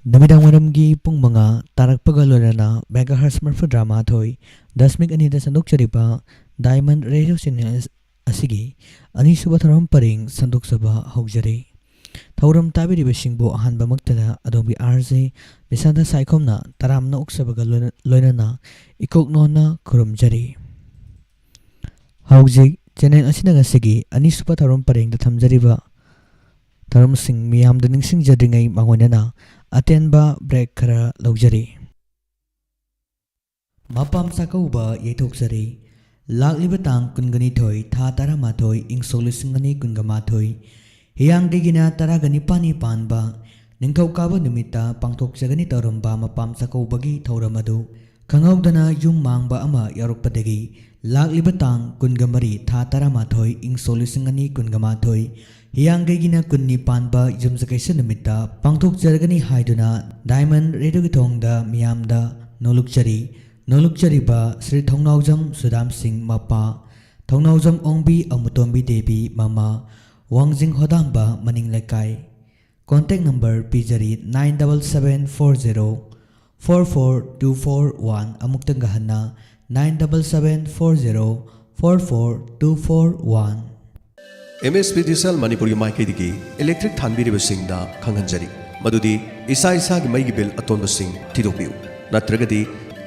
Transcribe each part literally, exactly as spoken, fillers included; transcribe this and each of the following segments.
ꯅꯨꯃꯤꯗꯥꯡ ꯋꯥꯏꯔꯝꯒꯤ ꯄꯨꯡ ꯃꯉꯥ ꯇꯥꯔꯛꯄꯒ ꯂꯣꯏꯅꯅ megahertz ꯃꯔꯤꯐꯨꯇꯔꯥ ꯃꯥꯊꯣꯏ ꯗꯁꯃꯤꯛ ꯑꯅꯤꯗ ꯁꯟꯗꯣꯛꯆꯔꯤꯕ Diamond Radio Channel ꯑꯁꯤꯒꯤ ꯑꯅꯤꯁꯨꯕ ꯊꯧꯔꯝ ꯄꯔꯦꯡ ꯁꯟꯗꯣꯛꯆꯕ ꯍꯧꯖꯔꯤ꯫ ꯊꯧꯔꯝ ꯇꯥꯕꯤꯔꯤꯕꯁꯤꯡꯕꯨ ꯑꯍꯥꯟꯕꯃꯛꯇꯗ ꯑꯗꯣꯝꯒꯤ RJ ꯕꯤꯁꯥꯟꯇ ꯁꯥꯏꯈꯣꯝꯅ ꯇꯔꯥꯝꯅ ꯑꯣꯛꯆꯕꯒ ꯂꯣꯏꯅ-, ꯂꯣꯏꯅꯅ ꯏꯀꯣꯛ ꯅꯣꯟꯅ ꯈꯨꯔꯨꯝꯖꯔꯤ꯫ ꯍꯧꯖꯤꯛ channel ꯑꯁꯤꯅ ꯉꯁꯤꯒꯤ ꯑꯅꯤꯁꯨꯕ ꯊꯧꯔꯝ ꯄꯔꯦꯡꯗ ꯊꯝꯖꯔꯤꯕ ꯊꯧꯔꯝꯁꯤꯡ ꯃꯤꯌꯥꯝꯗ ꯅꯤꯡꯁꯤꯡꯖꯗ꯭ꯔꯤꯉꯩ ꯃꯥꯡꯑꯣꯏꯅꯅ ꯑꯇꯦꯟꯕ break ꯈꯔ ꯂꯧꯖꯔꯤ꯫ ꯃꯄꯥꯝ ꯆꯥꯛꯀꯧꯕ ꯌꯩꯊꯣꯛꯆꯔꯤ꯫ ꯂꯥꯛꯂꯤꯕ ꯇꯥꯡ ꯀꯨꯟꯒ ꯅꯤꯊꯣꯏ, ꯊꯥ ꯇꯔꯥꯃꯥꯊꯣꯏ, ꯏꯪ ꯁꯣꯛ ꯂꯤꯁꯤꯡ ꯑꯅꯤ ꯀꯨꯟꯒ ꯃꯥꯊꯣꯏ, ꯍꯤꯌꯥꯡꯒꯩꯒꯤꯅ ꯇꯔꯥꯒ ꯅꯤꯄꯥꯜꯅꯤ ꯄꯥꯟꯕ ꯅꯤꯡꯊꯧꯀꯥꯕ ꯅꯨꯃꯤꯠꯇ ꯄꯥꯡꯊꯣꯛꯆꯒꯅꯤ ꯇꯧꯔꯝꯕ ꯃꯄꯥꯝ ꯆꯥꯛꯀꯧꯕꯒꯤ ꯊꯧꯔꯝ ꯑꯗꯨ ꯈꯪꯍꯧꯗꯅ ꯌꯨꯝ ꯃꯥꯡꯕ ꯑꯃ ꯌꯥꯎꯔꯛꯄꯗꯒꯤ ꯂꯥꯛꯂꯤꯕ ꯇꯥꯡ ꯀꯨꯟꯒ ꯃꯔꯤ, ꯊꯥ ꯇꯔꯥꯃꯥꯊꯣꯏ, ꯏꯪ ꯁꯣꯛ ꯂꯤꯁꯤꯡ ꯑꯅꯤ ꯀꯨꯟꯒ ꯃꯥꯊꯣꯏ, ꯍꯤꯌꯥꯡꯒꯩꯒꯤꯅ ꯀꯨꯟꯅꯤ ꯄꯥꯟꯕ ꯌꯨꯝꯁꯀꯩꯁ ꯅꯨꯃꯤꯠꯇ ꯄꯥꯡꯊꯣꯛꯆꯔꯒꯅꯤ ꯍꯥꯏꯗꯨꯅ Diamond Radio ꯒꯤ ꯊꯣꯡꯗ ꯃꯤꯌꯥꯝꯗ ꯅꯣꯂꯨꯛꯆꯔꯤ꯫ ꯅꯣꯂꯨꯛꯆꯔꯤꯕ ꯁ꯭ꯔꯤ ꯊꯧꯅꯥꯎꯖꯝ ꯁꯨꯗꯥꯝ ꯁꯤꯡ ꯃꯄꯥ, ꯊꯧꯅꯥꯎꯖꯝ ꯑꯣꯡꯕꯤ ꯑꯃꯨꯇꯣꯝꯕꯤ ꯗꯦꯕꯤ ꯃꯃꯥ, ꯋꯥꯡꯖꯤꯡ ꯍꯣꯗꯥꯝꯕ ꯃꯅꯤꯡ ꯂꯩꯀꯥꯏ꯫ Contact number ꯄꯤꯖꯔꯤ, nine double seven four zero four four two four one꯫ ꯑꯃꯨꯛꯇꯪꯒ ꯍꯟꯅ, nine double seven four zero four four two four one꯫ MSPDCL ꯃꯅꯤꯄꯨꯔꯒꯤ ꯃꯥꯏꯀꯩꯗꯒꯤ electric ꯊꯥꯟꯕꯤꯔꯤꯕꯁꯤꯡꯗ ꯈꯪꯍꯟꯖꯔꯤ ꯃꯗꯨꯗꯤ ꯏꯁꯥ ꯏꯁꯥꯒꯤ ꯃꯩꯒꯤ ꯕꯤꯜ ꯑꯇꯣꯟꯕꯁꯤꯡ ꯊꯤꯗꯣꯛꯄꯤꯌꯨ, ꯅꯠꯇ꯭ꯔꯒꯗꯤ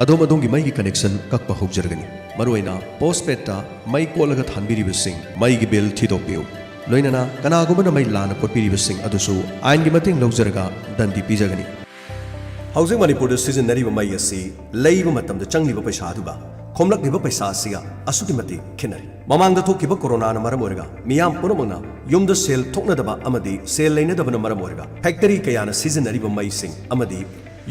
ꯑꯗꯣꯝ ꯑꯗꯣꯝꯒꯤ ꯃꯩꯒꯤ connection ꯀꯛꯄ ꯍꯧꯖꯔꯒꯅꯤ꯫ ꯃꯔꯨꯑꯣꯏꯅ postpaid ꯇ ꯃꯩ ꯀꯣꯠꯂꯒ ꯊꯥꯟꯕꯤꯔꯤꯕꯁꯤꯡ ꯃꯩꯒꯤ ꯕꯤꯜ ꯊꯤꯗꯣꯛꯄꯤꯌꯨ꯫ ꯂꯣꯏꯅꯅ ꯀꯅꯥꯒꯨꯝꯕꯅ ꯃꯩ ꯂꯥꯟꯅ ꯀꯣꯠꯄꯤꯔꯤꯕꯁꯤꯡ ꯑꯗꯨꯁꯨ ꯑꯥꯏꯟꯒꯤ ꯃꯇꯦꯡ ꯂꯧꯖꯔꯒ ꯗꯟꯗꯤ ꯄꯤꯖꯒꯅꯤ꯫ ꯍꯧꯖꯤꯛ ꯃꯅꯤꯄꯨꯔꯗ ꯁꯤꯖꯤꯟꯅꯔꯤꯕ ꯃꯩ ꯑꯁꯤ ꯂꯩꯕ ꯃꯇꯝꯗ ꯆꯪꯂꯤꯕ ꯄꯩꯁꯥ ꯑꯗꯨꯒ ꯈꯣꯝꯂꯛꯂꯤꯕ ꯄꯩꯁꯥ ꯑꯁꯤꯒ ꯑꯁꯨꯛꯀꯤ ꯃꯇꯤꯛ ꯈꯦꯠꯅꯔꯦ꯫ ꯃꯃꯥꯡꯗ ꯊꯣꯛꯈꯤꯕ ꯀꯣꯔꯣꯅꯥꯅ ꯃꯔꯝ ꯑꯣꯏꯔꯒ ꯃꯤꯌꯥꯝ ꯄꯨꯝꯅꯃꯛꯅ ꯌꯨꯝꯗ ꯁꯦꯜ ꯊꯣꯛꯅꯗꯕ ꯑꯃꯗꯤ ꯁꯦꯜ ꯂꯩꯅꯗꯕꯅ ꯃꯔꯝ ꯑꯣꯏꯔꯒ factory ꯀꯌꯥꯅ ꯁꯤꯖꯤꯟꯅꯔꯤꯕ ꯃꯩꯁꯤꯡ ꯑꯃꯗꯤ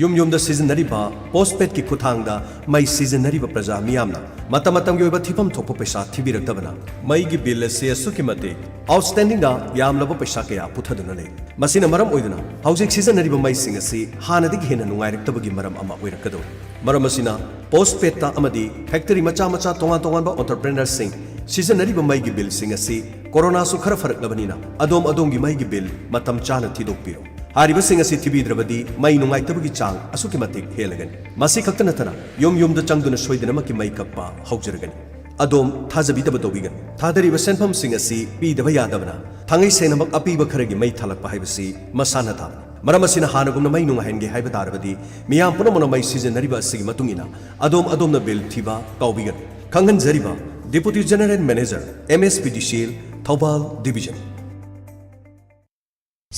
ꯌꯨꯝ ꯌꯨꯝꯗ ꯁꯤꯖꯤꯟꯅꯔꯤꯕ postpaid ꯀꯤ ꯈꯨꯠꯊꯥꯡꯗ ꯃꯩ ꯁꯤꯖꯤꯟꯅꯔꯤꯕ ꯄ꯭ꯔꯖꯥ ꯃꯤꯌꯥꯝꯅ ꯃꯇꯝ ꯃꯇꯝꯒꯤ ꯑꯣꯏꯕ ꯊꯤꯐꯝ ꯊꯣꯛꯄ ꯄꯩꯁꯥ ꯊꯤꯕꯤꯔꯛꯇꯕꯅ ꯃꯩꯒꯤ ꯕꯤꯜ ꯑꯁꯤ ꯑꯁꯨꯛꯀꯤ ꯃꯇꯤꯛ outstanding ꯗ ꯌꯥꯝꯂꯕ ꯄꯩꯁꯥ ꯀꯌꯥ ꯄꯨꯊꯗꯨꯅ ꯂꯩ꯫ ꯃꯁꯤꯅ ꯃꯔꯝ ꯑꯣꯏꯗꯨꯅ ꯍꯧꯖꯤꯛ ꯁꯤꯖꯤꯟꯅꯔꯤꯕ ꯃꯩꯁꯤꯡ ꯑꯁꯤ ꯍꯥꯟꯅꯗꯒꯤ ꯍꯦꯟꯅ ꯅꯨꯡꯉꯥꯏꯔꯛꯇꯕꯒꯤ ꯃꯔꯝ ꯑꯃ ꯑꯣꯏꯔꯛꯀꯗꯧꯔꯤ꯫ ꯃꯔꯝ ꯑꯁꯤꯅ postpaid ꯇ ꯑꯃꯗꯤ factory ꯃꯆꯥ ꯃꯆꯥ ꯇꯣꯉꯥꯟ ꯇꯣꯉꯥꯟꯕ entrepreneur ꯁꯤꯡ ꯁꯤꯖꯤꯟꯅꯔꯤꯕ ꯃꯩꯒꯤ ꯕꯤꯜꯁꯤꯡ ꯑꯁꯤ ꯀꯣꯔꯣꯅꯥꯁꯨ ꯈꯔ ꯐꯔꯛꯂꯕꯅꯤꯅ ꯑꯗꯣꯝ ꯑꯗꯣꯝꯒꯤ ꯃꯩꯒꯤ ꯕꯤꯜ ꯃꯇꯝ ꯆꯥꯅ ꯊꯤꯗꯣꯛꯄꯤꯔꯣ꯫ ꯍꯥꯏꯔꯤꯕꯁꯤꯡ ꯑꯁꯤ ꯊꯤꯕꯤꯗ꯭ꯔꯕꯗꯤ ꯃꯩ ꯅꯨꯡꯉꯥꯏꯇꯕꯒꯤ ꯆꯥꯡ ꯑꯁꯨꯛꯀꯤ ꯃꯇꯤꯛ ꯍꯦꯜꯂꯒꯅꯤ꯫ ꯃꯁꯤ ꯈꯛꯇ ꯅꯠꯇꯅ ꯌꯨꯝ ꯌꯨꯝꯗ ꯆꯪꯗꯨꯅ ꯁꯣꯏꯗꯅꯃꯛꯀꯤ ꯃꯩ ꯀꯛꯄ ꯍꯧꯖꯔꯒꯅꯤ꯫ ꯑꯗꯣꯝ ꯊꯥꯖꯕꯤꯗꯕ ꯇꯧꯕꯤꯒꯅꯨ꯫ ꯊꯥꯗꯔꯤꯕ ꯁꯦꯟꯐꯝꯁꯤꯡ ꯑꯁꯤ ꯄꯤꯗꯕ ꯌꯥꯗꯕꯅ ꯊꯥꯡꯉꯩ ꯁꯦꯡꯅꯃꯛ ꯑꯄꯤꯕ ꯈꯔꯒꯤ ꯃꯩ ꯊꯥꯂꯛꯄ ꯍꯥꯏꯕꯁꯤ ꯃꯁꯥꯅ ꯇꯥꯕꯅꯤ꯫ ꯃꯔꯝ ꯑꯁꯤꯅ ꯍꯥꯟꯅꯒꯨꯝꯅ ꯃꯩ ꯅꯨꯡꯉꯥꯏꯍꯟꯒꯦ ꯍꯥꯏꯕ ꯇꯥꯔꯕꯗꯤ ꯃꯤꯌꯥꯝ ꯄꯨꯝꯅꯃꯛꯅ ꯃꯩ ꯁꯤꯖꯤꯟꯅꯔꯤꯕ ꯑꯁꯤꯒꯤ ꯃꯇꯨꯡ ꯏꯟꯅ ꯑꯗꯣꯝ ꯑꯗꯣꯝꯅ ꯕꯤꯜ ꯊꯤꯕ ꯀꯥꯎꯕꯤꯒꯅꯨ꯫ ꯈꯪꯍꯟꯖꯔꯤꯕ Deputy General Manager, M S P D C L, Thoubal Division꯫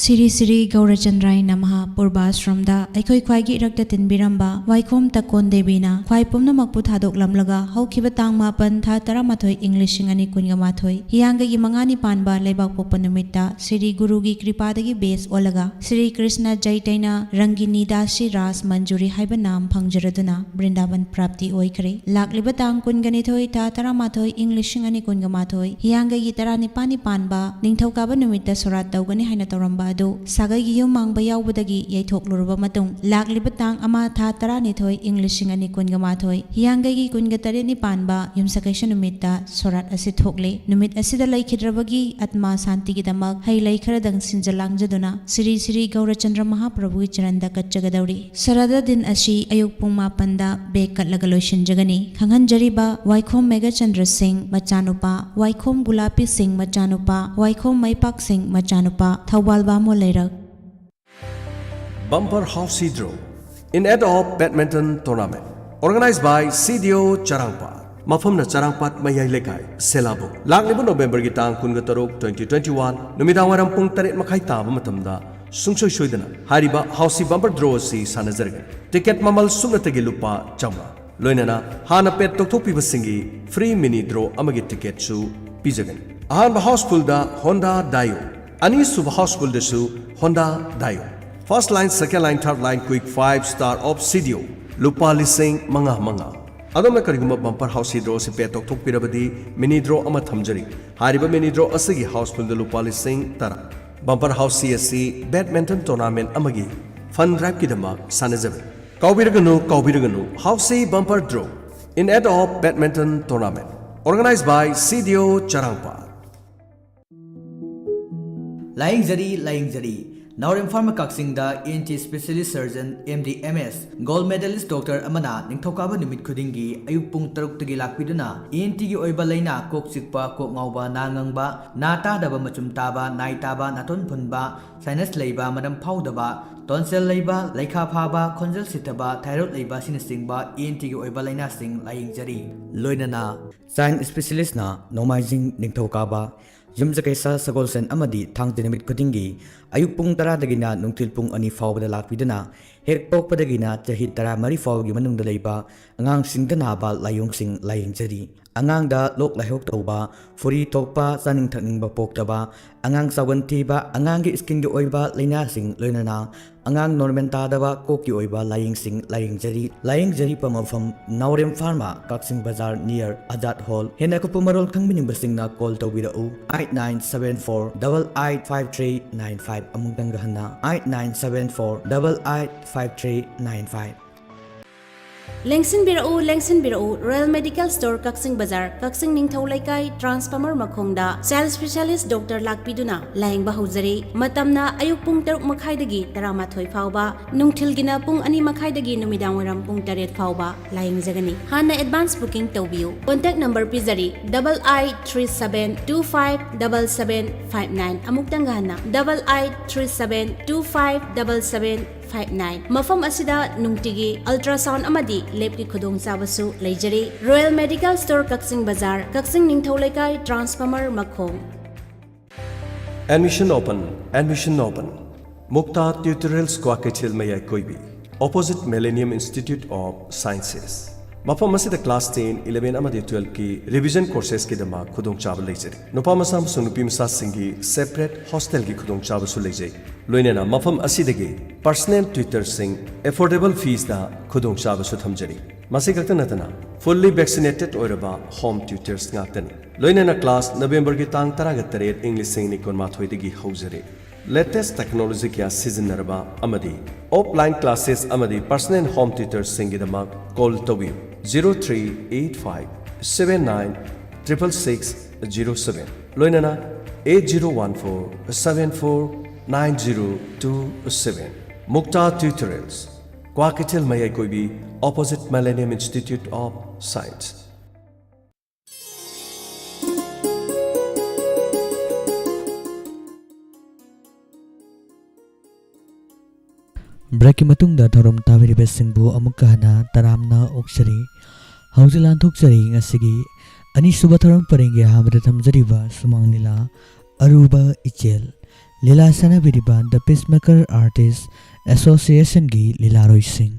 ꯁꯤꯔꯤ ꯁꯤꯔꯤ ꯒꯧꯔꯆꯟꯗ꯭ꯔꯥꯏ ꯅꯃꯍ ꯄꯨꯔꯕꯥꯁ꯭ꯔꯝꯗ ꯑꯩꯈꯣꯏ ꯈ꯭ꯋꯥꯏꯒꯤ ꯏꯔꯛꯇ ꯇꯤꯟꯕꯤꯔꯝꯕ ꯋꯥꯏꯈꯣꯝ ꯇꯀꯣꯟ ꯗꯦꯕꯤꯅ ꯈ꯭ꯋꯥꯏ ꯄꯨꯝꯅꯃꯛꯄꯨ ꯊꯥꯗꯣꯛꯂꯝꯂꯒ ꯍꯧꯈꯤꯕ ꯇꯥꯡ ꯃꯥꯄꯟ ꯊꯥ ꯇꯔꯥꯃꯥꯊꯣꯏ ꯏꯪ ꯂꯤꯁꯤꯡ ꯑꯅꯤ ꯀꯨꯟꯒ ꯃꯥꯊꯣꯏ ꯍꯤꯌꯥꯡꯒꯩꯒꯤ ꯃꯉꯥꯅꯤ ꯄꯥꯟꯕ ꯂꯩꯕꯥꯛꯄꯣꯛꯄ ꯅꯨꯃꯤꯠꯇ ꯁꯤꯔꯤ ꯒꯨꯔꯨꯒꯤ ꯀ꯭ꯔꯤꯄꯥꯗꯒꯤ ꯕꯦꯁ ꯑꯣꯜꯂꯒ ꯁꯤꯔꯤ ꯀ꯭ꯔꯤꯁꯅ ꯆꯩꯇꯩꯅ ꯔꯪꯒꯤꯅꯤ ꯗꯥꯁꯤ ꯔꯥꯁ ꯃꯟꯖꯨꯔꯤ ꯍꯥꯏꯕ ꯅꯥꯝ ꯐꯪꯖꯔꯗꯨꯅ ꯕ꯭ꯔꯤꯟꯗꯥꯕꯟ ꯄ꯭ꯔꯥꯞꯇꯤ ꯑꯣꯏꯈ꯭ꯔꯦ꯫ ꯂꯥꯛꯂꯤꯕ ꯇꯥꯡ ꯀꯨꯟꯒ ꯅꯤꯊꯣꯏ ꯊꯥ ꯇꯔꯥꯃꯥꯊꯣꯏ ꯏꯪ ꯂꯤꯁꯤꯡ ꯑꯅꯤ ꯀꯨꯟꯒ ꯃꯥꯊꯣꯏ ꯍꯤꯌꯥꯡꯒꯩꯒꯤ ꯇꯔꯥꯅꯤꯄꯥꯟꯅꯤ ꯄꯥꯟꯕ ꯅꯤꯡꯊꯧꯀꯥꯕ ꯅꯨꯃꯤꯠꯇ ꯁꯣꯔꯥꯠ ꯇꯧꯒꯅꯤ ꯍꯥꯏꯅ ꯇꯧꯔꯝꯕ ꯑꯗꯨ ꯁꯥꯒꯩꯒꯤ ꯌꯨꯝ ꯃꯥꯡꯕ ꯌꯥꯎꯕꯗꯒꯤ ꯌꯩꯊꯣꯛꯂꯨꯔꯕ ꯃꯇꯨꯡ ꯂꯥꯛꯂꯤꯕ ꯇꯥꯡ ꯑꯃ ꯊꯥ ꯇꯔꯥꯅꯤꯊꯣꯏ ꯏꯪ ꯂꯤꯁꯤꯡ ꯑꯅꯤ ꯀꯨꯟꯒ ꯃꯥꯊꯣꯏ ꯍꯤꯌꯥꯡꯒꯩꯒꯤ ꯀꯨꯟꯒ ꯇꯔꯦꯠꯅꯤ ꯄꯥꯟꯕ ꯌꯨꯝꯁꯀꯩꯁ ꯅꯨꯃꯤꯠꯇ ꯁꯣꯔꯥꯠ ꯑꯁꯤ ꯊꯣꯛꯂꯦ꯫ ꯅꯨꯃꯤꯠ ꯑꯁꯤꯗ ꯂꯩꯈꯤꯗ꯭ꯔꯕꯒꯤ ꯑꯠꯃꯥ ꯁꯥꯟꯇꯤꯒꯤꯗꯃꯛ ꯍꯩ ꯂꯩ ꯈꯔꯗꯪ ꯁꯤꯟꯖ ꯂꯥꯡꯖꯗꯨꯅ ꯁꯤꯔꯤ ꯁꯤꯔꯤ ꯒꯧꯔꯆꯟꯗ꯭ꯔ ꯃꯍꯥꯄ꯭ꯔꯚꯨꯒꯤ ꯆꯔꯟꯗ ꯀꯠꯆꯒꯗꯧꯔꯤ꯫ ꯁꯔꯥꯗ ꯗꯤꯟ ꯑꯁꯤ ꯑꯌꯨꯛ ꯄꯨꯡ ꯃꯥꯄꯟꯗ ꯕꯦꯛ ꯀꯠꯂꯒ ꯂꯣꯏꯁꯤꯟꯖꯒꯅꯤ꯫ ꯈꯪꯍꯟꯖꯔꯤꯕ ꯋꯥꯏꯈꯣꯝ ꯃꯦꯘꯆꯟꯗ꯭ꯔ ꯁꯤꯡ ꯃꯆꯥꯅꯨꯄꯥ, ꯋꯥꯏꯈꯣꯝ ꯒꯨꯂꯥꯄꯤ ꯁꯤꯡ ꯃꯆꯥꯅꯨꯄꯥ, ꯋꯥꯏꯈꯣꯝ ꯃꯩꯄꯥꯛ ꯁꯤꯡ ꯃꯆꯥꯅꯨꯄꯥ, ꯊꯧꯕꯥꯜ ꯕꯥꯃꯣꯟ ꯂꯩꯔꯛ꯫ Bumper Housey Draw in aid of badminton tournament organized by C D O ꯆꯔꯥꯡꯄꯥꯠ꯫ ꯃꯐꯝꯅ ꯆꯔꯥꯡꯄꯥꯠ ꯃꯌꯥꯏ ꯂꯩꯀꯥꯏ, ꯁꯦꯂꯥꯕꯨꯡ꯫ ꯂꯥꯛꯂꯤꯕ ꯅꯣꯕꯦꯝꯕꯔꯒꯤ ꯇꯥꯡ ꯀꯨꯟꯒ ꯇꯔꯨꯛ, twenty twenty-one, ꯅꯨꯃꯤꯗꯥꯡ ꯋꯥꯏꯔꯝ ꯄꯨꯡ ꯇꯔꯦꯠ ꯃꯈꯥꯏ ꯇꯥꯕ ꯃꯇꯝꯗ ꯁꯨꯡꯁꯣꯏ ꯁꯣꯏꯗꯅ ꯍꯥꯏꯔꯤꯕ ꯍꯥꯎꯁꯤ ꯕꯝꯄꯔ ꯗ꯭ꯔꯣ ꯑꯁꯤ ꯁꯥꯟꯅꯖꯔꯒꯅꯤ꯫ ꯇꯤꯀꯦꯠ ꯃꯃꯜ ꯁꯨꯞꯅꯇꯒꯤ ꯂꯨꯄꯥ ꯆꯥꯝꯃꯉꯥ꯫ ꯂꯣꯏꯅꯅ ꯍꯥꯟꯅ ꯄꯦꯠ ꯇꯧꯊꯣꯛꯄꯤꯕꯁꯤꯡꯒꯤ ꯐ꯭ꯔꯤ ꯃꯤꯅꯤ ꯗ꯭ꯔꯣ ꯑꯃꯒꯤ ꯇꯤꯀꯦꯠꯁꯨ ꯄꯤꯖꯒꯅꯤ꯫ ꯑꯍꯥꯟꯕ ꯍꯥꯎꯁꯐꯨꯜꯗ ꯍꯣꯟꯗꯥ ꯗꯥꯏꯌꯣ, ꯑꯅꯤꯁꯨꯕ ꯍꯥꯎꯁꯐꯨꯜꯗꯁꯨ Honda Dio. First line, second line, third line, quick five star of C D O, ꯂꯨꯄꯥ ꯂꯤꯁꯤꯡ ꯃꯉꯥ ꯃꯉꯥ꯫ ꯑꯗꯣꯝꯅ ꯀꯔꯤꯒꯨꯝꯕ ꯕꯝꯄꯔ ꯍꯥꯎꯁꯤ ꯗ꯭ꯔꯣ ꯑꯁꯤ ꯄꯦꯠ ꯇꯧꯊꯣꯛꯄꯤꯔꯕꯗꯤ ꯃꯤꯅꯤ ꯗ꯭ꯔꯣ ꯑꯃ ꯊꯝꯖꯔꯤ꯫ ꯍꯥꯏꯔꯤꯕ ꯃꯤꯅꯤ ꯗ꯭ꯔꯣ ꯑꯁꯤꯒꯤ ꯍꯥꯎꯁꯐꯨꯜꯗ ꯂꯨꯄꯥ ꯂꯤꯁꯤꯡ ꯇꯔꯥ꯫ ꯕꯝꯄꯔ ꯍꯥꯎꯁꯤ ꯑꯁꯤ ꯕꯦꯗꯃꯤꯟꯇꯟ ꯇꯣꯔꯅꯥꯃꯦꯟ ꯑꯃꯒꯤ ꯐꯟ ꯗ꯭ꯔꯥꯏꯚꯀꯤꯗꯃꯛ ꯁꯥꯟꯅꯖꯕꯅꯤ꯫ ꯀꯥꯎꯕꯤꯔꯒꯅꯨ, ꯀꯥꯎꯕꯤꯔꯒꯅꯨ, ꯍꯥꯎꯁꯤ bumper draw in aid of badminton tournament organized by C D O Charangpat. ꯂꯥꯏꯌꯦꯡꯖꯔꯤ, ꯂꯥꯏꯌꯦꯡꯖꯔꯤ꯫ ꯅꯥꯎꯔꯦꯝ ꯐꯥꯔꯃꯥ ꯀꯛꯆꯤꯡꯗ E N T specialist surgeon, M D, M S, gold medalist doctor ꯑꯃꯅ ꯅꯤꯡꯊꯧꯀꯥꯕ ꯅꯨꯃꯤꯠ ꯈꯨꯗꯤꯡꯒꯤ ꯑꯌꯨꯛ ꯄꯨꯡ ꯇꯔꯨꯛꯇꯒꯤ ꯂꯥꯛꯄꯤꯗꯨꯅ ꯏ ꯑꯦꯟ ꯇꯤꯒꯤ ꯑꯣꯏꯕ ꯂꯥꯏꯅꯥ, ꯀꯣꯛ ꯆꯤꯛꯄ, ꯀꯣꯛ ꯉꯥꯎꯕ, ꯅꯥ ꯉꯪꯕ, ꯅꯥ ꯇꯥꯗꯕ, ꯃꯆꯨꯝ ꯇꯥꯕ, ꯅꯥꯏ ꯇꯥꯕ, ꯅꯥꯇꯣꯟ ꯐꯨꯟꯕ, sinus ꯂꯩꯕ, ꯃꯅꯝ ꯐꯥꯎꯗꯕ, tonsil ꯂꯩꯕ, ꯂꯩꯈꯥ ꯐꯥꯕ, ꯈꯣꯟꯖꯦꯜ ꯁꯤꯊꯕ, thyroid ꯂꯩꯕ ꯑꯁꯤꯅꯆꯤꯡꯕ ꯏ ꯑꯦꯟ ꯇꯤꯒꯤ ꯑꯣꯏꯕ ꯂꯥꯏꯅꯥꯁꯤꯡ ꯂꯥꯌꯦꯡꯖꯔꯤ꯫ ꯂꯣꯏꯅꯅ child specialistꯅ ꯅꯣꯡꯃꯥꯏꯖꯤꯡ, ꯅꯤꯡꯊꯧꯀꯥꯕ, ꯌꯨꯝꯖꯀꯩꯁ, ꯁꯒꯣꯜꯁꯦꯟ ꯑꯃꯗꯤ ꯊꯥꯡꯖ ꯅꯨꯃꯤꯠ ꯈꯨꯗꯤꯡꯒꯤ ꯑꯌꯨꯛ ꯄꯨꯡ ꯇꯔꯥꯗꯒꯤꯅ ꯅꯨꯡꯊꯤꯜ ꯄꯨꯡ ꯑꯅꯤ ꯐꯥꯎꯕꯗ ꯂꯥꯛꯄꯤꯗꯨꯅ ꯍꯦꯛ ꯄꯣꯛꯄꯗꯒꯤꯅ ꯆꯍꯤ ꯇꯔꯥꯃꯔꯤ ꯐꯥꯎꯕꯒꯤ ꯃꯅꯨꯡꯗ ꯂꯩꯕ ꯑꯉꯥꯡꯁꯤꯡꯗ ꯅꯥꯕ ꯂꯥꯏꯑꯣꯡꯁꯤꯡ ꯂꯥꯌꯦꯡꯖꯔꯤ꯫ ꯑꯉꯥꯡꯗ ꯂꯣꯛ ꯂꯥꯏꯍꯧ ꯇꯧꯕ, ꯐꯨꯔꯤ ꯊꯣꯛꯄ, ꯆꯥꯅꯤꯡ ꯊꯛꯅꯤꯡꯕ ꯄꯣꯛꯇꯕ, ꯑꯉꯥꯡ ꯆꯥꯎꯒꯟ ꯊꯤꯕ, ꯑꯉꯥꯡꯒꯤ skinꯒꯤ ꯑꯣꯏꯕ ꯂꯥꯏꯅꯥꯁꯤꯡ, ꯂꯣꯏꯅꯅ ꯑꯉꯥꯡ normal ꯇꯥꯗꯕ, ꯀꯣꯛꯀꯤ ꯑꯣꯏꯕ ꯂꯥꯏꯌꯦꯡꯁꯤꯡ ꯂꯥꯌꯦꯡꯖꯔꯤ꯫ ꯂꯥꯌꯦꯡꯖꯔꯤꯕ ꯃꯐꯝ ꯅꯥꯎꯔꯦꯝ ꯐꯥꯔꯃꯥ, ꯀꯛꯆꯤꯡ ꯕꯖꯥꯔ, near ꯑꯖꯥꯗ ꯍꯣꯜ꯫ ꯍꯦꯟꯅ ꯑꯀꯨꯞꯄ ꯃꯔꯣꯜ ꯈꯪꯕꯤꯅꯤꯡꯕꯁꯤꯡꯅ call ꯇꯧꯕꯤꯔꯛꯎ, eight nine seven four double eight five three nine five꯫ ꯑꯃꯨꯛꯇꯪꯒ ꯍꯟꯅ, eight nine seven four double eight five three nine five꯫ ꯂꯦꯡꯁꯤꯟꯕꯤꯔꯛꯎ, ꯂꯦꯡꯁꯤꯟꯕꯤꯔꯛꯎ, Royal Medical Store, ꯀꯛꯆꯤꯡ ꯕꯖꯥꯔ, ꯀꯛꯆꯤꯡ ꯅꯤꯡꯊꯧ ꯂꯩꯀꯥꯏ, transformer ꯃꯈꯣꯡꯗ child specialist doctor ꯂꯥꯛꯄꯤꯗꯨꯅ ꯂꯥꯌꯦꯡꯕ ꯍꯧꯖꯔꯤ꯫ ꯃꯇꯝꯅ ꯑꯌꯨꯛ ꯄꯨꯡ ꯇꯔꯨꯛ ꯃꯈꯥꯏꯗꯒꯤ ꯇꯔꯥꯃꯥꯊꯣꯏ ꯐꯥꯎꯕ, ꯅꯨꯡꯊꯤꯜꯒꯤꯅ ꯄꯨꯡ ꯑꯅꯤ ꯃꯈꯥꯏꯗꯒꯤ ꯅꯨꯃꯤꯗꯥꯡꯋꯥꯏꯔꯝ ꯄꯨꯡ ꯇꯔꯦꯠ ꯐꯥꯎꯕ ꯂꯥꯌꯦꯡꯖꯒꯅꯤ꯫ ꯍꯥꯟꯅ advance booking ꯇꯧꯕꯤꯌꯨ꯫ Contact number ꯄꯤꯖꯔꯤ, double eight three seven two five double seven five nine꯫ ꯑꯃꯨꯛꯇꯪꯒ ꯍꯟꯅ, double eight three seven two five double seven five nine꯫ ꯃꯐꯝ ꯑꯁꯤꯗ ꯅꯨꯡꯇꯤꯒꯤ ultrasound ꯑꯃꯗꯤ ꯂꯦꯞꯀꯤ ꯈꯨꯗꯣꯡꯆꯥꯕꯁꯨ ꯂꯩꯖꯔꯤ꯫ Royal Medical Store, ꯀꯛꯆꯤꯡ ꯕꯖꯥꯔ, ꯀꯛꯆꯤꯡ ꯅꯤꯡꯊꯧ ꯂꯩꯀꯥꯏ, transformer ꯃꯈꯣꯡ꯫ Admission open, admission open꯫ ꯃꯨꯛꯇꯥ Tutorials, ꯀ꯭ꯋꯥꯀꯩꯊꯦꯜ ꯃꯌꯥꯏ ꯀꯣꯏꯕꯤ, opposite Millennium Institute of Sciences꯫ ꯃꯐꯝ ꯑꯁꯤꯗ class ten, eleven ꯑꯃꯗꯤ twelveꯀꯤ revision coursesꯀꯤꯗꯃꯛ ꯈꯨꯗꯣꯡꯆꯥꯕ ꯂꯩꯖꯔꯤ꯫ ꯅꯨꯄꯥ ꯃꯆꯥ ꯑꯃꯁꯨꯡ ꯅꯨꯄꯤ ꯃꯆꯥꯁꯤꯡꯒꯤ separate hostelꯒꯤ ꯈꯨꯗꯣꯡꯆꯥꯕꯁꯨ ꯂꯩꯖꯩ꯫ ꯂꯣꯏꯅꯅ ꯃꯐꯝ ꯑꯁꯤꯗꯒꯤ personal tutorꯁꯤꯡ affordable feesꯇ ꯈꯨꯗꯣꯡꯆꯥꯕꯁꯨ ꯊꯝꯖꯔꯤ꯫ ꯃꯁꯤ ꯈꯛꯇ ꯅꯠꯇꯅ fully vaccinated ꯑꯣꯏꯔꯕ home tutors ꯉꯥꯛꯇꯅꯤ꯫ ꯂꯣꯏꯅꯅ class Novemberꯒꯤ ꯇꯥꯡ ꯇꯔꯥꯒ ꯇꯔꯦꯠ, ꯏꯪ ꯂꯤꯁꯤꯡ ꯑꯅꯤ ꯀꯨꯟꯃꯥꯊꯣꯏꯗꯒꯤ ꯍꯧꯖꯔꯤ꯫ Latest technology ꯀꯌꯥ ꯁꯤꯖꯤꯟꯅꯔꯕ ꯑꯃꯗꯤ offline classes ꯑꯃꯗꯤ personal home tutorsꯁꯤꯡꯒꯤꯗꯃꯛ call ꯇꯧꯕꯤꯌꯨ, zero three eight five seven nine triple six zero seven, ꯂꯣꯏꯅꯅ eight zero one four seven four nine zero two seven. Mukta Tutorials, Kwakichel Mayai Koibi, opposite Millennium Institute of Science. ꯕ꯭ꯔꯦꯛꯀꯤ ꯃꯇꯨꯡꯗ ꯊꯧꯔꯝ ꯇꯥꯕꯤꯔꯤꯕꯁꯤꯡꯕꯨ ꯑꯃꯨꯛꯀ ꯍꯟꯅ ꯇꯔꯥꯝꯅ ꯑꯣꯛꯆꯔꯤ꯫ ꯍꯧꯖꯤꯛ ꯂꯥꯟꯊꯣꯛꯆꯔꯤ ꯉꯁꯤꯒꯤ ꯑꯅꯤꯁꯨꯕ ꯊꯧꯔꯝ ꯄꯔꯦꯡꯒꯤ ꯑꯍꯥꯟꯕꯗ ꯊꯝꯖꯔꯤꯕ ꯁꯨꯃꯥꯡ ꯂꯤꯂꯥ ꯑꯔꯨꯕ ꯏꯆꯦꯜ꯫ ꯂꯤꯂꯥ ꯁꯥꯟꯅꯕꯤꯔꯤꯕ The Peacemaker Artist Associationꯒꯤ ꯂꯤꯂꯥꯔꯣꯏꯁꯤꯡ꯫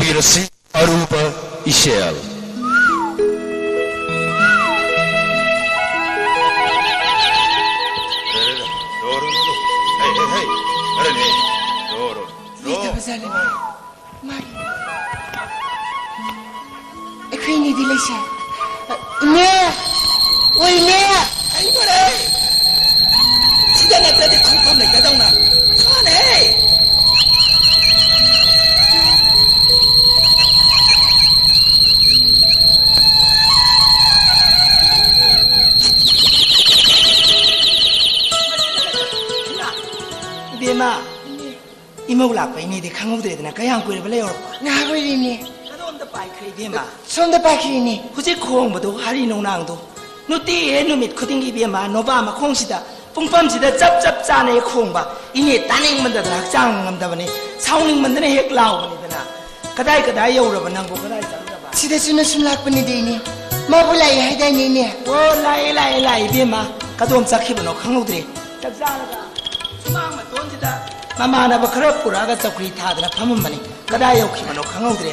ꯏꯔꯁꯤ ꯑꯔꯨꯕ ꯏꯁꯦꯜ꯫ ꯂꯩꯇꯕꯖꯥꯠꯂꯅꯦ꯫ ꯃꯥꯒꯤ ꯑꯩꯈꯣꯏ ꯏꯅꯦꯗꯤ ꯂꯩꯁꯦ꯫ ꯏꯅꯦ! ꯑꯣ, ꯏꯅꯦ! ꯑꯩ ꯂꯣꯏꯔꯦ! ꯁꯤꯗ ꯅꯠꯇ꯭ꯔꯗꯤ ꯈꯣꯡꯐꯝ ꯂꯩꯇꯗꯧꯅ꯫ ꯁꯣꯟꯅꯦ! ꯏꯕꯦꯝꯃ, ꯏꯃꯧ ꯂꯥꯛꯄ ꯏꯅꯦꯗꯤ ꯈꯪꯍꯧꯗ꯭ꯔꯦꯗꯅ, ꯀꯌꯥꯝ ꯀꯨꯏꯔꯕ ꯂꯩꯍꯧꯔꯛꯄ? ꯉꯥꯏꯍꯥꯛ ꯑꯣꯏꯔꯦ, ꯏꯅꯦ꯫ ꯀꯗꯣꯝꯗ ꯄꯥꯏꯈ꯭ꯔꯦ, ꯏꯕꯦꯝꯃ? ꯁꯣꯝꯗ ꯄꯥꯏꯈ꯭ꯔꯦ, ꯏꯅꯦ꯫ ꯍꯧꯖꯤꯛ ꯈꯣꯡꯕꯗꯣ ꯍꯔꯤ ꯅꯣꯡꯅꯥꯡꯗꯣ꯫ ꯅꯨꯡꯇꯤ ꯍꯦꯛ ꯅꯨꯃꯤꯠ ꯈꯨꯗꯤꯡꯒꯤ, ꯏꯕꯦꯝꯃ, ꯅꯣꯕꯥ ꯃꯈꯣꯡꯁꯤꯗ ꯄꯨꯡꯐꯝꯁꯤꯗ ꯆꯞ ꯆꯞ ꯆꯥꯅ ꯍꯦꯛ ꯈꯣꯡꯕ꯫ ꯏꯅꯦ ꯇꯥꯅꯤꯡꯃꯟꯗꯗꯅ ꯍꯛꯆꯥꯡ ꯉꯝꯗꯕꯅꯤ, ꯁꯥꯎꯅꯤꯡꯃꯟꯗꯅ ꯍꯦꯛ ꯂꯥꯎꯕꯅꯤꯗꯅ꯫ ꯀꯗꯥꯏ ꯀꯗꯥꯏ ꯌꯧꯔꯕ ꯅꯪꯕꯨ, ꯀꯗꯥꯏ ꯆꯠꯂꯕ? ꯁꯤꯗ ꯆꯨꯝꯅ ꯁꯨꯝ ꯂꯥꯛꯄꯅꯤꯗ, ꯏꯅꯦ꯫ ꯃꯥꯕꯨ ꯂꯥꯛꯑꯦ ꯍꯥꯏꯗꯥꯏꯅꯦ, ꯏꯅꯦ? ꯑꯣ, ꯂꯥꯛꯑꯦ, ꯂꯥꯛꯑꯦ, ꯂꯥꯛꯑꯦ, ꯏꯕꯦꯝꯃ꯫ ꯀꯗꯣꯝ ꯆꯠꯈꯤꯕꯅꯣ ꯈꯪꯍꯧꯗ꯭ꯔꯦ꯫ ꯆꯥꯛ ꯆꯥꯔꯒ ꯁꯨꯃꯥꯡ ꯃꯇꯣꯟꯁꯤꯗ ꯃꯃꯥꯟꯅꯕ ꯈꯔ ꯄꯨꯔꯛꯑꯒ ꯆꯧꯀ꯭ꯔꯤ ꯊꯥꯗꯅ ꯐꯝꯃꯝꯕꯅꯤ꯫ ꯀꯗꯥꯏ ꯌꯧꯈꯤꯕꯅꯣ ꯈꯪꯍꯧꯗ꯭ꯔꯦ꯫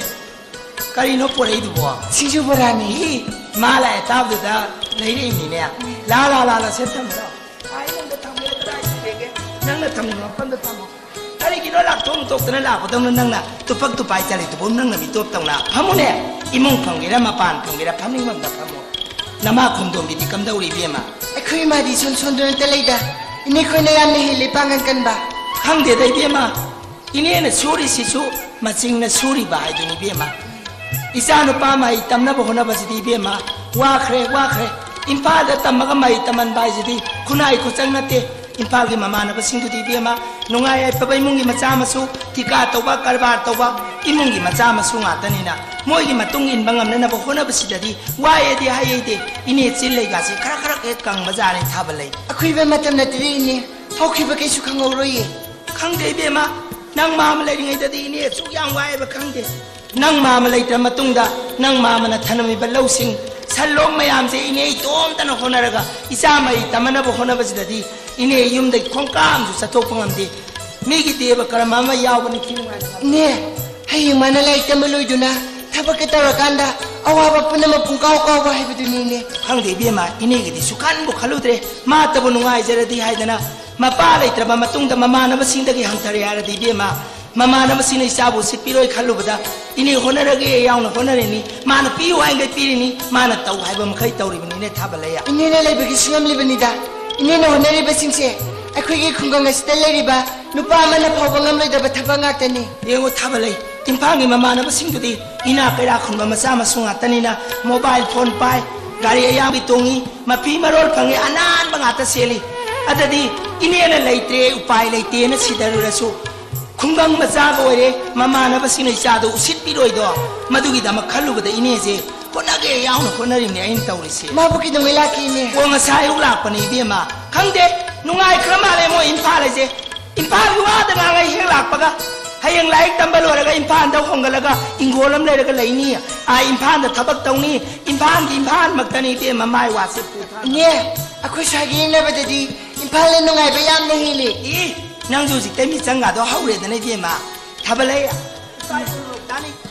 ꯀꯔꯤꯅꯣ ꯄꯨꯔꯛꯏꯗꯨꯕꯣ? ꯁꯤꯡꯖꯨ ꯕꯣꯔꯥꯅꯤ꯫ ꯏ, ꯃꯥ ꯂꯥꯛꯑꯦ ꯇꯥꯕꯗꯨꯗ ꯂꯩꯔꯛꯏꯅꯤꯅꯦ꯫ ꯂꯥ, ꯂꯥ, ꯂꯥ, ꯂꯥ, ꯁꯦ ꯊꯝꯃꯨꯔꯣ꯫ ꯑꯥ, ꯑꯩꯉꯣꯟꯗ ꯊꯝꯒꯦꯔꯥ ꯀꯗꯥꯏ ꯊꯝꯒꯦꯒꯦ? ꯅꯪꯅ ꯊꯝꯅꯤꯡꯕ ꯃꯐꯝꯗ ꯊꯝꯃꯣ꯫ ꯀꯔꯤꯒꯤꯅꯣ ꯂꯥꯛꯊꯣꯛ ꯂꯨꯊꯣꯛꯇꯅ ꯂꯥꯛꯄꯗꯧꯅ ꯅꯪꯅ ꯇꯨꯐꯛ ꯇꯨꯄꯥꯏ ꯆꯠꯂꯤꯗꯨꯕꯨ ꯅꯪꯅ ꯃꯤꯇꯣꯞꯇꯧꯅ? ꯐꯝꯃꯨꯅꯦ꯫ ꯏꯃꯨꯡ ꯐꯝꯒꯦꯔꯥ ꯃꯄꯥꯟ ꯐꯝꯒꯦꯔꯥ ꯐꯝꯅꯤꯡꯕ ꯑꯝꯗ ꯐꯝꯃꯣ꯫ ꯅꯃꯥ ꯈꯣꯝꯗꯣꯝꯕꯤꯗꯤ ꯀꯝꯗꯧꯔꯤ ꯏꯕꯦꯝꯃ? ꯑꯩꯈꯣꯏ ꯏꯃꯥꯗꯤ ꯏꯁꯣꯟ ꯁꯣꯟꯗꯨꯅꯇ ꯂꯩꯗ꯫ ꯏꯅꯦ ꯈꯣꯏꯅ ꯌꯥꯝꯅ ꯍꯦꯜꯂꯤ ꯄꯥꯡꯒꯜ ꯀꯟꯕ꯫ ꯈꯪꯗꯦꯗ ꯏꯕꯦꯝꯃ, ꯏꯅꯦꯅ ꯁꯨꯔꯤꯁꯤꯁꯨ ꯃꯆꯤꯡꯅ ꯁꯨꯔꯤꯕ ꯍꯥꯏꯗꯨꯅꯤ ꯏꯕꯦꯝꯃ꯫ ꯏꯆꯥ ꯅꯨꯄꯥ ꯃꯍꯩ ꯇꯝꯅꯕ ꯍꯣꯠꯅꯕꯁꯤꯗꯤ ꯏꯕꯦꯝꯃ ꯋꯥꯈ꯭ꯔꯦ, ꯋꯥꯈ꯭ꯔꯦ꯫ ꯏꯝꯐꯥꯜꯗ ꯇꯝꯃꯒ ꯃꯍꯩ ꯇꯝꯍꯟꯕ ꯍꯥꯏꯁꯤꯗꯤ ꯈꯨꯟꯅꯥꯏ ꯈꯨꯆꯪ ꯅꯠꯇꯦ꯫ ꯏꯝꯐꯥꯜꯒꯤ ꯃꯃꯥꯟꯅꯕꯁꯤꯡꯗꯨꯗꯤ ꯏꯕꯦꯝꯃ ꯅꯨꯡꯉꯥꯏ ꯌꯥꯏꯐꯕ ꯏꯃꯨꯡꯒꯤ ꯃꯆꯥ ꯃꯁꯨ, ꯊꯤꯀꯥ ꯇꯧꯕ, ꯀꯔꯕꯥꯔ ꯇꯧꯕ ꯏꯃꯨꯡꯒꯤ ꯃꯆꯥ ꯃꯁꯨ ꯉꯥꯛꯇꯅꯤꯅ ꯃꯣꯏꯒꯤ ꯃꯇꯨꯡ ꯏꯟꯕ ꯉꯝꯅꯅꯕ ꯍꯣꯠꯅꯕꯁꯤꯗꯗꯤ ꯋꯥꯏꯑꯦꯗꯤ ꯍꯥꯏꯌꯦꯗꯦ꯫ ꯏꯅꯦ ꯆꯤꯜ ꯂꯩꯒꯥꯁꯦ ꯈꯔ ꯈꯔ ꯍꯦꯛ ꯀꯪꯕ ꯖꯥꯠꯅꯤ ꯊꯥꯕꯜ ꯂꯩ꯫ ꯑꯀꯨꯏꯕ ꯃꯇꯝ ꯅꯠꯇꯦꯗ ꯏꯅꯦ, ꯍꯧꯈꯤꯕ ꯀꯩꯁꯨ ꯈꯪꯍꯧꯔꯣꯏꯌꯦ꯫ ꯈꯪꯗꯦ ꯏꯕꯦꯝꯃ, ꯅꯪ ꯃꯥꯃ ꯂꯩꯔꯤꯉꯩꯗꯗꯤ ꯏꯅꯦ ꯑꯁꯨꯛ ꯌꯥꯝ ꯋꯥꯏꯑꯦꯕ ꯈꯪꯗꯦ꯫ ꯅꯪ ꯃꯥꯃ ꯂꯩꯇ꯭ꯔ ꯃꯇꯨꯡꯗ ꯅꯪ ꯃꯥꯃꯅ ꯊꯅꯝꯃꯤꯕ ꯂꯧꯁꯤꯡ, ꯁꯟ ꯂꯣꯛ ꯃꯌꯥꯝꯁꯦ ꯏꯅꯦ ꯏꯇꯣꯝꯇꯅ ꯍꯣꯠꯅꯔꯒ ꯏꯆꯥ ꯃꯍꯩ ꯇꯝꯅꯅꯕ ꯍꯣꯠꯅꯕꯁꯤꯗꯗꯤ ꯏꯅꯦ ꯌꯨꯝꯗꯒꯤ ꯈꯣꯡꯀꯥꯞ ꯑꯃꯁꯨ ꯆꯠꯊꯣꯛꯄ ꯉꯝꯗꯦ꯫ ꯃꯤꯒꯤ ꯗꯦꯕ ꯀꯔꯃ ꯑꯃ ꯌꯥꯎꯕꯅꯤ ꯈꯤ ꯅꯨꯡꯉꯥꯏꯅ꯫ ꯏꯅꯦ, ꯍꯌꯦꯡ ꯃꯥꯅ ꯂꯥꯏꯔꯤꯛ ꯇꯝꯕ ꯂꯣꯏꯗꯨꯅ ꯊꯕꯛꯀ ꯇꯧꯔꯀꯥꯟꯗ ꯑꯋꯥꯕ ꯄꯨꯝꯅꯃꯛ ꯄꯨꯡꯀꯥꯎ ꯀꯥꯎꯕ ꯍꯥꯏꯕꯗꯨꯅꯤꯅꯦ꯫ ꯈꯪꯗꯦ ꯏꯕꯦꯝꯃ, ꯏꯅꯦꯒꯤꯗꯤ ꯁꯨꯈꯟꯕꯨ ꯈꯜꯂꯨꯗ꯭ꯔꯦ꯫ ꯃꯥꯇꯕꯨ ꯅꯨꯡꯉꯥꯏꯖꯔꯗꯤ ꯍꯥꯏꯗꯅ, ꯃꯄꯥ ꯂꯩꯇ꯭ꯔꯕ ꯃꯇꯨꯡꯗ ꯃꯃꯥꯟꯅꯕꯁꯤꯡꯗꯒꯤ ꯍꯟꯊꯔꯦ ꯍꯥꯏꯔꯗꯤ ꯏꯕꯦꯝꯃ, ꯃꯃꯥꯟꯅꯕꯁꯤꯡꯅ ꯏꯆꯥꯕꯨ ꯎꯁꯤꯠꯄꯤꯔꯣꯏ ꯈꯜꯂꯨꯕꯗ, ꯏꯅꯦ ꯍꯣꯠꯅꯔꯒꯦ ꯌꯥꯎꯅ ꯍꯣꯠꯅꯔꯤꯅꯤ꯫ ꯃꯥꯅ ꯄꯤꯌꯨ ꯍꯥꯏꯅ ꯄꯤꯔꯤꯅꯤ, ꯃꯥꯅ ꯇꯧ ꯍꯥꯏꯕ ꯃꯈꯩ ꯇꯧꯔꯤꯕꯅꯤꯅꯦ ꯊꯥꯕꯂꯩꯌꯥ꯫ ꯏꯅꯦꯅ ꯂꯩꯕꯒꯤꯁꯨ ꯉꯝꯂꯤꯕꯅꯤꯗ꯫ ꯏꯅꯦꯅ ꯍꯣꯠꯅꯔꯤꯕꯁꯤꯡꯁꯦ ꯑꯩꯈꯣꯏꯒꯤ ꯈꯨꯡꯒꯪ ꯑꯁꯤꯗ ꯂꯩꯔꯤꯕ ꯅꯨꯄꯥ ꯑꯃꯅ ꯐꯥꯎꯕ ꯉꯝꯂꯣꯏꯗꯕ ꯊꯕꯛ ꯉꯥꯛꯇꯅꯤ꯫ ꯌꯦꯡꯉꯨ ꯊꯥꯕꯂꯩ, ꯏꯝꯐꯥꯜꯒꯤ ꯃꯃꯥꯟꯅꯕꯁꯤꯡꯗꯨꯗꯤ ꯏꯅꯥꯛ ꯀꯩꯔꯥꯛ ꯈꯨꯟꯕ ꯃꯆꯥ ꯃꯁꯨ ꯉꯥꯛꯇꯅꯤꯅ, ꯃꯣꯕꯥꯏꯜ ꯐꯣꯟ ꯄꯥꯏ, ꯒꯥꯔꯤ ꯑꯌꯥꯡꯕꯤ ꯇꯣꯡꯉꯤ, ꯃꯐꯤ ꯃꯔꯣꯜ ꯐꯪꯉꯤ, ꯑꯅꯥꯟꯕ ꯉꯥꯛꯇ ꯆꯦꯜꯂꯤ꯫ ꯑꯗꯗꯤ ꯏꯅꯦꯅ ꯂꯩꯇ꯭ꯔꯦ, ꯎꯄꯥꯏ ꯂꯩꯇꯦꯅ ꯁꯤꯗꯔꯨꯔꯁꯨ, ꯈꯨꯡꯒꯪ ꯃꯆꯥꯒ ꯑꯣꯏꯔꯦ, ꯃꯃꯥꯟꯅꯕꯁꯤꯡꯅ ꯏꯆꯥꯗꯣ ꯎꯁꯤꯠꯄꯤꯔꯣꯏꯗꯣ? ꯃꯗꯨꯒꯤꯗꯃꯛ ꯈꯜꯂꯨꯕꯗ ꯏꯅꯦꯁꯦ ꯍꯣꯠꯅꯒꯦ ꯌꯥꯎꯅ ꯍꯣꯠꯅꯔꯤꯕꯅꯦ ꯑꯩꯅ ꯇꯧꯔꯤꯁꯦ꯫ ꯃꯥꯕꯨ ꯀꯩꯗꯧꯉꯩ ꯂꯥꯛꯀꯦ, ꯏꯅꯦ? ꯑꯣ, ꯉꯁꯥꯏ ꯑꯌꯨꯛ ꯂꯥꯛꯄꯅꯦ ꯏꯕꯦꯝꯃ꯫ ꯈꯪꯗꯦ, ꯅꯨꯡꯉꯥꯏꯈ꯭ꯔ ꯃꯥꯜꯂꯦ ꯃꯣꯏ ꯏꯝꯐꯥꯜ ꯍꯥꯏꯁꯦ꯫ ꯏꯝꯐꯥꯜꯒꯤ ꯋꯥꯗ ꯉꯥꯡꯉꯩ ꯍꯦꯛ ꯂꯥꯛꯄꯒ, ꯍꯌꯦꯡ ꯂꯥꯏꯔꯤꯛ ꯇꯝꯕ ꯂꯣꯏꯔꯒ ꯏꯝꯐꯥꯜꯗ ꯍꯣꯡꯒꯠꯂꯒ ꯏꯪꯈꯣꯜ ꯑꯃ ꯂꯩꯔꯒ ꯂꯩꯅꯤ, ꯑꯥ ꯏꯝꯐꯥꯜꯗ ꯊꯕꯛ ꯇꯧꯅꯤ, ꯏꯝꯐꯥꯜꯒꯤ ꯏꯝꯐꯥꯜꯃꯛꯇꯅꯤ ꯏꯕꯦꯝꯃ ꯃꯥꯏ ꯋꯥꯁꯦ꯫ ꯏꯅꯦ, ꯑꯩꯈꯣꯏ ꯁ꯭ꯋꯥꯏꯒ ꯌꯦꯡꯅꯕꯗꯗꯤ ꯏꯝꯐꯥꯜꯅ ꯅꯨꯡꯉꯥꯏꯕ ꯌꯥꯝꯅ ꯍꯦꯜꯂꯤ꯫ ꯏ, ꯅꯪꯁꯨ ꯍꯧꯖꯤꯛꯇꯩ ꯃꯤꯆꯪꯒꯗꯣ ꯍꯧꯔꯦꯗꯅ ꯏꯕꯦꯝꯃ꯫ ꯊꯥꯕꯂꯩ,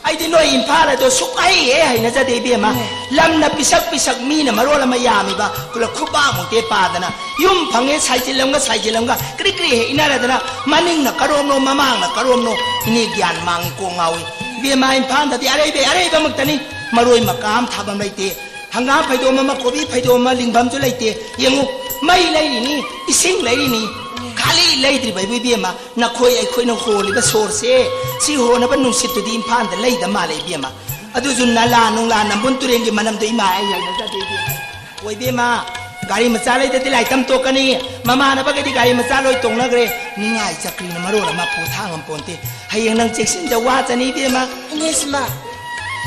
ꯑꯩꯗꯤ ꯅꯣꯏ ꯏꯝꯐꯥꯜ ꯑꯗꯣ ꯁꯨꯛꯍꯩ ꯍꯦꯛ ꯍꯩꯅꯖꯗꯦ ꯏꯕꯦꯝꯃ꯫ ꯎꯝ꯫ ꯂꯝꯅ ꯄꯤꯁꯛ ꯄꯤꯁꯛ, ꯃꯤꯅ ꯃꯔꯣꯜ ꯑꯃ ꯌꯥꯝꯃꯤꯕ, ꯈꯨꯂ ꯈꯨꯕꯥꯛꯃꯨꯛꯇꯤ ꯄꯥꯗꯅ, ꯌꯨꯝ ꯐꯪꯉꯦ ꯁꯥꯏꯖꯤꯜꯂꯝꯒ ꯁꯥꯏꯖꯤꯜꯂꯝꯒ ꯀ꯭ꯔꯤꯛ ꯀ꯭ꯔꯤꯛ ꯍꯦꯛ ꯏꯟꯅꯔꯗꯅ, ꯃꯅꯤꯡꯅ ꯀꯔꯣꯝꯅꯣ ꯃꯃꯥꯡꯅ ꯀꯔꯣꯝꯅꯣ, ꯏꯅꯦ ꯒ꯭ꯌꯥꯟ ꯃꯥꯡꯉꯤ ꯀꯣꯛ ꯉꯥꯎꯏ꯫ ꯏꯕꯦꯝꯃ, ꯏꯝꯐꯥꯜꯗꯗꯤ ꯑꯔꯩꯕ ꯑꯔꯩꯕꯃꯛꯇꯅꯤ, ꯃꯔꯣꯏ ꯃꯀꯥ ꯑꯃ ꯊꯥꯐꯝ ꯂꯩꯇꯦ꯫ ꯍꯪꯒꯥꯝ ꯐꯩꯗꯣꯝ ꯑꯃ, ꯀꯣꯕꯤ ꯐꯩꯗꯣꯝ ꯑꯃ ꯂꯤꯡꯐꯝꯁꯨ ꯂꯩꯇꯦ꯫ ꯌꯦꯡꯉꯨ, ꯃꯩ ꯂꯩꯔꯤꯅꯤ, ꯏꯁꯤꯡ ꯂꯩꯔꯤꯅꯤ, ꯈꯥꯂꯤ ꯂꯩꯗ꯭ꯔꯤꯕ ꯏꯕꯨ ꯏꯕꯦꯝꯃ, ꯅꯈꯣꯏ ꯑꯩꯈꯣꯏꯅ ꯍꯣꯜꯂꯤꯕ ꯁꯣꯔꯁꯦ, ꯁꯤ ꯍꯣꯟꯅꯕ ꯅꯨꯡꯁꯤꯠꯇꯨꯗꯤ ꯏꯝꯐꯥꯜꯗ ꯂꯩꯗ ꯃꯥꯜꯂꯦ ꯏꯕꯦꯝꯃ꯫ ꯑꯗꯨꯁꯨ ꯅꯂꯥ ꯅꯨꯡꯂꯥ ꯅꯝꯕꯨꯜ ꯇꯨꯔꯦꯜꯒꯤ ꯃꯅꯝꯗꯣ ꯏꯃꯥ ꯑꯩ ꯍꯩꯅꯖꯗꯦ ꯏꯕꯦꯝꯃ꯫ ꯑꯣ ꯏꯕꯦꯝꯃ, ꯒꯥꯔꯤ ꯃꯆꯥ ꯂꯩꯗꯗꯤ ꯂꯥꯏꯔꯤꯛ ꯇꯝ ꯇꯣꯛꯀꯅꯤ꯫ ꯃꯃꯥꯟꯅꯕꯒꯗꯤ ꯒꯥꯔꯤ ꯃꯆꯥ ꯂꯣꯏ ꯇꯣꯡꯅꯈ꯭ꯔꯦ꯫ ꯅꯤꯡꯉꯥꯏ ꯆꯀ꯭ꯔꯤꯅ ꯃꯔꯣꯜ ꯑꯃ ꯄꯣꯊꯥ ꯉꯝꯄꯣꯟꯇꯦ꯫ ꯍꯌꯦꯡ ꯅꯪ ꯆꯦꯛꯁꯤꯟꯖꯧ, ꯋꯥꯖꯅꯤ ꯏꯕꯦꯝꯃ꯫ ꯏꯅꯦ ꯁꯤꯃ꯫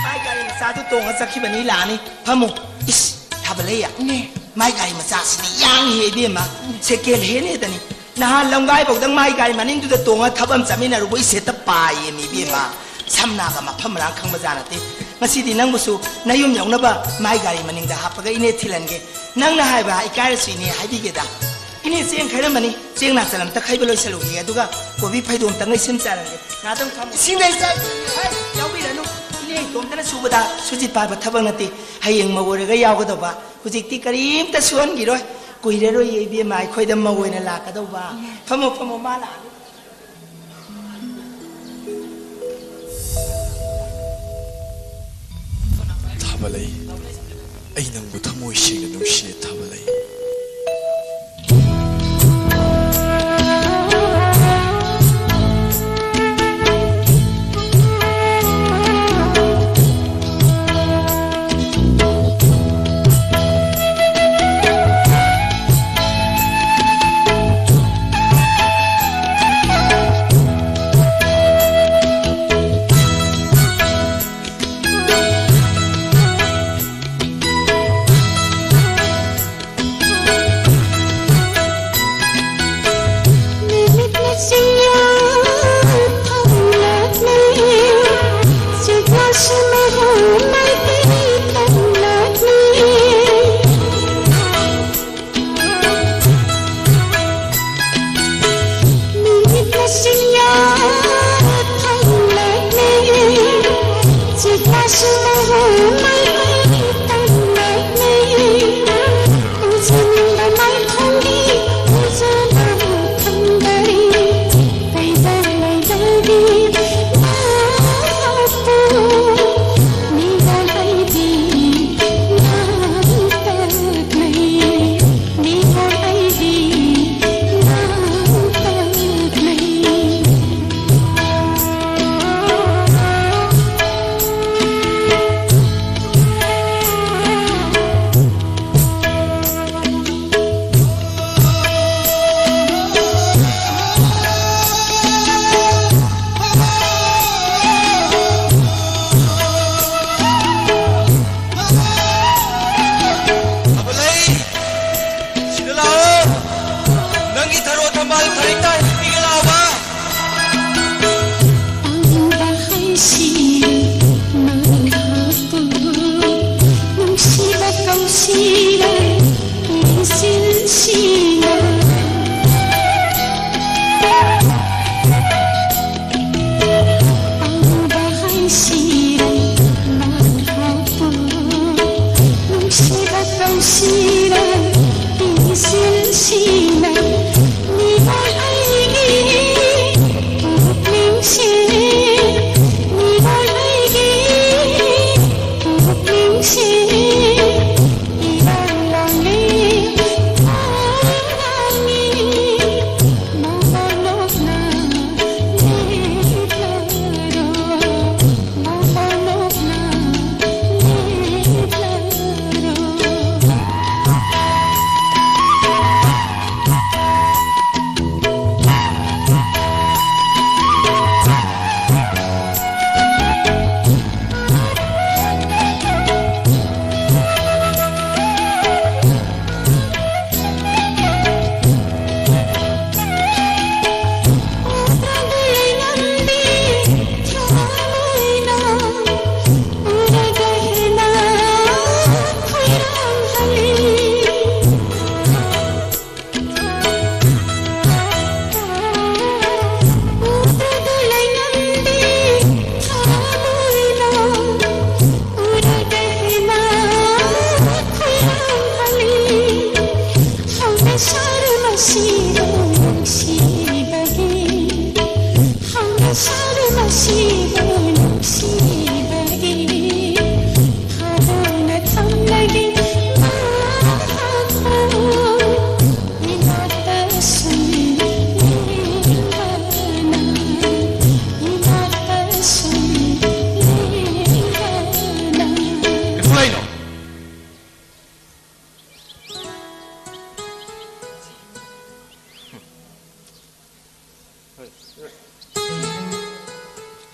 ꯃꯥꯏ ꯒꯥꯔꯤ ꯃꯆꯥꯗꯨ ꯇꯣꯡꯉ ꯆꯠꯈꯤꯕꯅꯤ, ꯂꯥꯛꯑꯅꯤ꯫ ꯐꯝꯃꯨ꯫ ꯏꯁ, ꯊꯥꯕꯂꯩꯌꯥ꯫ ꯏꯅꯦ꯫ ꯃꯥꯏ ꯒꯥꯔꯤ ꯃꯆꯥꯁꯤꯗꯤ ꯌꯥꯡꯉꯤꯍꯦ ꯏꯕꯦꯝꯃ꯫ ꯁꯦꯀꯦꯟ ꯍꯦꯟꯅꯦꯗꯅꯤ꯫ ꯅꯍꯥꯟ ꯂꯝꯒꯥꯏꯐꯥꯎꯗꯪ ꯃꯥꯏ ꯒꯥꯔꯤ ꯃꯅꯤꯡꯗꯨꯗ ꯇꯣꯡꯉ ꯊꯕꯛ ꯑꯃ ꯆꯠꯃꯤꯟꯅꯔꯨꯕ, ꯏꯁ ꯍꯦꯛꯇ ꯄꯥꯏꯌꯦꯃꯤ ꯏꯕꯦꯝꯃ꯫ ꯁꯝꯅꯥꯒ ꯃꯐꯝ ꯃꯔꯥꯡ ꯈꯪꯕꯖꯥꯠ ꯅꯠꯇꯦ꯫ ꯉꯁꯤꯗꯤ ꯅꯪꯕꯨꯁꯨ ꯅꯌꯨꯝ ꯌꯧꯅꯕ ꯃꯥꯏ ꯒꯥꯔꯤ ꯃꯅꯤꯡꯗ ꯍꯥꯞꯄꯒ ꯏꯅꯦ ꯊꯤꯜꯍꯟꯒꯦ꯫ ꯅꯪꯅ ꯍꯥꯏꯕ ꯏꯀꯥꯏꯔꯁꯨ ꯏꯅꯦ ꯍꯥꯏꯕꯤꯒꯦꯗ꯫ ꯏꯅꯦ ꯆꯦꯡ ꯈꯩꯔꯝꯃꯅꯤ, ꯆꯦꯡ ꯅꯥꯆꯟ ꯑꯝꯇ ꯈꯩꯕ ꯂꯣꯏꯁꯜꯂꯨꯈꯤꯒꯦ, ꯑꯗꯨꯒ ꯀꯣꯕꯤ ꯐꯩꯗꯣꯝꯇꯪ ꯂꯩꯁꯤꯟ ꯆꯥꯔꯝꯒꯦ꯫ ꯑꯗꯨꯝ ꯐꯝꯃꯨ꯫ ꯏꯁꯤꯡ ꯂꯩ ꯆꯥꯏ꯫ ꯍꯩ, ꯌꯥꯎꯕꯤꯔꯅꯨ꯫ ꯏꯅꯦ ꯏꯇꯣꯝꯇꯅ ꯁꯨꯕꯗ ꯁꯨꯖꯤꯠ ꯄꯥꯏꯕ ꯊꯕꯛ ꯅꯠꯇꯦ꯫ ꯍꯌꯦꯡ ꯃꯧ ꯑꯣꯏꯔꯒ ꯌꯥꯎꯒꯗꯧꯕ꯫ ꯍꯧꯖꯤꯛꯇꯤ ꯀꯔꯤꯝꯇ ꯁꯨꯍꯟꯈꯤꯔꯣꯏ꯫ ꯀꯨꯏꯔꯔꯣꯏꯌꯦ ꯏꯕꯦꯝꯃ, ꯑꯩꯈꯣꯏꯗ ꯃꯧ ꯑꯣꯏꯅ ꯂꯥꯛꯀꯗꯧꯕ꯫ ꯐꯝꯃꯣ, ꯐꯝꯃꯣ, ꯃꯥ ꯂꯥꯛꯑꯅꯤ꯫ ꯊꯥꯕꯂꯩ, ꯑꯩ ꯅꯪꯕꯨ ꯊꯃꯣꯏ ꯁꯦꯡꯅ ꯅꯨꯡꯁꯤꯌꯦ, ꯊꯥꯕꯂꯩ꯫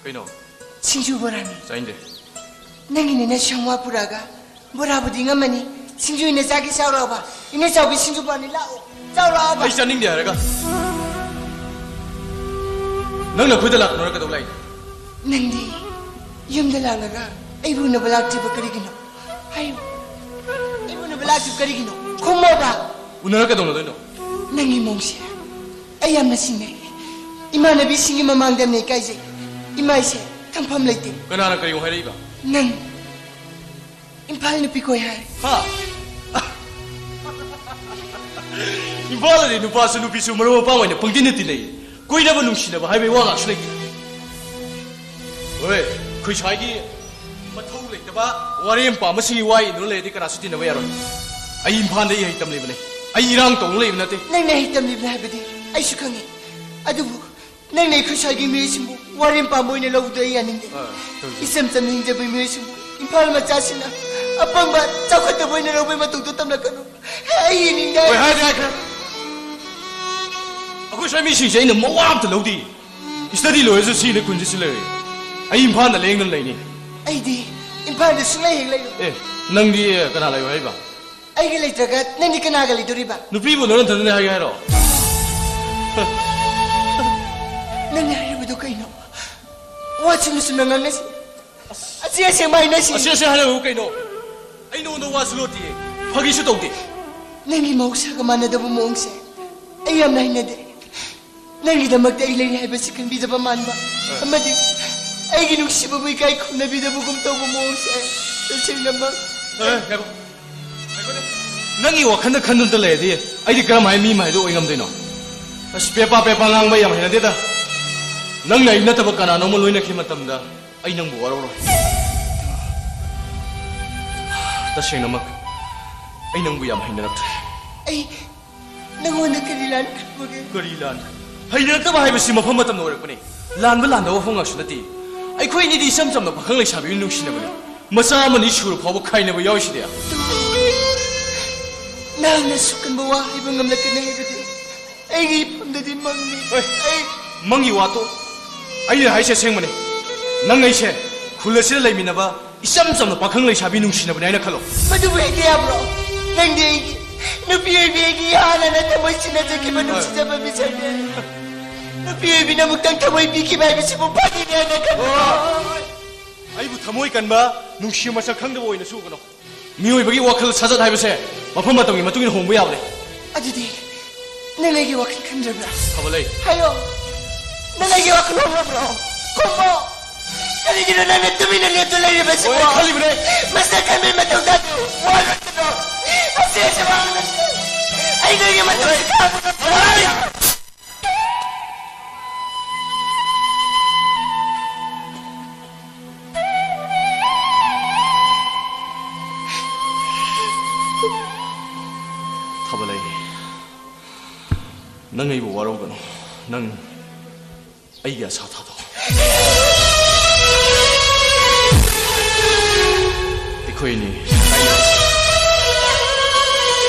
ꯀꯩꯅꯣ? ꯁꯤꯡꯖꯨ ꯕꯣꯔꯥꯅꯤ꯫ ꯆꯥꯅꯤꯡꯗꯦ꯫ ꯅꯪꯒꯤꯅꯤꯅ ꯁꯪꯋꯥ ꯄꯨꯔꯛꯑꯒ ꯕꯣꯔꯥꯕꯨꯗꯤ ꯉꯝꯃꯅꯤ꯫ ꯁꯤꯡꯖꯨ ꯏꯅꯦ ꯆꯥꯒꯦ ꯆꯥꯎꯔꯛꯑꯕ? ꯏꯅꯦ ꯆꯥꯎꯕꯤ ꯁꯤꯡꯖꯨ ꯕꯣꯔꯥꯅꯤ, ꯂꯥꯛꯑꯣ꯫ ꯆꯥꯎꯔꯛꯑꯕ? ꯑꯩ ꯆꯥꯅꯤꯡꯗꯦ ꯍꯥꯏꯔꯒ꯫ ꯅꯪꯅ ꯑꯩꯈꯣꯏꯗ ꯂꯥꯛꯄꯅꯣ ꯀꯩꯗꯧ ꯂꯥꯛꯏꯅꯣ? ꯅꯪꯗꯤ ꯌꯨꯝꯗ ꯂꯥꯛꯂꯒ ꯑꯩꯕꯨ ꯎꯅꯕ ꯂꯥꯛꯇ꯭ꯔꯤꯕ ꯀꯔꯤꯒꯤꯅꯣ? ꯍꯥꯏꯌꯨ꯫ ꯑꯩꯕꯨ ꯎꯅꯕ ꯂꯥꯛꯇ꯭ꯔꯤꯕ ꯀꯔꯤꯒꯤꯅꯣ? ꯈꯨꯝꯃꯣꯕ꯫ ꯎꯅꯔ ꯀꯩꯗꯧꯅꯗꯣꯏꯅꯣ? ꯅꯪꯒꯤ ꯃꯑꯣꯡꯁꯦ ꯑꯩ ꯌꯥꯝꯅ ꯆꯤꯡꯅꯩ꯫ ꯏꯃꯥꯟꯅꯕꯤꯁꯤꯡꯒꯤ ꯃꯃꯥꯡꯗ ꯌꯥꯝꯅ ꯏꯀꯥꯏꯖꯩ꯫ ꯏꯃꯥꯏꯁꯦ ꯊꯝꯐꯝ ꯂꯩꯇꯦ꯫ ꯀꯅꯥꯅ ꯀꯔꯤꯅꯣ ꯍꯥꯏꯔꯛꯏꯕ? ꯅꯪ ꯏꯝꯐꯥꯜ ꯅꯨꯄꯤ ꯀꯣꯏ ꯍꯥꯏ꯫ ꯍꯥ? ꯏꯝꯐꯥꯜꯗꯗꯤ ꯅꯨꯄꯥꯁꯨ ꯅꯨꯄꯤꯁꯨ ꯃꯔꯨꯞ ꯃꯄꯥꯡ ꯑꯣꯏꯅ ꯄꯪꯇꯤꯟꯗ ꯇꯤꯟꯅꯩ꯫ ꯀꯣꯏꯅꯕ ꯅꯨꯡꯁꯤꯅꯕ ꯍꯥꯏꯕꯒꯤ ꯋꯥ ꯉꯥꯛꯁꯨ ꯂꯩꯇꯦ꯫ ꯍꯣꯏ, ꯑꯩꯈꯣꯏ ꯁ꯭ꯋꯥꯏꯒꯤ ꯃꯊꯧ ꯂꯩꯇꯕ ꯋꯥꯔꯦꯝ ꯄꯥꯝꯕꯁꯤꯡꯒꯤ ꯋꯥ ꯏꯟꯗꯨꯅ ꯂꯩꯔꯗꯤ ꯀꯅꯥꯁꯨ ꯇꯤꯟꯅꯕ ꯌꯥꯔꯣꯏ꯫ ꯑꯩ ꯏꯝꯐꯥꯜꯗ ꯏꯍꯩ ꯇꯝꯂꯤꯕꯅꯤ꯫ ꯑꯩ ꯏꯔꯥꯡ ꯇꯧꯅ ꯂꯩꯕ ꯅꯠꯇꯦ꯫ ꯅꯪꯅ ꯏꯍꯩ ꯇꯝꯂꯤꯕꯅꯤ ꯍꯥꯏꯕꯗꯤ ꯑꯩꯁꯨ ꯈꯪꯉꯤ꯫ ꯑꯗꯨꯕꯨ ꯅꯪꯅ ꯑꯩꯈꯣꯏ ꯁ꯭ꯋꯥꯏꯒꯤ ꯃꯤꯑꯣꯏꯁꯤꯡꯕꯨ ꯋꯥꯔꯦꯝ ꯄꯥꯝꯕ ꯑꯣꯏꯅ ꯂꯧꯕꯗꯨ ꯑꯩ ꯌꯥꯅꯤꯡꯗꯦ꯫ ꯑ, ꯇꯧꯁꯤ꯫ ꯏꯆꯝ ꯆꯝꯅ ꯍꯤꯡꯖꯕ ꯃꯤꯑꯣꯏꯁꯤꯡꯕꯨ ꯏꯝꯐꯥꯜ ꯃꯆꯥꯁꯤꯡꯅ ꯑꯄꯪꯕ, ꯆꯥꯎꯈꯠꯇꯕ ꯑꯣꯏꯅ ꯂꯧꯕꯒꯤ ꯃꯇꯧꯗꯨ ꯇꯝꯂꯛꯀꯅꯨ꯫ ꯑꯩ ꯌꯦꯡꯅꯤꯡꯗꯦ꯫ ꯍꯣꯏ, ꯍꯥꯏꯗꯤ ꯍꯥꯏꯈ꯭ꯔꯦ꯫ ꯑꯩꯈꯣꯏ ꯁ꯭ꯋꯥꯏ ꯃꯤꯁꯤꯡꯁꯦ ꯑꯩꯅ ꯃꯋꯥ ꯑꯝꯇ ꯂꯧꯗꯦ꯫ ꯏꯁꯇꯗꯤ ꯂꯣꯏꯔꯁꯨ ꯁꯤꯅ ꯈꯨꯟꯁꯤ ꯁꯤ ꯂꯩꯔꯦ꯫ ꯑꯩ ꯏꯝꯐꯥꯜꯗ ꯂꯦꯡꯗꯅ ꯂꯩꯅꯤ꯫ ꯑꯩꯗꯤ ꯏꯝꯐꯥꯜꯗ ꯁꯨꯡꯂꯩ ꯍꯦꯛ ꯂꯩꯔꯣꯏ꯫ ꯑꯦ, ꯅꯪꯗꯤ ꯀꯅꯥ ꯂꯩꯌꯣ ꯍꯥꯏꯕ? ꯑꯩꯒ ꯂꯩꯇ꯭ꯔꯒ ꯅꯪꯗꯤ ꯀꯅꯥꯒ ꯂꯩꯗꯣꯔꯤꯕ? ꯅꯨꯄꯤꯕꯨ ꯅꯪ ꯅꯊꯟꯗꯅꯦ ꯍꯥꯏꯒꯦ ꯍꯥꯏꯔꯣ? ꯅꯪꯅ ꯍꯥꯏꯔꯤꯕꯗꯨ ꯀꯩꯅꯣ? ꯋꯥ ꯆꯨꯝꯅ ꯆꯨꯝꯅ ꯉꯥꯡꯅꯁꯤ꯫ ꯑꯁꯤ ꯑꯁꯦꯡꯕ ꯍꯥꯏꯅꯁꯤ꯫ ꯑꯁꯤ ꯑꯁꯦꯡꯕ ꯍꯥꯏꯅꯕꯨ ꯀꯩꯅꯣ? ꯑꯩ ꯅꯉꯣꯟꯗ ꯋꯥꯁꯨ ꯂꯣꯠꯇꯤꯌꯦ, ꯐꯥꯒꯤꯁꯨ ꯇꯧꯗꯦ꯫ ꯅꯪꯒꯤ ꯃꯍꯧꯁꯥꯒ ꯃꯥꯟꯅꯗꯕ ꯃꯑꯣꯡꯁꯦ ꯑꯩ ꯌꯥꯝꯅ ꯍꯩꯅꯗꯦ꯫ ꯅꯪꯒꯤꯗꯃꯛꯇ ꯑꯩ ꯂꯩꯔꯤ ꯍꯥꯏꯕꯁꯤ ꯈꯟꯕꯤꯗꯕ ꯃꯥꯟꯕ ꯑꯃꯗꯤ ꯑꯩꯒꯤ ꯅꯨꯡꯁꯤꯕꯕꯨ ꯏꯀꯥꯏ ꯈꯨꯝꯅꯕꯤꯗꯕꯒꯨꯝ ꯇꯧꯕ ꯃꯑꯣꯡꯁꯦ ꯇꯁꯦꯡꯅꯃꯛ ꯑꯦ, ꯉꯥꯏꯈꯣ꯫ ꯉꯥꯏꯈꯣꯅꯦ꯫ ꯅꯪꯒꯤ ꯋꯥꯈꯜꯗ ꯈꯟꯗꯨꯅꯇ ꯂꯩꯔꯗꯤ ꯑꯩꯗꯤ ꯀꯔꯝ ꯍꯥꯏꯅ ꯃꯤ ꯑꯃ ꯍꯥꯏꯗꯣ ꯑꯣꯏ ꯉꯝꯗꯣꯏꯅꯣ? ꯑꯁ, ꯄꯦꯄꯥ ꯄꯦꯄꯥ ꯉꯥꯡꯕ ꯌꯥꯝ ꯍꯩꯅꯗꯦꯗ꯫ ꯅꯪꯅ ꯑꯩ ꯅꯠꯇꯕ ꯀꯅꯥꯅꯣꯝꯃ ꯂꯣꯏꯅꯈꯤꯕ ꯃꯇꯝꯗ ꯑꯩ ꯅꯪꯕꯨ ꯋꯥꯔꯧꯔꯣꯏ꯫ ꯇꯁꯦꯡꯅꯃꯛ ꯑꯩ ꯅꯪꯕꯨ ꯌꯥꯝ ꯍꯩꯅꯔꯛꯇ꯭ꯔꯦ꯫ ꯑꯩ ꯅꯪꯉꯣꯟꯗ ꯀꯔꯤ ꯂꯥꯟꯈ꯭ꯔꯕꯒꯦ? ꯀꯔꯤ ꯂꯥꯟ? ꯍꯩꯅꯔꯛꯇꯕ ꯍꯥꯏꯕꯁꯤ ꯃꯐꯝ ꯃꯇꯝꯅ ꯑꯣꯏꯔꯛꯄꯅꯤ꯫ ꯂꯥꯟꯕ ꯂꯥꯟꯗꯕ ꯋꯥꯐꯝ ꯉꯥꯛꯁꯨ ꯅꯠꯇꯦ꯫ ꯑꯩꯈꯣꯏ ꯑꯅꯤꯗꯤ ꯏꯆꯝ ꯆꯝꯅ ꯄꯥꯈꯪ ꯂꯩꯁꯥꯕꯤꯕꯨ ꯅꯨꯡꯁꯤꯅꯕꯅꯤ꯫ ꯃꯆꯥ ꯑꯃꯅꯤ ꯁꯨꯔ ꯐꯥꯎꯕ ꯈꯥꯏꯅꯕ ꯌꯥꯎꯔꯤꯁꯤꯗꯤ꯫ ꯅꯍꯥꯛꯅ ꯑꯁꯨꯛ ꯀꯟꯕ ꯋꯥ ꯍꯥꯏꯕ ꯉꯝꯂꯛꯀꯅꯤ ꯍꯥꯏꯕꯗꯤ ꯑꯩꯒꯤ ꯏꯐꯝꯗꯗꯤ ꯃꯪꯅꯤ꯫ ꯍꯣꯏ꯫ ꯑꯩ ꯃꯪꯒꯤ ꯋꯥ ꯇꯣꯛ꯫ ꯑꯩꯅ ꯍꯥꯏꯁꯦ ꯑꯁꯦꯡꯕꯅꯤ꯫ ꯅꯪ ꯑꯩꯁꯦ ꯈꯨꯜ ꯑꯁꯤꯗ ꯂꯩꯃꯤꯟꯅꯕ ꯏꯆꯝ ꯆꯝꯅ ꯄꯥꯈꯪ ꯂꯩꯁꯥꯕꯤ ꯅꯨꯡꯁꯤꯅꯕꯅꯤ ꯍꯥꯏꯅ ꯈꯜꯂꯣ꯫ ꯃꯗꯨꯕꯨ ꯍꯦꯛꯇ ꯌꯥꯕ꯭ꯔꯣ? ꯅꯪꯗꯤ ꯑꯩꯒꯤ ꯅꯨꯄꯤ ꯑꯣꯏꯕꯤ, ꯑꯩꯒꯤ ꯍꯥꯟꯅꯅ ꯊꯃꯣꯏ ꯁꯤꯟꯅꯖꯈꯤꯕ ꯍꯣꯏ꯫ ꯅꯨꯡꯁꯤꯖꯕ ꯃꯤꯁꯛꯅꯤ꯫ ꯅꯨꯄꯤ ꯑꯣꯏꯕꯤꯅ ꯑꯃꯨꯛꯇꯪ ꯊꯃꯣꯏ ꯄꯤꯈꯤꯕ ꯍꯥꯏꯕꯁꯤꯕꯨ ꯐꯥꯒꯤꯅꯤ ꯍꯥꯏꯅ ꯈꯟꯕ꯭ꯔꯣ? ꯍꯣꯏ꯫ ꯑꯩꯕꯨ ꯊꯃꯣꯏ ꯀꯟꯕ, ꯅꯨꯡꯁꯤ ꯃꯁꯛ ꯈꯪꯗꯕ ꯑꯣꯏꯅꯁꯨ ꯎꯒꯅꯨ꯫ ꯃꯤꯑꯣꯏꯕꯒꯤ ꯋꯥꯈꯜ ꯁꯥꯖꯠ ꯍꯥꯏꯕꯁꯦ ꯃꯐꯝ ꯃꯇꯝꯒꯤ ꯃꯇꯨꯡ ꯏꯟꯅ ꯍꯣꯡꯕ ꯌꯥꯕꯅꯦ꯫ ꯑꯗꯨꯗꯤ ꯅꯪ ꯑꯩꯒꯤ ꯋꯥꯈꯜ ꯈꯟꯗ꯭ꯔꯕ꯭ꯔꯥ? ꯐꯕ ꯂꯩ꯫ ꯍꯥꯏꯌꯣ꯫ ꯅꯪ ꯑꯩꯒꯤ ꯋꯥꯈꯜ ꯍꯣꯡꯂꯕ꯭ꯔꯣ? ꯈꯨꯝꯃꯣ꯫ ꯀꯔꯤꯒꯤꯅꯣ ꯅꯪꯅ ꯇꯨꯃꯤꯟꯅ ꯂꯦꯞꯇꯨꯅ ꯂꯩꯔꯤꯕꯁꯤꯕꯣ? ꯍꯣꯏ, ꯈꯜꯂꯤꯕꯅꯦ꯫ ꯃꯁꯤꯗ ꯈꯟꯕꯒꯤ ꯃꯊꯧ ꯇꯥꯗꯦ꯫ ꯋꯥ ꯂꯣꯠꯀꯅꯨ꯫ ꯑꯁꯤ ꯑꯁꯤ ꯋꯥ ꯉꯥꯡꯅꯁꯤ꯫ ꯑꯩ ꯅꯪꯒꯤ ꯃꯇꯝꯁꯤ ꯈꯥꯡꯕ ꯉꯝꯗ꯭ꯔꯦ꯫ ꯊꯥꯕꯂꯩ, ꯅꯪ ꯑꯩꯕꯨ ꯋꯥꯔꯧꯒꯅꯨ꯫ ꯅꯪ ꯑꯩꯒꯤ ꯑꯁꯥ ꯊꯥꯗꯣꯛꯑꯣ꯫ ꯑꯩꯈꯣꯏꯅꯤ꯫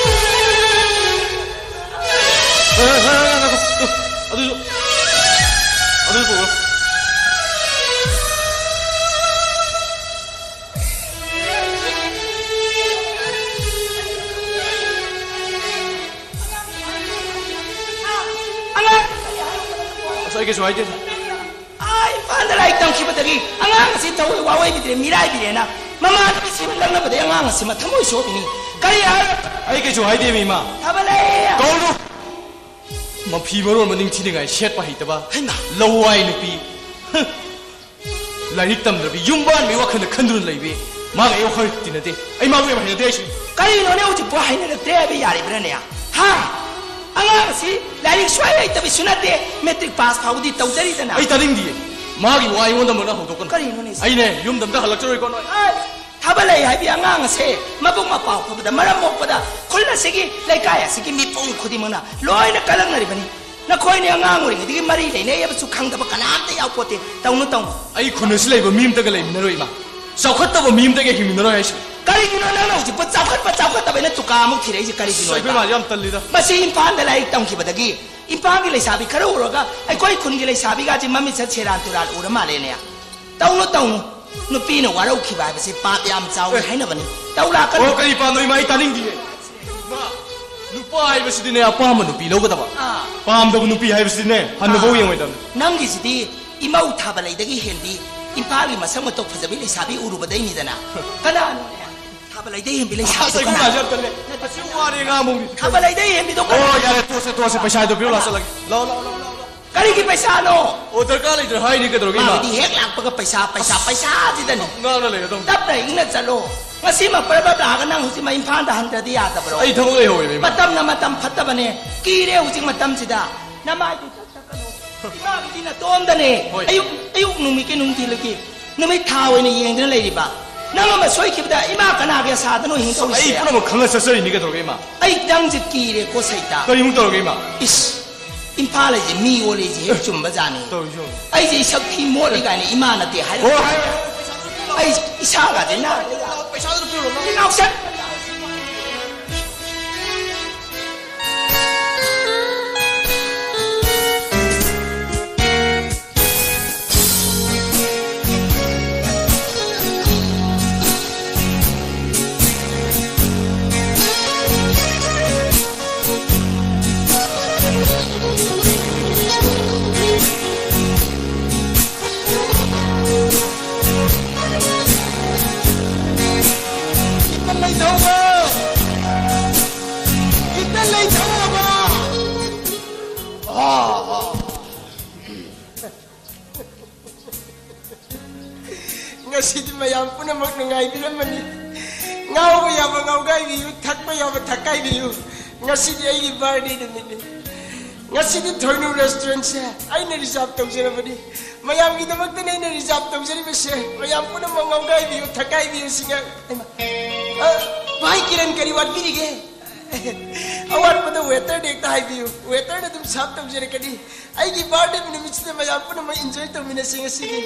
ꯑꯦ, ꯑꯦ, ꯑꯦ, ꯉꯥꯏꯈꯣ꯫ ꯑꯗꯨꯁꯨ, ꯑꯗꯨꯁꯨ ꯄꯨꯔꯛꯑꯣ꯫ ꯑꯉꯥꯡ ꯑꯁ, ꯑꯩ ꯀꯩꯁꯨ ꯍꯥꯏꯗꯦ꯫ ꯑꯥ, ꯏꯝꯐꯥꯜꯗ ꯂꯥꯏꯔꯤꯛ ꯇꯝꯈꯤꯕꯗꯒꯤ ꯑꯉꯥꯡ ꯑꯁꯤ ꯊꯋꯥꯏ ꯋꯥꯑꯣꯏꯕꯤꯗ꯭ꯔꯦ, ꯃꯤꯔꯥꯏꯕꯤꯔꯦꯅ ꯃꯃꯥꯟꯅꯕꯤꯁꯤꯡꯅ ꯂꯛꯅꯕꯗꯒꯤ ꯑꯉꯥꯡ ꯑꯁꯤ ꯃꯊꯃꯣꯏ ꯁꯣꯛꯏꯅꯤ꯫ ꯀꯔꯤ ꯍꯥꯏꯔ-, ꯑꯩ ꯀꯩꯁꯨ ꯍꯥꯏꯗꯦ, ꯃꯤꯃ꯫ ꯊꯥꯕꯂꯩ꯫ ꯀꯧꯔꯨ꯫ ꯃꯐꯤ ꯃꯔꯣꯟ ꯃꯅꯤꯡ ꯊꯤꯅꯤꯡꯉꯥꯏ ꯁꯦꯠꯄ ꯍꯩꯇꯕ꯫ ꯍꯩꯃꯥ꯫ ꯂꯋꯥꯏ ꯅꯨꯄꯤ꯫ ꯍ꯫ ꯂꯥꯏꯔꯤꯛ ꯇꯝꯗ꯭ꯔꯕꯤ, ꯌꯨꯝ ꯄꯥꯟꯕꯒꯤ ꯋꯥꯈꯜꯗ ꯈꯟꯗꯨꯅ ꯂꯩꯕꯤ꯫ ꯃꯥꯒ ꯑꯩ ꯋꯥꯈꯜ ꯇꯤꯟꯅꯗꯦ꯫ ꯑꯩ ꯃꯥꯕꯨ ꯌꯥꯝ ꯍꯩꯅꯗꯦ ꯍꯥꯏꯁꯤꯅꯤ꯫ ꯀꯔꯤꯅꯣꯅꯦ, ꯍꯧꯖꯤꯛꯄꯨ ꯍꯩꯅꯔꯛꯇ꯭ꯔꯦ ꯍꯥꯏꯕ ꯌꯥꯔꯤꯕ꯭ꯔꯥꯅꯦ? ꯍꯥ? ꯑꯉꯥꯡ ꯑꯁꯤ ꯂꯥꯏꯔꯤꯛ ꯁꯨꯡꯍꯩ ꯍꯩꯇꯕꯤꯁꯨ ꯅꯠꯇꯦ, ꯃꯦꯇ꯭ꯔꯤꯛ ꯄꯥꯁ ꯐꯥꯎꯕꯗꯤ ꯇꯧꯖꯔꯤꯗꯅ꯫ ꯑꯩ ꯇꯥꯅꯤꯡꯗꯤꯌꯦ꯫ ꯃꯥꯒꯤ ꯋꯥ ꯑꯩꯉꯣꯟꯗ ꯑꯃꯨꯛ ꯍꯧꯗꯣꯛꯀꯅꯨ꯫ ꯀꯔꯤꯅꯣꯅꯦ? ꯑꯩꯅꯦ, ꯌꯨꯝꯗ ꯑꯝꯇ ꯍꯜꯂꯛꯆꯔꯣꯏꯀꯣ ꯅꯣꯏ꯫ ꯍꯥꯏ, ꯊꯥꯕꯂꯩ ꯍꯥꯏꯕꯤ ꯑꯉꯥꯡ ꯑꯁꯦ ꯃꯕꯨꯛ ꯃꯄꯥꯎ ꯐꯕꯗ, ꯃꯔꯝ ꯃꯣꯛꯄꯗ ꯈꯨꯜ ꯑꯁꯤꯒꯤ, ꯂꯩꯀꯥꯏ ꯑꯁꯤꯒꯤ ꯃꯤꯄꯨꯝ ꯈꯨꯗꯤꯡꯃꯛꯅ ꯂꯣꯏꯅ ꯀꯂꯛꯅꯔꯤꯕꯅꯤ꯫ ꯅꯈꯣꯏꯅꯤ ꯑꯉꯥꯡ ꯑꯣꯏꯔꯤꯉꯩꯗꯒꯤ ꯃꯔꯤ ꯂꯩꯅꯩ ꯍꯥꯏꯕꯁꯨ ꯈꯪꯗꯕ ꯀꯅꯥꯝꯇ ꯌꯥꯎꯄꯣꯠꯇꯦ꯫ ꯇꯧꯅꯨ, ꯇꯧꯅꯨ꯫ ꯑꯩ ꯈꯨꯟ ꯑꯁꯤ ꯂꯩꯕ ꯃꯤ ꯑꯝꯇꯒ ꯂꯩꯃꯤꯟꯅꯔꯣꯏ, ꯏꯃꯥ꯫ ꯆꯥꯎꯈꯠꯇꯕ ꯃꯤ ꯑꯝꯇꯒ ꯍꯤꯡꯃꯤꯟꯅꯔꯣꯏ ꯍꯥꯏꯁꯤꯅꯤ꯫ ꯀꯔꯤꯒꯤꯅꯣ ꯅꯪꯅ ꯍꯧꯖꯤꯛꯄꯨ ꯆꯥꯎꯈꯠꯄ, ꯆꯥꯎꯈꯠꯇꯕ ꯍꯥꯏꯅ ꯇꯨꯀꯥ ꯑꯃꯨꯛ ꯊꯤꯔꯛꯏꯁꯦ ꯀꯔꯤꯒꯤꯅꯣ, ꯑꯁ, ꯏꯕꯦꯝꯃ, ꯏꯃꯥ? ꯌꯥꯝ ꯇꯜꯂꯤꯗ꯫ ꯃꯁꯤ ꯏꯝꯐꯥꯜꯗ ꯂꯥꯏꯔꯤꯛ ꯇꯝꯈꯤꯕꯗꯒꯤ ꯏꯝꯐꯥꯜꯒꯤ ꯂꯩꯁꯥꯕꯤ ꯈꯔ ꯎꯔꯒ ꯑꯩꯈꯣꯏ ꯈꯨꯟꯒꯤ ꯂꯩꯁꯥꯕꯤꯒꯥꯁꯤ ꯃꯃꯤꯠꯁꯠ ꯁꯦꯔꯥꯟ ꯇꯨꯔꯥꯟ ꯎꯔ ꯃꯥꯜꯂꯦꯅꯦ꯫ ꯇꯧꯅꯨ, ꯇꯧꯅꯨ꯫ ꯅꯨꯄꯤꯅ ꯋꯥꯔꯧꯈꯤꯕ ꯍꯥꯏꯕꯁꯦ ꯄꯥꯞ ꯌꯥꯝ ꯆꯥꯎꯏ ꯑꯦ꯫ ꯍꯥꯏꯅꯕꯅꯤ꯫ ꯇꯧ ꯂꯥꯛꯀꯅꯨ꯫ ꯑꯣ, ꯀꯔꯤ ꯄꯥꯞꯅꯣ, ꯏꯃꯥ? ꯑꯩ ꯇꯥꯅꯤꯡꯗꯤꯌꯦ꯫ ꯏꯃꯥ, ꯅꯨꯄꯥ ꯍꯥꯏꯕꯁꯤꯗꯤꯅꯦ, ꯑꯄꯥꯝꯕ ꯅꯨꯄꯤ ꯂꯧꯒꯗꯕ꯫ ꯑꯥ꯫ ꯄꯥꯝꯗꯕ ꯅꯨꯄꯤ ꯍꯥꯏꯕꯁꯤꯗꯤꯅꯦ, ꯍꯟꯅꯐꯥꯎ ꯑꯥ꯫ ꯌꯦꯡꯉꯣꯏꯗꯕꯅꯤ꯫ ꯅꯪꯒꯤꯁꯤꯗꯤ ꯏꯃꯧ ꯊꯥꯕꯂꯩꯗꯒꯤ ꯍꯦꯟꯕꯤ ꯏꯝꯐꯥꯜꯒꯤ ꯃꯁꯛ ꯃꯇꯧ ꯐꯖꯕꯤ ꯂꯩꯁꯥꯕꯤ ꯎꯔꯨꯕꯗꯩꯅꯤꯗꯅ꯫ ꯀꯅꯥꯅꯣꯅꯦ? ꯊꯥꯕꯂꯩꯗꯩ ꯍꯦꯟꯕꯤ ꯂꯩꯁꯥꯕꯤ ꯑꯁ, ꯑꯩ ꯀꯅꯥꯅꯣ? ꯈꯨꯠꯀꯥꯁꯦ ꯌꯥꯝ ꯇꯜꯂꯦ꯫ ꯑꯁꯤ ꯋꯥꯔꯦ ꯉꯥꯡꯕ ꯍꯧꯅꯤ꯫ ꯊꯥꯕꯂꯩꯗꯩ ꯍꯦꯟꯕꯤꯗꯣ ꯑꯣ, ꯀꯅꯥ? ꯌꯥꯔꯦ, ꯇꯣꯛꯁꯦ, ꯇꯣꯛꯁꯦ, ꯄꯩꯁꯥꯗꯣ ꯄꯤꯔꯣ, ꯂꯥꯛꯁꯜꯂꯒꯦ꯫ ꯂꯥꯛꯑꯣ, ꯂꯥꯛꯑꯣ, ꯂꯥꯛꯑꯣ, ꯂꯥꯛꯑꯣ, ꯂꯥꯛꯑꯣ꯫ ꯀꯔꯤꯒꯤ ꯄꯩꯁꯥꯅꯣ? ꯑꯣ, ꯗꯔꯀꯥꯔ ꯂꯩꯇ꯭ꯔꯦ ꯍꯥꯏꯅꯤ, ꯀꯩꯗꯧꯔꯒꯦ, ꯏꯃꯥ? ꯃꯥꯒꯤꯗꯤ ꯍꯦꯛ ꯂꯥꯛꯄꯒ ꯄꯩꯁꯥ, ꯄꯩꯁꯥ, ꯄꯩꯁꯥꯁꯤꯗꯅꯤ꯫ ꯉꯥꯡꯅ ꯂꯩꯔꯗꯧꯅꯤ꯫ ꯇꯞꯅ ꯏꯪꯅ ꯆꯠꯂꯣ꯫ ꯉꯁꯤꯃꯛ ꯄꯔꯞ ꯄꯔꯞ ꯂꯥꯛꯑꯒ ꯅꯪ ꯍꯧꯖꯤꯛ ꯏꯝꯐꯥꯜꯗ ꯍꯟꯗ꯭ꯔꯗꯤ ꯌꯥꯗꯕ꯭ꯔꯣ? ꯑꯩ ꯊꯕꯛ ꯂꯩꯍꯧꯋꯦꯕ, ꯏꯃꯥ꯫ ꯃꯇꯝꯅ ꯃꯇꯝ ꯐꯠꯇꯕꯅꯦ꯫ ꯀꯤꯔꯦ ꯍꯧꯖꯤꯛ ꯃꯇꯝꯁꯤꯗ꯫ ꯅꯃꯥꯏꯗꯨ ꯆꯠ ꯆꯠꯀꯅꯨ꯫ ꯏꯃꯥꯒꯤꯗꯤ ꯅꯇꯣꯝꯗꯅꯦ꯫ ꯍꯣꯏ꯫ ꯑꯌꯨꯛ, ꯑꯌꯨꯛ ꯅꯨꯃꯤꯠꯀꯤ ꯅꯨꯡꯊꯤꯜꯒꯤ ꯅꯨꯃꯤꯠ ꯊꯥ ꯑꯣꯏꯅ ꯌꯦꯡꯗꯨꯅ ꯂꯩꯔꯤꯕ꯫ ꯅꯪ ꯑꯃ ꯁꯣꯏꯈꯤꯕꯗ ꯏꯃꯥ ꯀꯅꯥꯒꯤ ꯑꯁꯥꯗꯅꯣ ꯑꯩ ꯍꯤꯡꯗꯧꯔꯤꯁꯦ? ꯄꯨꯝꯅꯃꯛ ꯈꯪꯅ ꯆꯠꯆꯔꯤꯅꯤ, ꯀꯩꯗꯧꯔꯒꯦ, ꯏꯃꯥ? ꯑꯩ ꯅꯪꯁꯦ ꯀꯤꯔꯦꯀꯣ, ꯁꯩꯇꯥ꯫ ꯀꯔꯤꯃꯨꯛ ꯇꯧꯔꯒꯦ, ꯏꯃꯥ? ꯏꯁ, ꯏꯝꯐꯥꯜ ꯍꯥꯏꯁꯦ ꯃꯤ ꯑꯣꯜꯂꯦꯁꯦ ꯍꯦꯛ ꯆꯨꯝꯕ ꯖꯥꯠꯅꯤ꯫ ꯇꯧꯔꯤꯁꯤ ꯌꯦꯡꯉꯨ꯫ ꯑꯩꯁꯦ ꯏꯁꯛ ꯊꯤ ꯃꯣꯠꯂꯤ ꯀꯥꯏꯅ ꯏꯃꯥꯅ ꯇꯦ ꯍꯥꯏꯔꯛꯄ꯫ ꯍꯣꯏ, ꯍꯥꯏꯔꯣ꯫ ꯑꯩ ꯏꯁꯥꯒꯁꯦ ꯅꯥꯔꯦ꯫ ꯄꯩꯁꯥꯗꯨ ꯄꯤꯔꯨꯔꯣ, ꯅꯪ꯫ ꯏꯅꯥꯎꯁꯦ꯫ ꯈꯤꯇ ꯂꯩꯊꯧꯕ! ꯈꯤꯇ ꯂꯩꯊꯧꯕ! ꯉꯁꯤꯗꯤ ꯃꯌꯥꯝ ꯄꯨꯝꯅꯃꯛ ꯅꯨꯡꯉꯥꯏꯕꯤꯔꯝꯃꯅꯤ꯫ ꯉꯥꯎꯕ ꯌꯥꯕ ꯉꯥꯎꯒꯥꯏꯕꯤꯌꯨ, ꯊꯛꯄ ꯌꯥꯕ ꯊꯛꯀꯥꯏꯕꯤꯌꯨ꯫ ꯉꯁꯤꯗꯤ ꯑꯩꯒꯤ birthday ꯅꯨꯃꯤꯠꯅꯤ꯫ ꯉꯁꯤꯗꯤ ꯊꯣꯏꯅꯨ restaurantꯁꯦ ꯑꯩꯅ reserve ꯇꯧꯖꯔꯕꯅꯤ꯫ ꯃꯌꯥꯝꯒꯤꯗꯃꯛꯇꯅꯤ ꯑꯩꯅ reserve ꯇꯧꯖꯔꯤꯕꯁꯦ꯫ ꯃꯌꯥꯝ ꯄꯨꯝꯅꯃꯛ ꯉꯥꯎꯒꯥꯏꯕꯤꯌꯨ, ꯊꯛꯀꯥꯏꯕꯤꯌꯨ ꯁꯤꯉꯥꯛ꯫ ꯍꯩꯃꯥ꯫ ꯑ, ꯚꯥꯏ ꯀꯤꯔꯟ, ꯀꯔꯤ ꯋꯥꯠꯄꯤꯔꯤꯒꯦ? ꯑꯋꯥꯠꯄꯗ waiterꯗ ꯍꯦꯛꯇ ꯍꯥꯏꯕꯤꯌꯨ, waiterꯅ ꯑꯗꯨꯝ serve ꯇꯧꯖꯔꯛꯀꯅꯤ꯫ ꯑꯩꯒꯤ birthday ꯅꯨꯃꯤꯠꯁꯤꯗ ꯃꯌꯥꯝ ꯄꯨꯝꯅꯃꯛ enjoy ꯇꯧꯃꯤꯟꯅꯁꯤ ꯉꯁꯤꯗꯤ꯫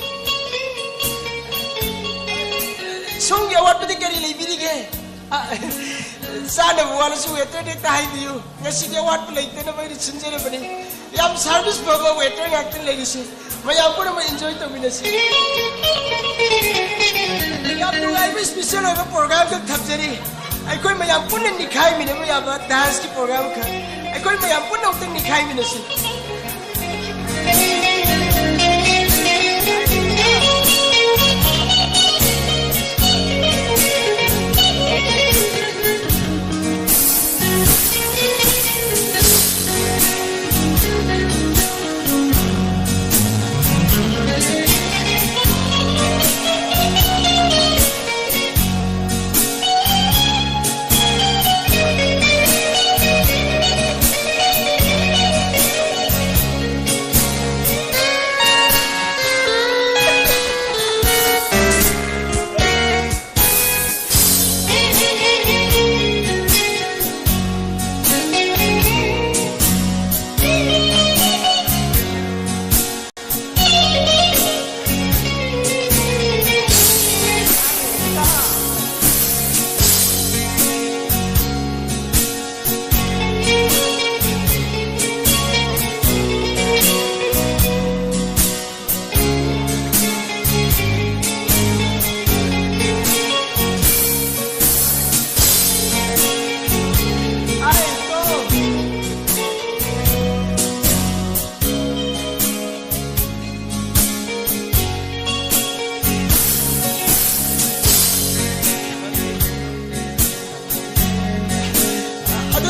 ꯁꯣꯝꯒꯤ ꯑꯋꯥꯠꯄꯗꯤ ꯀꯔꯤ ꯂꯩꯕꯤꯔꯤꯒꯦ? ꯑ, ꯆꯥꯅꯕ ꯋꯥꯠꯂꯁꯨ waiterꯗ ꯍꯦꯛꯇ ꯍꯥꯏꯕꯤꯌꯨ꯫ ꯉꯁꯤꯗꯤ ꯑꯋꯥꯠꯄ ꯂꯩꯇꯅꯕ ꯑꯩꯅ ꯁꯤꯟꯖꯔꯕꯅꯤ꯫ ꯌꯥꯝ service ꯐꯕ waiter ꯉꯥꯛꯇ ꯂꯩꯔꯤꯁꯦ꯫ ꯃꯌꯥꯝ ꯄꯨꯝꯅꯃꯛ enjoy ꯇꯧꯃꯤꯟꯅꯁꯤ꯫ ꯌꯥꯝ ꯅꯨꯡꯉꯥꯏꯕ special ꯑꯣꯏꯕ program ꯈꯛ ꯊꯝꯖꯔꯤ꯫ ꯑꯩꯈꯣꯏ ꯃꯌꯥꯝ ꯄꯨꯟꯅ ꯅꯤꯈꯥꯏꯃꯤꯟꯅꯕ ꯌꯥꯕ danceꯀꯤ program ꯈꯛ꯫ ꯑꯩꯈꯣꯏ ꯃꯌꯥꯝ ꯄꯨꯟꯅ ꯑꯃꯨꯛꯇꯪ ꯅꯤꯈꯥꯏꯃꯤꯟꯅꯁꯤ꯫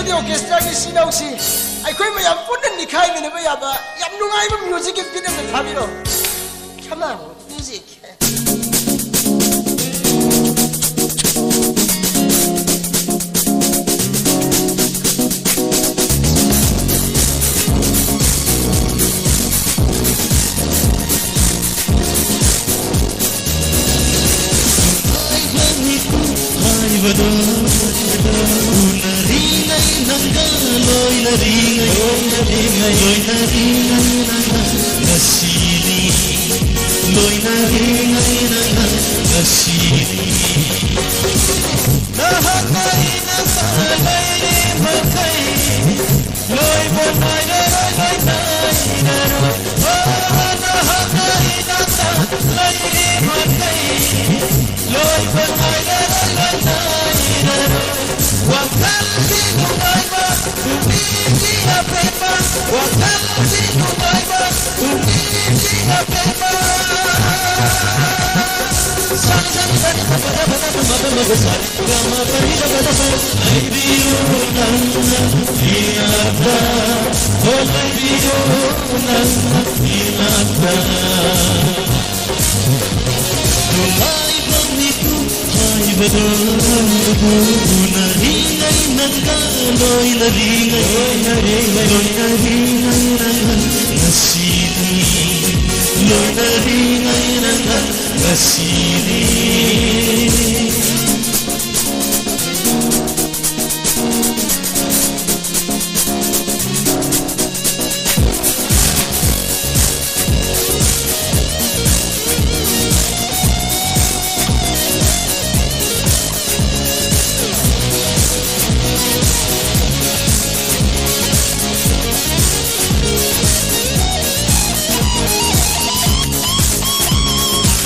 ꯑꯣꯔꯀꯦꯁꯇ꯭ꯔꯥꯒꯤ ꯏꯆꯤꯟ ꯏꯅꯥꯎꯁꯤ ꯑꯩꯈꯣꯏ ꯃꯌꯥꯝ ꯄꯨꯟꯅ ꯅꯤꯈꯥꯏꯃꯤꯟꯅꯕ ꯌꯥꯕ ꯌꯥꯝ ꯅꯨꯡꯉꯥꯏꯕ ꯃ꯭ꯌꯨꯖꯤꯛꯀꯤ ꯕꯤꯠ ꯑꯃ ꯊꯥꯕꯤꯔꯣ꯫ Come on, music. ꯍꯥꯏꯕꯗꯣ ꯎꯅꯔꯤꯉꯩ ꯅꯪꯒ ꯂꯣꯏꯅꯔꯤꯉꯩ, ꯂꯣꯏꯅꯔꯤꯉꯩ ꯅꯪꯒ ꯉꯁꯤꯅꯤ, ꯂꯣꯏꯅꯔꯤꯉꯩ ꯅꯪꯒ ꯉꯁꯤꯅꯤ꯫ ꯅꯍꯥꯛ ꯑꯩꯅ ꯂꯩꯔꯤ ꯃꯈꯩ ꯂꯣꯏꯕ ꯅꯥꯏꯔꯔꯣꯏ, ꯂꯣꯏ ꯅꯥꯏꯔꯔꯣꯏ꯫ ꯑꯣ, ꯅꯍꯥꯛ ꯑꯩꯅ ꯂꯩꯔꯤ ꯃꯈꯩ ꯂꯣꯏꯕ ꯅꯥꯏꯔꯔꯣꯏ, ꯂꯣꯏ ꯅꯥꯏꯔꯔꯣꯏ꯫ ꯋꯥꯈꯜꯁꯤ ꯅꯨꯡꯉꯥꯏꯕ, ꯄꯨꯛꯅꯤꯡꯁꯤ ꯑꯄꯦꯟꯕ, ꯋꯥꯈꯜꯁꯤ ꯅꯨꯡꯉꯥꯏꯕ, ꯄꯨꯛꯅꯤꯡꯁꯤ ꯑꯄꯦꯟꯕ꯫ ꯁꯥꯡ ꯁꯥꯡ ꯁꯥꯡ ꯐꯖ ꯐꯖꯕ ꯃꯐꯝ ꯑꯃꯗ ꯁꯥꯔꯒ ꯃꯇꯝꯁꯤꯗ ꯐꯖꯕ ꯂꯩꯕꯤꯌꯨ ꯅꯪꯅ ꯏꯅꯥꯛꯇ, ꯑꯣ ꯂꯩꯕꯤꯌꯨ ꯅꯪꯅ ꯏꯅꯥꯛꯇ꯫ ꯅꯨꯡꯉꯥꯏꯕ ꯃꯤꯀꯨꯞ ꯍꯥꯏꯕꯗꯣ ꯎꯅꯔꯤꯉꯩ ꯅꯪꯒ ꯂꯣꯏꯅꯔꯤꯉꯩ, ꯂꯣꯏꯅꯔꯤꯉꯩ, ꯂꯣꯏꯅꯔꯤꯉꯩ ꯅꯪꯒ ꯉꯁꯤꯅꯤ, ꯂꯣꯏꯅꯔꯤꯉꯩ ꯅꯪꯒ ꯉꯁꯤꯅꯤ꯫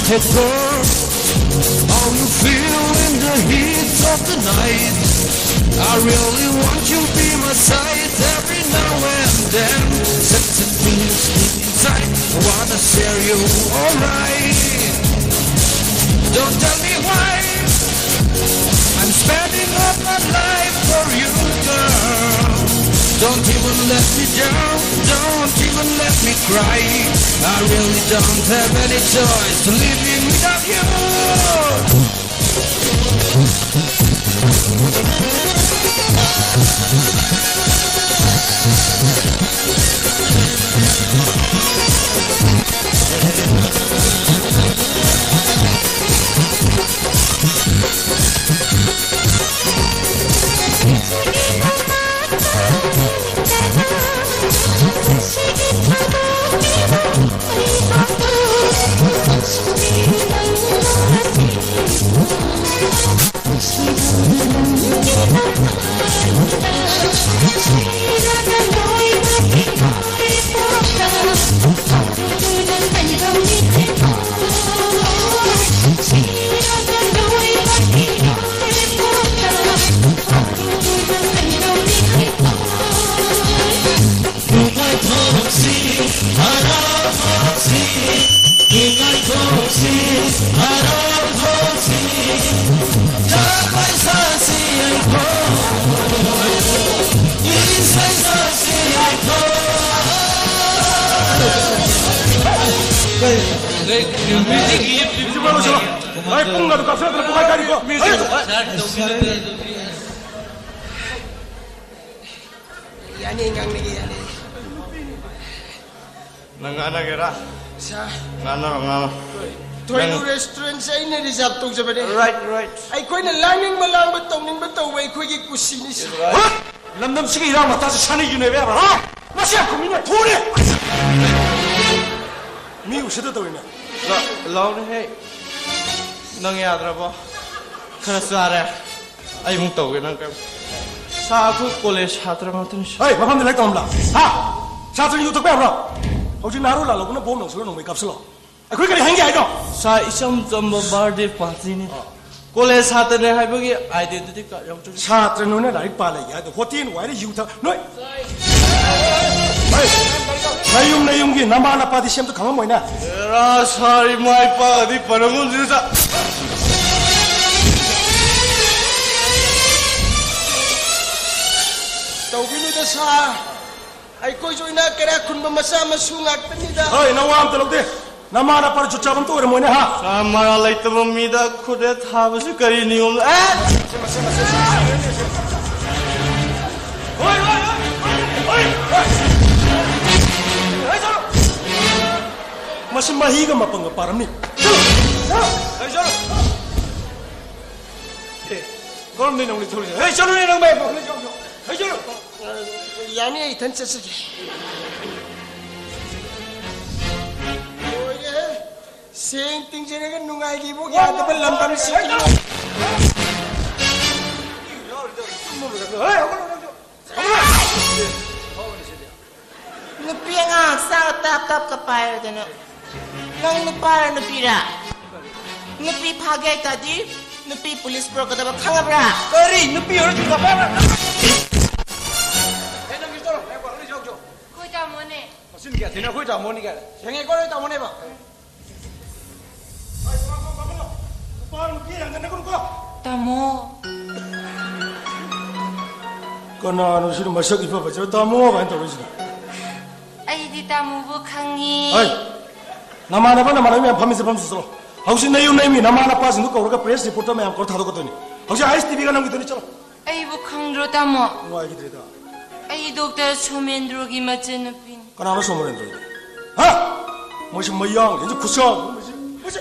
Hey girl, how you feel in the heat of the night? I really want you be my side every now and then. Certain things deep inside, I wanna share you, alright. Don't tell me why I'm spending all my life for you, girl. Don't even let me down, don't even let me cry. I really don't have any choice to living without you. ꯑꯩ ꯄꯨꯡ ꯑꯗꯨ ꯀꯥꯞꯁꯤꯜꯂꯛꯇꯅ ꯄꯨꯡꯈꯥꯏ ꯀꯥꯏꯔꯤꯀꯣ꯫ ꯌꯥꯅꯤ, ꯉꯥꯡꯅꯒꯦ, ꯌꯥꯅꯤ꯫ ꯅꯪ ꯉꯥꯡꯅꯒꯦꯔꯥ? ꯁꯥꯔ꯫ ꯉꯥꯡꯅꯔꯣ, ꯉꯥꯡꯅꯔꯣ꯫ ꯊꯣꯏꯅꯨ ꯅꯪ ꯔꯦꯁꯇꯨꯔꯦꯟꯁꯦ ꯑꯩꯅ reserve ꯇꯧꯖꯕꯅꯦ꯫ Right, right. ꯑꯩꯈꯣꯏꯅ ꯂꯥꯡꯅꯤꯡꯕ ꯂꯥꯡꯕ, ꯇꯧꯅꯤꯡꯕ ꯇꯧꯕ ꯑꯩꯈꯣꯏꯒꯤ ꯀꯨꯁꯤꯅꯤ, ꯁꯥꯔ꯫ ꯍꯣꯏ! ꯂꯝꯗꯝꯁꯤꯒꯤ ꯏꯔꯥꯡ ꯃꯇꯥꯁꯤ ꯁꯥꯅ ꯌꯨꯅꯩꯕ ꯌꯥꯕ꯭ꯔꯥ? ꯍꯥ? ꯃꯁꯤ ꯌꯥꯝ ꯈꯨꯝꯃꯤꯅꯦ꯫ ꯊꯨꯅꯤ! ꯃꯤ ꯎꯁꯤꯠꯇ ꯇꯧꯔꯤꯅꯦ꯫ ꯂꯥꯎꯅꯦꯍꯦ꯫ ꯅꯪ ꯌꯥꯗ꯭ꯔꯕꯣ? ꯈꯔ ꯆꯥꯔꯦ꯫ ꯑꯩꯃꯨꯛ ꯇꯧꯒꯦ, ꯅꯪ ꯀꯩꯝ-, ꯁꯥ, ꯑꯩꯈꯣꯏ ꯀꯣꯂꯦꯖ ꯁꯥꯇ꯭ꯔ ꯉꯥꯛꯇꯅꯤ, ꯁꯥꯔ꯫ ꯍꯩ, ꯃꯐꯝꯗ ꯂꯥꯏꯔꯤꯛ ꯇꯧꯔꯝꯕ꯭ꯔꯥ? ꯍꯥ? ꯁꯥꯇ꯭ꯔꯅ ꯌꯨ ꯊꯛꯄ ꯌꯥꯕ꯭ꯔꯣ? ꯍꯧꯖꯤꯛ ꯅꯍꯥꯔꯣꯜ ꯂꯥꯜꯂꯧꯕꯅ ꯕꯣꯝ ꯂꯪꯁꯤꯜꯂ ꯅꯣꯡꯃꯩ ꯀꯥꯞꯁꯤꯜꯂꯣ꯫ ꯑꯩꯈꯣꯏ ꯀꯔꯤ ꯍꯥꯏꯅꯤꯡꯒꯦ ꯍꯥꯏꯅꯣ? ꯁꯥꯔ, ꯏꯆꯝ ꯆꯝꯕ ꯕꯥꯔꯗꯦ ꯄꯥꯔꯇꯤꯅꯤ꯫ ꯑꯥ꯫ ꯀꯣꯂꯦꯖ ꯁꯥꯇ꯭ꯔꯅꯦ ꯍꯥꯏꯕꯒꯤ ꯑꯥꯏꯗꯦꯟꯇꯤꯇꯤ ꯀꯥꯔꯗ ꯌꯥꯎꯖꯔꯤ꯫ ꯁꯥꯇ꯭ꯔ ꯅꯣꯏꯅ ꯂꯥꯏꯔꯤꯛ ꯄꯥ ꯂꯩꯒꯦ ꯍꯥꯏꯗꯣ ꯍꯣꯇꯦꯜ ꯋꯥꯏꯔ ꯌꯨ ꯊꯛ-, ꯅꯣꯏ ꯍꯩ! ꯅꯌꯨꯝ ꯅꯌꯨꯝꯒꯤ ꯅꯃꯥ ꯅꯄꯥꯗꯤ ꯁꯦꯝꯇ ꯈꯪꯉꯝꯃꯣꯏꯅꯦ꯫ ꯑꯦꯔꯥ ꯁꯥꯔ, ꯏꯃꯥ ꯏꯄꯥꯒꯗꯤ ꯄꯟꯅꯒꯨꯝꯁꯤꯗ꯫ ꯇꯧꯕꯤꯅꯨꯗ ꯁꯥꯔ, ꯑꯩꯈꯣꯏꯁꯨ ꯏꯅꯥꯛ ꯀꯩꯔꯥꯛ ꯈꯨꯟꯕ ꯃꯆꯥ ꯃꯁꯨ ꯉꯥꯛꯇꯅꯤꯗ꯫ ꯍꯣꯏ, ꯅꯋꯥ ꯑꯝꯇ ꯂꯧꯗꯦ꯫ ꯅꯃꯥ ꯅꯄꯥꯅ ꯖꯨꯠ ꯆꯥꯕ ꯑꯝꯇ ꯑꯣꯏꯔꯝꯃꯣꯏꯅꯦ, ꯍꯥ? ꯁꯥꯔ, ꯃꯔꯥꯜ ꯂꯩꯇꯕ ꯃꯤꯗ ꯈꯨꯗꯦꯞ ꯊꯥꯕꯁꯤ ꯀꯔꯤ ꯅꯤꯌꯣꯝ? ꯑꯦ! ꯍꯣꯏ, ꯍꯣꯏ, ꯍꯣꯏ, ꯍꯣꯏ, ꯍꯣꯏ, ꯍꯣꯏ, ꯍꯣꯏ, ꯆꯠꯂꯣ꯫ ꯃꯁꯤ ꯃꯍꯤꯒ ꯃꯄꯪꯒ ꯄꯥꯔꯝꯅꯤ꯫ ꯆꯠꯂꯣ, ꯆꯠꯂꯣ꯫ ꯍꯣꯏ, ꯆꯠꯂꯣ꯫ ꯑꯦ, ꯀꯔꯝꯗꯩꯅꯣ ꯍꯧꯖꯤꯛ ꯊꯣꯛꯂꯛꯏꯁꯦ? ꯍꯦ, ꯆꯠꯂꯨꯅꯦ ꯅꯪ, ꯃꯥꯏ ꯄꯥꯛꯂ ꯆꯠꯂꯣ꯫ ꯍꯦ, ꯆꯠꯂꯣ꯫ ꯌꯥꯅꯤ, ꯑꯩ ꯏꯊꯟ ꯆꯠꯆꯒꯦ꯫ ꯂꯣꯏꯔꯦꯍꯦ꯫ ꯁꯦꯡ ꯇꯤꯡꯖꯔꯒ ꯅꯨꯡꯉꯥꯏꯒꯦꯕꯨ ꯌꯥꯗꯕ ꯂꯝꯗꯝꯁꯤꯒꯤ꯫ ꯅꯨꯄꯤ ꯑꯉꯥꯡ ꯆꯥꯛ ꯇꯥꯞ ꯇꯥꯞꯀ ꯄꯥꯏꯔꯗꯅ꯫ ꯅꯪ ꯅꯨꯄꯥꯔ ꯅꯨꯄꯤꯔ? ꯅꯨꯄꯤ ꯐꯥꯒꯦ ꯍꯥꯏ ꯇꯥꯔꯗꯤ ꯅꯨꯄꯤ ꯄꯨꯂꯤꯁ ꯄꯨꯔꯛꯀꯗꯕ ꯈꯪꯉꯕ꯭ꯔꯥ? ꯀꯔꯤ? ꯅꯨꯄꯤ ꯑꯣꯏꯔꯁꯨ ꯀꯞꯄ? ꯑꯦ, ꯅꯪ ꯀꯩꯁꯨ ꯇꯧꯔꯣꯏ꯫ ꯉꯥꯏꯈꯣ, ꯉꯥꯏꯈꯣ, ꯉꯥꯏꯈꯣ꯫ ꯑꯩꯈꯣꯏ ꯇꯥꯃꯣꯅꯦ꯫ ꯃꯁꯤꯅ ꯀꯌꯥ ꯊꯤꯅ ꯑꯩꯈꯣꯏ ꯇꯥꯃꯣꯅꯤ ꯀꯥꯏꯅ꯫ ꯁꯦꯡꯉꯦꯀꯣ, ꯅꯣꯏ ꯇꯥꯃꯣꯅꯦꯕ? ꯅꯨꯄꯥ ꯅꯨꯄꯤ ꯌꯥꯝꯅ ꯅꯒꯨꯝꯀꯣ꯫ ꯇꯥꯃꯣ꯫ ꯀꯅꯥꯅꯣ ꯁꯤꯅ ꯃꯁꯛ ꯏꯐ ꯐꯖꯕ ꯇꯥꯃꯣ ꯀꯥꯏꯅ ꯇꯧꯔꯤꯁꯤꯅ? ꯑꯩꯗꯤ ꯇꯥꯃꯣꯕꯨ ꯈꯪꯉꯤ꯫ ꯍꯩ! ꯅꯃꯥꯟꯅꯕ ꯅꯃꯥꯟꯅꯕꯤ ꯃꯌꯥꯝ ꯐꯝꯃꯤꯁꯦ ꯐꯝꯁꯤ ꯆꯠꯂꯣ꯫ ꯍꯧꯖꯤꯛ ꯅꯌꯨꯝ ꯅꯌꯨꯝꯒꯤ ꯅꯃꯥ ꯅꯄꯥꯁꯤꯡꯗꯨ ꯀꯧꯔꯒ ꯄ꯭ꯔꯦꯁ ꯔꯤꯄꯣꯔꯇꯔ ꯃꯌꯥꯝ ꯀꯧꯔ ꯊꯥꯗꯣꯛꯀꯗꯣꯏꯅꯤ꯫ ꯍꯧꯖꯤꯛ ꯑꯥꯏ ꯑꯦꯁ ꯇꯤ ꯚꯤꯒ ꯅꯝꯈꯤꯗꯣꯏꯅꯤ, ꯆꯠꯂꯣ꯫ ꯑꯩꯕꯨ ꯈꯪꯗ꯭ꯔꯣ, ꯇꯥꯃꯣ? ꯅꯨꯡꯉꯥꯏꯈꯤꯗ꯭ꯔꯦꯗ꯫ ꯑꯩ ꯗꯣꯛꯇꯔ ꯁꯣꯃꯦꯟꯗ꯭ꯔꯣꯒꯤ ꯃꯆꯟꯅꯨꯄꯤꯅꯤ꯫ ꯀꯅꯥꯅꯣ ꯁꯣꯃꯣꯔꯦꯟꯗ꯭ꯔꯣꯗꯤ? ꯍꯥ? ꯃꯣꯏꯁꯤ ꯃꯌꯥꯡ, ꯃꯣꯏꯁꯤ ꯈꯨꯠꯁꯥ, ꯃꯣꯏꯁꯤ, ꯃꯣꯏꯁꯤ,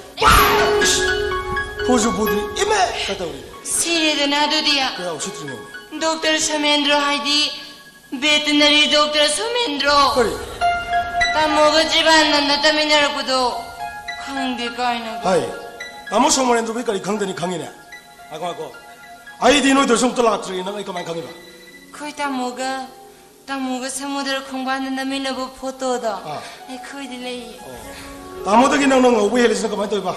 ꯏꯁ! ꯐꯨꯁꯨ ꯐꯨꯗ꯭ꯔꯤ, ꯏꯃꯦ! ꯀꯩꯗꯧꯔꯤ? ꯁꯤꯔꯦꯗꯅ ꯑꯗꯨꯗꯤ꯫ ꯀꯌꯥ ꯎꯁꯤꯠꯇ꯭ꯔꯤꯅꯣ? ꯗꯣꯛꯇꯔ ꯁꯣꯃꯦꯟꯗ꯭ꯔꯣ ꯍꯥꯏꯗꯤ ꯚꯦꯇꯅꯔꯤ ꯗꯣꯛꯇꯔ ꯁꯣꯃꯦꯟꯗ꯭ꯔꯣ꯫ ꯀꯔꯤ? ꯇꯥꯃꯣꯒ ꯖꯤꯕꯥꯅꯟꯗ ꯇꯝꯃꯤꯟꯅꯔꯛꯄꯗꯣ ꯈꯪꯗꯦ ꯀꯥꯏꯅ꯫ ꯍꯥꯏ, ꯇꯥꯃꯣ ꯁꯣꯃꯣꯔꯦꯟꯗ꯭ꯔꯣꯒꯤ ꯀꯔꯤ ꯈꯪꯗꯅꯤ ꯈꯪꯉꯤꯅꯦ? ꯉꯥꯏꯈꯣ, ꯉꯥꯏꯈꯣ꯫ ꯑꯩꯗꯤ ꯅꯣꯏꯗꯁꯨ ꯑꯃꯨꯛꯇ ꯂꯥꯛꯇ꯭ꯔꯤ, ꯅꯪ ꯑꯩ ꯀꯃꯥꯏꯅ ꯈꯪꯉꯤꯕ? ꯑꯩꯈꯣꯏ ꯇꯥꯃꯣꯒ, ꯇꯥꯃꯣꯒ ꯁꯃꯨꯗ꯭ꯔ ꯈꯣꯡꯕꯥꯟꯗ ꯅꯝꯃꯤꯟꯅꯕ ꯐꯣꯇꯣꯗꯣ ꯑꯥ꯫ ꯑꯩꯈꯣꯏꯗꯤ ꯂꯩꯌꯦ꯫ ꯑꯣ꯫ ꯇꯥꯃꯣꯗꯒꯤ ꯅꯪꯅ ꯉꯧꯕ ꯍꯦꯜꯂꯤꯁꯤꯅ ꯀꯃꯥꯏꯅ ꯇꯧꯔꯤꯕ?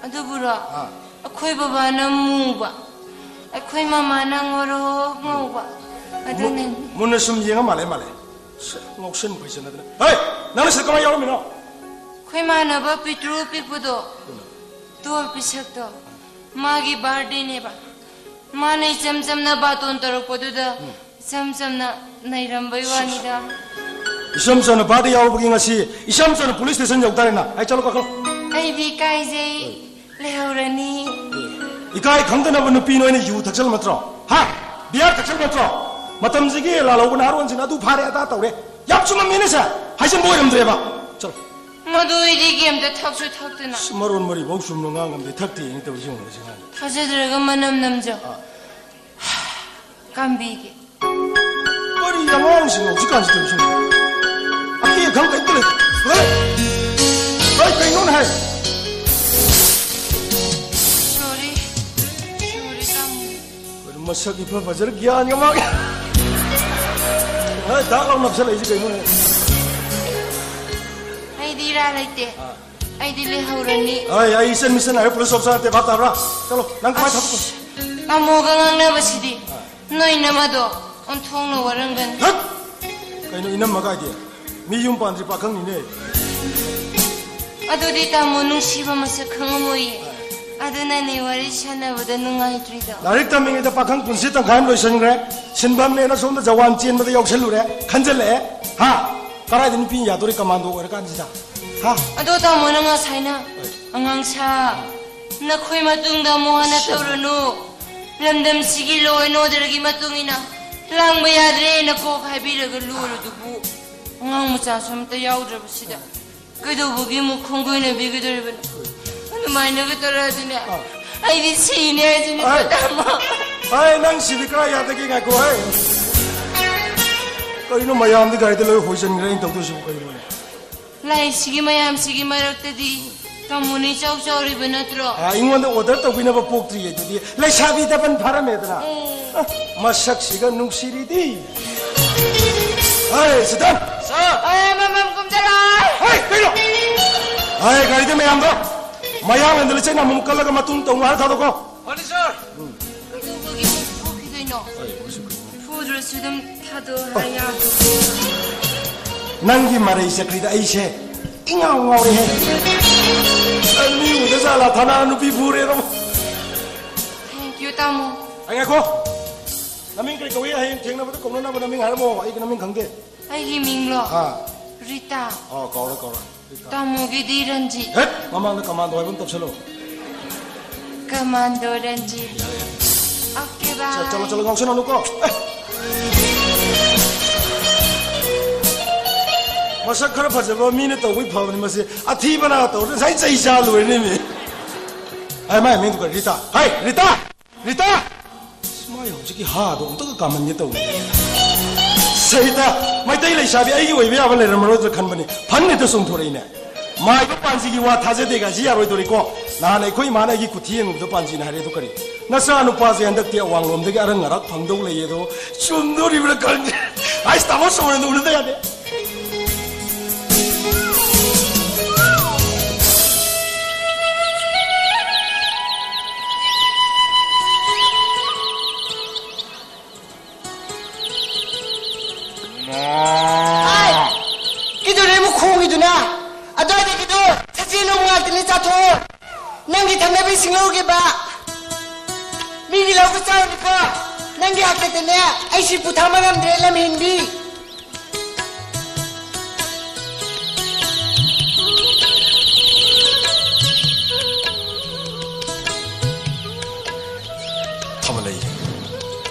ꯑꯗꯨꯕꯨꯔꯣ? ꯑꯥ꯫ ꯑꯩꯈꯣꯏ ꯕꯕꯥꯅ ꯃꯨꯕ, ꯑꯩꯈꯣꯏ ꯃꯃꯥꯅ ꯉꯧꯔꯣꯛ ꯉꯧꯕ꯫ ꯑꯗꯨꯅꯅꯤ꯫ ꯃꯨꯟꯅ ꯁꯨꯝ ꯌꯦꯡꯉ ꯃꯥꯜꯂꯦ, ꯃꯥꯜꯂꯦ꯫ ꯁꯦ, ꯉꯥꯎꯁꯟ ꯐꯩꯁꯟꯅꯗꯅ꯫ ꯍꯦ! ꯅꯪꯅ ꯁꯤꯗ ꯀꯃꯥꯏꯅ ꯌꯥꯎꯔꯝꯃꯤꯅꯣ? ꯑꯩꯈꯣꯏ ꯏꯃꯥꯟꯅꯕ ꯄꯤꯛꯇ꯭ꯔꯨ ꯄꯤꯛꯄꯗꯣ, ꯇꯣꯜ ꯄꯤꯁꯛꯇꯣ, ꯃꯥꯒꯤ ꯕꯥꯔꯗꯦꯅꯦꯕ꯫ ꯃꯥꯅ ꯏꯆꯝ ꯆꯝꯅ ꯕꯥꯇꯣꯟ ꯇꯧꯔꯛꯄꯗꯨꯗ ꯎꯝ꯫ ꯏꯆꯝ ꯆꯝꯅ ꯅꯩꯔꯝꯕꯩ ꯋꯥꯅꯤꯗ꯫ ꯏꯆꯝ ꯆꯝꯅ ꯕꯥꯔꯗꯦ ꯌꯥꯎꯔꯨꯕꯒꯤ ꯉꯁꯤ ꯏꯆꯝ ꯆꯝꯅ ꯄꯨꯂꯤꯁ ꯁ꯭ꯇꯦꯁꯟ ꯌꯧ ꯇꯥꯔꯦꯅ꯫ ꯑꯩ ꯆꯠꯂꯣ, ꯀꯥꯈꯠꯂꯣ꯫ ꯑꯩꯗꯤ ꯏꯀꯥꯏꯖꯩ꯫ ꯂꯩꯍꯧꯔꯅꯤ꯫ ꯏꯀꯥꯏ ꯈꯪꯗꯅꯕ ꯅꯨꯄꯤ ꯅꯣꯏꯅ ꯌꯨ ꯊꯛꯆꯜ ꯅꯠꯇ꯭ꯔꯣ? ꯍꯥ? ꯕꯤꯌꯥꯔ ꯊꯛꯆꯜ ꯅꯠꯇ꯭ꯔꯣ? ꯃꯇꯝꯁꯤꯒꯤ ꯂꯥꯜꯍꯧꯕ ꯅꯍꯥꯔꯣꯟꯁꯤꯡꯅ ꯑꯗꯨ ꯐꯥꯔꯦ, ꯑꯗꯥ ꯇꯧꯔꯦ꯫ ꯌꯥꯝ ꯆꯨꯝꯃꯝꯃꯤꯅꯦ ꯁꯦ꯫ ꯍꯥꯏꯖꯟꯕ ꯑꯣꯏꯔꯝꯗ꯭ꯔꯦꯕ꯫ ꯆꯠꯂꯣ꯫ ꯃꯗꯨ ꯑꯩꯗꯤ ꯀꯩꯝꯇ ꯊꯛꯁꯨ ꯊꯛꯇꯅ꯫ ꯑꯁ, ꯃꯔꯣꯟ ꯃꯔꯤꯐꯥꯎ ꯆꯨꯝꯅ ꯉꯥꯡꯉꯝꯗꯦ, ꯊꯛꯇꯦ ꯍꯥꯏꯅ ꯇꯧꯔꯤꯁꯤ ꯌꯦꯡꯉꯨꯅꯦ, ꯁꯤ ꯑꯉꯥꯡꯁꯦ꯫ ꯊꯥꯖꯗ꯭ꯔꯒ ꯃꯅꯝ ꯅꯝꯖꯧ꯫ ꯑꯥ꯫ ꯀꯥꯝꯕꯤꯒꯦ꯫ ꯀꯔꯤ ꯑꯉꯥꯡꯁꯤꯡꯅꯣ ꯍꯧꯖꯤꯛꯀꯥꯟꯁꯤ ꯇꯧꯔꯤꯁꯤꯕꯣ? ꯑꯀꯤ ꯑꯈꯪ ꯀꯩꯝꯇ ꯂꯩꯇꯦ꯫ ꯍꯦ? ꯍꯩ, ꯀꯩꯅꯣꯅꯦ ꯍꯥꯏ? Sorry꯫ Sorry, ꯇꯥꯃꯣ꯫ ꯀꯩꯅꯣ ꯃꯁꯛ ꯏꯐ ꯐꯖꯔ ꯒ꯭ꯌꯥꯟꯒ ꯃꯥꯡꯉꯦ꯫ ꯍꯦ, ꯗꯥꯛ ꯂꯥꯎ ꯅꯞꯁꯜꯂꯛꯏꯁꯤ ꯀꯩꯅꯣꯅꯦ? ꯑꯩꯗꯤ ꯏꯔꯥ ꯂꯩꯇꯦ꯫ ꯑꯥ꯫ ꯑꯩꯗꯤ ꯂꯩꯍꯧꯔꯅꯤ꯫ ꯑꯩ, ꯑꯩ ꯏꯆꯟ ꯃꯤꯆꯟ ꯍꯥꯏꯔ ꯄꯨꯂꯤꯁ ꯑꯣꯐꯤꯁꯔ ꯅꯠꯇꯦ, ꯚꯥꯞ ꯇꯥꯕ꯭ꯔꯥ? ꯆꯠꯂꯣ, ꯅꯪ ꯀꯃꯥꯏꯅ ꯊꯥꯗꯣꯛꯄ? ꯑꯁ, ꯇꯥꯃꯣꯒ ꯉꯥꯡꯅꯕꯁꯤꯗꯤ꯫ ꯑꯥ꯫ ꯅꯣꯏ ꯅꯃꯗꯣ ꯑꯣꯟꯊꯣꯛꯅ ꯋꯥꯔꯝꯒꯅꯤ꯫ ꯍꯠ! ꯀꯩꯅꯣ ꯏꯅꯝꯃ ꯀꯥꯏꯗꯤ? ꯃꯤ ꯌꯨꯝ ꯄꯥꯟꯗ꯭ꯔꯤ ꯄꯥꯈꯪꯅꯤꯅꯦ꯫ ꯑꯗꯨꯗꯤ ꯇꯥꯃꯣ ꯅꯨꯡꯁꯤꯕ ꯃꯁꯛ ꯈꯪꯉꯝꯃꯣꯏꯌꯦ꯫ ꯑꯗꯨꯅꯅꯦ ꯋꯥꯔꯤ ꯁꯥꯟꯅꯕꯗ ꯅꯨꯡꯉꯥꯏꯇ꯭ꯔꯤꯗꯣ꯫ ꯂꯥꯏꯔꯤꯛ ꯇꯝꯃꯤꯉꯩꯗ ꯄꯥꯈꯪ ꯄꯨꯟꯁꯤ ꯇꯪꯈꯥꯏ ꯑꯃ ꯂꯣꯏꯁꯤꯟꯈ꯭ꯔꯦ꯫ ꯁꯤꯟꯐꯝꯅꯦꯅ ꯁꯣꯝꯗ ꯖꯋꯥꯟ ꯆꯦꯟꯕꯗ ꯌꯥꯎꯁꯜꯂꯨꯔꯦ꯫ ꯈꯟꯖꯜꯂꯛꯑꯦ꯫ ꯍꯥ? ꯀꯗꯥꯏꯗ ꯅꯨꯄꯤ ꯌꯥꯗꯣꯔꯤ ꯀꯃꯥꯟꯗꯣ ꯑꯣꯏꯔꯀꯥꯟꯁꯤꯗ? ꯍꯥ? ꯑꯗꯣ ꯇꯥꯃꯣꯅ ꯉꯁꯥꯏꯅ ꯍꯣꯏ꯫ ꯑꯉꯥꯡ ꯁꯥ, ꯅꯈꯣꯏ ꯃꯇꯨꯡꯗ ꯑꯃꯨꯛ ꯍꯟꯅ ꯁꯤ- ꯇꯧꯔꯨꯅꯨ꯫ ꯂꯝꯗꯝꯁꯤꯒꯤ law and orderꯒꯤ ꯃꯇꯨꯡ ꯏꯟꯅ ꯂꯥꯡꯕ ꯌꯥꯗ꯭ꯔꯦꯅ ꯀꯣꯛ ꯍꯥꯏꯕꯤꯔꯒ ꯂꯣꯏꯔꯗꯨꯕꯨ ꯑꯉꯥꯡ ꯃꯆꯥꯁꯨ ꯑꯝꯇ ꯌꯥꯎꯗ꯭ꯔꯕꯁꯤꯗ ꯀꯩꯗꯧꯕꯒꯤ ꯑꯃꯨꯛ ꯈꯣꯡꯒꯣꯏꯅꯕꯤꯒꯗꯧꯔꯤꯕꯅꯣ? ꯑꯗꯨꯃꯥꯏꯅꯒ ꯇꯧꯔꯛꯑꯗꯤꯅꯦ, ꯑꯥ꯫ ꯑꯩꯗꯤ ꯁꯤꯅꯦ ꯍꯥꯏꯁꯤꯅꯦ, ꯑꯥ꯫ ꯇꯥꯃꯣ꯫ ꯑꯥꯏ, ꯅꯪ ꯁꯤꯗꯤ ꯀꯔꯥꯏ ꯌꯥꯗꯒꯦ? ꯉꯥꯏꯈꯣ, ꯍꯦ꯫ ꯀꯩꯅꯣ ꯃꯌꯥꯝꯗꯤ ꯒꯥꯔꯤꯗ ꯂꯣꯏ ꯍꯣꯏꯖꯤꯟꯈ꯭ꯔꯦ, ꯑꯩꯅ ꯇꯧꯗꯣꯏꯁꯤꯕꯨ ꯀꯩꯅꯣꯅꯦ? ꯂꯥꯏꯁꯤꯒꯤ ꯃꯌꯥꯝꯁꯤꯒꯤ ꯃꯔꯛꯇꯗꯤ ꯇꯥꯃꯣꯅ ꯏꯆꯥꯎ ꯆꯥꯎꯔꯤꯕ ꯅꯠꯇ꯭ꯔꯣ? ꯑꯥ, ꯑꯩꯉꯣꯟꯗ order ꯇꯧꯕꯤꯅꯕ ꯄꯣꯛꯇ꯭ꯔꯤꯌꯦ ꯑꯗꯨꯗꯤ꯫ ꯂꯩꯁꯥꯕꯤ ꯗꯕꯟ ꯐꯥꯔꯝꯃꯦꯗꯅ꯫ ꯎꯝ꯫ ꯑ, ꯃꯁꯛꯁꯤꯒ ꯅꯨꯡꯁꯤꯔꯤꯗꯤ꯫ ꯍꯥꯏ, ꯁꯤꯗꯟ! ꯁꯥꯔ! ꯑꯦ, ꯃꯃꯝ ꯀꯨꯝꯖꯔꯣꯏ! ꯍꯥꯏ, ꯀꯩꯅꯣ? ꯍꯥꯏ, ꯒꯥꯔꯤꯗ ꯃꯌꯥꯝꯗꯣ ꯃꯌꯥꯡꯂꯦꯟꯗ ꯂꯤꯆꯩꯅ ꯑꯃꯨꯛ ꯀꯜꯂꯒ ꯃꯇꯨꯡ ꯇꯧꯅ ꯍꯥꯏꯔ ꯊꯥꯗꯣꯛꯈꯣ꯫ ꯐꯅꯤ, ꯁꯥꯔ! ꯀꯩꯗꯧꯕꯒꯤ ꯐꯨꯈꯤꯗꯣꯏꯅꯣ? ꯐꯨꯗ꯭ꯔꯁꯨ ꯑꯗꯨꯝ ꯊꯥꯗꯣꯛꯑꯣ ꯍꯥꯏ ꯌꯥꯕ꯭ꯔꯣ? ꯅꯪꯒꯤ ꯃꯔꯩ ꯆꯀ꯭ꯔꯤꯗ ꯑꯩꯁꯦ ꯏꯉꯥꯎ ꯉꯥꯎꯔꯦꯍꯦ꯫ ꯃꯤ ꯎꯗ ꯖꯥꯠꯂꯥ? ꯊꯥꯅ ꯅꯨꯄꯤ ꯐꯨꯔꯦꯗꯣ꯫ Thank you, ꯇꯥꯃꯣ꯫ ꯑꯩ ꯉꯥꯏꯈꯣ꯫ ꯅꯃꯤꯡ ꯀꯔꯤ ꯀꯧꯏ? ꯍꯌꯦꯡ ꯊꯦꯡꯅꯕꯗ ꯀꯧꯅꯅꯕ ꯅꯃꯤꯡ ꯍꯥꯏꯔꯝꯃꯣ꯫ ꯑꯩꯒꯤ ꯅꯃꯤꯡ ꯈꯪꯗꯦ꯫ ꯑꯩꯒꯤ ꯃꯤꯡꯂꯣ? ꯑꯥ꯫ ꯔꯤꯇꯥ꯫ ꯑꯣ, ꯀꯥꯎꯔꯦ, ꯀꯥꯎꯔꯦ꯫ ꯔꯤꯇꯥ꯫ ꯇꯥꯃꯣꯒꯤꯗꯤ ꯔꯟꯖꯤꯠ꯫ ꯍꯦꯠ! ꯃꯃꯥꯡꯗ ꯀꯃꯥꯟꯗꯣ ꯍꯥꯏꯕ ꯑꯃ ꯇꯧꯁꯜꯂꯣ꯫ ꯀꯃꯥꯟꯗꯣ ꯔꯟꯖꯤꯠ꯫ ꯌꯥꯔꯦ, ꯌꯥꯔꯦ꯫ ꯑꯣꯀꯦ, ꯕꯥꯏ꯫ ꯆꯠ-, ꯆꯠꯂꯣ, ꯆꯠꯂꯣ, ꯉꯥꯎꯁꯟꯅꯅꯨꯀꯣ꯫ ꯑꯦ! ꯃꯁꯛ ꯈꯔ ꯐꯖꯕ ꯃꯤꯅ ꯇꯧꯕꯩ ꯐꯕꯅꯤ, ꯃꯁꯤ ꯑꯊꯤꯕꯅ ꯇꯧꯔꯗꯤ ꯉꯁꯥꯏ ꯆꯩ ꯆꯥ ꯂꯣꯏꯔꯅꯤ ꯃꯤ꯫ ꯑꯩ ꯃꯥꯏ ꯃꯤꯡꯗꯨ ꯀꯔꯤ? ꯔꯤꯇꯥ꯫ ꯍꯥꯏ, ꯔꯤꯇꯥ! ꯔꯤꯇꯥ! ꯑꯁ, ꯃꯥꯏ ꯍꯧꯖꯤꯛꯀꯤ ꯍꯥꯗꯣ ꯑꯝꯇꯒ ꯀꯥꯝꯍꯟꯒꯦ ꯇꯧꯅꯤ꯫ ꯁꯍꯤꯇꯥ, ꯃꯩꯇꯩ ꯂꯩꯁꯥꯕꯤ ꯑꯩꯒꯤ ꯑꯣꯏꯕ ꯌꯥꯕ ꯂꯩꯔꯝꯃꯔꯣꯏꯗ꯭ꯔꯥ ꯈꯟꯕꯅꯤ꯫ ꯐꯟ ꯍꯦꯛꯇ ꯆꯣꯡꯊꯣꯔꯛꯏꯅꯦ꯫ ꯃꯥꯏꯕ ꯄꯥꯟꯖꯤꯒꯤ ꯋꯥ ꯊꯥꯖꯗꯦ ꯀꯥꯏꯁꯤ ꯌꯥꯔꯣꯏꯗꯧꯔꯤꯀꯣ꯫ ꯅꯍꯥꯟ ꯑꯩꯈꯣꯏ ꯏꯃꯥꯅ ꯑꯩꯒꯤ ꯀꯨꯊꯤ ꯌꯦꯡꯉꯨꯕꯗ ꯄꯥꯟꯖꯤꯅ ꯍꯥꯏꯔꯦ, "ꯑꯗꯨ ꯀꯔꯤ? ꯅꯆꯥ ꯅꯨꯄꯥꯁꯦ ꯍꯟꯗꯛꯇꯤ ꯑꯋꯥꯡꯂꯣꯝꯗꯒꯤ ꯑꯔꯪ ꯑꯔꯥꯛ ꯐꯪꯗꯧ ꯂꯩꯌꯦ ꯑꯗꯣ ꯆꯨꯝꯗꯣꯔꯤꯕ꯭ꯔꯥ ꯈꯪꯗꯦ꯫" ꯑꯩꯁ, ꯇꯥꯃꯣ ꯁꯣꯔꯅ ꯎꯅꯗ ꯌꯥꯗꯦ꯫ ꯍꯥꯏ! ꯀꯩꯗꯧꯔꯦ ꯑꯃꯨꯛ ꯈꯣꯡꯉꯤꯗꯨꯅ? ꯑꯗꯨꯋꯥꯏꯗꯒꯤꯗꯣ ꯁꯖꯦꯟ ꯅꯣꯡ ꯉꯥꯛꯇꯅꯤ ꯆꯥꯊꯣꯛꯑꯣ꯫ ꯅꯪꯒꯤ ꯊꯛꯅꯕ ꯏꯁꯤꯡ ꯂꯧꯔꯨꯒꯦꯕ꯫ ꯃꯤꯒꯤ ꯂꯧꯕ ꯆꯥꯔꯨꯅꯨꯀꯣ꯫ ꯅꯪꯒꯤ ꯍꯥꯛꯇꯛꯇꯅꯦ ꯑꯩ ꯁꯤ ꯄꯨꯊꯥꯡꯕ ꯉꯝꯗ꯭ꯔꯦ, ꯂꯝ ꯍꯦꯟꯕꯤ꯫ ꯊꯥꯕꯜꯂꯩ,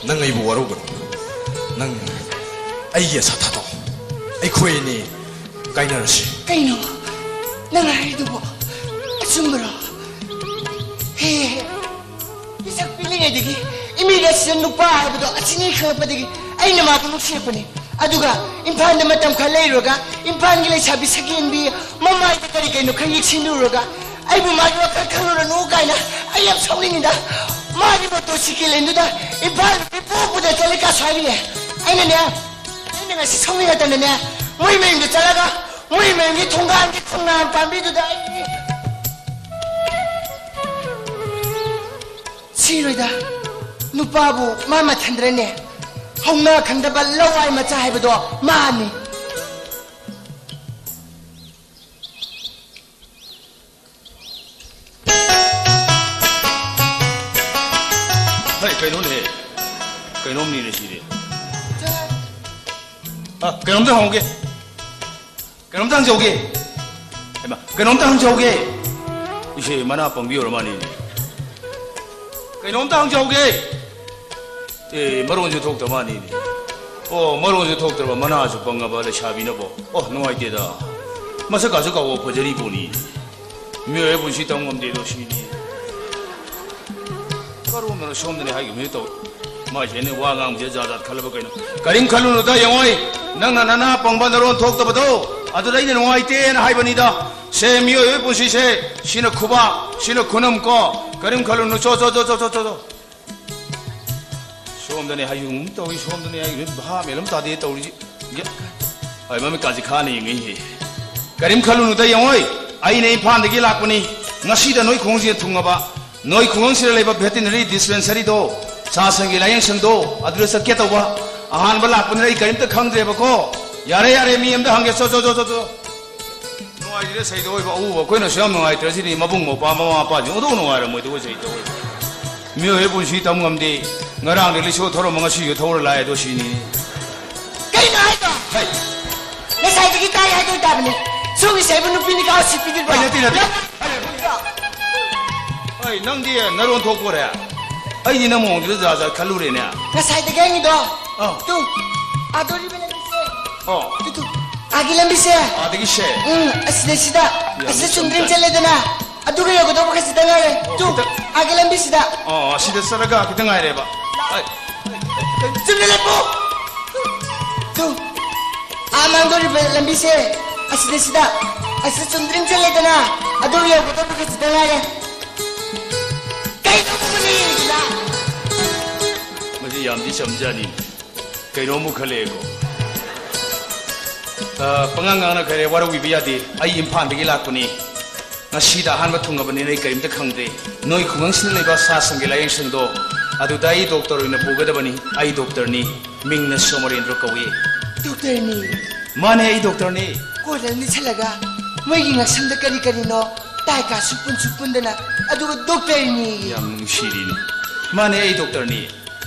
ꯅꯪ ꯑꯩꯕꯨ ꯋꯥꯔꯧꯒꯅꯨ꯫ ꯅꯪ ꯑꯩꯒꯤ ꯑꯁꯥ ꯊꯥꯗꯣꯛꯑꯣ꯫ ꯑꯩꯈꯣꯏ ꯑꯅꯤ ꯀꯥꯏꯅꯔꯁꯤ꯫ ꯀꯩꯅꯣ ꯅꯪ ꯍꯥꯏꯔꯤꯗꯨꯕꯣ? ꯑꯆꯨꯝꯕꯔꯣ? ꯍꯦ, ꯍꯦ꯫ ꯄꯤꯁꯛ ꯄꯤꯛꯂꯤꯉꯩꯗꯒꯤ ꯏꯃꯤꯠ ꯑꯁꯤꯗ ꯅꯨꯄꯥ ꯍꯥꯏꯕꯗꯣ ꯑꯁꯤꯅꯤ ꯈꯪꯂꯛꯄꯗꯒꯤ ꯑꯩꯅ ꯃꯥꯕꯨ ꯅꯨꯡꯁꯤꯔꯛꯄꯅꯤ꯫ ꯑꯗꯨꯒ ꯏꯝꯐꯥꯜꯗ ꯃꯇꯝ ꯈꯔ ꯂꯩꯔꯨꯔꯒ ꯏꯝꯐꯥꯜꯒꯤ ꯂꯩꯁꯥꯕꯤ ꯁꯛꯍꯦꯟꯕꯤ ꯃꯃꯥꯏꯗ ꯀꯔꯤ ꯀꯩꯅꯣ ꯈꯔ ꯌꯦꯛꯁꯤꯟꯂꯨꯔꯒ ꯑꯩꯕꯨ ꯃꯥꯒꯤ ꯋꯥꯈꯜ ꯈꯜꯂꯨꯔꯅꯨ ꯀꯥꯏꯅ ꯑꯩ ꯌꯥꯝ ꯁꯥꯎꯅꯤꯡꯉꯤꯗ꯫ ꯃꯥꯒꯤ ꯃꯣꯇꯣꯔ ꯁꯤꯀꯦꯜ ꯂꯦꯟꯗꯨꯗ ꯏꯝꯐꯥꯜ ꯅꯨꯄꯤ ꯄꯨ ꯄꯨꯗ ꯆꯠꯂꯤ ꯀꯥꯁꯨ ꯍꯥꯏꯔꯤꯌꯦ꯫ ꯑꯩꯅꯅꯦ, ꯑꯩꯅ ꯉꯁꯤ ꯁꯥꯎꯅꯤꯡꯉꯛꯇꯅꯅꯦ ꯃꯣꯏ ꯃꯌꯨꯝꯗ ꯆꯠꯂꯒ ꯃꯣꯏ ꯃꯌꯨꯝꯒꯤ ꯊꯣꯡꯒꯥꯟꯒꯤ ꯈꯣꯡꯅꯥꯡ ꯄꯥꯝꯕꯤꯗꯨꯗ ꯑꯩ ꯁꯤꯔꯣꯏꯗ꯫ ꯅꯨꯄꯥꯕꯨ ꯃꯥ ꯃꯊꯟꯗ꯭ꯔꯅꯦ? ꯍꯧꯅ ꯈꯪꯗꯕ ꯂꯋꯥꯏ ꯃꯆꯥ ꯍꯥꯏꯕꯗꯣ ꯃꯥꯅꯤ꯫ ꯍꯩ, ꯀꯩꯅꯣꯅꯦꯍꯦ? ꯀꯩꯅꯣꯝꯅꯤꯅꯦ ꯁꯤꯗꯤ꯫ ꯑ, ꯀꯩꯅꯣꯝꯇ ꯍꯪꯍꯧꯒꯦ꯫ ꯀꯩꯅꯣꯝꯇ ꯍꯪꯖꯍꯧꯒꯦ꯫ ꯍꯩꯃꯥ, ꯀꯩꯅꯣꯝꯇ ꯍꯪꯖꯍꯧꯒꯦ꯫ ꯏꯆꯦ, ꯃꯅꯥ ꯄꯪꯕꯤ ꯑꯣꯏꯔ ꯃꯥꯜꯂꯤꯅꯦ꯫ ꯀꯩꯅꯣꯝꯇ ꯍꯪꯖꯍꯧꯒꯦ꯫ ꯑꯦ, ꯃꯔꯣꯟꯁꯨ ꯊꯣꯛꯇ ꯃꯥꯜꯂꯤꯅꯦ꯫ ꯑꯣ, ꯃꯔꯣꯟꯁꯨ ꯊꯣꯛꯇ꯭ꯔꯕ ꯃꯅꯥꯁꯨ ꯄꯪꯉꯕ ꯂꯩꯁꯥꯕꯤꯅꯕꯣ꯫ ꯑꯣ, ꯅꯨꯡꯉꯥꯏꯇꯦꯗ꯫ ꯃꯁꯛ ꯀꯥꯁꯨ ꯀꯥꯎꯕ ꯐꯖꯔꯤ ꯄꯣꯠꯅꯤ꯫ ꯃꯤꯑꯣꯏꯕ ꯄꯨꯟꯁꯤ ꯇꯝ ꯉꯝꯗꯦꯗꯣ ꯁꯤꯅꯤ꯫ ꯀꯔꯣꯝꯗꯅꯣ ꯁꯣꯝꯗꯅꯤ ꯍꯥꯏꯈꯤꯕꯅꯤ ꯇꯧ꯫ ꯃꯥꯏꯁꯦ ꯑꯩꯅ ꯋꯥ ꯉꯥꯡꯕꯁꯦ ꯖꯥꯠ ꯖꯥꯠ ꯈꯜꯂꯕ ꯀꯩꯅꯣ? ꯀꯔꯤꯝ ꯈꯜꯂꯨꯅꯨꯗ, ꯌꯦꯡꯉꯣꯏ꯫ ꯅꯪꯅ ꯅꯅꯥ ꯄꯪꯕ ꯅꯔꯣꯟ ꯊꯣꯛꯇꯕꯗꯣ, ꯑꯗꯨꯗ ꯑꯩꯅ ꯅꯨꯡꯉꯥꯏꯇꯦꯅ ꯍꯥꯏꯕꯅꯤꯗ꯫ ꯁꯦ, ꯃꯤꯑꯣꯏꯕꯒꯤ ꯄꯨꯟꯁꯤꯁꯦ, ꯁꯤꯅ ꯈꯨꯕꯥꯛ, ꯁꯤꯅ ꯈꯨꯅꯝ ꯀꯣ꯫ ꯀꯔꯤꯝ ꯈꯜꯂꯨꯅꯨ, ꯆꯣ, ꯆꯣ, ꯆꯣ꯫ ꯁꯣꯝꯗꯅꯦ ꯍꯥꯏꯌꯨꯝ ꯇꯧꯏ, ꯁꯣꯝꯗꯅꯦ ꯍꯥꯏꯌꯨꯝ, ꯚꯥꯞ ꯃꯦꯟ ꯑꯃ ꯇꯥꯗꯦ ꯇꯧꯔꯤꯁꯤ꯫ ꯒ꯭ꯌꯥ-, ꯑꯩ ꯃꯃꯤꯠꯀꯥꯁꯦ ꯈꯥꯅ ꯌꯦꯡꯉꯛꯏꯍꯦ꯫ ꯀꯔꯤꯝ ꯈꯜꯂꯨꯅꯨꯗ, ꯌꯦꯡꯉꯣꯏ꯫ ꯑꯩꯅ ꯏꯝꯐꯥꯜꯗꯒꯤ ꯂꯥꯛꯄꯅꯤ꯫ ꯉꯁꯤꯗ ꯅꯣꯏ ꯈꯨꯡꯒꯪꯁꯤꯗ ꯊꯨꯡꯉꯕ꯫ ꯅꯣꯏ ꯈꯨꯡꯒꯪꯁꯤꯗ ꯂꯩꯕ ꯚꯦꯇꯤꯅꯔꯤ ꯗꯤꯁꯄꯦꯟꯁꯔꯤꯗꯣ, ꯁꯥ ꯁꯟꯒꯤ ꯂꯥꯌꯦꯡꯁꯪꯗꯣ, ꯑꯗꯨꯗ ꯆꯠꯀꯦ ꯇꯧꯕ꯫ ꯑꯍꯥꯟꯕ ꯂꯥꯛꯄꯅꯤꯅ ꯑꯩ ꯀꯔꯤꯝꯇ ꯈꯪꯗ꯭ꯔꯦꯕꯀꯣ꯫ ꯌꯥꯔꯦ, ꯌꯥꯔꯦ, ꯃꯤ ꯑꯝꯇ ꯍꯪꯒꯦ꯫ ꯆꯣ, ꯆꯣ, ꯆꯣ, ꯆꯣ, ꯆꯣ꯫ ꯅꯨꯡꯉꯥꯏꯇꯦꯗ ꯁꯩꯗ ꯑꯣꯏꯕ ꯑꯎꯕ ꯑꯩꯈꯣꯏꯅꯁꯨ ꯌꯥꯝ ꯅꯨꯡꯉꯥꯏꯇ꯭ꯔꯦ꯫ ꯁꯤꯗꯤ ꯃꯕꯨꯡ ꯃꯧꯄ꯭ꯋꯥ ꯃꯃꯥ ꯃꯄꯥꯁꯤꯡ ꯑꯣꯟꯊꯣꯛ ꯅꯨꯡꯉꯥꯏꯔꯝꯃꯣꯏꯗꯕ ꯁꯩꯗ ꯑꯣꯏꯕ꯫ ꯃꯤꯑꯣꯏꯕꯒꯤ ꯄꯨꯟꯁꯤ ꯇꯝ ꯉꯝꯗꯦ꯫ ꯉꯔꯥꯡꯗꯤ ꯂꯤꯁꯣ ꯊꯧꯔꯝꯕ ꯉꯁꯤꯁꯨ ꯊꯧꯔ ꯂꯥꯛꯑꯦ ꯑꯗꯣ ꯁꯤꯅꯤ꯫ ꯀꯩꯅꯣ ꯍꯥꯏꯗꯣ? ꯍꯩ! ꯉꯁꯥꯏꯗꯒꯤ ꯇꯥꯏ ꯍꯥꯏꯗꯣꯏ ꯇꯥꯕꯅꯦ꯫ ꯁꯣꯝꯒꯤ ꯁꯥꯏꯕꯨ ꯅꯨꯄꯤꯅꯤ ꯀꯥꯎ ꯁꯤꯠꯄꯤꯗ꯭ꯔꯤꯕꯣ? ꯑꯩ ꯅꯠꯇꯦ, ꯅꯠꯇꯦ꯫ ꯑꯩ ꯅꯪꯗꯤ ꯅꯔꯣꯟ ꯊꯣꯛꯄꯣꯔꯦ? ꯑꯩꯗꯤ ꯅꯪ ꯃꯑꯣꯡꯗꯨꯗ ꯖꯥꯠ ꯖꯥꯠ ꯈꯜꯂꯨꯔꯦꯅꯦ꯫ ꯉꯁꯥꯏꯗꯒꯤ ꯍꯪꯉꯤꯗꯣ꯫ ꯑꯥ꯫ ꯇꯨ, ꯑꯥꯗꯣꯔꯤꯕ ꯂꯝꯕꯤꯁꯦ꯫ ꯑꯣ꯫ ꯇꯨ, ꯇꯨ, ꯑꯥꯒꯤ ꯂꯝꯕꯤꯁꯦ꯫ ꯑꯥꯗꯒꯤ ꯁꯦ꯫ ꯎꯝ, ꯑꯁꯤꯗꯩꯁꯤꯗ꯫ ꯌꯥꯝ ꯑꯁꯤꯗ ꯆꯨꯝꯗ꯭ꯔꯤꯡ ꯆꯝꯖꯥꯠꯅꯤ꯫ ꯆꯠꯂꯦꯗꯅ꯫ ꯑꯗꯨꯒ ꯌꯧꯒꯗꯧꯕ ꯈꯖꯤꯛꯇ ꯉꯥꯏꯔꯦ꯫ ꯑꯣ, ꯇꯨ, ꯈꯤꯇꯪ꯫ ꯑꯥꯒꯤ ꯂꯝꯕꯤꯁꯤꯗ꯫ ꯑꯣ, ꯑꯁꯤꯗ ꯆꯠꯂꯒ ꯈꯤꯇꯪ ꯉꯥꯏꯔꯦꯕ꯫ ꯑꯩ꯫ ꯆꯨꯝꯅ ꯂꯦꯞꯄꯨ꯫ ꯇꯨ, ꯑꯥ ꯃꯥꯡꯗꯧꯔꯤꯕ ꯂꯝꯕꯤꯁꯦ ꯑꯁꯤꯗ, ꯁꯤꯗ, ꯑꯁꯤꯗ ꯆꯨꯝꯗ꯭ꯔꯤꯡ ꯆꯠꯂꯦꯗꯅ, ꯑꯗꯨ ꯌꯧꯒꯗꯧꯕ ꯈꯖꯤꯛꯇ ꯉꯥꯏꯔꯦ꯫ ꯀꯩ ꯇꯧꯕꯅꯤ? ꯃꯁꯤ ꯌꯥꯝꯗꯤ ꯆꯝꯖꯥꯅꯤ꯫ ꯀꯩꯅꯣꯝ ꯈꯜꯂꯛꯑꯦꯀꯣ꯫ ꯑ, ꯄꯉꯥꯡ ꯉꯥꯡꯅꯈ꯭ꯔꯦ, ꯋꯥꯔꯧꯕꯤꯕ ꯌꯥꯗꯦ꯫ ꯑꯩ ꯏꯝꯐꯥꯜꯗꯒꯤ ꯂꯥꯛꯄꯅꯤ꯫ ꯉꯁꯤꯗ ꯑꯍꯥꯟꯕ ꯊꯨꯡꯉꯕꯅꯤꯅ ꯑꯩ ꯀꯔꯤꯝꯇ ꯈꯪꯗ꯭ꯔꯦ꯫ ꯅꯣꯏ ꯈꯨꯡꯒꯪꯁꯤꯗ ꯂꯩꯕ ꯁꯥ ꯁꯟꯒꯤ ꯂꯥꯌꯦꯡꯁꯪꯗꯣ, ꯑꯗꯨꯗ ꯑꯩ ꯗꯣꯛꯇꯔ ꯑꯣꯏꯅ ꯄꯨꯒꯗꯕꯅꯤ꯫ ꯑꯩ ꯗꯣꯛꯇꯔꯅꯤ꯫ ꯃꯤꯡꯅ ꯁꯣꯃꯔꯦꯟꯗ꯭ꯔ ꯀꯧꯏ꯫ ꯗꯣꯛꯇꯔꯅꯤ? ꯃꯥꯅꯦ, ꯑꯩ ꯗꯣꯛꯇꯔꯅꯤ꯫ ꯀꯣꯏꯔ ꯅꯤꯠꯁꯜꯂꯒ ꯃꯣꯏꯒꯤ ꯉꯛꯁꯝꯗ ꯀꯔꯤ ꯀꯔꯤꯅꯣ ꯇꯥꯏ ꯀꯥ ꯁꯨꯛ ꯄꯨꯟ ꯁꯨꯛ ꯄꯨꯟꯗꯅ, ꯑꯗꯨꯒ ꯗꯣꯛꯇꯔꯅꯤ꯫ ꯌꯥꯝ ꯅꯨꯡꯁꯤꯔꯤꯅꯦ꯫ ꯃꯥꯅꯦ, ꯑꯩ ꯗꯣꯛꯇꯔꯅꯤ꯫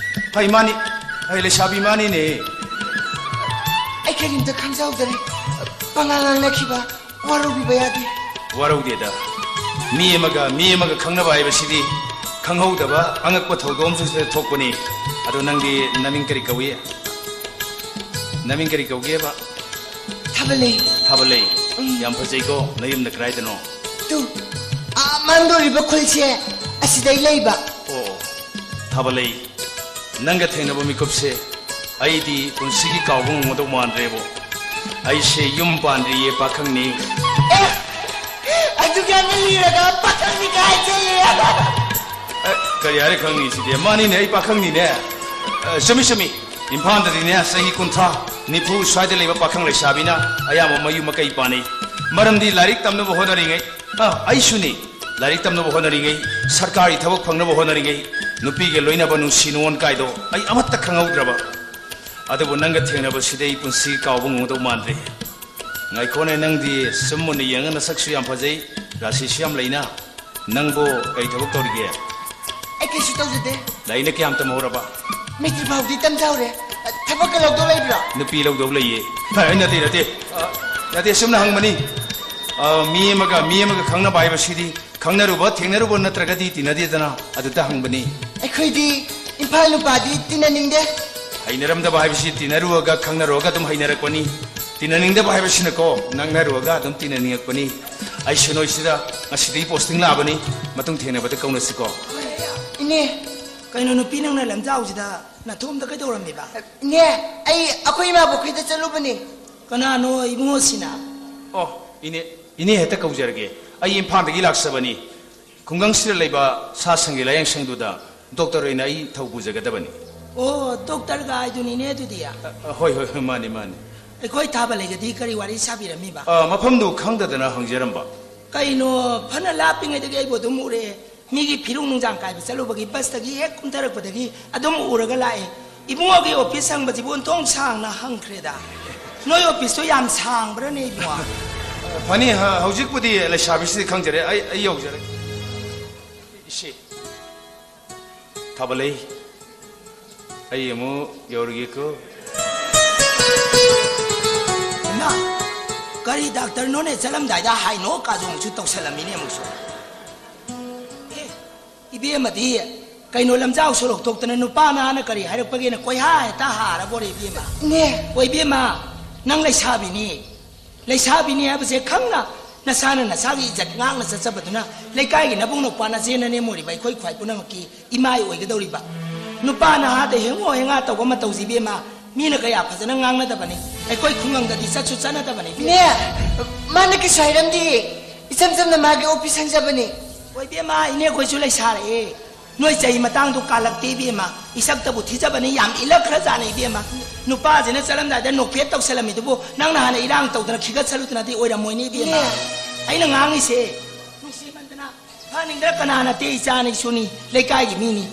ꯑꯩ ꯃꯥꯅꯤ, ꯑꯩ ꯂꯩꯁꯥꯕꯤ ꯃꯥꯅꯤꯅꯦ꯫ ꯑꯩ ꯀꯔꯤꯝꯇ ꯈꯪꯖꯍꯧꯗꯔꯦ꯫ ꯄꯉꯥꯡ ꯉꯥꯡꯅꯈꯤꯕ ꯋꯥꯔꯧꯕꯤꯕ ꯌꯥꯗꯦ꯫ ꯋꯥꯔꯧꯗꯦꯗ꯫ ꯃꯤ ꯑꯃꯒ ꯃꯤ ꯑꯃꯒ ꯈꯪꯅꯕ ꯍꯥꯏꯕꯁꯤꯗꯤ ꯈꯪꯍꯧꯗꯕ ꯑꯉꯛꯄ ꯊꯧꯗꯣꯛ ꯑꯃꯁꯨ ꯁꯤꯗ ꯊꯣꯛꯄꯅꯤ꯫ ꯑꯗꯣ ꯅꯪꯗꯤ ꯅꯃꯤꯡ ꯀꯔꯤ ꯀꯧꯏ? ꯅꯃꯤꯡ ꯀꯔꯤ ꯀꯧꯒꯦꯕ? ꯊꯥꯕꯂꯩ꯫ ꯊꯥꯕꯂꯩ? ꯎꯝ꯫ ꯌꯥꯝ ꯐꯖꯩꯀꯣ꯫ ꯅꯌꯨꯝꯅ ꯀꯗꯥꯏꯗꯅꯣ? ꯇꯨ, ꯑꯥ ꯃꯥꯡꯗꯧꯔꯤꯕ ꯈꯨꯜꯁꯦ ꯑꯁꯤꯗꯩ ꯂꯩꯕ꯫ ꯑꯣ, ꯊꯥꯕꯂꯩ, ꯅꯪꯒ ꯊꯦꯡꯅꯕ ꯃꯤꯀꯨꯞꯁꯦ ꯑꯩꯗꯤ ꯄꯨꯟꯁꯤꯒꯤ ꯀꯥꯎꯕ ꯉꯝꯒꯗꯧ ꯃꯥꯟꯗ꯭ꯔꯦꯕꯣ꯫ ꯑꯩꯁꯦ ꯌꯨꯝ ꯄꯥꯟꯗ꯭ꯔꯤꯌꯦ, ꯄꯥꯈꯪꯅꯤ꯫ ꯑꯦ, ꯑꯗꯨꯛ ꯌꯥꯝꯅ ꯂꯤꯔꯒ ꯄꯥꯈꯪꯅꯤ ꯀꯥꯏ ꯆꯜꯂꯤ? ꯑꯦ, ꯀꯔꯤ ꯍꯥꯏꯔꯦ ꯈꯪꯅꯤ ꯁꯤꯗꯤ? ꯃꯥꯅꯤꯅꯦ, ꯑꯩ ꯄꯥꯈꯪꯅꯤꯅꯦ꯫ ꯑ, ꯆꯨꯝꯃꯤ, ꯆꯨꯝꯃꯤ꯫ ꯏꯝꯐꯥꯜꯗꯗꯤꯅꯦ, ꯆꯍꯤ ꯀꯨꯟꯊ꯭ꯔꯥ, ꯅꯤꯐꯨ ꯁ꯭ꯋꯥꯏꯗ ꯂꯩꯕ ꯄꯥꯈꯪ ꯂꯩꯁꯥꯕꯤꯅ ꯑꯌꯥꯝꯕ ꯃꯌꯨꯝ ꯃꯀꯩ ꯄꯥꯟꯅꯩ꯫ ꯃꯔꯝꯗꯤ ꯂꯥꯏꯔꯤꯛ ꯇꯝꯅꯕ ꯍꯣꯠꯅꯔꯤꯉꯩ, ꯑ, ꯑꯩꯁꯨꯅꯤ꯫ ꯂꯥꯏꯔꯤꯛ ꯇꯝꯅꯕ ꯍꯣꯠꯅꯔꯤꯉꯩ, ꯁꯔꯀꯥꯔꯒꯤ ꯊꯕꯛ ꯐꯪꯅꯕ ꯍꯣꯠꯅꯔꯤꯉꯩ, ꯅꯨꯄꯤꯒ ꯂꯣꯏꯅꯕ ꯅꯨꯡꯁꯤ ꯅꯨꯡꯉꯣꯟ ꯀꯥꯏꯗꯣ ꯑꯩ ꯑꯃꯠꯇ ꯈꯪꯍꯧꯗ꯭ꯔꯕ꯫ ꯑꯗꯨꯕꯨ ꯅꯪꯒ ꯊꯦꯡꯅꯕꯁꯤꯗꯤ ꯑꯩ ꯄꯨꯟꯁꯤ ꯀꯥꯎꯕ ꯉꯝꯒꯗꯧ ꯃꯥꯟꯗ꯭ꯔꯦ꯫ ꯉꯥꯏꯈꯣꯅꯦ, ꯅꯪꯗꯤ ꯁꯨꯝ ꯃꯨꯟꯅ ꯌꯦꯡꯉ ꯅꯁꯛꯁꯨ ꯌꯥꯝ ꯐꯖꯩ, ꯔꯥꯁꯤꯁꯨ ꯌꯥꯝ ꯂꯩꯅ꯫ ꯅꯪꯕꯨ ꯀꯔꯤ ꯊꯕꯛ ꯇꯧꯔꯤꯒꯦ? ꯑꯩ ꯀꯩꯁꯨ ꯇꯧꯖꯗꯦ꯫ ꯂꯥꯏꯔꯤꯛꯅ ꯀꯌꯥꯝ ꯇꯝꯍꯧꯔꯕ? ꯃꯦꯇ꯭ꯔꯤꯛ ꯐꯥꯎꯗꯤ ꯇꯝꯖꯍꯧꯔꯦ꯫ ꯊꯕꯛꯀ ꯂꯧꯗꯧ ꯂꯩꯕ꯭ꯔꯣ? ꯅꯨꯄꯤ ꯂꯧꯗꯧ ꯂꯩꯌꯦ꯫ ꯑꯦ, ꯅꯠꯇꯦ, ꯅꯠꯇꯦ꯫ ꯑ, ꯅꯠꯇꯦ, ꯁꯨꯝꯅ ꯍꯪꯕꯅꯤ꯫ ꯑ, ꯃꯤ ꯑꯃꯒ ꯃꯤ ꯑꯃꯒ ꯈꯪꯅꯕ ꯍꯥꯏꯕꯁꯤꯗꯤ ꯈꯪꯅꯔꯨꯕ, ꯊꯦꯡꯅꯔꯨꯕ ꯅꯠꯇ꯭ꯔꯒꯗꯤ ꯇꯤꯟꯅꯗꯦꯗꯅ, ꯑꯗꯨꯗ ꯍꯪꯕꯅꯤ꯫ ꯑꯩꯈꯣꯏꯗꯤ ꯏꯝꯐꯥꯜ ꯅꯨꯄꯥꯗꯤ ꯇꯤꯟꯅꯅꯤꯡꯗꯦ꯫ ꯍꯩꯅꯔꯝꯗꯕ ꯍꯥꯏꯕꯁꯤ ꯇꯤꯟꯅꯔꯨꯔꯒ, ꯈꯪꯅꯔꯨꯔꯒ ꯑꯗꯨꯝ ꯍꯩꯅꯔꯛꯄꯅꯤ꯫ ꯇꯤꯟꯅꯅꯤꯡꯗꯕ ꯍꯥꯏꯕꯁꯤꯅꯀꯣ, ꯅꯛꯅꯔꯨꯔꯒ ꯑꯗꯨꯝ ꯇꯤꯟꯅꯅꯤꯡꯉꯛꯄꯅꯤ꯫ ꯑꯩꯁꯨ ꯅꯣꯏꯁꯤꯗ ꯉꯁꯤꯗꯒꯤ ꯄꯣꯁꯇꯤꯡ ꯂꯥꯛꯑꯕꯅꯤ꯫ ꯃꯇꯨꯡ ꯊꯦꯡꯅꯕꯗ ꯀꯧꯅꯁꯤꯀꯣ꯫ ꯏꯅꯦ꯫ ꯀꯩꯅꯣ ꯅꯨꯄꯤ ꯅꯪꯅ ꯂꯝꯖꯥꯎꯁꯤꯗ ꯅꯊꯣꯝꯗ ꯀꯩꯗꯧꯔꯝꯃꯤꯕ? ꯏꯅꯦ, ꯑꯩ ꯑꯩꯈꯣꯏ ꯏꯃꯥꯕꯣꯛꯈꯣꯏꯗ ꯆꯠꯂꯨꯕꯅꯤ꯫ ꯀꯅꯥꯅꯣ ꯏꯕꯨꯡꯉꯣꯁꯤꯅ? ꯑꯣ, ꯏꯅꯦ, ꯏꯅꯦ ꯍꯦꯛꯇ ꯀꯧꯖꯔꯒꯦ꯫ ꯑꯩ ꯏꯝꯐꯥꯜꯗꯒꯤ ꯂꯥꯛꯆꯕꯅꯤ꯫ ꯈꯨꯡꯒꯪꯁꯤꯗ ꯂꯩꯕ ꯁꯥ ꯁꯟꯒꯤ ꯂꯥꯌꯦꯡ ꯁꯪꯗꯨꯗ ꯗꯣꯛꯇꯔ ꯑꯣꯏꯅ ꯑꯩ ꯊꯧ ꯄꯨꯖꯒꯗꯕꯅꯤ꯫ ꯑꯣ, ꯗꯣꯛꯇꯔꯒ ꯍꯥꯏꯗꯨꯅꯤꯅꯦ ꯑꯗꯨꯗꯤ꯫ ꯑ, ꯑ, ꯍꯣꯏ, ꯍꯣꯏ, ꯍꯣꯏ, ꯃꯥꯅꯤ, ꯃꯥꯅꯤ꯫ ꯑꯩꯈꯣꯏ ꯊꯥꯕ ꯂꯩꯒꯗꯤ ꯀꯔꯤ ꯋꯥꯔꯤ ꯁꯥꯕꯤꯔꯝꯃꯤꯕ? ꯑ, ꯃꯐꯝꯗꯨ ꯈꯪꯗꯗꯅ ꯍꯪꯖꯔꯝꯕ꯫ ꯀꯩꯅꯣ, ꯐꯅ ꯂꯥꯞꯄꯤꯉꯩꯗꯒꯤ ꯑꯩꯕꯨ ꯑꯗꯨꯝ ꯎꯔꯛꯑꯦ꯫ ꯃꯤꯒꯤ ꯐꯤꯔꯨꯡ ꯅꯨꯡꯖꯥꯡ ꯀꯥꯏꯕ ꯆꯠꯂꯨꯕꯒꯤ ꯕꯁꯇꯒꯤ ꯍꯦꯛ ꯀꯨꯝꯊꯔꯛꯄꯗꯒꯤ ꯑꯗꯨꯝ ꯎꯔꯒ ꯂꯥꯛꯑꯦ꯫ ꯏꯕꯨꯡꯉꯣꯒꯤ ꯑꯣꯐꯤꯁ ꯍꯪꯕꯁꯤꯕꯨ ꯑꯣꯟꯊꯣꯡ ꯁꯥꯡꯅ ꯍꯪꯈ꯭ꯔꯦꯗ꯫ ꯅꯣꯏ ꯑꯣꯐꯤꯁꯇꯣ ꯌꯥꯝ ꯁꯥꯡꯕ꯭ꯔꯅꯦ ꯏꯕꯨꯡꯉꯣ? ꯐꯅꯤ, ꯍ-, ꯍꯧꯖꯤꯛꯄꯨꯗꯤ ꯂꯩꯁꯥꯕꯤꯁꯤꯗꯤ ꯈꯪꯖꯔꯦ, ꯑꯩ, ꯑꯩ ꯌꯧꯖꯔꯦ꯫ ꯏꯁꯦ꯫ ꯊꯥꯕꯂꯩ, ꯑꯩ ꯑꯃꯨꯛ ꯌꯧꯔꯒꯦꯀꯣ꯫ ꯏꯃꯥ, ꯀꯔꯤ ꯗꯥꯛꯇꯔꯅꯣꯅꯦ? ꯆꯠꯂꯝꯗꯥꯏꯗ ꯍꯥꯏꯅꯣ ꯀꯥꯖꯣꯡꯁꯨ ꯇꯧꯁꯜꯂꯝꯃꯤꯅꯦ ꯑꯃꯨꯛꯁꯨ꯫ ꯑꯦ, ꯏꯕꯦꯝꯃꯗꯤ ꯀꯩꯅꯣ, ꯂꯝꯖꯥꯎ ꯁꯣꯔꯣꯛ ꯊꯣꯛꯇꯅ ꯅꯨꯄꯥ ꯅꯍꯥꯅ ꯀꯔꯤ ꯍꯥꯏꯔꯛꯄꯒꯦꯅ ꯀꯣꯏꯍꯥ ꯍꯦꯛꯇ ꯍꯥꯔꯕꯣꯔꯦ ꯏꯕꯦꯝꯃ꯫ ꯏꯅꯦ꯫ ꯑꯣ ꯏꯕꯦꯝꯃ, ꯅꯪ ꯂꯩꯁꯥꯕꯤꯅꯤ꯫ ꯂꯩꯁꯥꯕꯤꯅꯤ ꯍꯥꯏꯕꯁꯦ ꯈꯪꯅ ꯅꯁꯥꯅ ꯅꯁꯥꯒꯤ ꯏꯖꯠ ꯉꯥꯛꯅ ꯆꯠꯆꯕꯗꯨꯅ ꯂꯩꯀꯥꯏꯒꯤ ꯅꯕꯨꯡ ꯅꯧꯄꯥ ꯅꯆꯦ ꯅꯅꯦꯝ ꯑꯣꯏꯔꯤꯕ ꯑꯩꯈꯣꯏ ꯈ꯭ꯋꯥꯏ ꯄꯨꯝꯅꯃꯛꯀꯤ ꯏꯃꯥꯏ ꯑꯣꯏꯒꯗꯧꯔꯤꯕ꯫ ꯅꯨꯄꯥ ꯅꯍꯥꯗ ꯍꯦꯡꯉꯣ ꯍꯦꯡꯉꯥ ꯇꯧꯕ ꯃꯇꯧꯁꯤ ꯏꯕꯦꯝꯃ, ꯃꯤꯅ ꯀꯌꯥ ꯐꯖꯅ ꯉꯥꯡꯅꯗꯕꯅꯤ꯫ ꯑꯩꯈꯣꯏ ꯈꯨꯡꯒꯪꯗꯗꯤ ꯆꯠꯁꯨ ꯆꯠꯅꯗꯕꯅꯤ ꯏꯕꯦꯝꯃ꯫ ꯏꯅꯦ, ꯃꯥꯅ ꯀꯩꯁꯨ ꯍꯥꯏꯔꯝꯗꯦ꯫ ꯏꯆꯝ ꯆꯝꯅ ꯃꯥꯒꯤ ꯑꯣꯐꯤꯁ ꯍꯪꯖꯕꯅꯤ꯫ ꯍꯣꯏ ꯏꯕꯦꯝꯃ, ꯏꯅꯦ ꯑꯩꯈꯣꯏꯁꯨ ꯂꯩꯁꯥꯔꯛꯑꯦ꯫ ꯅꯣꯏ ꯆꯍꯤ ꯃꯇꯥꯡꯗꯣ ꯀꯥꯜꯂꯛꯇꯦ ꯏꯕꯦꯝꯃ꯫ ꯏꯁꯛꯇꯕꯨ ꯊꯤꯖꯕꯅꯤ, ꯌꯥꯝ ꯏꯜꯂꯛꯈ꯭ꯔꯖꯥꯠꯅꯤ ꯏꯕꯦꯝꯃ꯫ ꯅꯨꯄꯥꯁꯤꯅ ꯆꯠꯂꯝꯗꯥꯏꯗ ꯅꯣꯛꯐꯦꯠ ꯇꯧꯁꯜꯂꯝꯃꯤꯗꯨꯕꯨ ꯅꯪꯅ ꯍꯥꯟꯅ ꯏꯔꯥꯡ ꯇꯧꯗꯅ ꯈꯤꯒꯠꯁꯜꯂꯨꯗꯅꯗꯤ ꯑꯣꯏꯔꯝꯃꯣꯏꯅꯦ ꯏꯕꯦꯝꯃ꯫ ꯏꯅꯦ꯫ ꯑꯩꯅ ꯉꯥꯡꯉꯤꯁꯦ ꯅꯨꯡꯁꯤꯃꯟꯗꯅ ꯐꯅꯤꯡꯗ꯭ꯔ ꯀꯅꯥ ꯅꯠꯇꯦ, ꯏꯆꯥꯅꯤ ꯏꯁꯨꯅꯤ, ꯂꯩꯀꯥꯏꯒꯤ ꯃꯤꯅꯤ꯫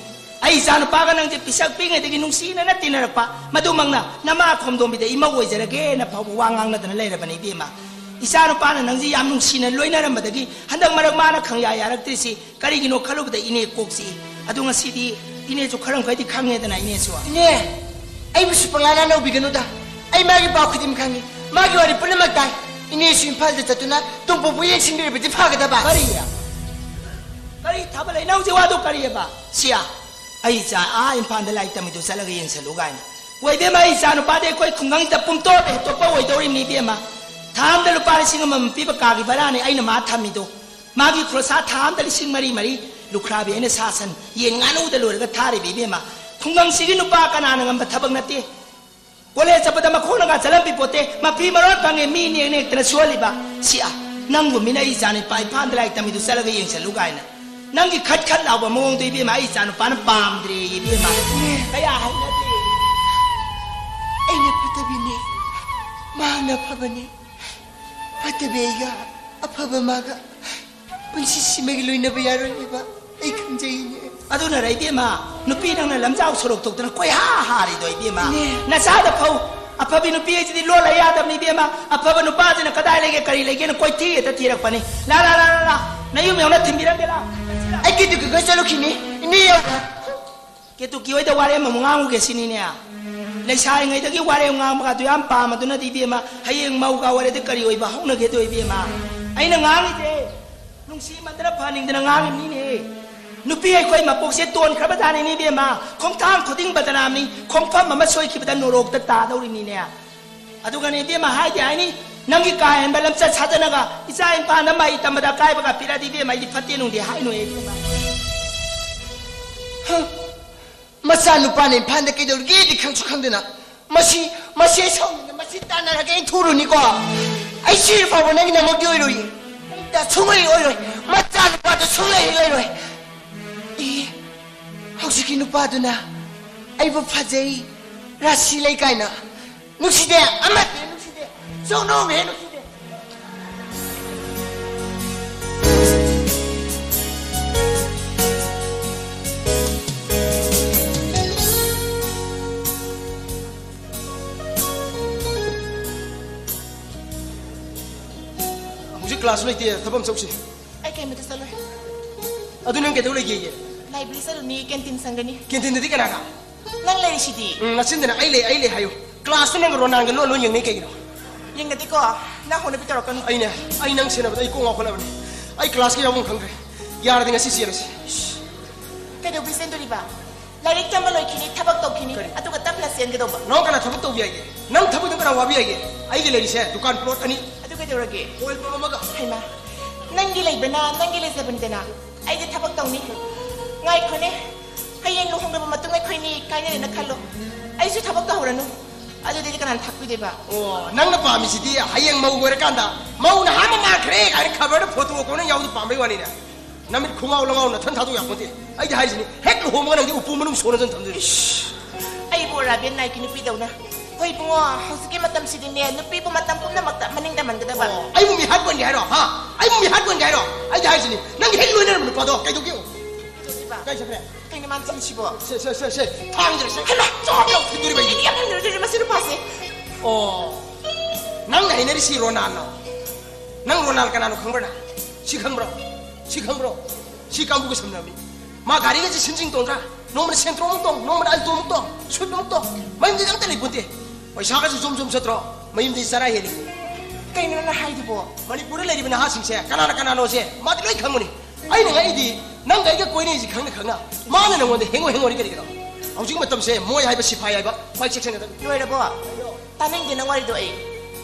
ꯑꯩ ꯏꯆꯥ ꯅꯨꯄꯥꯒ ꯅꯪꯁꯦ ꯄꯤꯁꯛ ꯄꯤꯛꯉꯩꯗꯒꯤ ꯅꯨꯡꯁꯤꯅꯅ ꯇꯤꯟꯅꯔꯛꯄ, ꯃꯗꯨꯃꯛꯅ ꯅꯃꯥ ꯈꯣꯝꯗꯣꯝꯕꯤꯗ ꯏꯃꯧ ꯑꯣꯏꯖꯔꯒꯦꯅ ꯐꯥꯎꯕ ꯋꯥ ꯉꯥꯡꯅꯗꯅ ꯂꯩꯔꯕꯅꯤ ꯏꯕꯦꯝꯃ꯫ ꯏꯆꯥ ꯅꯨꯄꯥꯅ ꯅꯪꯁꯤ ꯌꯥꯝ ꯅꯨꯡꯁꯤꯅ ꯂꯣꯏꯅꯔꯝꯕꯗꯒꯤ ꯍꯟꯗꯛ ꯃꯔꯛ ꯃꯥꯅ ꯈꯪꯌꯥ ꯌꯥꯔꯛꯇ꯭ꯔꯤꯁꯤ ꯀꯔꯤꯒꯤꯅꯣ ꯈꯜꯂꯨꯕꯗ ꯏꯅꯦ ꯀꯣꯛ ꯆꯤꯛꯏ꯫ ꯑꯗꯨ ꯉꯁꯤꯗꯤ ꯏꯅꯦꯁꯨ ꯈꯔ ꯃꯈꯩꯗꯤ ꯈꯪꯉꯦꯗꯅ ꯏꯅꯦꯁꯨ꯫ ꯏꯅꯦ, ꯑꯩꯕꯨꯁꯨ ꯄꯪꯂꯥ ꯂꯥꯟꯅꯧꯕꯤꯒꯅꯨꯗ꯫ ꯑꯩ ꯃꯥꯒꯤ ꯄꯥꯎ ꯈꯨꯗꯤꯡ ꯈꯪꯉꯤ꯫ ꯃꯥꯒꯤ ꯋꯥꯔꯤ ꯄꯨꯝꯅꯃꯛ ꯇꯥꯏ꯫ ꯏꯅꯦꯁꯨ ꯏꯝꯐꯥꯜꯗ ꯆꯠꯇꯨꯅ ꯇꯣꯝꯄꯣꯛꯄꯨ ꯌꯦꯡꯁꯤꯟꯕꯤꯔꯕꯗꯤ ꯐꯒꯗꯕ꯫ ꯀꯔꯤ? ꯀꯔꯤ ꯊꯥꯕ ꯂꯩ? ꯅꯪ ꯍꯧꯖꯤꯛ ꯋꯥꯗꯣ ꯀꯔꯤꯑꯕ? ꯁꯤꯌꯥ, ꯑꯩ ꯏꯆꯥ ꯑꯥ ꯏꯝꯐꯥꯜꯗ ꯂꯥꯏꯔꯤꯛ ꯇꯝꯃꯤꯗꯨ ꯆꯠꯂꯒ ꯌꯦꯡꯁꯜꯂꯨ ꯀꯥꯏꯅ꯫ ꯍꯣꯏ ꯏꯕꯦꯝꯃ, ꯑꯩ ꯏꯆꯥ ꯅꯨꯄꯥꯗꯤ ꯑꯩꯈꯣꯏ ꯈꯨꯡꯒꯪꯁꯤꯗ ꯄꯨꯝꯇꯣꯞ ꯍꯦꯛ ꯇꯣꯞꯄ ꯑꯣꯏꯗꯧꯔꯤꯕꯅꯤ ꯏꯕꯦꯝꯃ꯫ ꯊꯥ ꯑꯃꯗ ꯂꯨꯄꯥ ꯂꯤꯁꯤꯡ ꯑꯃꯃꯝ ꯄꯤꯕ ꯀꯥꯒꯤ ꯚꯔꯥꯅꯤ ꯑꯩꯅ ꯃꯥ ꯊꯝꯃꯤꯗꯣ꯫ ꯃꯥꯒꯤ ꯈꯣꯔꯁꯥ ꯊꯥ ꯑꯃꯗ ꯂꯤꯁꯤꯡ ꯃꯔꯤ ꯃꯔꯤ꯫ ꯂꯨꯈ꯭ꯔꯥꯕꯤ ꯑꯩꯅ ꯁꯥ ꯁꯟ, ꯌꯦꯟ ꯉꯥꯅꯨꯗ ꯂꯣꯏꯔꯒ ꯊꯥꯔꯤꯕ ꯏꯕꯦꯝꯃ꯫ ꯈꯨꯡꯒꯪꯁꯤꯒꯤ ꯅꯨꯄꯥ ꯀꯅꯥꯅ ꯉꯝꯕ ꯊꯕꯛ ꯅꯠꯇꯦ꯫ ꯀꯣꯂꯦꯖ ꯆꯠꯄꯗ ꯃꯈꯣꯡꯅꯒ ꯆꯠꯂꯝꯕꯤ ꯄꯣꯠꯇꯦ꯫ ꯃꯐꯤ ꯃꯔꯣꯟ ꯐꯪꯉꯦ ꯃꯤ ꯅꯦꯛ ꯅꯦꯛꯇꯅ ꯁꯨꯍꯜꯂꯤꯕ꯫ ꯁꯤ ꯑꯥ, ꯅꯪꯒꯨꯝꯕꯤꯅ ꯑꯩ ꯏꯆꯥ ꯅꯨꯄꯥ ꯏꯝꯐꯥꯜꯗ ꯂꯥꯏꯔꯤꯛ ꯇꯝꯃꯤꯗꯨ ꯆꯠꯂꯒ ꯌꯦꯡꯁꯜꯂꯨ ꯀꯥꯏꯅ꯫ ꯅꯪꯒꯤ ꯈꯠ ꯈꯠ ꯂꯥꯎꯕ ꯃꯑꯣꯡꯗꯣ ꯏꯕꯦꯝꯃ ꯑꯩ ꯏꯆꯥ ꯅꯨꯄꯥꯅ ꯄꯥꯝꯗ꯭ꯔꯦ ꯏꯕꯦꯝꯃ꯫ ꯀꯌꯥ ꯍꯩꯅꯗꯦ꯫ ꯑꯩꯅ ꯐꯠꯇꯕꯤꯅꯦ, ꯃꯍꯥꯛꯅ ꯑꯐꯕꯅꯦ꯫ ꯐꯠꯇꯕꯤ ꯑꯩꯒ ꯑꯐꯕ ꯃꯥꯒ ꯄꯨꯟꯁꯤꯁꯤꯃꯒꯤ ꯂꯣꯏꯅꯕ ꯌꯥꯔꯣꯏ ꯍꯥꯏꯕ ꯑꯩ ꯈꯪꯖꯩꯅꯦ꯫ ꯑꯗꯨꯅꯔ ꯏꯕꯦꯝꯃ, ꯅꯨꯄꯤ ꯅꯪꯅ ꯂꯝꯖꯥꯎ ꯁꯣꯔꯣꯛ ꯊꯣꯛꯇꯅ ꯀꯣꯏꯍꯥ ꯍꯥꯔꯤꯗꯣ ꯏꯕꯦꯝꯃ? ꯏꯅꯦ꯫ ꯅꯆꯥꯗ ꯐꯧ꯫ ꯑꯐꯕꯤ ꯅꯨꯄꯤ ꯍꯥꯏꯁꯤꯗꯤ ꯂꯣꯜꯂ ꯌꯥꯗꯕꯅꯤ ꯏꯕꯦꯝꯃ꯫ ꯑꯐꯕ ꯅꯨꯄꯥꯁꯤꯅ ꯀꯗꯥꯏ ꯂꯩꯒꯦ ꯀꯔꯤ ꯂꯩꯒꯦꯅ ꯀꯣꯏꯊꯤ ꯍꯦꯛꯇ ꯊꯤꯔꯛꯄꯅꯤ꯫ ꯂꯥ ꯂꯥ ꯂꯥ ꯂꯥ ꯂꯥ꯫ ꯅꯌꯨꯝ ꯌꯧꯅ ꯊꯤꯟꯕꯤꯔꯝꯒꯦ ꯂꯥ꯫ ꯑꯩ ꯀꯤꯗꯨ ꯀꯤꯒ ꯆꯠꯂꯨꯈꯤꯅꯤ꯫ ꯏꯅꯦ ꯌꯧ꯫ ꯀꯦꯇꯨꯀꯤ ꯍꯣꯏꯗ ꯋꯥꯔꯦꯝ ꯑꯃꯨꯛ ꯉꯥꯡꯉꯨꯒꯦ ꯁꯤꯅꯤꯅꯦ꯫ ꯂꯩꯁꯥꯔꯤꯉꯩꯗꯒꯤ ꯋꯥꯔꯦꯝ ꯉꯥꯡꯕꯒꯗꯨ ꯌꯥꯝ ꯄꯥꯝꯃꯗꯨꯅꯗꯤ ꯏꯕꯦꯝꯃ, ꯍꯌꯦꯡ ꯃꯧꯒ ꯑꯣꯏꯔꯗꯤ ꯀꯔꯤ ꯑꯣꯏꯕ ꯍꯧꯅꯒꯦꯗꯣ ꯏꯕꯦꯝꯃ? ꯑꯩꯅ ꯉꯥꯡꯉꯤꯁꯦ ꯅꯨꯡꯁꯤꯃꯟꯗꯅ ꯐꯅꯤꯡꯗꯅ ꯉꯥꯡꯉꯤꯕꯅꯤꯅꯦ꯫ ꯅꯨꯄꯤ ꯑꯩꯈꯣꯏ ꯃꯄꯣꯛꯁꯦ ꯇꯣꯟꯈ꯭ꯔꯕ ꯖꯥꯠꯅꯤꯅꯦ ꯏꯕꯦꯝꯃ꯫ ꯈꯣꯡꯊꯥꯡ ꯈꯨꯗꯤꯡ ꯕꯗꯅꯥꯝꯅꯤ, ꯈꯣꯡꯐꯝ ꯑꯃ ꯁꯣꯏꯈꯤꯕꯗ ꯅꯣꯔꯣꯛꯇ ꯇꯥꯗꯧꯔꯤꯅꯤꯅꯦ꯫ ꯑꯗꯨꯒꯅꯦ ꯏꯕꯦꯝꯃ, ꯍꯥꯏꯗꯤ ꯍꯥꯏꯅꯤ, ꯅꯪꯒꯤ ꯀꯥ ꯍꯦꯟꯕ ꯂꯝꯆꯠ ꯁꯥꯖꯅꯒ ꯏꯆꯥ ꯏꯄꯥꯗ ꯃꯍꯩ ꯇꯝꯕꯗ ꯑꯀꯥꯏꯕꯒ ꯄꯤꯔꯛꯑꯗꯤ ꯏꯕꯦꯝꯃ, ꯑꯩꯗꯤ ꯐꯠꯇꯦ ꯅꯨꯡꯗꯦ ꯍꯥꯏꯅꯨ ꯏꯕꯦꯝꯃ꯫ ꯍ, ꯃꯆꯥꯅꯨꯄꯥꯅ ꯏꯝꯐꯥꯜꯗ ꯀꯩꯗꯧꯔꯤꯒꯦꯗꯤ ꯈꯪꯁꯨ ꯈꯪꯗꯅ, ꯃꯁꯤ, ꯃꯁꯤ ꯑꯩ ꯁꯥꯎꯅꯤꯡꯉꯦ, ꯃꯁꯤ ꯇꯥꯟꯅꯔꯒ ꯑꯩ ꯊꯨꯔꯨꯅꯤꯀꯣ꯫ ꯑꯩ ꯁꯤꯔ ꯐꯥꯎꯕ ꯅꯪꯒꯤꯗꯃꯛꯇꯤ ꯑꯣꯏꯔꯣꯏꯌꯦ꯫ ꯑꯝꯇ ꯁꯨꯡꯑꯣꯏ ꯑꯣꯏꯔꯣꯏ꯫ ꯃꯆꯥꯅꯨꯄꯥꯗꯣ ꯁꯨꯡꯂꯩ ꯍꯦꯛ ꯂꯩꯔꯣꯏ꯫ ꯑꯦ, ꯍꯧꯖꯤꯛꯀꯤ ꯅꯨꯄꯥꯗꯨꯅ ꯑꯩꯕꯨ ꯐꯖꯩ, ꯔꯥꯁꯤ ꯂꯩ ꯀꯥꯏꯅ ꯅꯨꯡꯁꯤꯗꯦ, ꯑꯃꯠꯇ ꯅꯨꯡꯁꯤꯗꯦ, ꯁꯨꯡꯅꯨꯡ ꯍꯦꯛ ꯅꯨꯡꯁꯤꯗꯦ꯫ ꯍꯧꯖꯤꯛ ꯀ꯭ꯂꯥꯁꯁꯨ ꯂꯩꯇꯦ, ꯊꯕꯛ ꯑꯃ ꯆꯧꯁꯤ꯫ ꯑꯩ ꯀꯩꯃꯇ ꯆꯠꯂꯣꯏ꯫ ꯑꯗꯨ ꯅꯪ ꯀꯩꯗꯧ ꯂꯩꯒꯦ? Library ꯆꯠꯂꯨꯅꯤ, canteen ꯁꯪꯒꯅꯤ꯫ ꯀꯦꯟꯇꯤꯟꯗꯗꯤ ꯀꯅꯥꯒ? ꯅꯪ ꯂꯩꯔꯤꯁꯤꯗꯤ꯫ ꯎꯝ, ꯅꯆꯤꯟꯗꯅ "ꯑꯩ ꯂꯩ, ꯑꯩ ꯂꯩ" ꯍꯥꯏꯌꯨ꯫ ꯀ꯭ꯂꯥꯁꯇ ꯅꯪꯒ ꯔꯣꯅꯥꯜꯒ ꯂꯣꯟ ꯂꯣꯟ ꯌꯦꯡꯅꯩ ꯀꯩꯒꯤꯅꯣ? ꯌꯦꯡꯅꯗꯦꯀꯣ, ꯅꯪ ꯍꯧꯅꯕꯤ ꯇꯧꯔꯛꯀꯅꯨ꯫ ꯑꯩꯅꯦ, ꯑꯩ ꯅꯪ ꯁꯦꯟꯅꯕꯗ ꯑꯩ ꯀꯣꯛ ꯉꯥꯎꯈꯠꯂꯕꯅꯤ꯫ ꯑꯩ ꯀ꯭ꯂꯥꯁꯀ ꯌꯥꯎꯐꯝ ꯈꯪꯗ꯭ꯔꯦ꯫ ꯌꯥꯔꯗꯤ ꯉꯁꯤ ꯆꯦꯜꯂꯁꯤ꯫ ꯀꯩꯗꯧꯕꯩ ꯆꯦꯟꯗꯣꯔꯤꯕ? ꯂꯥꯏꯔꯤꯛ ꯇꯝꯕ ꯂꯣꯏꯈꯤꯅꯤ, ꯊꯕꯛ ꯇꯧꯈꯤꯅꯤ, ꯀꯔꯤ? ꯑꯗꯨꯒ ꯇꯞꯅ ꯆꯦꯟꯒꯗꯧꯕ꯫ ꯅꯪ ꯀꯅꯥ ꯊꯕꯛ ꯇꯧꯕ ꯌꯥꯏꯒꯦ? ꯅꯪ ꯊꯕꯛꯇꯣ ꯀꯅꯥ ꯋꯥꯕ ꯌꯥꯏꯒꯦ? ꯑꯩꯒꯤ ꯂꯩꯔꯤꯁꯦ ꯗꯨꯀꯥꯟ ꯄ꯭ꯂꯣꯠ ꯑꯅꯤ꯫ ꯑꯗꯨ ꯀꯩꯗꯧꯔꯒꯦ? ꯑꯣꯏꯜ ꯄꯝ ꯑꯃꯒ꯫ ꯍꯩꯃꯥ, ꯅꯪꯒꯤ ꯂꯩꯕꯅ ꯅꯪꯒꯤ ꯂꯩꯖꯕꯅꯤꯗꯅ꯫ ꯑꯩꯗꯤ ꯊꯕꯛ ꯇꯧꯅꯤ꯫ ꯉꯥꯏꯈꯣꯅꯦ, ꯍꯌꯦꯡ ꯂꯨꯍꯣꯡꯂꯕ ꯃꯇꯨꯡ ꯑꯩꯈꯣꯏꯅꯤ ꯀꯥꯏꯅꯔꯦꯅ ꯈꯜꯂꯣ꯫ ꯑꯩꯁꯨ ꯊꯕꯛ ꯇꯧꯍꯧꯔꯅꯨ꯫ ꯑꯗꯨꯗꯤ ꯀꯅꯥꯅ ꯊꯥꯛꯄꯤꯗꯣꯏꯕ? ꯑꯣ, ꯅꯪꯅ ꯄꯥꯝꯃꯤꯁꯤꯗꯤ ꯍꯌꯦꯡ ꯃꯧ ꯑꯣꯏꯔꯀꯥꯟꯗ "ꯃꯧ ꯅꯍꯥ ꯑꯃ ꯃꯥꯟꯈ꯭ꯔꯦ" ꯀꯥꯏꯅ ꯈꯕꯔꯗ ꯐꯣꯇꯣ ꯀꯣꯟꯅ ꯌꯥꯎꯕꯗꯨ ꯄꯥꯝꯕꯩ ꯋꯥꯅꯤꯅꯦ꯫ ꯅꯃꯤꯠ ꯈꯨꯉꯥꯎ ꯂꯉꯥꯎ ꯅꯊꯟ ꯊꯥꯗꯣꯛ ꯌꯥꯄꯣꯟꯇꯦ꯫ ꯑꯩꯗꯤ ꯍꯥꯏꯁꯤꯅꯤ, ꯍꯦꯛ ꯂꯨꯍꯣꯡꯕꯒ ꯅꯪꯗꯤ ꯎꯄꯨ ꯃꯅꯨꯡ ꯁꯣꯟꯅꯗꯅ ꯊꯝꯗꯣꯏꯅꯤ꯫ ꯏꯁ, ꯑꯩꯕꯨ ꯑꯔꯥꯕꯤꯌꯥꯟ ꯅꯥꯏꯠꯀꯤ ꯅꯨꯄꯤꯗꯧꯅ? ꯍꯣꯏ ꯏꯕꯨꯡꯉꯣ, ꯍꯧꯖꯤꯛꯀꯤ ꯃꯇꯝꯁꯤꯗꯤꯅꯦ, ꯅꯨꯄꯤꯕꯨ ꯃꯇꯝ ꯄꯨꯝꯅꯃꯛꯇ ꯃꯅꯤꯡ ꯇꯝꯍꯟꯒꯗꯕ꯫ ꯑꯣ, ꯑꯩꯕꯨ ꯃꯤꯍꯥꯠ ꯑꯣꯟꯒꯦ ꯍꯥꯏꯔꯣ? ꯍꯥ? ꯑꯩꯕꯨ ꯃꯤꯍꯥꯠ ꯑꯣꯟꯒꯦ ꯍꯥꯏꯔꯣ? ꯑꯩꯗꯤ ꯍꯥꯏꯁꯤꯅꯤ, ꯅꯪꯒꯤ ꯍꯦꯛ ꯂꯣꯏꯅꯔꯝꯕ ꯅꯨꯄꯥꯗꯣ ꯀꯩꯗꯧꯒꯦ? ꯀꯩꯗꯧꯗꯣꯏꯕ? ꯀꯥꯏ ꯆꯠꯈ꯭ꯔꯦ? ꯀꯩꯅꯣ ꯃꯥꯅ ꯆꯠꯂꯤꯁꯤꯕꯣ? ꯁꯦ, ꯁꯦ, ꯁꯦ, ꯁꯦ, ꯊꯥꯡꯁꯤꯔ ꯁꯦ? ꯍꯩꯃꯥ! ꯆꯥꯎ ꯂꯥꯎ ꯊꯤꯟꯗꯣꯔꯤꯕ ꯑꯩꯗꯤ꯫ ꯑꯩꯗꯤ ꯌꯥꯝ ꯍꯩꯅꯗ꯭ꯔꯦ ꯃꯁꯤ ꯅꯨꯄꯥꯁꯦ꯫ ꯑꯣ, ꯅꯪꯅ ꯍꯩꯅꯔꯤꯁꯤ ꯔꯣꯅꯥꯜꯅꯣ? ꯅꯪ ꯔꯣꯅꯥꯜ ꯀꯅꯥꯅꯣ ꯈꯪꯕ꯭ꯔꯥ ꯅꯪ? ꯁꯤ ꯈꯪꯕ꯭ꯔꯣ? ꯁꯤ ꯈꯪꯕ꯭ꯔꯣ? ꯁꯤ ꯀꯥꯡꯕꯨꯒ ꯁꯝꯅꯕꯅꯤ꯫ ꯃꯥ ꯒꯥꯔꯤꯒꯁꯦ ꯁꯤꯟꯖꯤꯡ ꯇꯣꯡꯗ꯭ꯔꯥ? ꯅꯣꯡꯃꯅ ꯁꯦꯟꯇ꯭ꯔꯣ ꯑꯃꯨꯛ ꯇꯣꯡ, ꯅꯣꯡꯃꯅ ꯑꯜꯇꯣ ꯑꯃꯨꯛ ꯇꯣꯡ, ꯁ꯭ꯋꯤꯐ ꯑꯃꯨꯛ ꯇꯣꯡ꯫ ꯃꯌꯨꯝꯗꯗꯤ ꯑꯝꯇ ꯂꯩꯄꯣꯟꯇꯦ꯫ ꯄꯩꯁꯥꯒꯁꯨ ꯖꯣꯝ ꯖꯣꯝ ꯆꯠꯇ꯭ꯔꯣ? ꯃꯌꯨꯝꯗꯗꯤ ꯆꯔꯥ ꯍꯦꯜꯂꯤ꯫ ꯀꯩꯅꯣ ꯅꯪꯅ ꯍꯥꯏꯗꯨꯕꯣ? ꯃꯅꯤꯄꯨꯔꯗ ꯂꯩꯔꯤꯕ ꯅꯍꯥꯁꯤꯡꯁꯦ ꯀꯅꯥꯅ ꯀꯅꯥꯅꯣꯁꯦ ꯃꯥꯗꯤ ꯂꯣꯏ ꯈꯪꯕꯅꯤ꯫ ꯑꯩꯅ ꯉꯛꯏꯗꯤ ꯅꯪꯒ ꯑꯩꯒ ꯀꯣꯏꯅꯩꯁꯤ ꯈꯪꯅ ꯈꯪꯅ ꯃꯥꯅ ꯅꯉꯣꯟꯗ ꯍꯦꯡꯉꯣ ꯍꯦꯡꯉꯣꯔꯤ ꯀꯔꯤꯒꯤꯅꯣ? ꯍꯧꯖꯤꯛ ꯃꯇꯝꯁꯦ ꯃꯣꯏ ꯍꯥꯏꯕ ꯁꯤꯐꯥꯏ ꯍꯥꯏꯕ ꯈ꯭ꯋꯥꯏ ꯆꯦꯛꯁꯤꯟꯒꯗꯕꯅꯤ꯫ ꯂꯣꯏꯔꯕꯣ? ꯇꯥꯅꯤꯡꯗꯦ ꯅꯪ ꯋꯥꯔꯤꯗꯣ ꯑꯩ꯫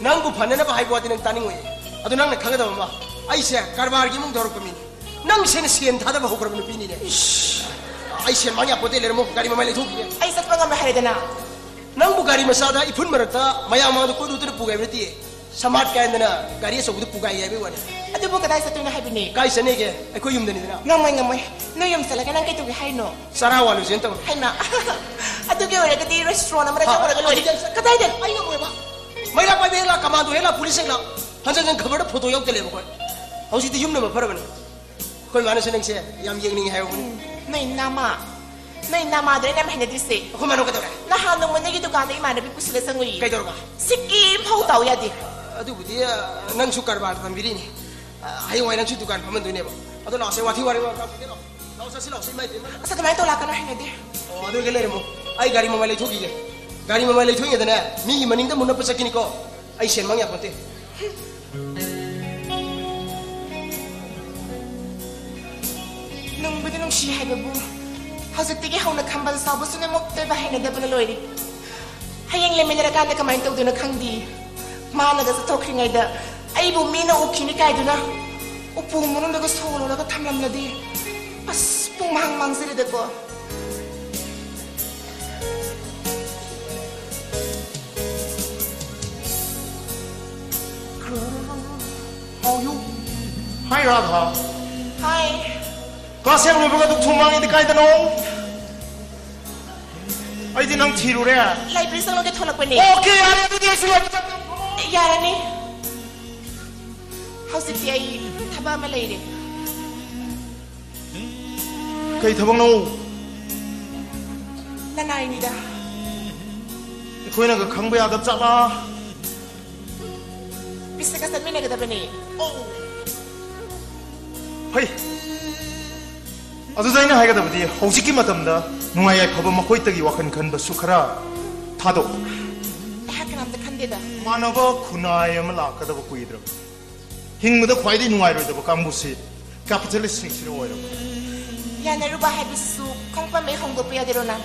ꯅꯪꯕꯨ ꯐꯅꯅꯕ ꯍꯥꯏꯕ ꯋꯥꯗꯤ ꯅꯪ ꯇꯥꯅꯤꯡꯉꯣꯏ꯫ ꯑꯗꯨ ꯅꯪꯅ ꯈꯪꯒꯗꯕ ꯑꯃ, ꯑꯩꯁꯦ ꯀꯔꯕꯥꯔꯒꯤ ꯏꯃꯨꯡꯗ ꯍꯧꯔꯛꯄ ꯃꯤꯅꯤ꯫ ꯅꯪꯁꯦꯅ ꯁꯦꯟ ꯊꯥꯗꯕ ꯍꯧꯈ꯭ꯔꯕ ꯅꯨꯄꯤꯅꯤꯅꯦ꯫ ꯑꯩ ꯁꯦꯟ ꯃꯥꯡ ꯌꯥꯄꯣꯠꯇꯦ, ꯂꯩꯔꯝꯃꯣ, ꯒꯥꯔꯤ ꯃꯃꯥꯏ ꯂꯩꯊꯣꯛꯈꯤꯒꯦ꯫ ꯑꯩ ꯆꯠꯄ ꯉꯝꯃꯦ ꯍꯥꯏꯔꯦꯗꯅ꯫ ꯅꯪꯕꯨ ꯒꯥꯔꯤ ꯃꯆꯥꯗ ꯏꯐꯨꯟ ꯃꯔꯛꯇ ꯃꯌꯥꯝ ꯃꯥꯡꯗ ꯀꯣꯏꯔꯨꯗꯅ ꯄꯨꯒꯦ ꯍꯥꯏꯕ ꯅꯠꯇꯦ꯫ ꯁꯃꯥꯔꯠ ꯀꯥꯏꯗꯅ ꯒꯥꯔꯤ ꯑꯆꯧꯕꯗ ꯄꯨꯒꯥꯏꯒꯦ ꯍꯥꯏꯕꯒꯤ ꯋꯥꯅꯤ꯫ ꯑꯗꯨꯕꯨ ꯀꯗꯥꯏ ꯆꯠꯇꯣꯏꯅꯣ ꯍꯥꯏꯕꯅꯦ? ꯀꯥꯏ ꯆꯠꯅꯤꯒꯦ? ꯑꯩꯈꯣꯏ ꯌꯨꯝꯗꯅꯤꯗꯅ꯫ ꯉꯝꯃꯣꯏ, ꯉꯝꯃꯣꯏ꯫ ꯅꯣꯏ ꯌꯨꯝ ꯆꯠꯂꯒ ꯅꯪ ꯀꯩꯗꯧꯒꯦ ꯍꯥꯏꯅꯣ? ꯆꯔꯥ ꯋꯥꯜꯂꯨꯁꯦꯅ ꯇꯧꯅꯤ꯫ ꯍꯩꯃꯥ, ꯑꯗꯨꯒꯤ ꯑꯣꯏꯔꯒꯗꯤ ꯔꯦꯁꯇꯨꯔꯦꯟ ꯑꯃꯗ ꯍꯥ, ꯆꯠꯂꯨꯔꯒ ꯂꯣꯏꯔꯦ꯫ ꯑꯗꯨꯗꯤ ꯑꯩ ꯆꯠ-, ꯀꯗꯥꯏꯗ? ꯑꯩ ꯉꯝꯃꯣꯏꯕ꯫ ꯃꯩꯔꯥ ꯄꯥꯏꯕ ꯍꯦꯛ ꯂꯥꯛ, ꯀꯃꯥꯟꯗꯣ ꯍꯦꯛ ꯂꯥꯛ, ꯄꯨꯂꯤꯁ ꯍꯦꯛ ꯂꯥꯛ꯫ ꯍꯟꯖꯟ ꯍꯟꯖꯟ ꯈꯕꯔꯗ ꯐꯣꯇꯣ ꯌꯥꯎꯗ ꯂꯩꯕ ꯑꯩꯈꯣꯏ꯫ ꯍꯧꯖꯤꯛꯇꯤ ꯌꯨꯝꯅ ꯃꯐꯔꯕꯅꯤ꯫ ꯑꯩꯈꯣꯏ ꯃꯥꯅꯁꯨ ꯅꯪꯁꯦ ꯌꯥꯝ ꯌꯦꯡꯅꯤꯡꯉꯤ ꯍꯥꯏꯍꯧꯕꯅꯤ꯫ ꯎꯝ, ꯅꯣꯏ ꯅꯃꯥ, ꯅꯣꯏ ꯅꯃꯥꯗꯨꯅ ꯌꯥꯝ ꯍꯩꯅꯗ꯭ꯔꯤꯁꯦ꯫ ꯑꯩꯈꯣꯏ ꯃꯥꯅ ꯀꯩꯗꯧꯔꯦ? ꯅꯍꯥꯟ ꯅꯣꯡꯃ ꯅꯣꯏꯒꯤ ꯗꯨꯀꯥꯟꯗ ꯏꯃꯥꯟꯅꯕꯤ ꯄꯨꯁꯤꯜꯂ ꯆꯪꯉꯨꯏ꯫ ꯀꯩꯗꯧꯔꯕ? ꯁꯤꯀꯤ ꯑꯃ ꯐꯥꯎ ꯇꯥꯎ ꯌꯥꯗꯦ꯫ ꯑꯗꯨꯕꯨꯗꯤ, ꯑ, ꯅꯪꯁꯨ ꯀꯔꯕꯥꯔ ꯇꯝꯕꯤꯔꯤꯅꯤ꯫ ꯑ, ꯍꯌꯦꯡꯋꯥꯏ ꯅꯪꯁꯨ ꯗꯨꯀꯥꯟ ꯐꯝꯍꯟꯗꯣꯏꯅꯦꯕ꯫ ꯑꯗꯣ ꯂꯥꯛꯑꯣꯁꯦ, ꯋꯥꯊꯤ ꯋꯥꯔꯦꯝ ꯉꯥꯡꯕ ꯀꯥꯞꯄꯨꯗꯦ, ꯂꯥꯛꯑꯣ꯫ ꯂꯥꯛꯑꯣ, ꯆꯠꯁꯤ, ꯂꯥꯛꯑꯣꯁꯦ, ꯏꯃꯥ ꯏꯕꯦꯝꯃ꯫ ꯑꯁ, ꯑꯗꯨꯃꯥꯏꯅ ꯇꯧ ꯂꯥꯛꯀꯅꯨ, ꯍꯩꯅꯗꯦ꯫ ꯑꯣ, ꯑꯗꯨ ꯑꯣꯏꯒ ꯂꯩꯔꯝꯃꯣ꯫ ꯑꯩ ꯒꯥꯔꯤ ꯃꯃꯥꯏ ꯂꯩꯊꯣꯛꯈꯤꯒꯦ꯫ ꯒꯥꯔꯤ ꯃꯃꯥꯏ ꯂꯩꯊꯣꯛꯏꯉꯩꯗꯅꯦ, ꯃꯤꯒꯤ ꯃꯅꯤꯡꯗ ꯃꯨꯟꯅꯞꯄ ꯆꯠꯈꯤꯅꯤꯀꯣ꯫ ꯑꯩ ꯁꯦꯟ ꯃꯥꯡ ꯌꯥꯄꯣꯟꯇꯦ꯫ ꯅꯨꯡꯕꯨꯗꯤ ꯅꯨꯡꯁꯤ ꯍꯥꯏꯕꯕꯨ, ꯍꯧꯖꯤꯛꯇꯒꯤ ꯍꯧꯅ ꯈꯝꯕꯜ ꯆꯥꯎꯕꯁꯨ ꯅꯝꯃꯛꯇꯣꯏꯕ ꯍꯩꯅꯗꯕꯅ ꯂꯣꯏꯔꯦ꯫ ꯍꯌꯦꯡ ꯂꯩꯃꯤꯟꯅꯔꯀꯥꯟꯗ ꯀꯃꯥꯏꯅ ꯇꯧꯗꯣꯏꯅꯣ ꯈꯪꯗꯦ꯫ ꯃꯥꯅꯒ ꯆꯠꯊꯣꯛꯈ꯭ꯔꯤꯉꯩꯗ ꯑꯩꯕꯨ ꯃꯤꯅ ꯎꯈꯤꯅꯤ ꯀꯥꯏꯗꯨꯅ ꯎꯄꯨ ꯃꯅꯨꯡꯗꯒ ꯁꯣ ꯂꯣꯜꯂꯒ ꯊꯝꯂꯝꯂꯗꯤ꯫ ꯑꯁ, ꯄꯨꯡꯃꯥꯡ ꯃꯥꯡꯖꯔꯦꯗꯀꯣ꯫ How you? Hi, Radha. Hi. Class ꯍꯦꯛ ꯂꯣꯏꯕꯒ ꯑꯗꯨꯛ ꯊꯨ ꯃꯥꯡꯉꯤꯗꯤ ꯀꯥꯏꯗꯅꯣ? ꯑꯩꯗꯤ ꯅꯪ ꯊꯤꯔꯨꯔꯦ꯫ Library ꯆꯪꯂꯒ ꯊꯣꯛꯂꯛꯄꯅꯦ꯫ Okay, ꯌꯥꯔꯦ, ꯑꯗꯨꯗꯤ ꯑꯩꯁꯨ library ꯆꯪ-, ꯌꯥꯔꯅꯤ꯫ ꯍꯧꯖꯤꯛꯇꯤ ꯑꯩ ꯊꯕꯛ ꯑꯃ ꯂꯩꯔꯦ꯫ ꯀꯩ ꯊꯕꯛꯅꯣ? ꯂꯅꯥꯏꯅꯤꯗ꯫ ꯑꯩꯈꯣꯏꯅꯒ ꯈꯪꯕ ꯌꯥꯗꯕ ꯖꯥꯠꯂꯥ? ꯄꯤꯁꯛꯀ ꯆꯠꯃꯤꯟꯅꯒꯗꯕꯅꯦ꯫ ꯑꯣ꯫ ꯍꯩ꯫ ꯑꯗꯨꯗ ꯑꯩꯅ ꯍꯥꯏꯒꯗꯕꯗꯤ, ꯍꯧꯖꯤꯛꯀꯤ ꯃꯇꯝꯗ ꯅꯨꯡꯉꯥꯏ ꯌꯥꯏꯐꯕ ꯃꯈꯣꯏꯇꯒꯤ ꯋꯥꯈꯜ ꯈꯟꯕꯁꯨ ꯈꯔ ꯊꯥꯗꯣꯛ꯫ ꯑꯩꯍꯥꯛ ꯀꯅꯥꯝꯇ ꯈꯟꯗꯦꯗ꯫ ꯃꯥꯟꯅꯕ ꯈꯨꯟꯅꯥꯏ ꯑꯃ ꯂꯥꯛꯀꯗꯕ ꯀꯨꯏꯗ꯭ꯔꯕꯅꯤ꯫ ꯍꯤꯡꯕꯗ ꯈ꯭ꯋꯥꯏꯗꯒꯤ ꯅꯨꯡꯉꯥꯏꯔꯣꯏꯗꯕ ꯀꯥꯡꯕꯨꯁꯤ capitalist ꯁꯤꯡꯁꯤꯅ ꯑꯣꯏꯔꯕꯅꯤ꯫ ꯌꯥꯅꯔꯨꯕ ꯍꯥꯏꯕꯁꯤꯁꯨ ꯈꯣꯡꯐꯝ ꯍꯦꯛ ꯍꯣꯡꯗꯣꯛꯄ ꯌꯥꯗꯦ, ꯔꯣꯅꯥ꯫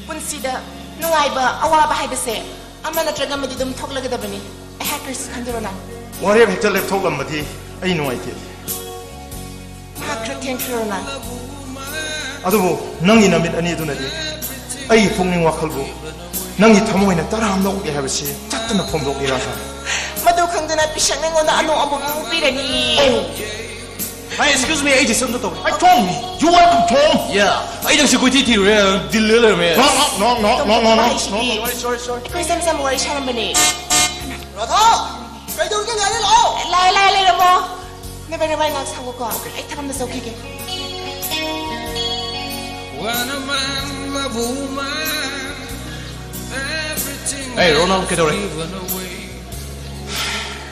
ꯄꯨꯟꯁꯤꯗ ꯅꯨꯡꯉꯥꯏꯕ, ꯑꯋꯥꯕ ꯍꯥꯏꯕꯁꯦ ꯑꯃ ꯅꯠꯇ꯭ꯔꯒ ꯑꯃꯗꯤ ꯑꯗꯨꯝ ꯊꯣꯛꯂꯒꯗꯕꯅꯤ꯫ ꯑꯩꯍꯥꯛ ꯀꯔꯤꯁꯨ ꯈꯟꯗꯦ, ꯔꯣꯅꯥ꯫ ꯋꯥꯔꯦꯞ ꯍꯦꯛꯇ ꯂꯦꯞꯊꯣꯛꯂꯝꯕꯗꯤ ꯑꯩ ꯅꯨꯡꯉꯥꯏꯇꯦ꯫ ꯃꯍꯥꯛ ꯈꯔ ꯊꯦꯡꯈ꯭ꯔꯦ, ꯔꯣꯅꯥ꯫ ꯑꯗꯨꯕꯨ ꯅꯪꯒꯤ ꯅꯃꯤꯠ ꯑꯅꯤꯗꯨꯅꯗꯤ ꯑꯩꯒꯤ ꯄꯨꯛꯅꯤꯡ ꯋꯥꯈꯜꯕꯨ ꯅꯪꯒꯤ ꯊꯃꯣꯏꯅ ꯇꯔꯥꯝꯅ ꯑꯣꯛꯂꯦ ꯍꯥꯏꯕꯁꯤ ꯆꯠꯇꯅ ꯐꯣꯡꯗꯣꯛꯂꯤ, ꯔꯥꯙꯥ꯫ ꯃꯗꯨ ꯈꯪꯗꯅ ꯄꯤꯁꯛꯅ ꯑꯩꯉꯣꯟꯗ ꯑꯅꯣꯛ ꯑꯃꯨꯛ ꯎꯞꯄꯤꯔꯅꯤ꯫ Hey, excuse me, ꯑꯩ ꯗꯤꯁꯇꯔꯕ ꯇꯧꯔꯦ꯫ Hey, Tom, you welcome, Tom. Yeah, ꯑꯩ ꯅꯪꯁꯤ ꯀꯣꯏꯊꯤ ꯊꯤꯔꯨꯔꯦ, ꯗꯤꯜ ꯂꯩꯔꯝꯃꯦ꯫ No, no, no, no, no, no, no, no. ꯍꯥꯏꯁꯤꯗꯤ꯫ Sorry, sorry, sorry. ꯑꯩꯈꯣꯏ ꯏꯆꯝ ꯆꯝꯕ ꯋꯥꯔꯤ ꯁꯥꯔꯝꯕꯅꯦ꯫ ꯔꯥꯙꯥ, ꯀꯩꯗꯧꯔꯤꯒꯦ? ꯉꯥꯏꯔꯦ, ꯂꯥꯛꯑꯣ꯫ ꯂꯥꯛꯑꯦ, ꯂꯥꯛꯑꯦ, ꯂꯩꯔꯝꯃꯣ꯫ ꯅꯕꯦ, ꯅꯕꯦ, ꯉꯥꯏꯍꯥꯛ ꯁꯪꯉꯨꯀꯣ꯫ ꯑꯩ ꯊꯕꯛ ꯑꯝꯇ ꯆꯧꯈꯤꯒꯦ꯫ Hey, ꯔꯣꯅꯥꯜ, ꯀꯩꯗꯧꯔꯦ?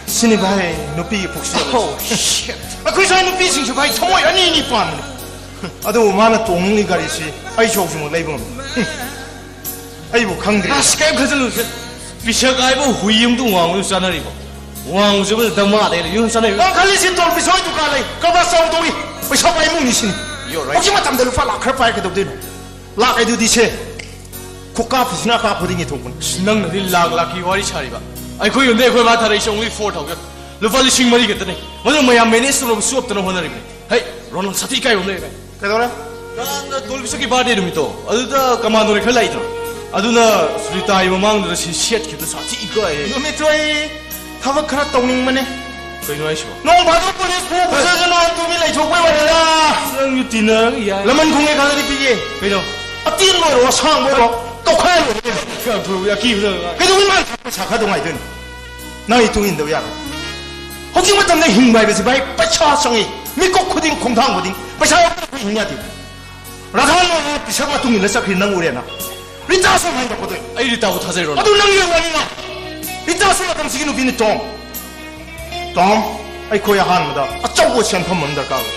ꯁꯤꯅꯤ ꯚꯥꯏ, ꯅꯨꯄꯤꯒꯤ ꯄꯨꯛꯁꯤ꯫ Oh, shit. ꯑꯩꯈꯣꯏ ꯁ꯭ꯋꯥꯏ ꯅꯨꯄꯤꯁꯤꯡꯁꯨ ꯚꯥꯏ, ꯊꯃꯣꯏ ꯑꯅꯤ ꯑꯅꯤ ꯄꯥꯟꯕꯅꯦ꯫ ꯑꯗꯨꯕꯨ ꯃꯥꯅ ꯇꯣꯡꯅꯤꯡꯉꯤ ꯒꯥꯔꯤꯁꯤ ꯑꯩꯁꯨ ꯍꯧꯖꯤꯛꯃꯛ ꯂꯩꯕ ꯉꯝꯗꯦ꯫ ꯑꯩꯕꯨ ꯈꯪꯗ꯭ꯔꯤ꯫ ꯑꯁ, ꯀꯩꯝ ꯈꯟꯖꯜꯂꯨꯁꯦ꯫ ꯄꯤꯁꯛ ꯍꯥꯏꯕ ꯍꯨꯏ ꯑꯃꯗꯨ ꯋꯥꯡꯕꯗꯨ ꯆꯥꯅꯔꯤꯕꯣ? ꯋꯥꯡꯕꯁꯤꯕꯨ ꯗꯃꯥꯗ ꯂꯩ, ꯌꯨꯝ ꯆꯥꯅꯔꯤꯕꯣ? ꯅꯪ ꯈꯜꯂꯤꯁꯤ ꯇꯣꯜ ꯄꯤꯁꯣꯏ ꯗꯨꯀꯥꯟ ꯂꯩ, ꯀꯔꯕꯥꯔ ꯆꯥꯎ ꯇꯧꯏ, ꯄꯩꯁꯥ ꯄꯥꯏ ꯏꯃꯨꯡꯅꯤ ꯁꯤꯅꯤ꯫ You're right. ꯍꯧꯖꯤꯛ ꯃꯇꯝꯗ ꯂꯨꯄꯥ ꯂꯥꯛ ꯈꯔ ꯄꯥꯏ ꯀꯩꯗꯧꯗꯣꯏꯅꯣ? ꯂꯥꯛ ꯍꯥꯏꯗꯨꯗꯤ ꯁꯦ, ꯈꯨꯀꯥꯞ ꯐꯤꯁꯤꯅ ꯑꯀꯥꯞꯄꯗꯒꯤ ꯊꯣꯛꯄꯅꯤ꯫ ꯑꯁ, ꯅꯪꯅꯗꯤ ꯂꯥꯛ ꯂꯥꯛꯀꯤ ꯋꯥꯔꯤ ꯁꯥꯔꯤꯕ꯫ ꯑꯩꯈꯣꯏ ꯌꯨꯝꯗ ꯑꯩꯈꯣꯏ ꯃꯥ ꯊꯥꯔꯛꯏꯁꯦ only four thousand꯫ ꯂꯨꯄꯥ ꯂꯤꯁꯤꯡ ꯃꯔꯤ ꯈꯛꯇꯅꯤ꯫ ꯃꯗꯨ ꯃꯌꯥꯝ manage ꯇꯧꯅꯕ ꯁꯨꯞꯇꯅ ꯍꯣꯠꯅꯔꯤꯕꯅꯤ꯫ ꯍꯩ, ꯔꯣꯅꯥꯜ, ꯁꯥꯊꯤ ꯏꯀꯥꯏꯕ ꯑꯃ ꯂꯩꯔꯦ꯫ ꯀꯩꯗꯧꯔꯦ? ꯉꯔꯥꯡꯅ ꯇꯣꯜ ꯄꯤꯁꯛꯀꯤ birthday ꯅꯨꯃꯤꯠꯇꯣ, ꯑꯗꯨꯗ ꯀꯃꯥꯟꯗꯣꯅ ꯈꯔ ꯂꯥꯛꯏꯗꯅ꯫ ꯑꯗꯨꯅ ꯁꯨꯅꯤꯇꯥꯒꯤ ꯃꯃꯥꯡꯗꯨꯗ ꯁꯤ ꯁꯦꯠꯈꯤꯕꯗꯣ ꯁꯥꯊꯤ ꯏꯀꯥꯏꯌꯦ꯫ ꯅꯨꯃꯤꯠꯇꯨ ꯑꯩ ꯊꯕꯛ ꯈꯔ ꯇꯧꯅꯤꯡꯕꯅꯦ꯫ ꯀꯩꯅꯣ ꯍꯥꯏꯁꯤꯕꯣ? ꯅꯣꯡ ꯐꯥꯗꯣꯛ ꯄꯨꯂꯤꯁꯄꯨ ꯐꯨꯖꯗꯅ ꯑꯗꯨ ꯃꯤ ꯂꯩꯊꯣꯛꯄꯩ ꯋꯥꯅꯤꯗ꯫ ꯅꯪꯁꯨ ꯇꯤꯟꯅꯔꯒ ꯌꯥꯏ꯫ ꯂꯃꯟ ꯈꯨꯝꯒꯦ ꯈꯜꯂꯗꯤ ꯄꯤꯒꯦ꯫ ꯀꯩꯅꯣ? ꯑꯇꯦꯟꯕ ꯑꯣꯏꯔꯣ, ꯑꯁꯥꯡꯕ ꯑꯣꯏꯔꯣ, ꯇꯧꯈꯥꯏ ꯂꯣꯏꯔꯦ ꯀꯩꯅꯣ꯫ ꯀ-, ꯀ-, ꯑꯀꯤꯕꯗ ꯀꯩꯗꯧꯕꯩ ꯃꯥꯅ ꯄꯩꯁꯥ ꯈꯔ ꯅꯨꯡꯉꯥꯏꯗꯣꯏꯅꯣ? ꯅꯪ ꯏꯇꯨꯡ ꯏꯟꯗꯕ ꯌꯥꯔꯣꯏ꯫ ꯍꯧꯖꯤꯛ ꯃꯇꯝꯗ ꯍꯤꯡꯕ ꯍꯥꯏꯕꯁꯤ, ꯚꯥꯏ, ꯄꯩꯁꯥ ꯆꯪꯉꯤ꯫ ꯃꯤꯀꯨꯞ ꯈꯨꯗꯤꯡ, ꯈꯣꯡꯊꯥꯡ ꯈꯨꯗꯤꯡ ꯄꯩꯁꯥ ꯌꯥꯎꯗꯅ ꯑꯩꯈꯣꯏ ꯍꯤꯡ ꯌꯥꯗꯦ꯫ ꯔꯥꯙꯥ ꯅꯣꯡꯃ ꯄꯤꯁꯛ ꯃꯇꯨꯡ ꯏꯜꯂ ꯆꯠꯈ꯭ꯔꯦ, ꯅꯪ ꯎꯔꯦꯅ꯫ ꯔꯤꯇꯥꯁꯨ ꯀꯃꯥꯏꯅ ꯇꯧꯒꯗꯣꯏ? ꯑꯩ ꯔꯤꯇꯥꯕꯨ ꯊꯥꯖꯩꯔꯣ? ꯑꯗꯨ ꯅꯪ ꯌꯦꯡꯉꯣꯅꯤꯅ꯫ ꯔꯤꯇꯥꯁꯨ ꯃꯇꯝꯁꯤꯒꯤ ꯅꯨꯄꯤꯅꯤ, ꯇꯣꯝ꯫ ꯇꯣꯝ, ꯑꯩꯈꯣꯏ ꯑꯍꯥꯟꯕꯗ ꯑꯆꯧꯕ ꯁꯦꯟꯐꯝ ꯑꯃ ꯗꯔꯀꯥꯔ ꯑꯣꯏ꯫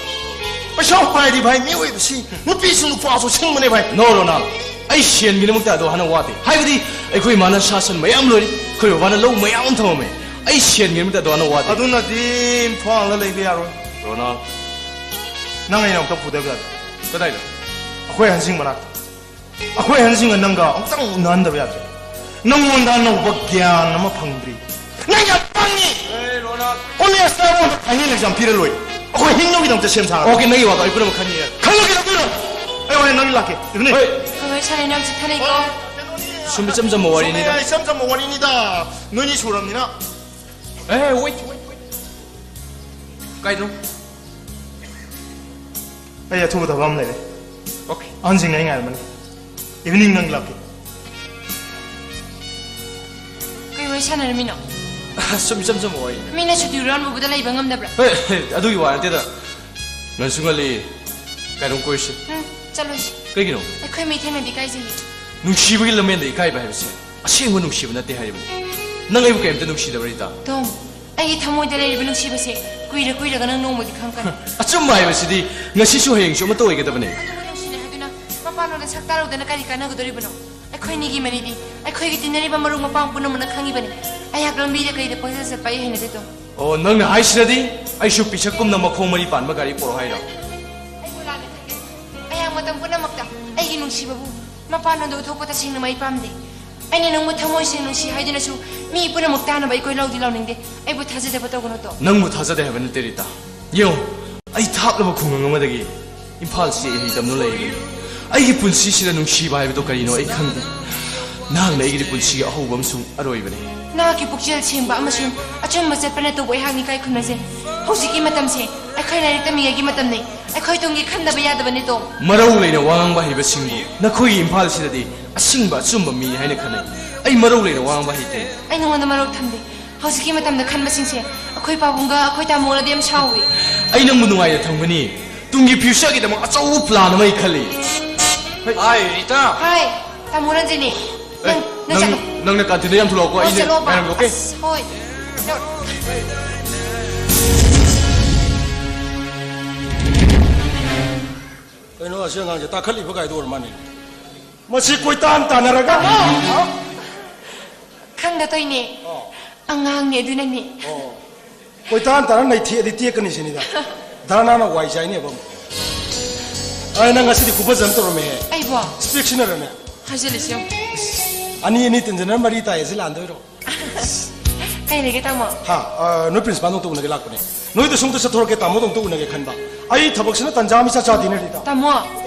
ꯄꯩꯁꯥ ꯄꯥꯏꯔꯗꯤ ꯚꯥꯏ, ꯃꯤꯑꯣꯏꯕꯁꯤ ꯅꯨꯄꯤꯁꯨ ꯅꯨꯄꯥꯁꯨ ꯁꯤꯡꯕꯅꯦ ꯚꯥꯏ꯫ No, ꯔꯣꯅꯥꯜ, ꯑꯩ ꯁꯦꯟꯒꯤꯗꯃꯛꯇ ꯑꯗꯣ ꯍꯥꯟꯅ ꯋꯥꯗꯦ꯫ ꯍꯥꯏꯕꯗꯤ ꯑꯩꯈꯣꯏ ꯏꯃꯥꯅ ꯁꯥ ꯁꯟ ꯃꯌꯥꯝ ꯂꯣꯏꯔꯤ, ꯑꯩꯈꯣꯏ ꯕꯕꯥꯅ ꯂꯧ ꯃꯌꯥꯝ ꯑꯃ ꯊꯝꯃꯝꯃꯦ꯫ ꯑꯩ ꯁꯦꯟꯒꯤꯗꯃꯛꯇ ꯑꯗꯣ ꯍꯥꯟꯅ ꯋꯥꯗꯦ꯫ ꯑꯗꯨꯅꯗꯤ ꯏꯝꯐꯥꯜꯗ ꯂꯩꯕ ꯌꯥꯔꯣꯏ꯫ ꯔꯣꯅꯥꯜ, ꯅꯪ ꯑꯩꯅ ꯑꯃꯨꯛꯇ ꯄꯨꯗꯕ ꯌꯥꯗꯦ꯫ ꯀꯗꯥꯏꯗ? ꯑꯩꯈꯣꯏ ꯑꯍꯟꯁꯤꯡ ꯃꯅꯥꯛꯇ꯫ ꯑꯩꯈꯣꯏ ꯑꯍꯟꯁꯤꯡꯒ ꯅꯪꯒ ꯑꯃꯨꯛꯇꯪ ꯎꯅꯍꯟꯗꯕ ꯌꯥꯗ꯭ꯔꯦ꯫ ꯅꯪꯉꯣꯟꯗ ꯑꯅꯧꯕ ꯒ꯭ꯌꯥꯟ ꯑꯃ ꯐꯪꯗ꯭ꯔꯤ꯫ ꯅꯪ ꯌꯥꯝ ꯄꯪꯉꯤ꯫ ꯑꯦ, ꯔꯣꯅꯥꯜ꯫ ꯀꯣꯂꯦꯖꯇ ꯑꯩꯉꯣꯟꯗ final exam ꯄꯤꯔ ꯂꯣꯏ꯫ ꯑꯩꯈꯣꯏ ꯍꯤꯡꯅꯕꯒꯤꯗꯃꯛꯇ ꯁꯦꯝ ꯁꯥꯔꯒ꯫ Okay, ꯅꯪꯒꯤ ꯋꯥꯗꯣ ꯑꯩ ꯄꯨꯝꯅꯃꯛ ꯈꯪꯉꯦ꯫ ꯈꯪꯉꯒ ꯀꯩꯗꯧꯗꯣꯏꯅꯣ? ꯑꯩ ꯍꯣꯔꯦꯟ ꯅꯪ ꯂꯥꯛꯀꯦ꯫ ꯏꯚꯤꯅꯤꯡ꯫ ꯍꯣꯏ꯫ ꯍꯣꯏ, ꯁꯥꯟꯅꯩ, ꯅꯪ ꯆꯤꯠꯊꯅꯩꯀꯣ꯫ ꯁꯨꯝ ꯏꯆꯝ ꯆꯝꯕ ꯋꯥꯔꯤꯅꯤꯗ꯫ ꯁꯨꯝ ꯏꯆꯝ ꯆꯝꯕ ꯋꯥꯔꯤꯅꯤꯗ꯫ ꯅꯣꯏꯅꯤ ꯁꯨꯔꯕꯅꯤꯅ꯫ ꯑꯦ, wait, wait, wait. ꯀꯥꯏꯗꯅꯣ? ꯑꯩ ꯑꯊꯨꯕ ꯊꯕꯛ ꯑꯃ ꯂꯩꯔꯦ꯫ Okay. ꯑꯍꯟꯁꯤꯡꯅ ꯑꯩ ꯉꯥꯏꯔꯝꯃꯅꯤ꯫ ꯏꯚꯤꯅꯤꯡ ꯅꯪ ꯂꯥꯛꯀꯦ꯫ ꯀꯩ ꯋꯥꯔꯤ ꯁꯥꯟꯅꯔꯝꯃꯤꯅꯣ? ꯁꯨꯝ ꯏꯆꯝ ꯆꯝꯕ ꯋꯥꯔꯤꯅꯤꯗ꯫ ꯃꯤꯅ ꯁꯨꯇꯤ ꯍꯨꯔꯥꯟꯕꯕꯨꯗ ꯂꯩꯕ ꯉꯝꯗꯕ꯭ꯔꯥ? ꯍꯦ, ꯍꯦ, ꯑꯗꯨꯒꯤ ꯋꯥ ꯅꯠꯇꯦꯗ꯫ ꯉꯟꯁꯨ ꯉꯜꯂꯤ, ꯀꯥꯏꯗꯅꯣ ꯀꯣꯏꯔꯨꯁꯤ꯫ ꯎꯝ, ꯆꯠꯂꯨꯁꯤ꯫ ꯀꯩꯒꯤꯅꯣ? ꯑꯩꯈꯣꯏ ꯃꯤ ꯊꯦꯡꯅꯗꯤ ꯏꯀꯥꯏꯖꯩꯌꯦ꯫ ꯅꯨꯡꯁꯤꯕꯒꯤ ꯂꯝꯕꯦꯟꯗ ꯏꯀꯥꯏꯕ ꯍꯥꯏꯕꯁꯦ ꯑꯁꯦꯡꯕ ꯅꯨꯡꯁꯤꯕ ꯅꯠꯇꯦ ꯍꯥꯏꯔꯤꯕꯅꯤ꯫ ꯅꯪ ꯑꯩꯕꯨ ꯀꯔꯤꯝꯇ ꯅꯨꯡꯁꯤꯗꯕ꯭ꯔꯥ, ꯔꯤꯇꯥ? ꯇꯣꯝ, ꯑꯩꯒꯤ ꯊꯃꯣꯏꯗ ꯂꯩꯔꯤꯕ ꯅꯨꯡꯁꯤꯕꯁꯦ ꯀꯨꯏꯔ ꯀꯨꯏꯔꯒ ꯅꯪ ꯅꯣꯡꯃꯗꯤ ꯈꯪꯉꯛꯀꯅꯤ꯫ ꯑꯆꯨꯝꯕ ꯍꯥꯏꯕꯁꯤꯗꯤ ꯉꯁꯤꯁꯨ ꯍꯌꯦꯡꯁꯨ ꯑꯃꯠꯇ ꯑꯣꯏꯒꯗꯕꯅꯤ꯫ ꯑꯗꯨꯕꯨ ꯅꯨꯡꯁꯤꯅꯩ ꯍꯥꯏꯗꯨꯅ ꯃꯄꯥꯟꯂꯣꯝꯗ ꯁꯛ ꯇꯥꯔꯧꯗꯅ ꯀꯔꯤ ꯀꯥꯟꯅꯒꯗꯧꯔꯤꯕꯅꯣ? ꯑꯩꯈꯣꯏꯅꯤꯒꯤ ꯃꯔꯤꯗꯤ ꯑꯩꯈꯣꯏꯒꯤ ꯇꯤꯟꯅꯔꯤꯕ ꯃꯔꯨꯞ ꯃꯄꯥꯡ ꯄꯨꯝꯅꯃꯛꯅ ꯈꯪꯉꯤꯕꯅꯤ꯫ ꯑꯩꯍꯥꯛ ꯂꯝꯕꯤꯗ ꯀꯩꯗ ꯄꯪꯆꯠ ꯆꯠꯄ ꯑꯩ ꯍꯩꯅꯗꯦ, ꯇꯣꯝ꯫ ꯑꯣ, ꯅꯪꯅ ꯍꯥꯏꯁꯤꯅꯗꯤ ꯑꯩꯁꯨ ꯄꯤꯁꯛꯀꯨꯝꯅ ꯃꯈꯣꯡ ꯃꯔꯤ ꯄꯥꯟꯕ ꯒꯥꯔꯤ ꯄꯣꯔꯛꯑꯣ ꯍꯥꯏꯔꯣ? ꯑꯩꯕꯨ ꯂꯥꯟꯅ ꯈꯟꯒꯅꯨ꯫ ꯑꯩꯍꯥꯛ ꯃꯇꯝ ꯄꯨꯝꯅꯃꯛꯇ ꯑꯩꯒꯤ ꯅꯨꯡꯁꯤꯕꯕꯨ ꯃꯄꯥꯟꯂꯣꯝꯗ ꯎꯠꯊꯣꯛꯄ ꯇꯁꯦꯡꯅꯃꯛ ꯑꯩ ꯄꯥꯝꯗꯦ꯫ ꯑꯩꯅ ꯅꯪꯕꯨ ꯊꯃꯣꯏ ꯁꯦꯡꯅ ꯅꯨꯡꯁꯤ ꯍꯥꯏꯗꯨꯅꯁꯨ ꯃꯤ ꯄꯨꯝꯅꯃꯛ ꯇꯥꯅꯕ ꯑꯩ ꯀꯣꯏꯂꯥꯎꯗꯤ ꯂꯥꯎꯅꯤꯡꯗꯦ꯫ ꯑꯩꯕꯨ ꯊꯥꯖꯗꯕ ꯇꯧꯒꯅꯨ, ꯇꯣꯝ꯫ ꯅꯪꯕꯨ ꯊꯥꯖꯗꯦ ꯍꯥꯏꯕ ꯅꯠꯇꯦ, ꯔꯤꯇꯥ꯫ ꯌꯦꯡꯉꯨ, ꯑꯩ ꯊꯥꯞꯂꯕ ꯈꯨꯡꯒꯪ ꯑꯃꯗꯒꯤ ꯏꯝꯐꯥꯜꯁꯤꯗ ꯏꯔꯩ ꯇꯝꯗꯨꯅ ꯂꯩꯔꯤꯕꯅꯤ꯫ ꯑꯩꯒꯤ ꯄꯨꯟꯁꯤꯁꯤꯗ ꯅꯨꯡꯁꯤꯕ ꯍꯥꯏꯕꯗꯨ ꯀꯔꯤꯅꯣ ꯑꯩ ꯈꯪꯗꯦ꯫ ꯅꯍꯥꯛꯅ ꯑꯩꯒꯤꯗꯤ ꯄꯨꯟꯁꯤꯒꯤ ꯑꯍꯧꯕ ꯑꯃꯁꯨꯡ ꯑꯔꯣꯏꯕꯅꯤ꯫ ꯅꯍꯥꯛꯀꯤ ꯄꯨꯛꯆꯦꯜ ꯁꯦꯡꯕ ꯑꯃꯁꯨꯡ ꯑꯆꯨꯝꯕ ꯆꯠꯄꯅ ꯇꯧꯕ ꯑꯩꯍꯥꯛꯅ ꯏꯀꯥꯏ ꯈꯨꯝꯅꯖꯩ꯫ ꯍꯧꯖꯤꯛꯀꯤ ꯃꯇꯝꯁꯦ ꯑꯩꯈꯣꯏ ꯂꯥꯏꯔꯤꯛ ꯇꯝꯃꯤꯉꯩꯒꯤ ꯃꯇꯝꯅꯤ꯫ ꯑꯩꯈꯣꯏ ꯇꯨꯡꯒꯤ ꯈꯟꯗꯕ ꯌꯥꯗꯕꯅꯤ, ꯇꯣꯝ꯫ ꯃꯔꯧ ꯂꯩꯅ ꯋꯥ ꯉꯥꯡꯕ ꯍꯩꯕꯁꯤꯡꯕꯨ ꯅꯈꯣꯏꯒꯤ ꯏꯝꯐꯥꯜꯁꯤꯗꯗꯤ ꯑꯁꯤꯡꯕ ꯑꯆꯨꯝꯕ ꯃꯤ ꯍꯥꯏꯅ ꯈꯟꯅꯩ꯫ ꯑꯩ ꯃꯔꯧ ꯂꯩꯅ ꯋꯥ ꯉꯥꯡꯕ ꯍꯩꯇꯦ꯫ ꯑꯩ ꯅꯉꯣꯟꯗ ꯃꯔꯧ ꯊꯝꯗꯦ꯫ ꯍꯧꯖꯤꯛꯀꯤ ꯃꯇꯝꯗ ꯈꯟꯕꯁꯤꯡꯁꯦ ꯑꯩꯈꯣꯏ ꯄꯥꯕꯨꯡꯒ ꯑꯩꯈꯣꯏ ꯇꯥꯃꯣꯅꯗꯤ ꯌꯥꯝ ꯁꯥꯎꯏ꯫ ꯑꯩ ꯅꯪꯕꯨ ꯅꯨꯡꯉꯥꯏꯅ ꯊꯝꯒꯅꯤ꯫ ꯇꯨꯡꯒꯤ future ꯒꯤꯗꯃꯛ ꯑꯆꯧꯕ plan ꯑꯃ ꯑꯩ ꯈꯜꯂꯤ꯫ ꯍꯥꯏ, ꯔꯤꯇꯥ꯫ ꯍꯥꯏ, ꯇꯥꯃꯣ ꯔꯟꯖꯤꯅꯤ꯫ ꯑꯦ, ꯅꯪ, ꯅꯪ ꯅꯪ, ꯆꯠꯂꯣ꯫ ꯅꯪꯅ ꯀꯥꯟꯇꯤꯟꯗ ꯌꯥꯝ ꯊꯨꯂꯥꯎꯀꯣ, ꯑꯣ, ꯑꯩꯅ ꯆꯠꯂꯣꯕ꯫ ꯉꯥꯏꯔꯝꯒꯦ, okay? ꯑꯁ, ꯍꯣꯏ꯫ ꯀꯩꯅꯣ, ꯑꯁꯤ ꯑꯉꯥꯡꯁꯦ ꯇꯥꯈꯠꯂꯤꯕ ꯀꯥꯏꯗꯣ ꯑꯣꯏꯔ ꯃꯥꯅꯦ꯫ ꯃꯁꯤ ꯀꯣꯏꯇꯥꯟ ꯇꯥꯟꯅꯔꯒ꯫ ꯈꯪꯗ ꯇꯧꯏꯅꯦ꯫ ꯑꯣ꯫ ꯑꯉꯥꯡꯅꯦ ꯑꯗꯨꯅꯅꯦ꯫ ꯑꯣ꯫ ꯀꯣꯏꯇꯥꯟ ꯇꯥꯟꯅ ꯅꯩꯊꯦꯛꯑꯗꯤ ꯇꯦꯛꯀꯅꯤ ꯁꯤꯅꯤꯗ꯫ ꯙꯔꯅꯥꯅ ꯋꯥꯏ ꯆꯥꯏꯅꯦꯕ ꯑꯃꯨꯛ꯫ ꯑꯩ ꯅꯪ ꯉꯁꯤꯗꯤ ꯈꯨꯐꯖ ꯑꯃ ꯇꯧꯔꯝꯃꯦꯍꯦ꯫ ꯑꯩꯕꯣ? Speak ꯁꯤꯟꯅꯔꯅꯦ꯫ ꯍꯥꯏꯖꯤꯜꯂꯤꯁꯤ ꯌꯦꯡꯉꯨ꯫ ꯑꯅꯤ ꯑꯅꯤ ꯇꯤꯟꯖꯟꯅꯔ ꯃꯔꯤ ꯇꯥꯏ ꯑꯁꯤ ꯂꯥꯟꯗꯣꯏꯔꯣ? ꯀꯩ ꯂꯩꯒꯦ, ꯇꯥꯃꯣ? ꯍꯥ, ꯑ, ꯅꯣꯏ principal ꯗꯣ ꯑꯝꯇ ꯎꯅꯒꯦ ꯂꯥꯛꯄꯅꯦ꯫ ꯅꯣꯏꯗ ꯁꯣꯝꯗ ꯆꯠꯊꯣꯔꯛꯀꯦ, ꯇꯥꯃꯣꯗꯣ ꯑꯝꯇ ꯎꯅꯒꯦ ꯈꯟꯕ꯫ ꯑꯩ ꯊꯕꯛꯁꯤꯅ ꯇꯟꯖꯥ ꯑꯃ ꯏꯆꯥ ꯆꯥꯗꯦꯅꯦ, ꯔꯤꯇꯥ꯫ ꯇꯥꯃꯣ,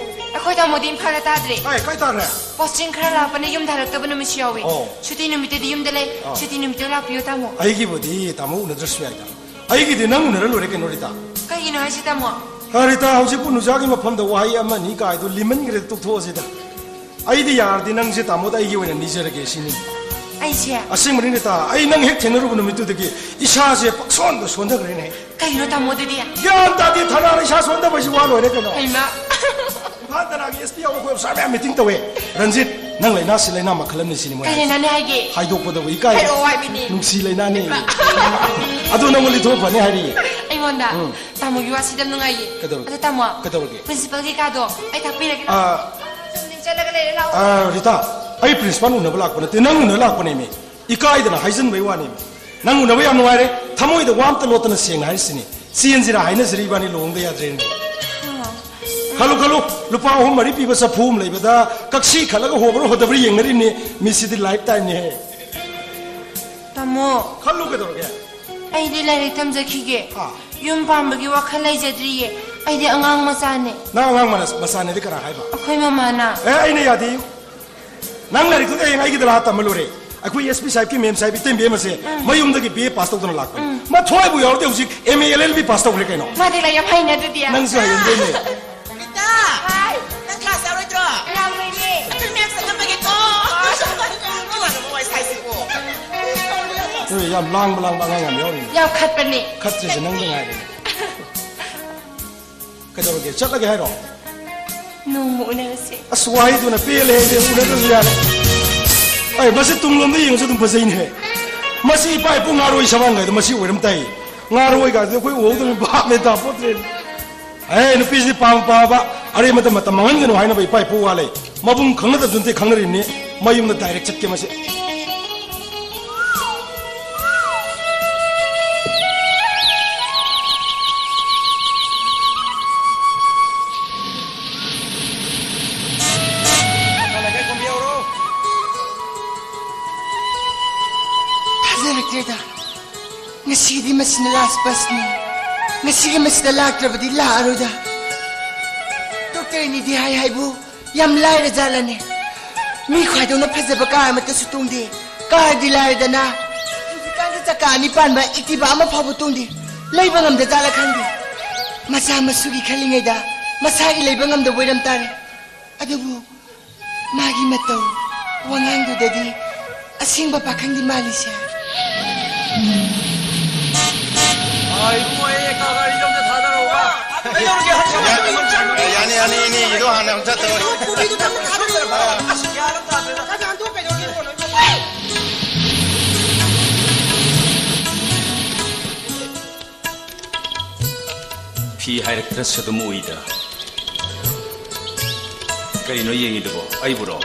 ꯑꯩꯈꯣꯏ ꯇꯥꯃꯣꯗꯤ ꯏꯝꯐꯥꯜꯗ ꯇꯥꯗ꯭ꯔꯦ꯫ ꯀꯥꯏ, ꯀꯥꯏ ꯇꯥꯈ꯭ꯔꯦ? Posting ꯈꯔ ꯂꯥꯞꯄꯅ ꯌꯨꯝꯗ ꯍꯜꯂꯛꯇꯕ ꯅꯨꯃꯤꯠꯁꯨ ꯌꯥꯎꯋꯦ꯫ ꯑꯣ꯫ ꯁꯨꯇꯤ ꯅꯨꯃꯤꯠꯇꯗꯤ ꯌꯨꯝꯗ ꯂꯩ꯫ ꯑꯣ꯫ ꯁꯨꯇꯤ ꯅꯨꯃꯤꯠꯇ ꯂꯥꯛꯄꯤꯌꯣ, ꯇꯥꯃꯣ꯫ ꯑꯩꯒꯤꯕꯨꯗꯤ ꯇꯥꯃꯣ ꯎꯅꯗ꯭ꯔꯁꯨ ꯌꯥꯏꯗ꯫ ꯑꯩꯒꯤꯗꯤ ꯅꯪ ꯎꯅꯔ ꯂꯣꯏꯔꯦ ꯀꯩꯅꯣ, ꯔꯤꯇꯥ꯫ ꯀꯩꯒꯤꯅꯣ ꯍꯥꯏꯁꯤ, ꯇꯥꯃꯣ? ꯑ, ꯔꯤꯇꯥ, ꯍꯧꯖꯤꯛꯄꯨ ꯅꯨꯖꯥꯒꯤ ꯃꯐꯝꯗ ꯋꯥꯍꯩ ꯑꯃ ꯑꯅꯤ ꯀꯥꯏꯗꯣ ꯂꯤꯃꯟꯈ꯭ꯔꯦ, ꯇꯣꯛꯊꯣꯛꯑꯁꯤꯗ꯫ ꯑꯩꯗꯤ ꯌꯥꯔꯗꯤ ꯅꯪꯁꯦ ꯇꯥꯃꯣꯗ ꯑꯩꯒꯤ ꯑꯣꯏꯅ ꯅꯤꯖꯔꯒꯦ ꯁꯤꯅꯤ꯫ ꯑꯩꯁꯦ? ꯑꯁꯦꯡꯕꯅꯤꯅꯦ ꯇꯥ, ꯑꯩ ꯅꯪ ꯍꯦꯛ ꯊꯦꯡꯅꯔꯨꯕ ꯅꯨꯃꯤꯠꯇꯨꯗꯒꯤ ꯏꯁꯥꯁꯦ ꯄꯛꯁꯣꯟꯗ ꯁꯣꯟꯊꯈ꯭ꯔꯦꯅꯦ꯫ ꯀꯩꯅꯣ ꯇꯥꯃꯣ ꯑꯗꯨꯗꯤ? ꯒ꯭ꯌꯥꯟ ꯇꯥꯗꯦ, ꯊꯥꯅꯥꯗ ꯏꯁꯥ ꯁꯣꯟꯊꯕ ꯍꯥꯏꯁꯤ ꯋꯥ ꯂꯣꯏꯔꯦ ꯀꯩꯅꯣ꯫ ꯍꯩꯃꯥ꯫ ꯏꯝꯐꯥꯜ ꯊꯥꯅꯥꯒꯤ S P ꯌꯥꯎꯕ ꯑꯩꯈꯣꯏ ꯑꯣꯐꯤꯁꯥꯔ ꯃꯌꯥꯝ meeting ꯇꯧꯋꯦ꯫ ꯔꯟꯖꯤꯠ, ꯅꯪ ꯂꯥꯏꯅꯥꯁꯤ ꯂꯥꯏꯅꯥ ꯃꯈꯜ ꯑꯃꯅꯤ ꯁꯤꯅꯤ ꯃꯣꯏ ꯀꯩ ꯍꯥꯏꯁꯦ꯫ ꯂꯥꯏꯅꯥꯅꯦ ꯍꯥꯏꯒꯦ? ꯍꯥꯏꯗꯣꯛꯄꯗꯕꯨ ꯏꯀꯥꯏ꯫ ꯍꯥꯏꯔꯛꯑꯣ ꯍꯥꯏꯕꯅꯤ꯫ ꯅꯨꯡꯁꯤ ꯂꯥꯏꯅꯥꯅꯤ꯫ ꯑꯗꯨ ꯅꯪꯉꯣꯟꯗ ꯂꯤꯊꯣꯛ ꯐꯅꯤ ꯍꯥꯏꯔꯤꯌꯦ꯫ ꯑꯩꯉꯣꯟꯗ? ꯎꯝ꯫ ꯇꯥꯃꯣꯒꯤ ꯋꯥꯁꯤꯗꯤ ꯌꯥꯝ ꯅꯨꯡꯉꯥꯏꯌꯦ꯫ ꯀꯩꯗꯧꯔꯒꯦ? ꯑꯗꯣ ꯇꯥꯃꯣ, ꯀꯩꯗꯧꯔꯒꯦ? Principal ꯀꯩꯀꯥꯗꯣ ꯑꯩ ꯇꯥꯛꯄꯤꯔꯒꯦ꯫ ꯑꯥ, ꯆꯨꯝꯅ ꯆꯠꯂꯒ ꯂꯩꯔꯦ ꯂꯥꯛꯑꯣ꯫ ꯑꯥ, ꯔꯤꯇꯥ, ꯑꯩ principal ꯎꯅꯕ ꯂꯥꯛꯄ ꯅꯠꯇꯦ, ꯅꯪ ꯎꯅ ꯂꯥꯛꯄꯅꯦꯃꯤ꯫ ꯏꯀꯥꯏꯗꯅ ꯍꯥꯏꯖꯤꯟꯕꯩ ꯋꯥꯅꯦꯃꯤ꯫ ꯅꯪ ꯎꯅꯕ ꯌꯥꯝ ꯅꯨꯡꯉꯥꯏꯔꯦ, ꯊꯃꯣꯏꯗ ꯋꯥ ꯑꯝꯇ ꯂꯣꯠꯇꯅ ꯁꯦꯡꯅ ꯍꯥꯏꯔꯤꯁꯤꯅꯤ꯫ ꯆꯦꯟꯁꯤꯔꯥ ꯍꯥꯏꯅꯁꯤꯔ ꯏꯕꯥꯅꯤ ꯂꯨꯍꯣꯡꯗ ꯌꯥꯗ꯭ꯔꯦꯅꯦ꯫ ꯈꯜꯂꯨ, ꯈꯜꯂꯨ, ꯂꯨꯄꯥ ꯑꯍꯨꯝ ꯃꯔꯤ ꯄꯤꯕ ꯆꯐꯨ ꯑꯃ ꯂꯩꯕꯗ ꯀꯛꯁꯤ ꯈꯜꯂꯒ ꯍꯣꯕ꯭ꯔ ꯍꯣꯗꯕ꯭ꯔ ꯌꯦꯡꯅꯔꯤꯅꯦ꯫ ꯃꯤꯁꯤꯗꯤ life time ꯅꯦꯍꯦ꯫ ꯇꯥꯃꯣ꯫ ꯈꯜꯂꯨ ꯀꯩꯗꯧꯔꯒꯦ? ꯑꯩꯗꯤ ꯂꯥꯏꯔꯤꯛ ꯇꯝꯖꯈꯤꯒꯦ꯫ ꯑꯥ꯫ ꯌꯨꯝ ꯄꯥꯟꯕꯒꯤ ꯋꯥꯈꯜ ꯂꯩꯖꯗ꯭ꯔꯤꯌꯦ꯫ ꯑꯩꯗꯤ ꯑꯉꯥꯡ ꯃꯆꯥꯅꯦ꯫ ꯅꯪ ꯑꯉꯥꯡ ꯃꯅ-, ꯃꯆꯥꯅꯦꯗꯤ ꯀꯅꯥ ꯍꯥꯏꯕ? ꯑꯩꯈꯣꯏ ꯃꯃꯥꯅ꯫ ꯑꯦ, ꯑꯩꯅ ꯌꯥꯗꯦ꯫ ꯅꯪ ꯂꯥꯏꯔꯤꯛꯇꯨꯗꯤ ꯍꯌꯦꯡ ꯑꯩꯒꯤꯗ ꯂꯥꯛꯑ ꯇꯝꯃ ꯂꯣꯏꯔꯦ꯫ ꯑꯩꯈꯣꯏ S P ꯁꯥꯍꯦꯕꯀꯤ ꯃꯦꯝ ꯁꯥꯍꯦꯕ ꯏꯇꯩꯃ ꯑꯃꯁꯦ ꯎꯝ꯫ ꯃꯌꯨꯝꯗꯒꯤ B A pass ꯇꯧꯗꯅ ꯂꯥꯛꯄꯅꯤ꯫ ꯎꯝ꯫ ꯃꯊꯣꯏꯕꯨ ꯌꯥꯎꯔꯗꯤ ꯍꯧꯖꯤꯛ M A L L B pass ꯇꯧꯈ꯭ꯔꯦ ꯀꯩꯅꯣ꯫ ꯃꯥꯗꯤ ꯂꯥꯏꯔꯤꯛ ꯌꯥꯝ ꯍꯩꯅꯦ ꯑꯗꯨꯗꯤ꯫ ꯅꯪꯁꯨ ꯍꯩꯔꯝꯗꯣꯏꯅꯦ꯫ ꯔꯤꯇꯥ! ꯍꯥꯏ! ꯅꯪ class ꯌꯥꯎꯔꯣꯏꯗ꯭ꯔꯣ? ꯌꯥꯎꯔꯣꯏꯌꯦ꯫ ꯑꯩꯈꯣꯏ ꯃꯌꯥꯝ ꯆꯠꯂꯝꯃꯒꯦꯀꯣ꯫ ꯀꯅꯥꯅꯣ ꯃꯣꯏ ꯁꯥꯏꯁꯤꯕꯣ? ꯍꯣꯏ, ꯌꯥꯝ ꯂꯥꯡꯕ ꯂꯥꯡꯕ ꯑꯉꯥꯡ ꯌꯥꯝ ꯌꯥꯎꯔꯤ꯫ ꯌꯥꯝ ꯈꯠꯄꯅꯤ꯫ ꯈꯠꯇ꯭ꯔꯤꯁꯦ ꯅꯪꯗ ꯉꯥꯏꯔꯦ꯫ ꯀꯩꯗꯧꯔꯒꯦ? ꯆꯠꯂꯒꯦ ꯍꯥꯏꯔꯣ? ꯅꯣꯡꯃ ꯎꯅꯔꯁꯦ꯫ ꯑꯁ, ꯋꯥꯍꯩꯗꯨꯅ ꯄꯦꯜꯂꯦ, ꯑꯩꯗꯤ ꯎꯅꯗ꯭ꯔꯁꯨ ꯌꯥꯔꯦ꯫ ꯑꯩ ꯃꯁꯤ ꯇꯨꯡꯂꯣꯝꯗ ꯌꯦꯡꯉꯁꯨ ꯑꯗꯨꯝ ꯐꯖꯩꯅꯦ꯫ ꯃꯁꯤ ꯏꯄꯥ ꯏꯄꯨ ꯉꯥꯔꯣꯏ ꯁꯕꯥꯟꯒꯥꯏꯗꯣ ꯃꯁꯤ ꯑꯣꯏꯔꯝ ꯇꯥꯏ꯫ ꯉꯥꯔꯣꯏꯒꯥꯏꯗꯨꯗꯤ ꯑꯩꯈꯣꯏ ꯎꯍꯧꯗꯕꯅꯤ, ꯚꯥꯞ ꯃꯦꯟ ꯇꯥꯄꯣꯠꯇ꯭ꯔꯦ꯫ ꯑꯦ, ꯅꯨꯄꯤꯁꯤꯗꯤ ꯄꯥꯝ ꯄꯥꯝꯕ, ꯑꯔꯦꯝꯕꯗ ꯃꯇꯝ ꯃꯥꯡꯍꯟꯒꯅꯨ ꯍꯥꯏꯅꯕ ꯏꯄꯥ ꯏꯄꯨ ꯋꯥ ꯂꯩ꯫ ꯃꯕꯨꯡ ꯈꯪꯅꯗꯕꯗꯨ ꯅꯠꯇꯦ, ꯈꯪꯅꯔꯤꯕꯅꯤ꯫ ꯃꯌꯨꯝꯗ direct ꯆꯠꯀꯦ ꯃꯁꯤ꯫ ꯊꯥꯖꯔꯛꯇ꯭ꯔꯦꯗ꯫ ꯉꯁꯤꯗꯤ ꯃꯁꯤꯅ last busꯅꯤ꯫ ꯉꯁꯤꯒꯤ ꯃꯁꯤꯗ ꯂꯥꯛꯇ꯭ꯔꯕꯗꯤ ꯂꯥꯛꯑꯔꯣꯏꯗ꯫ ꯗꯣꯛꯇꯔ ꯑꯅꯤꯗꯤ ꯍꯥꯏ ꯍꯥꯏꯕꯨ ꯌꯥꯝ ꯂꯥꯏꯔ ꯖꯥꯠꯂꯅꯦ꯫ ꯃꯤ ꯈ꯭ꯋꯥꯏꯗꯧꯅ ꯐꯖꯕ car ꯑꯃꯠꯇꯁꯨ ꯇꯣꯡꯗꯦ꯫ Carꯗꯤ ꯂꯥꯏꯔꯗꯅ, ꯍꯧꯖꯤꯛꯀꯥꯟꯗꯤ ꯆꯀꯥ ꯑꯅꯤ ꯄꯥꯟꯕ Activa ꯑꯃ ꯐꯥꯎꯕ ꯇꯣꯡꯗꯦ꯫ ꯂꯩꯕ ꯉꯝꯗ ꯖꯥꯠꯂ ꯈꯪꯗꯦ꯫ ꯃꯆꯥ ꯃꯁꯨꯒꯤ ꯈꯜꯂꯤꯉꯩꯗ ꯃꯁꯥꯒꯤ ꯂꯩꯕ ꯉꯝꯗꯕ ꯑꯣꯏꯔꯝ ꯇꯥꯔꯦ꯫ ꯑꯗꯨꯕꯨ ꯃꯥꯒꯤ ꯃꯇꯧ ꯋꯥꯉꯥꯡꯗꯨꯗꯗꯤ ꯑꯁꯦꯡꯕ ꯄꯥꯈꯪꯗꯤ ꯃꯥꯜꯂꯤꯁꯦ꯫ ꯑꯥ, ꯏꯕꯨꯡꯉꯣ, ꯑꯩ ꯀꯥ ꯒꯥꯔꯤꯗꯣ ꯑꯝꯇ ꯊꯥꯗꯔꯛꯎꯕ꯫ ꯀꯩꯗꯧꯔꯒꯦ? ꯌꯥꯅꯤ, ꯌꯥꯅꯤ, ꯏꯅꯦꯒꯤꯗꯣ ꯍꯥꯟꯅ ꯑꯝꯇ ꯇꯧꯔꯣ꯫ ꯄꯨꯔꯤꯗꯨꯗ ꯑꯃꯨꯛ ꯊꯥꯗꯔꯛꯑꯣ꯫ ꯑꯁ, ꯒ꯭ꯌꯥꯟ ꯑꯃ ꯇꯥꯗ꯭ꯔꯦꯗ꯫ ꯈꯔ ꯍꯟꯗꯣꯛ ꯀꯩꯗꯧꯔꯒꯦ ꯏꯕꯨꯡꯉꯣ? ꯐꯤ ꯍꯥꯏꯔꯛꯇ꯭ꯔꯁꯨ ꯑꯗꯨꯝ ꯎꯏꯗ꯫ ꯀꯔꯤꯅꯣ ꯌꯦꯡꯉꯤꯗꯨꯕꯣ? ꯑꯩꯕꯨꯔꯣ?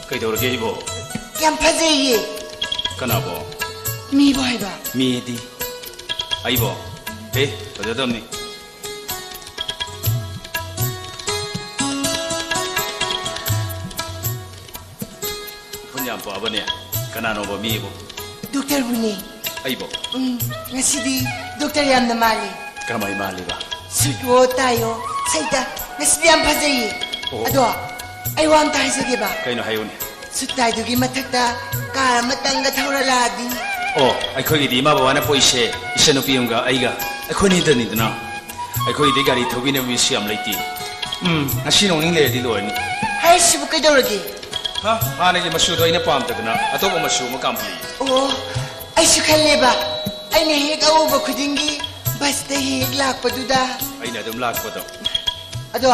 ꯀꯩꯗꯧꯔꯒꯦ ꯑꯩꯕꯣ? ꯌꯥꯝ ꯐꯖꯩꯌꯦ꯫ ꯀꯅꯥꯕꯣ? ꯃꯤꯕꯨ ꯍꯥꯏꯕ꯫ ꯃꯤꯗꯤ? ꯑꯩꯕꯣ? ꯑꯦ, ꯐꯖꯗꯕꯅꯤ꯫ ꯏꯐꯨꯟ ꯌꯥꯝ ꯄꯛꯑꯕꯅꯦ꯫ ꯀꯅꯥꯅꯣꯕ ꯃꯤꯕꯨ? ꯗꯣꯛꯇꯔꯕꯨꯅꯦ꯫ ꯑꯩꯕꯨ? ꯎꯝ, ꯉꯁꯤꯗꯤ ꯗꯣꯛꯇꯔ ꯌꯥꯝꯅ ꯃꯥꯜꯂꯤ꯫ ꯀꯔꯝꯍꯥꯏ ꯃꯥꯜꯂꯤꯕ? ꯁꯨꯠꯋꯣ ꯇꯥꯏꯌꯣ꯫ ꯁꯩꯇ, ꯉꯁꯤꯗꯤ ꯌꯥꯝ ꯐꯖꯩꯌꯦ꯫ ꯑꯣ꯫ ꯑꯗꯣ, ꯑꯩ ꯋꯥ ꯑꯝꯇ ꯍꯥꯏꯖꯒꯦꯕ꯫ ꯀꯩꯅꯣ ꯍꯥꯏꯌꯨꯅꯦ꯫ ꯁꯨꯠ ꯇꯥꯏꯗꯨꯒꯤ ꯃꯊꯛꯇ ꯀꯥꯔ ꯑꯃꯇꯪꯒ ꯊꯧꯔ ꯂꯥꯛꯑꯗꯤ? ꯑꯣ, ꯑꯩꯈꯣꯏꯒꯤꯗꯤ ꯏꯃꯥ ꯕꯕꯥꯅ ꯄꯣꯛꯏꯁꯦ ꯏꯆꯟꯅꯨꯄꯤ ꯑꯃꯒ ꯑꯩꯒ, ꯑꯩꯈꯣꯏꯅꯤꯗꯅꯤꯗꯅ꯫ ꯑꯩꯈꯣꯏꯗꯤ ꯒꯥꯔꯤ ꯊꯧꯕꯤꯅꯕ ꯃꯤꯁꯨ ꯌꯥꯝ ꯂꯩꯇꯦ꯫ ꯎꯝ, ꯉꯁꯤ ꯅꯣꯡꯅꯤꯡ ꯂꯩꯔꯗꯤ ꯂꯣꯏꯔꯅꯤ꯫ ꯍꯥꯏꯔꯤꯁꯤꯕꯨ ꯀꯩꯗꯧꯔꯒꯦ? ꯍꯥ? ꯍꯥꯟꯅꯒꯤ ꯃꯆꯨꯗꯣ ꯑꯩꯅ ꯄꯥꯝꯗꯗꯅ ꯑꯇꯣꯞꯄ ꯃꯆꯨ ꯑꯃ ꯀꯥꯝꯍꯜꯂꯤ꯫ ꯑꯣ, ꯑꯩꯁꯨ ꯈꯜꯂꯦꯕ꯫ ꯑꯩꯅ ꯍꯦꯛ ꯑꯎꯕ ꯈꯨꯗꯤꯡꯒꯤ ꯕꯁꯇ ꯍꯦꯛ ꯂꯥꯛꯄꯗꯨꯗ꯫ ꯑꯩꯅ ꯑꯗꯨꯝ ꯂꯥꯛꯄꯗꯣ꯫ ꯑꯗꯣ,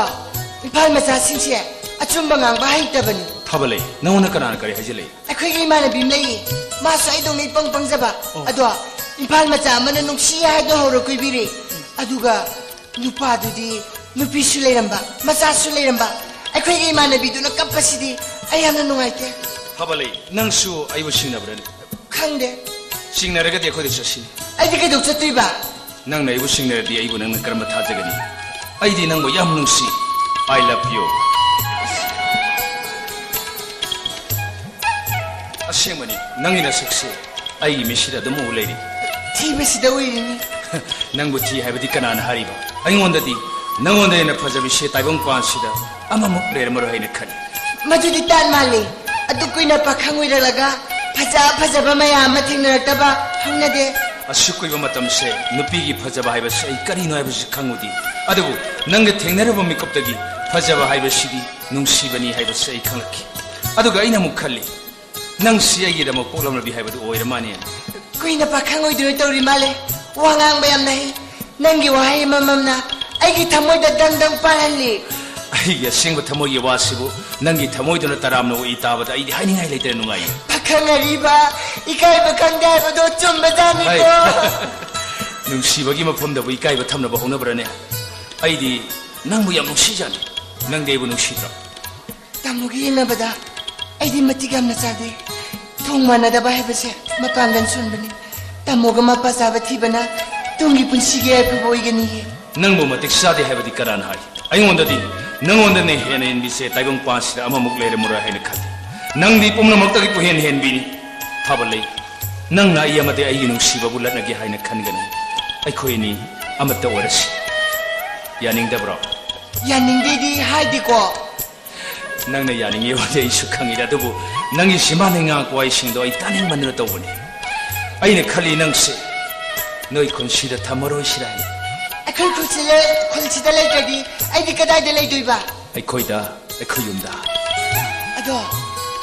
ꯏꯝꯐꯥꯜ ꯃꯆꯥꯁꯤꯡꯁꯦ ꯑꯆꯨꯝꯕ ꯉꯥꯡꯕ ꯍꯩꯇꯕꯅꯤ꯫ ꯊꯥꯕ ꯂꯩ꯫ ꯅꯪꯉꯣꯟꯗ ꯀꯅꯥꯅ ꯀꯔꯤ ꯍꯥꯏꯖꯤꯜꯂꯛꯏ? ꯑꯩꯈꯣꯏꯒꯤ ꯏꯃꯥꯟꯅꯕꯤ ꯑꯃ ꯂꯩꯌꯦ꯫ ꯃꯥꯁꯨ ꯑꯩꯗꯧꯅ ꯏꯄꯪ ꯄꯪꯖꯕ꯫ ꯑꯣ꯫ ꯑꯗꯣ, ꯏꯝꯐꯥꯜ ꯃꯆꯥ ꯑꯃꯅ ꯅꯨꯡꯁꯤ ꯍꯥꯏꯗꯣ ꯍꯧꯔ ꯀꯣꯏꯕꯤꯔꯦ꯫ ꯑꯗꯨꯒ ꯅꯨꯄꯥꯗꯨꯗꯤ ꯅꯨꯄꯤꯁꯨ ꯂꯩꯔꯝꯕ, ꯃꯆꯥꯁꯨ ꯂꯩꯔꯝꯕ꯫ ꯑꯩꯈꯣꯏꯒꯤ ꯏꯃꯥꯟꯅꯕꯤꯗꯨꯅ ꯀꯞꯄꯁꯤꯗꯤ ꯑꯩ ꯌꯥꯝꯅ ꯅꯨꯡꯉꯥꯏꯇꯦ꯫ ꯐꯕ ꯂꯩ, ꯅꯪꯁꯨ ꯑꯩꯕꯨ ꯁꯤꯡꯅꯕ꯭ꯔꯅꯦ? ꯈꯪꯗꯦ꯫ ꯁꯤꯡꯅꯔꯒꯗꯤ ꯑꯩꯈꯣꯏꯗ ꯆꯠꯁꯤ꯫ ꯑꯩꯗꯤ ꯀꯩꯗꯧ ꯆꯠꯇꯣꯏꯕ? ꯅꯪꯅ ꯑꯩꯕꯨ ꯁꯤꯡꯅꯔꯗꯤ ꯑꯩꯕꯨ ꯅꯪꯅ ꯀꯔꯝꯕ ꯊꯥꯖꯒꯅꯤ? ꯑꯩꯗꯤ ꯅꯪꯕꯨ ꯌꯥꯝ ꯅꯨꯡꯁꯤ꯫ I love you꯫ ꯑꯁꯦꯡꯕꯅꯤ, ꯅꯪꯒꯤ ꯅꯁꯛꯁꯦ ꯑꯩꯒꯤ ꯃꯤꯠꯁꯤꯗ ꯑꯗꯨꯝ ꯎ ꯂꯩꯔꯤ꯫ ꯊꯤꯕꯁꯤꯗ ꯎꯏꯔꯤꯅꯤ꯫ ꯅꯪꯕꯨ ꯊꯤ ꯍꯥꯏꯕꯗꯤ ꯀꯅꯥꯅ ꯍꯥꯏꯔꯤꯕ? ꯑꯩꯉꯣꯟꯗꯗꯤ ꯅꯪꯉꯣꯟꯗ ꯍꯦꯟꯅ ꯐꯖꯕꯤꯁꯦ ꯇꯥꯏꯕꯪꯄꯥꯟꯁꯤꯗ ꯑꯃꯃꯨꯛ ꯂꯩꯔꯝꯃꯔꯣꯏ ꯍꯥꯏꯅ ꯈꯜꯂꯤ꯫ ꯃꯗꯨꯗꯤ ꯇꯥꯟ ꯃꯥꯜꯂꯤ꯫ ꯑꯗꯨ ꯀꯨꯏꯅ ꯄꯥꯈꯪ ꯑꯣꯏꯔꯛꯂꯒ ꯐꯖ ꯐꯖꯕ ꯃꯌꯥꯝ ꯑꯃ ꯊꯦꯡꯅꯔꯛꯇꯕ ꯍꯧꯅꯗꯦ꯫ ꯑꯁꯨꯛ ꯀꯨꯏꯕ ꯃꯇꯝꯁꯦ ꯅꯨꯄꯤꯒꯤ ꯐꯖꯕ ꯍꯥꯏꯕꯁꯤ ꯑꯩ ꯀꯔꯤꯅꯣ ꯍꯥꯏꯕꯁꯤ ꯈꯪꯉꯨꯗꯦ꯫ ꯑꯗꯨꯕꯨ ꯅꯪꯒ ꯊꯦꯡꯅꯔꯨꯕ ꯃꯤꯀꯨꯞꯇꯒꯤ ꯐꯖꯕ ꯍꯥꯏꯕꯁꯤꯗꯤ ꯅꯨꯡꯁꯤꯕꯅꯤ ꯍꯥꯏꯕꯁꯤ ꯑꯩ ꯈꯪꯂꯛꯈꯤ꯫ ꯑꯗꯨꯒ ꯑꯩꯅ ꯑꯃꯨꯛ ꯈꯜꯂꯤ, ꯅꯪꯁꯤ ꯑꯩꯒꯤꯗꯃꯛ ꯄꯣꯛꯂꯝꯂꯕꯤ ꯍꯥꯏꯕꯗꯨ ꯑꯣꯏꯔ ꯃꯥꯅꯦꯅ꯫ ꯀꯨꯏꯅ ꯄꯥꯈꯪ ꯑꯣꯏꯗꯨꯅ ꯇꯧꯔꯤ ꯃꯥꯜꯂꯦ꯫ ꯋꯥ ꯉꯥꯡꯕ ꯌꯥꯝꯅ ꯍꯩ꯫ ꯅꯪꯒꯤ ꯋꯥꯍꯩ ꯑꯃꯃꯝꯅ ꯑꯩꯒꯤ ꯊꯃꯣꯏꯗ ꯗꯪ ꯗꯪ ꯄꯥꯜꯍꯜꯂꯤ꯫ ꯑꯩꯒꯤ ꯑꯁꯦꯡꯕ ꯊꯃꯣꯏꯒꯤ ꯋꯥꯁꯤꯕꯨ ꯅꯪꯒꯤ ꯊꯃꯣꯏꯗꯨꯅ ꯇꯔꯥꯝꯅ ꯑꯣꯛꯏ ꯇꯥꯕꯗ ꯑꯩꯗꯤ ꯍꯥꯏꯅꯤꯡꯉꯥꯏ ꯂꯩꯇꯅ ꯅꯨꯡꯉꯥꯏꯌꯦ꯫ ꯄꯥꯈꯪ ꯑꯔꯤꯕ, ꯏꯀꯥꯏꯕ ꯈꯪꯗꯦ ꯍꯥꯏꯕꯗꯣ ꯆꯨꯝꯕꯖꯥꯠꯅꯤꯀꯣ꯫ ꯍꯩ꯫ ꯅꯨꯡꯁꯤꯕꯒꯤ ꯃꯐꯝꯗꯕꯨ ꯏꯀꯥꯏꯕ ꯊꯝꯅꯕ ꯍꯧꯅꯕ꯭ꯔꯅꯦ? ꯑꯩꯗꯤ ꯅꯪꯕꯨ ꯌꯥꯝ ꯅꯨꯡꯁꯤꯖꯥꯠꯅꯤ꯫ ꯅꯪꯗꯤ ꯑꯩꯕꯨ ꯅꯨꯡꯁꯤꯗ꯭ꯔꯣ? ꯇꯥꯃꯣꯒ ꯌꯦꯡꯅꯕꯗ ꯑꯩꯗꯤ ꯃꯇꯤꯛ ꯌꯥꯝꯅ ꯆꯥꯗꯦ꯫ ꯊꯣꯡ ꯃꯥꯟꯅꯗꯕ ꯍꯥꯏꯕꯁꯦ ꯃꯄꯥꯡꯒꯜ ꯁꯣꯟꯕꯅꯤ꯫ ꯇꯥꯃꯣꯒ ꯃꯄꯥ ꯆꯥꯕ ꯊꯤꯕꯅ ꯇꯨꯡꯒꯤ ꯄꯨꯟꯁꯤꯒꯤ ꯌꯥꯏꯐꯕ ꯑꯣꯏꯒꯅꯤꯌꯦ꯫ ꯅꯪꯕꯨ ꯃꯇꯤꯛ ꯆꯥꯗꯦ ꯍꯥꯏꯕꯗꯤ ꯀꯅꯥꯅ ꯍꯥꯏ? ꯑꯩꯉꯣꯟꯗꯗꯤ ꯅꯪꯉꯣꯟꯗꯅ ꯍꯦꯟꯅ ꯍꯦꯟꯕꯤꯁꯦ ꯇꯥꯏꯕꯪꯄꯥꯟꯁꯤꯗ ꯑꯃꯃꯨꯛ ꯂꯩꯔꯝꯃꯔꯣꯏ ꯍꯥꯏꯅ ꯈꯜꯂꯤ꯫ ꯅꯪꯗꯤ ꯄꯨꯝꯅꯃꯛꯇꯒꯤ ꯄꯨꯍꯦꯟ ꯍꯦꯟꯕꯤꯅꯤ꯫ ꯐꯕ ꯂꯩ꯫ ꯅꯪꯅ ꯑꯩ ꯑꯃꯗꯤ ꯑꯩꯒꯤ ꯅꯨꯡꯁꯤꯕꯕꯨ ꯂꯠꯅꯒꯦ ꯍꯥꯏꯅ ꯈꯟꯒꯅꯨ꯫ ꯑꯩꯈꯣꯏ ꯑꯅꯤ ꯑꯃꯠꯇ ꯑꯣꯏꯔꯁꯤ꯫ ꯌꯥꯅꯤꯡꯗꯕ꯭ꯔꯣ? ꯌꯥꯅꯤꯡꯗꯦꯗꯤ ꯍꯥꯏꯗꯦꯀꯣ꯫ ꯅꯪꯅ ꯌꯥꯅꯤꯡꯉꯤ ꯋꯥꯗꯤ ꯑꯩꯁꯨ ꯈꯪꯉꯤꯗ, ꯑꯗꯨꯕꯨ ꯅꯪꯒꯤ ꯁꯤꯃꯥꯟꯅ ꯉꯥꯡꯉꯛꯄ ꯋꯥꯍꯩꯁꯤꯡꯗꯣ ꯑꯩ ꯇꯥꯅꯤꯡꯃꯟꯗꯅ ꯇꯧꯕꯅꯤ꯫ ꯑꯩꯅ ꯈꯜꯂꯤ ꯅꯪꯁꯦ ꯅꯣꯏ ꯈꯨꯟꯁꯤꯗ ꯊꯝꯃꯔꯣꯏꯁꯤꯔꯥ ꯍꯥꯏꯅ꯫ ꯑꯩꯈꯣꯏ ꯈꯨꯟꯁꯤꯗ, ꯈꯨꯟꯁꯤꯗ ꯂꯩꯇ꯭ꯔꯗꯤ ꯑꯩꯗꯤ ꯀꯗꯥꯏꯗ ꯂꯩꯗꯣꯏꯕ? ꯑꯩꯈꯣꯏꯗ, ꯑꯩꯈꯣꯏ ꯌꯨꯝꯗ꯫ ꯑꯗꯣ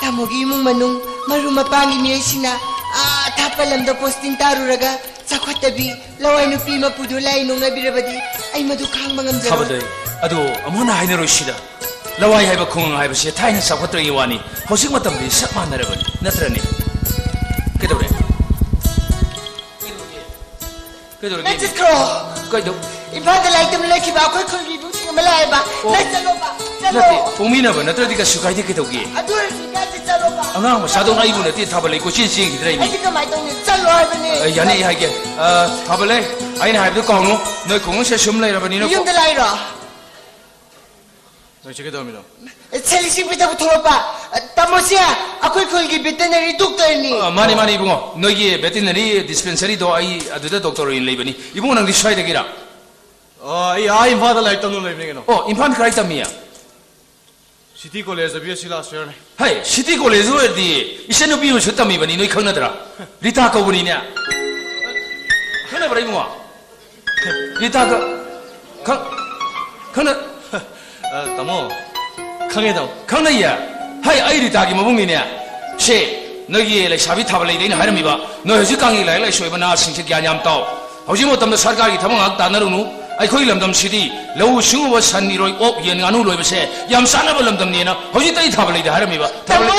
ꯇꯥꯃꯣꯒꯤ ꯏꯃꯨꯡ ꯃꯅꯨꯡ, ꯃꯔꯨꯞ ꯃꯄꯥꯡꯒꯤ ꯃꯤꯑꯣꯏꯁꯤꯡꯅ ꯑꯥ ꯊꯥꯞꯄ ꯂꯝꯗ ꯄꯣꯁꯇꯤꯡ ꯇꯥꯔꯨꯔꯒ ꯆꯥꯎꯈꯠꯇꯕꯤ ꯂꯋꯥꯏ ꯅꯨꯄꯤ ꯃꯄꯨꯗꯨ ꯂꯥꯏ ꯅꯣꯛꯅꯕꯤꯔꯕꯗꯤ ꯑꯩ ꯃꯗꯨ ꯈꯥꯡꯕ ꯉꯝꯖꯔꯣꯏ꯫ ꯊꯥꯕꯗꯩ, ꯑꯗꯨ ꯑꯃꯨꯛ ꯍꯟꯅ ꯍꯥꯏꯅꯔꯣꯏꯁꯤꯗ꯫ ꯂꯋꯥꯏ ꯍꯥꯏꯕ ꯈꯨꯡꯒꯪ ꯍꯥꯏꯕꯁꯦ ꯊꯥꯏꯅ ꯆꯥꯎꯈꯠꯇ꯭ꯔꯤꯉꯩ ꯋꯥꯅꯤ, ꯍꯧꯖꯤꯛ ꯃꯇꯝꯗꯤ ꯆꯞ ꯃꯥꯟꯅꯔꯕꯅꯤ, ꯅꯠꯇ꯭ꯔꯅꯦ? ꯀꯩꯗꯧꯔꯦ? ꯀꯩꯗꯧꯔꯒꯦ? ꯅꯪ ꯆꯠꯈ꯭ꯔꯣ꯫ ꯀꯩꯗꯧ-, ꯏꯝꯐꯥꯜꯗ ꯂꯥꯏꯔꯤꯛ ꯇꯝꯕ ꯂꯩꯈꯤꯕ ꯑꯩꯈꯣꯏ ꯈꯨꯜꯒꯤ ꯏꯕꯨꯡꯁꯤꯡ ꯑꯃ ꯂꯥꯛꯑꯦꯕ꯫ ꯑꯣ꯫ ꯅꯪ ꯆꯠꯂꯣꯕ꯫ ꯆꯠꯂꯣ꯫ ꯅꯠꯇꯦ, ꯄꯣꯛꯃꯤꯟꯅꯕ ꯅꯠꯇ꯭ꯔꯗꯤ ꯀꯩꯁꯨ ꯀꯥꯏꯗꯦ, ꯀꯩꯗꯧꯒꯦ? ꯑꯗꯨ ꯑꯣꯏꯔꯁꯨ ꯏꯀꯥꯏꯁꯦ ꯆꯠꯂꯣꯕ꯫ ꯑꯉꯥꯡ ꯃꯆꯥꯗꯧꯅ ꯑꯩꯕꯨ ꯅꯠꯇꯦ ꯊꯥꯕꯜ ꯂꯩ ꯀꯣꯏꯆꯦꯟ ꯆꯦꯟꯈꯤꯗ꯭ꯔꯦ ꯃꯤ꯫ ꯑꯩꯗꯤ ꯀꯃꯥꯏꯅ ꯇꯧꯅꯤ? ꯆꯠꯂꯣ ꯍꯥꯏꯕꯅꯦ꯫ ꯑ, ꯌꯥꯅꯤ, ꯑꯩ ꯍꯥꯏꯒꯦ꯫ ꯑ, ꯊꯥꯕꯜ ꯂꯩ, ꯑꯩꯅ ꯍꯥꯏꯕꯗꯣ ꯀꯥꯎꯅꯨ꯫ ꯅꯣꯏ ꯈꯨꯡꯒꯪꯁꯦ ꯁꯨꯝ ꯂꯩꯔꯕꯅꯤꯅ ꯀꯣ- ꯌꯨꯝꯗ ꯂꯥꯛꯏꯔꯣ? ꯅꯣꯏ ꯁꯤ ꯀꯩꯗꯧꯔꯝꯃꯤꯅꯣ? ꯁꯦ, ꯂꯤꯁꯤꯡ ꯄꯤꯗꯕ ꯊꯣꯛꯂꯛꯄ꯫ ꯇꯥꯃꯣꯁꯦ ꯑꯩꯈꯣꯏ ꯈꯨꯜꯒꯤ ꯚꯦꯇꯦꯅꯔꯤ ꯗꯣꯛꯇꯔꯅꯤ꯫ ꯑ, ꯃꯥꯅꯤ, ꯃꯥꯅꯤ, ꯏꯕꯨꯡꯉꯣ꯫ ꯅꯣꯏꯒꯤ ꯚꯦꯇꯦꯅꯔꯤ ꯗꯤꯁꯄꯦꯟꯁꯔꯤꯗꯣ ꯑꯩ ꯑꯗꯨꯗ ꯗꯣꯛꯇꯔ ꯑꯣꯏꯅ ꯂꯩꯕꯅꯤ꯫ ꯏꯕꯨꯡꯉꯣ, ꯅꯪꯗꯤ ꯁ꯭ꯋꯥꯏꯗꯒꯤꯔꯥ? ꯑ, ꯑꯩ ꯑꯥ ꯏꯝꯐꯥꯜꯗ ꯂꯥꯏꯔꯤꯛ ꯇꯝꯗꯨꯅ ꯂꯩꯕꯅꯤ ꯀꯩꯅꯣ꯫ ꯑꯣ, ꯏꯝꯐꯥꯜ ꯀꯗꯥꯏ ꯇꯝꯃꯤ? ꯁꯤꯇꯤ ꯀꯣꯂꯦꯖꯇ ꯕꯤ ꯑꯦꯁ ꯁꯤ ꯂꯥꯁ ꯏꯌꯔꯅꯦ꯫ ꯍꯩ, ꯁꯤꯇꯤ ꯀꯣꯂꯦꯖ ꯑꯣꯏꯔꯗꯤ ꯏꯆꯟꯅꯨꯄꯤ ꯑꯃꯁꯨ ꯇꯝꯃꯤꯕꯅꯤ, ꯅꯣꯏ ꯈꯪꯅꯗ꯭ꯔꯥ? ꯔꯤꯇꯥ ꯀꯧꯕꯅꯤꯅꯦ꯫ ꯈꯪꯅꯕ꯭ꯔꯥ, ꯏꯕꯨꯡꯉꯣ? ꯔꯤꯇꯥꯒ ꯈꯪ-, ꯈꯪꯅ- ꯑ, ꯇꯥꯃꯣ, ꯈꯪꯉꯦ, ꯇꯥꯃꯣ꯫ ꯈꯪꯅꯩꯌꯦ? ꯍꯩ, ꯑꯩ ꯔꯤꯇꯥꯒꯤ ꯃꯕꯨꯡꯅꯤꯅꯦ꯫ ꯁꯦ, ꯅꯣꯏꯒꯤ ꯂꯩꯁꯥꯕꯤ ꯊꯥꯕ ꯂꯩꯗ ꯑꯩꯅ ꯍꯥꯏꯔꯝꯃꯤꯕ, ꯅꯣꯏ ꯍꯧꯖꯤꯛꯀꯥꯟꯒꯤ ꯂꯥꯏꯔꯤꯛ ꯂꯥꯏꯁꯨ ꯑꯣꯏꯕ ꯅꯍꯥꯁꯤꯡꯁꯦ ꯒ꯭ꯌꯥꯟ ꯌꯥꯝ ꯇꯥꯎ꯫ ꯍꯧꯖꯤꯛ ꯃꯇꯝꯗ ꯁꯔꯀꯥꯔꯒꯤ ꯊꯕꯛ ꯉꯥꯏꯍꯥꯛ ꯇꯥꯟꯅꯔꯨꯅꯨ꯫ ꯑꯩꯈꯣꯏ ꯂꯝꯗꯝꯁꯤꯗꯤ ꯂꯧꯎ ꯁꯤꯡꯎꯕ, ꯁꯟ, ꯏꯔꯣꯏ, ꯑꯣꯛ, ꯌꯦꯟ, ꯉꯥꯅꯨ ꯂꯣꯏꯕꯁꯦ ꯌꯥꯝ ꯆꯥꯟꯅꯕ ꯂꯝꯗꯝꯅꯦꯅ ꯍꯧꯖꯤꯛꯇ ꯑꯩ ꯊꯥꯕ ꯂꯩꯗ ꯍꯥꯏꯔꯝꯃꯤꯕ꯫ ꯊꯥꯕ ꯂꯩ-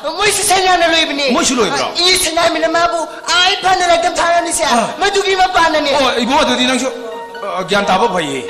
ꯇꯥꯃꯣ, ꯃꯣꯏꯁꯨ ꯁꯅꯥꯅ ꯂꯣꯏꯕꯅꯦ꯫ ꯃꯣꯏꯁꯨ ꯂꯣꯏꯕ꯭ꯔꯣ? ꯏ ꯁꯅꯥꯃꯤꯅ ꯃꯥꯕꯨ ꯑꯥ ꯏꯝꯐꯥꯜꯗ ꯂꯥꯏꯔꯤꯛ ꯇꯝ ꯊꯥꯔꯝꯃꯤꯁꯦ꯫ ꯑꯥ꯫ ꯃꯗꯨꯒꯤ ꯃꯄꯥꯟꯅꯅꯦ꯫ ꯑꯣ, ꯏꯕꯨꯡ, ꯑꯗꯨꯗꯤ ꯅꯪꯁꯨ, ꯑ, ꯒ꯭ꯌꯥꯟ ꯇꯥꯕ ꯐꯩꯌꯦ꯫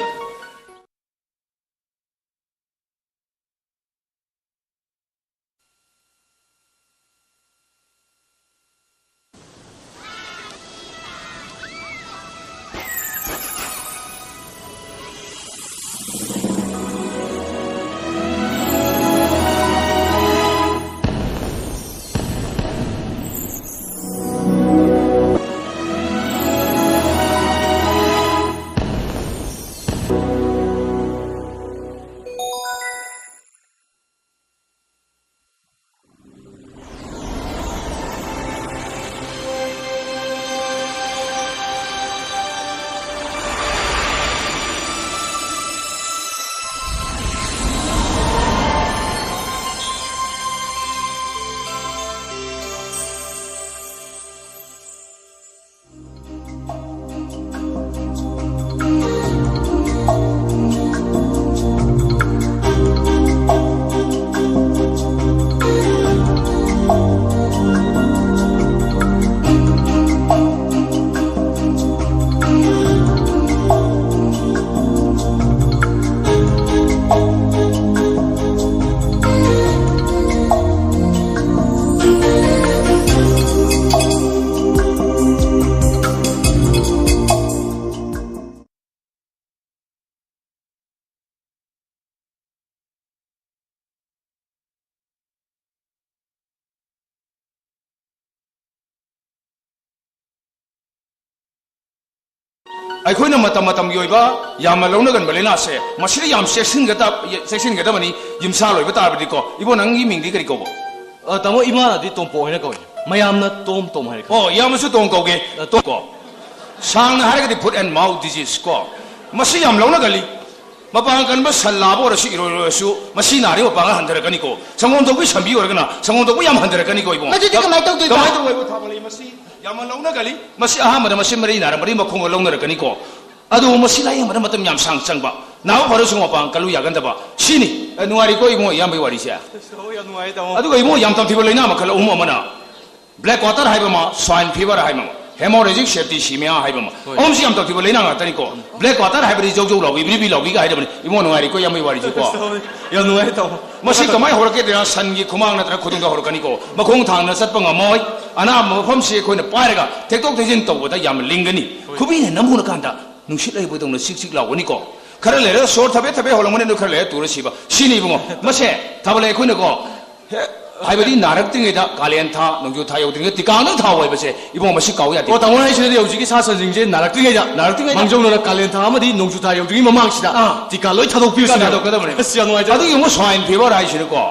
ꯑꯩꯈꯣꯏꯅ ꯃꯇꯝ ꯃꯇꯝꯒꯤ ꯑꯣꯏꯕ ꯌꯥꯝꯅ ꯂꯧꯅꯒꯟꯕ ꯂꯥꯏꯅꯥꯁꯦ, ꯃꯁꯤꯗ ꯌꯥꯝ ꯆꯦꯛꯁꯤꯟꯒꯗ-, ꯆꯦꯛꯁꯤꯟꯒꯗꯕꯅꯤ꯫ ꯌꯨꯝꯁꯥ ꯂꯣꯏꯕ ꯇꯥꯔꯕꯗꯤꯀꯣ꯫ ꯏꯕꯣ, ꯅꯪꯒꯤ ꯃꯤꯡꯗꯤ ꯀꯔꯤ ꯀꯧꯕ? ꯑ, ꯇꯥꯃꯣ, ꯏꯃꯥꯅꯗꯤ ꯇꯣꯝꯄꯣ ꯍꯥꯏꯅ ꯀꯧꯏ꯫ ꯃꯌꯥꯝꯅ ꯇꯣꯝ ꯇꯣꯝ ꯍꯥꯏꯅ ꯀꯧꯏ꯫ ꯑꯣ, ꯏꯌꯥꯝꯕꯁꯨ ꯇꯣꯝ ꯀꯧꯒꯦ꯫ ꯑ, ꯇꯣꯝ ꯀꯣ꯫ ꯁꯥꯡꯅ ꯍꯥꯏꯔꯒꯗꯤ foot and mouth disease ꯀꯣ꯫ ꯃꯁꯤ ꯌꯥꯝ ꯂꯧꯅꯒꯜꯂꯤ꯫ ꯃꯄꯥꯡ ꯀꯟꯕ ꯁꯟ ꯂꯥꯕ ꯑꯣꯏꯔꯁꯨ, ꯏꯔꯣꯏ ꯑꯣꯏꯔꯁꯨ, ꯃꯁꯤ ꯅꯥꯔꯤꯕ ꯃꯄꯥꯡꯒꯜ ꯍꯟꯊꯔꯛꯀꯅꯤꯀꯣ꯫ ꯁꯪꯒꯣꯝ ꯊꯣꯛꯄꯤ ꯁꯟꯕꯤ ꯑꯣꯏꯔꯒꯅ ꯁꯪꯒꯣꯝ ꯊꯣꯛꯄ ꯌꯥꯝ ꯍꯟꯊꯔꯛꯀꯅꯤꯀꯣ, ꯏꯕꯨꯡꯉꯣ꯫ ꯃꯗꯨꯗꯤ ꯀꯃꯥꯏꯅ ꯇꯧꯗꯣꯏꯕ? ꯀꯃꯥꯏꯅ ꯇꯧꯕ, ꯏꯕꯨꯡꯉꯣ? ꯊꯥꯕ ꯂꯩ ꯃꯁꯤ꯫ ꯌꯥꯝꯅ ꯂꯧꯅꯒꯜꯂꯤ꯫ ꯃꯁꯤ ꯑꯍꯥꯟꯕꯗ ꯃꯁꯤ ꯃꯔꯤ ꯅꯥꯔꯝꯕꯗꯒꯤ ꯃꯈꯣꯡꯒ ꯂꯧꯅꯔꯛꯀꯅꯤꯀꯣ꯫ ꯑꯗꯨꯕꯨ ꯃꯁꯤ ꯂꯥꯌꯦꯡꯕꯗ ꯃꯇꯝ ꯌꯥꯝ ꯁꯥꯡ ꯆꯪꯕ꯫ ꯅꯥꯕ ꯐꯔꯁꯨ ꯃꯄꯥꯡ ꯀꯜꯂꯨ ꯌꯥꯒꯟꯗꯕ꯫ ꯁꯤꯅꯤ꯫ ꯑꯦ, ꯅꯨꯡꯉꯥꯏꯔꯤꯀꯣ ꯏꯕꯨꯡꯉꯣ, ꯏꯌꯥꯝꯕꯒꯤ ꯋꯥꯔꯤꯁꯦ꯫ ꯑꯁ, ꯌꯥꯝ ꯅꯨꯡꯉꯥꯏ, ꯇꯥꯃꯣ꯫ ꯑꯗꯨꯒ ꯏꯕꯨꯡꯉꯣ, ꯌꯥꯝ ꯇꯝꯊꯤꯕ ꯂꯥꯏꯅꯥ ꯃꯈꯜ ꯑꯍꯨꯝ ꯑꯃꯅ black water ꯍꯥꯏꯕ ꯑꯃ, swine fever ꯍꯥꯏꯕ ꯑꯃ, hemorrhagic septicemia ꯍꯥꯏꯕ ꯑꯃ꯫ ꯍꯣꯏ꯫ ꯑꯍꯨꯝꯁꯤ ꯌꯥꯝ ꯇꯝꯊꯤꯕ ꯂꯥꯏꯅꯥ ꯉꯥꯛꯇꯅꯤꯀꯣ꯫ Black water ꯍꯥꯏꯕꯗꯤ ꯖꯧ ꯖꯧ ꯂꯥꯎꯕꯤ, ꯕ꯭ꯔꯤ ꯕ꯭ꯔꯤ ꯂꯥꯎꯕꯤꯒ ꯍꯥꯏꯗꯕꯅꯤ꯫ ꯏꯕꯨꯡꯉꯣ, ꯅꯨꯡꯉꯥꯏꯔꯤꯀꯣ, ꯏꯌꯥꯝꯕꯒꯤ ꯋꯥꯔꯤꯁꯦꯀꯣ꯫ ꯌꯥꯝ ꯅꯨꯡꯉꯥꯏ, ꯇꯥꯃꯣ꯫ ꯃꯁꯤ ꯀꯃꯥꯏꯅ ꯍꯧꯔꯛꯀꯦꯗꯅ, ꯁꯟꯒꯤ ꯈꯨꯃꯥꯡ ꯅꯠꯇ꯭ꯔꯒ ꯈꯨꯗꯨꯝꯗ ꯍꯧꯔꯛꯀꯅꯤꯀꯣ꯫ ꯃꯈꯣꯡ ꯊꯥꯡꯅ ꯆꯠꯄ ꯉꯝꯃꯣꯏ꯫ ꯑꯅꯥꯕ ꯃꯐꯝꯁꯤ ꯑꯩꯈꯣꯏꯅ ꯄꯥꯏꯔꯒ ꯊꯦꯛꯇꯣꯛ ꯊꯦꯛꯆꯤꯟ ꯇꯧꯕꯗ ꯌꯥꯝꯅ ꯂꯤꯡꯒꯅꯤ꯫ ꯍꯣꯏ꯫ ꯈꯨꯕꯤꯅ ꯅꯝꯃꯨꯔꯀꯥꯟꯗ ꯅꯨꯡꯁꯤꯠ ꯂꯩꯕꯗꯧꯅ ꯆꯤꯛ ꯆꯤꯛ ꯂꯥꯎꯒꯅꯤꯀꯣ꯫ ꯈꯔ ꯂꯩꯔꯒ ꯁꯣꯔ ꯊꯕꯦꯠ ꯊꯕꯦꯠ ꯍꯣꯜꯂꯝꯒꯅꯤ, ꯑꯗꯨ ꯈꯔ ꯂꯩꯔꯒ ꯇꯨꯔ ꯁꯤꯕ꯫ ꯁꯤꯅꯤ ꯏꯕꯨꯡꯉꯣ꯫ ꯃꯁꯦ ꯊꯥꯕ ꯂꯩ ꯑꯩꯈꯣꯏꯅꯀꯣ꯫ ꯍꯦ, ꯍꯥꯏꯕꯗꯤ ꯅꯥꯔꯛꯇ꯭ꯔꯤꯉꯩꯗ, ꯀꯥꯂꯦꯟ ꯊꯥ, ꯅꯣꯡꯖꯨ ꯊꯥ ꯌꯧꯗ꯭ꯔꯤꯉꯩꯗ ꯇꯤꯀꯥ ꯑꯃꯇꯪ ꯊꯥꯎ ꯍꯥꯏꯕꯁꯦ, ꯏꯕꯨꯡꯉꯣ, ꯃꯁꯤ ꯀꯥꯎ ꯌꯥꯗꯦ꯫ ꯑꯣ, ꯇꯥꯃꯣ ꯍꯥꯏꯁꯤꯅꯗꯤ ꯍꯧꯖꯤꯛꯀꯤ ꯁꯥ ꯁꯟꯁꯤꯡꯁꯦ ꯅꯥꯔꯛꯇ꯭ꯔꯤꯉꯩꯗ, ꯅꯥꯔꯛꯇ꯭ꯔꯤꯉꯩꯗ꯫ ꯃꯥꯡꯖꯧꯅꯅ ꯀꯥꯂꯦꯟ ꯊꯥ ꯑꯃꯗꯤ ꯅꯣꯡꯖꯨ ꯊꯥ ꯌꯧꯗ꯭ꯔꯤꯉꯩ ꯃꯃꯥꯡꯁꯤꯗ ꯑꯥ꯫ ꯇꯤꯀꯥ ꯂꯣꯏ ꯊꯥꯗꯣꯛꯄꯤꯔꯁꯤꯅꯦ꯫ ꯇꯤꯀꯥ ꯊꯥꯗꯣꯛꯀꯗꯕꯅꯦ꯫ ꯑꯁ, ꯌꯥꯝ ꯅꯨꯡꯉꯥꯏꯖꯔꯦ꯫ ꯑꯗꯨꯒꯤ ꯑꯃꯨꯛ swine fever ꯍꯥꯏꯁꯤꯅꯀꯣ,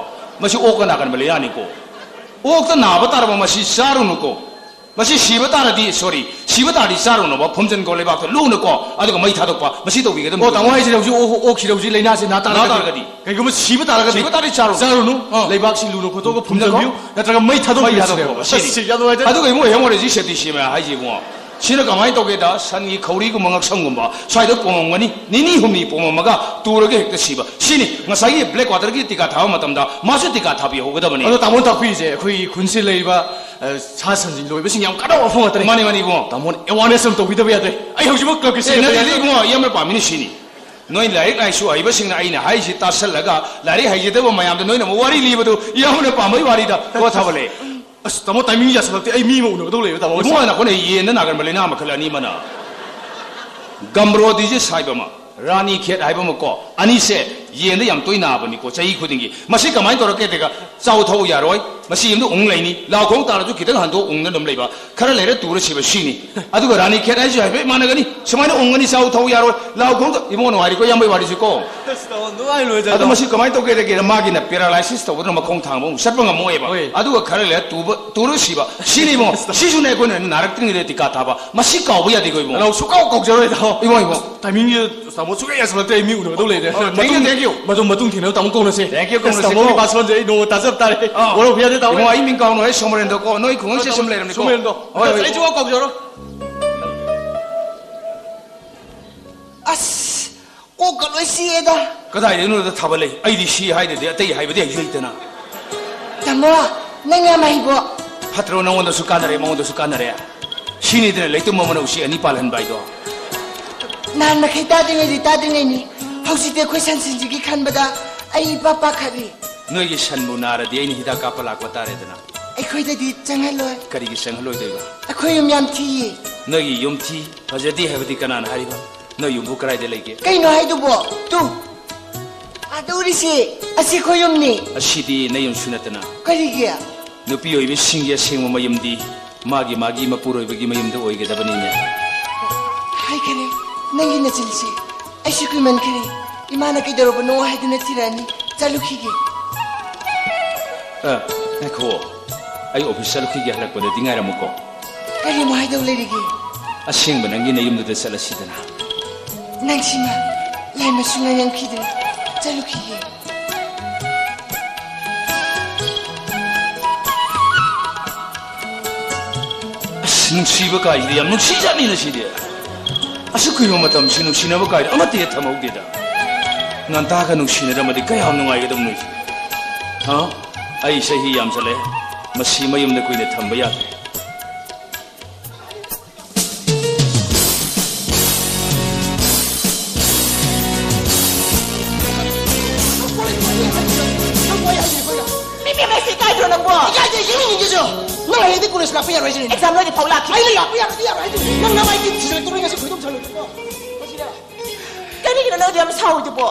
ꯃꯁꯤ ꯑꯣꯛꯀ ꯅꯥꯒꯟꯕ ꯂꯥꯏꯅꯥꯅꯤꯀꯣ꯫ ꯑꯣꯛꯇ ꯅꯥꯕ ꯇꯥꯔꯕ ꯃꯁꯤ ꯆꯥꯔꯨꯅꯨꯀꯣ꯫ ꯃꯁꯤ ꯁꯤꯕ ꯇꯥꯔꯗꯤ, sorry, ꯁꯤꯕ ꯇꯥꯔꯗꯤ ꯆꯥꯔꯨꯅꯕ, ꯐꯨꯝꯖꯤꯟꯀꯣ ꯂꯩꯕꯥꯛꯇ, ꯂꯨꯅꯀꯣ, ꯑꯗꯨꯒ ꯃꯩ ꯊꯥꯗꯣꯛꯄ, ꯃꯁꯤ ꯇꯧꯕꯤꯒꯗꯕꯅꯤ꯫ ꯑꯣ, ꯇꯥꯃꯣ ꯍꯥꯏꯁꯤꯅ ꯍꯧꯖꯤꯛ ꯑꯣꯛ-, ꯑꯣꯛꯁꯤꯗ ꯍꯧꯖꯤꯛ ꯂꯥꯏꯅꯥꯁꯤ ꯅꯥ ꯇꯥꯔꯒꯗꯤ? ꯅꯥ ꯇꯥꯔꯒꯗꯤ? ꯀꯩꯒꯨꯝꯕ ꯁꯤꯕ ꯇꯥꯔꯒꯗꯤ? ꯁꯤꯕ ꯇꯥꯔꯗꯤ ꯆꯥꯔꯨꯅꯨ꯫ ꯆꯥꯔꯨꯅꯨ꯫ ꯑꯥ꯫ ꯂꯩꯕꯥꯛꯁꯤ ꯂꯨꯅ ꯈꯣꯠꯇꯣꯛꯑꯒ ꯐꯨꯝꯖꯤꯟꯕꯤꯌꯨ, ꯐꯨꯝꯖꯤꯜꯂꯣ꯫ ꯅꯠꯇ꯭ꯔꯒ ꯃꯩ ꯊꯥꯗꯣꯛꯄꯤꯌꯨ ꯃꯩ ꯁꯤꯅꯦꯕ꯫ ꯊꯥꯗꯣꯛꯄꯤꯌꯨ꯫ ꯁꯤꯅꯤ꯫ ꯑꯁ, ꯌꯥꯝ ꯅꯨꯡꯉꯥꯏꯖꯔꯦ꯫ ꯑꯗꯨꯒ ꯏꯕꯨꯡꯉꯣ, hemorrhagic septicemia ꯍꯥꯏꯁꯤ ꯏꯕꯨꯡꯉꯣ, ꯁꯤꯅ ꯀꯃꯥꯏꯅ ꯇꯧꯒꯦꯗ, ꯁꯟꯒꯤ ꯈꯧꯔꯤꯒꯨꯝꯕ, ꯉꯛꯁꯝꯒꯨꯝꯕ ꯁ꯭ꯋꯥꯏꯗ ꯄꯣꯝꯃꯝꯒꯅꯤ, ꯅꯤꯅꯤ ꯍꯨꯝꯅꯤ ꯄꯣꯝꯃꯝꯃꯒ ꯇꯨꯔꯒ ꯍꯦꯛꯇ ꯁꯤꯕ꯫ ꯁꯤꯅꯤ ꯉꯁꯥꯏꯒꯤ black waterꯒꯤ ꯇꯤꯀꯥ ꯊꯥꯕ ꯃꯇꯝꯗ ꯃꯥꯁꯨ ꯇꯤꯀꯥ ꯊꯥꯕꯤꯍꯧꯒꯗꯕꯅꯤ꯫ ꯑꯗꯣ ꯇꯥꯃꯣꯅ ꯇꯥꯛꯄꯤꯔꯤꯁꯦ ꯑꯩꯈꯣꯏꯒꯤ ꯈꯨꯟꯁꯤ ꯂꯩꯔꯤꯕ, ꯑ, ꯁꯥ ꯁꯟꯁꯤꯡ ꯂꯣꯏꯕꯁꯤꯡ ꯌꯥꯝ ꯀꯥꯟꯅꯕ ꯋꯥꯐꯝ ꯉꯥꯛꯇꯅꯤ꯫ ꯃꯥꯅꯤ, ꯃꯥꯅꯤ, ꯏꯕꯨꯡꯉꯣ꯫ ꯇꯥꯃꯣꯅ awareness ꯑꯃ ꯇꯧꯕꯤꯗꯕ ꯌꯥꯗ꯭ꯔꯦ꯫ ꯑꯩ ꯍꯧꯖꯤꯛꯃꯛ clubꯀꯤ ꯑꯦ, secretary ꯅꯠꯇꯦ, ꯏꯕꯨꯡꯉꯣ, ꯏꯌꯥꯝꯕꯅ ꯄꯥꯝꯃꯤꯅꯤ ꯁꯤꯅꯤ꯫ ꯅꯣꯏ ꯂꯥꯏꯔꯤꯛ ꯂꯥꯏꯁꯨ ꯍꯩꯕꯁꯤꯡꯅ ꯑꯩꯅ ꯍꯥꯏꯔꯤꯁꯤ ꯇꯥꯁꯜꯂꯒ, ꯂꯥꯏꯔꯤꯛ ꯍꯩꯖꯗꯕ ꯃꯌꯥꯝꯗ ꯅꯣꯏꯅ ꯑꯃꯨꯛ ꯋꯥꯔꯤ ꯂꯤꯕꯗꯨ ꯏꯌꯥꯝꯕꯅ ꯄꯥꯝꯕꯩ ꯋꯥꯔꯤꯗ꯫ ꯀꯣ ꯊꯥꯕ ꯂꯩ꯫ ꯑꯁ, ꯇꯥꯃꯣ, timing ꯌꯥꯁꯜꯂꯛꯇꯦ꯫ ꯑꯩ ꯃꯤ ꯑꯃ ꯎꯅꯒꯗꯧ ꯂꯩꯕ, ꯇꯥꯃꯣ꯫ ꯏꯕꯨꯡꯉꯣ, ꯅꯈꯣꯏꯅ ꯌꯦꯟꯗ ꯅꯥꯒꯟꯕ ꯂꯥꯏꯅꯥ ꯃꯈꯜ ꯑꯅꯤ ꯑꯃꯅ ꯒꯝꯕ꯭ꯔꯣ disease ꯍꯥꯏꯕ ꯑꯃ, ꯔꯥꯅꯤ ꯈꯦꯠ ꯍꯥꯏꯕ ꯑꯃ ꯀꯣ, ꯑꯅꯤꯁꯦ ꯌꯦꯟꯗ ꯌꯥꯝ ꯇꯣꯏ ꯅꯥꯕꯅꯤꯀꯣ, ꯆꯍꯤ ꯈꯨꯗꯤꯡꯒꯤ꯫ ꯃꯁꯤ ꯀꯃꯥꯏꯅ ꯇꯧꯔꯛꯀꯦ ꯍꯥꯏꯔꯒ, ꯆꯥꯎ ꯊꯛꯎ ꯌꯥꯔꯣꯏ, ꯃꯁꯤ ꯌꯨꯝꯗ ꯎꯪ ꯂꯩꯅꯤ, ꯂꯥꯎ ꯈꯣꯡ ꯇꯥꯔꯁꯨ ꯈꯤꯇꯪ ꯍꯟꯗꯣꯛ ꯎꯪꯅ ꯑꯗꯨꯝ ꯂꯩꯕ, ꯈꯔ ꯂꯩꯔ ꯇꯨꯔ ꯁꯤꯕ, ꯁꯤꯅꯤ꯫ ꯑꯗꯨꯒ ꯔꯥꯅꯤ ꯈꯦꯠ ꯍꯥꯏꯁꯨ ꯍꯥꯏꯐꯦꯠ ꯃꯥꯟꯅꯒꯅꯤ꯫ ꯁꯨꯃꯥꯏꯅ ꯎꯪꯒꯅꯤ, ꯆꯥꯎ ꯊꯛꯎ ꯌꯥꯔꯣꯏ, ꯂꯥꯎ ꯈꯣꯡ ꯇ-, ꯏꯕꯨꯡꯉꯣ, ꯅꯨꯡꯉꯥꯏꯔꯤꯀꯣ ꯏꯌꯥꯝꯕꯩ ꯋꯥꯔꯤꯁꯤꯀꯣ? ꯑꯁ, ꯇꯥꯃꯣ, ꯅꯨꯡꯉꯥꯏ ꯂꯣꯏꯖꯔꯦ, ꯑꯗꯣ ꯇꯥꯃꯣ꯫ ꯃꯁꯤ ꯀꯃꯥꯏꯅ ꯇꯧꯒꯦ ꯍꯥꯏꯔꯒꯦ, ꯃꯥꯒꯤꯅ paralysis ꯇꯧꯕꯗꯨꯅ ꯃꯈꯣꯡ ꯊꯥꯡꯕ ꯑꯃꯨꯛ ꯆꯠꯄ ꯉꯝꯃꯣꯏꯕ꯫ ꯍꯣꯏ꯫ ꯑꯗꯨꯒ ꯈꯔ ꯂꯩꯔ ꯇꯨꯕ, ꯇꯨꯔ ꯁꯤꯕ, ꯁꯤꯅꯤ ꯏꯕꯨꯡꯉꯣ꯫ ꯁꯤꯁꯨꯅꯦ ꯑꯩꯈꯣꯏꯅ ꯅꯥꯔꯛꯇ꯭ꯔꯤꯉꯩꯗ ꯇꯤꯀꯥ ꯊꯥꯕ꯫ ꯃꯁꯤ ꯀꯥꯎꯕ ꯌꯥꯗꯦꯀꯣ ꯏꯕꯨꯡꯉꯣ꯫ ꯅꯅꯥꯎ ꯁꯨꯀꯥꯎ ꯀꯥꯎꯖꯔꯣꯏ, ꯇꯥꯃꯣ꯫ ꯏꯕꯨꯡꯉꯣ, ꯏꯕꯨꯡꯉꯣ꯫ Timing ꯁꯦ ꯇꯥꯃꯣ ꯁꯨꯛꯌꯥ ꯌꯥꯁꯜꯂꯛꯇ꯭ꯔꯦ, ꯑꯩ ꯃꯤ ꯎꯅꯒꯗꯧ ꯂꯩꯔꯦ꯫ ꯑꯣ, thank you, ꯃꯇꯨꯡ, thank you꯫ ꯃꯇꯨꯡ, ꯃꯇꯨꯡ ꯊꯦꯡꯅꯕ ꯇꯥꯃꯣ ꯀꯧꯅꯁꯦ꯫ Thank you, ꯑꯁ, ꯀꯧꯅꯁꯦ ꯇꯥꯃꯣꯒꯤ ꯀꯣ꯫ ꯄꯥꯁꯋꯥꯟꯁꯦ ꯑꯩ ꯅꯣꯡꯃ ꯇꯥꯖꯕ ꯇꯥꯔꯦ꯫ ꯑꯥ꯫ ꯋꯥꯔꯧꯕ ꯌꯥꯗꯦ, ꯇꯥꯃꯣ꯫ ꯏꯕꯨꯡꯉꯣ, ꯑꯩ ꯃꯤꯡ ꯀꯥꯎꯅꯨ, ꯑꯩ ꯁꯣꯃꯣꯔꯦꯟꯗ꯭ꯔꯣ ꯀꯣ꯫ ꯅꯣꯏ ꯈꯨꯡꯒꯪꯁꯦ ꯁꯨꯝ ꯂꯩꯔꯝꯅꯤꯀꯣ꯫ ꯁꯣꯃꯣꯔꯦꯟꯗ꯭ꯔꯣ꯫ ꯍꯣꯏ, ꯑꯁ, ꯍꯣꯏ꯫ ꯑꯩ ꯁꯨꯡꯀꯥꯎ ꯀꯥꯎꯖꯔꯣꯏ꯫ ꯑꯁ, ꯀꯣꯛꯀ ꯂꯣꯏ ꯆꯤꯛꯑꯦꯗ꯫ ꯀꯗꯥꯏꯗꯩꯅꯣꯗ ꯊꯥꯕꯜ ꯂꯩ? ꯑꯩꯗꯤ ꯁꯤ ꯍꯥꯏꯗ꯭ꯔꯗꯤ ꯑꯇꯩ ꯍꯥꯏꯕꯗꯤ ꯍꯩꯁꯨ ꯍꯩꯇꯅ꯫ ꯇꯥꯃꯣ, ꯅꯪ ꯌꯥꯝ ꯍꯩꯕꯣ꯫ ꯐꯠꯇ꯭ꯔꯣ? ꯅꯉꯣꯟꯗꯁꯨ ꯀꯥꯟꯅꯔꯦ, ꯃꯉꯣꯟꯗꯁꯨ ꯀꯥꯟꯅꯔꯦ꯫ ꯁꯤꯅꯤꯗꯅ ꯂꯩꯇꯨꯝ ꯑꯃꯅ ꯎꯆꯤ ꯑꯅꯤ ꯄꯥꯜꯍꯟꯕ ꯍꯥꯏꯗꯣ꯫ ꯅꯍꯥꯟ ꯃꯈꯩ ꯇꯥꯗ꯭ꯔꯤꯉꯩꯗꯤ ꯇꯥꯗ꯭ꯔꯤꯉꯩꯅꯤ, ꯍꯧꯖꯤꯛꯇꯤ ꯑꯩꯈꯣꯏ ꯁꯟꯁꯤꯡꯁꯤꯒꯤ ꯈꯟꯕꯗ ꯑꯩ ꯏꯄꯥ ꯄꯥꯈꯠꯂꯤ꯫ ꯅꯣꯏꯒꯤ ꯁꯟꯕꯨ ꯅꯥꯔꯗꯤ ꯑꯩꯅ ꯍꯤꯗꯥꯛ ꯀꯥꯞꯄ ꯂꯥꯛꯄ ꯇꯥꯔꯦꯗꯅ꯫ ꯑꯩꯈꯣꯏꯗꯗꯤ ꯆꯪꯍꯜꯂꯣꯏ꯫ ꯀꯔꯤꯒꯤ ꯆꯪꯍꯜꯂꯣꯏꯗꯣꯏꯕ? ꯑꯩꯈꯣꯏ ꯌꯨꯝ ꯌꯥꯝ ꯊꯤꯌꯦ꯫ ꯅꯣꯏꯒꯤ ꯌꯨꯝ ꯊꯤ, ꯐꯖꯗꯦ ꯍꯥꯏꯕꯗꯤ ꯀꯅꯥꯅ ꯍꯥꯏꯔꯤꯕ? ꯅꯣꯏ ꯌꯨꯝꯕꯨ ꯀꯗꯥꯏꯗ ꯂꯩꯒꯦ? ꯀꯩꯅꯣ ꯍꯥꯏꯗꯨꯕꯣ? ꯇꯨ, ꯑꯥꯗ ꯎꯔꯤꯁꯤ, ꯑꯁꯤ ꯑꯩꯈꯣꯏ ꯌꯨꯝꯅꯤ꯫ ꯑꯁꯤꯗꯤ ꯅꯣꯏ ꯌꯨꯝꯁꯨ ꯅꯠꯇꯅ꯫ ꯀꯔꯤꯒꯤ? ꯅꯨꯄꯤ ꯑꯣꯏꯕꯤꯁꯤꯡꯒꯤ ꯑꯁꯦꯡꯕ ꯃꯌꯨꯝꯗꯤ ꯃꯥꯒꯤ ꯃꯥꯒꯤ ꯃꯄꯨꯔꯣꯏꯕꯒꯤ ꯃꯌꯨꯝꯗ ꯑꯣꯏꯒꯗꯕꯅꯤꯅꯦ꯫ ꯍꯥꯏꯈꯔꯦ, ꯅꯪꯒꯤ ꯅꯆꯤꯟꯁꯤ꯫ ꯑꯩꯁꯨ ꯀꯨꯏꯃꯟꯈꯔꯦ꯫ ꯏꯃꯥꯅ ꯀꯩꯗꯧꯔꯕꯅꯣ ꯍꯥꯏꯗꯨꯅ ꯊꯤꯔꯛꯑꯅꯤ꯫ ꯆꯠꯂꯨꯈꯤꯒꯦ꯫ ꯑ, ꯉꯥꯏꯈꯣ꯫ ꯑꯩ office ꯆꯠꯂꯨꯈꯤꯒꯦ, ꯍꯜꯂꯛꯄꯗꯗꯤ ꯉꯥꯏꯔꯝꯃꯨꯀꯣ꯫ ꯀꯔꯤ ꯑꯃꯨꯛ ꯍꯥꯏꯗꯧ ꯂꯩꯔꯤꯒꯦ? ꯑꯁꯦꯡꯕ ꯅꯪꯒꯤ ꯅꯌꯨꯝꯗꯨꯗ ꯆꯠꯂꯁꯤꯗꯅ꯫ ꯅꯪꯁꯤꯃ ꯂꯥꯏ ꯃꯁꯨ ꯉꯥꯡꯉꯝꯈꯤꯗ꯭ꯔꯦ꯫ ꯆꯠꯂꯨꯈꯤꯒꯦ꯫ ꯑꯁ, ꯅꯨꯡꯁꯤꯕ ꯀꯥꯏꯁꯤꯗꯤ ꯌꯥꯝ ꯅꯨꯡꯁꯤꯖꯥꯠꯅꯤꯅ ꯁꯤꯗꯤ꯫ ꯑꯁꯨꯛ ꯀꯨꯏꯕ ꯃꯇꯝꯁꯤ ꯅꯨꯡꯁꯤꯅꯕ ꯀꯥꯏꯗ ꯑꯃꯠꯇ ꯍꯦꯛ ꯊꯝꯍꯧꯗꯦꯗ꯫ ꯉꯟꯇꯥꯒ ꯅꯨꯡꯁꯤꯅꯔꯝꯃꯗꯤ ꯀꯌꯥꯝ ꯅꯨꯡꯉꯥꯏꯒꯗꯕꯅꯣ ꯁꯤꯗꯤ꯫ ꯍꯥ? ꯑꯩ ꯆꯍꯤ ꯌꯥꯝꯁꯜꯂꯛꯑꯦ꯫ ꯃꯁꯤ ꯃꯌꯨꯝꯗ ꯀꯨꯏꯅ ꯊꯝꯕ ꯌꯥꯗ꯭ꯔꯦ꯫ ꯃꯤ ꯃꯤ ꯃꯁꯤ ꯏꯀꯥꯏꯗ꯭ꯔꯣ ꯅꯪꯕꯣ? ꯏꯀꯥꯏꯗꯦ, ꯌꯦꯡꯅꯤꯡꯉꯤꯁꯤꯁꯨ꯫ ꯅꯪ ꯍꯌꯦꯡꯗꯤ college ꯂꯥꯛꯄ ꯌꯥꯔꯣꯏ ꯍꯥꯏꯁꯤꯅꯤ꯫ Exam ꯂꯣꯏꯗ꯭ꯔꯤ ꯐꯥꯎ ꯂꯥꯛꯈꯤꯅꯤ꯫ ꯑꯩꯅ ꯂꯥꯛꯄ ꯌꯥꯔꯣꯏꯗꯤ ꯌꯥꯔꯣꯏ ꯍꯥꯏꯁꯤꯅꯤ꯫ ꯅꯪ ꯅꯃꯥꯏ ꯇꯤꯟ ꯊꯤꯖꯤꯜꯂꯛꯇꯧꯔꯦ ꯉꯁꯤ ꯈꯣꯏꯗꯧ ꯁꯥꯎꯅꯤꯡꯉꯦꯀꯣ꯫ ꯃꯁꯤꯅ ꯀꯔꯤꯒꯤꯅꯣ ꯅꯪ ꯑꯗꯨ ꯌꯥꯝ ꯁꯥꯎꯔꯤꯗꯨꯕꯣ?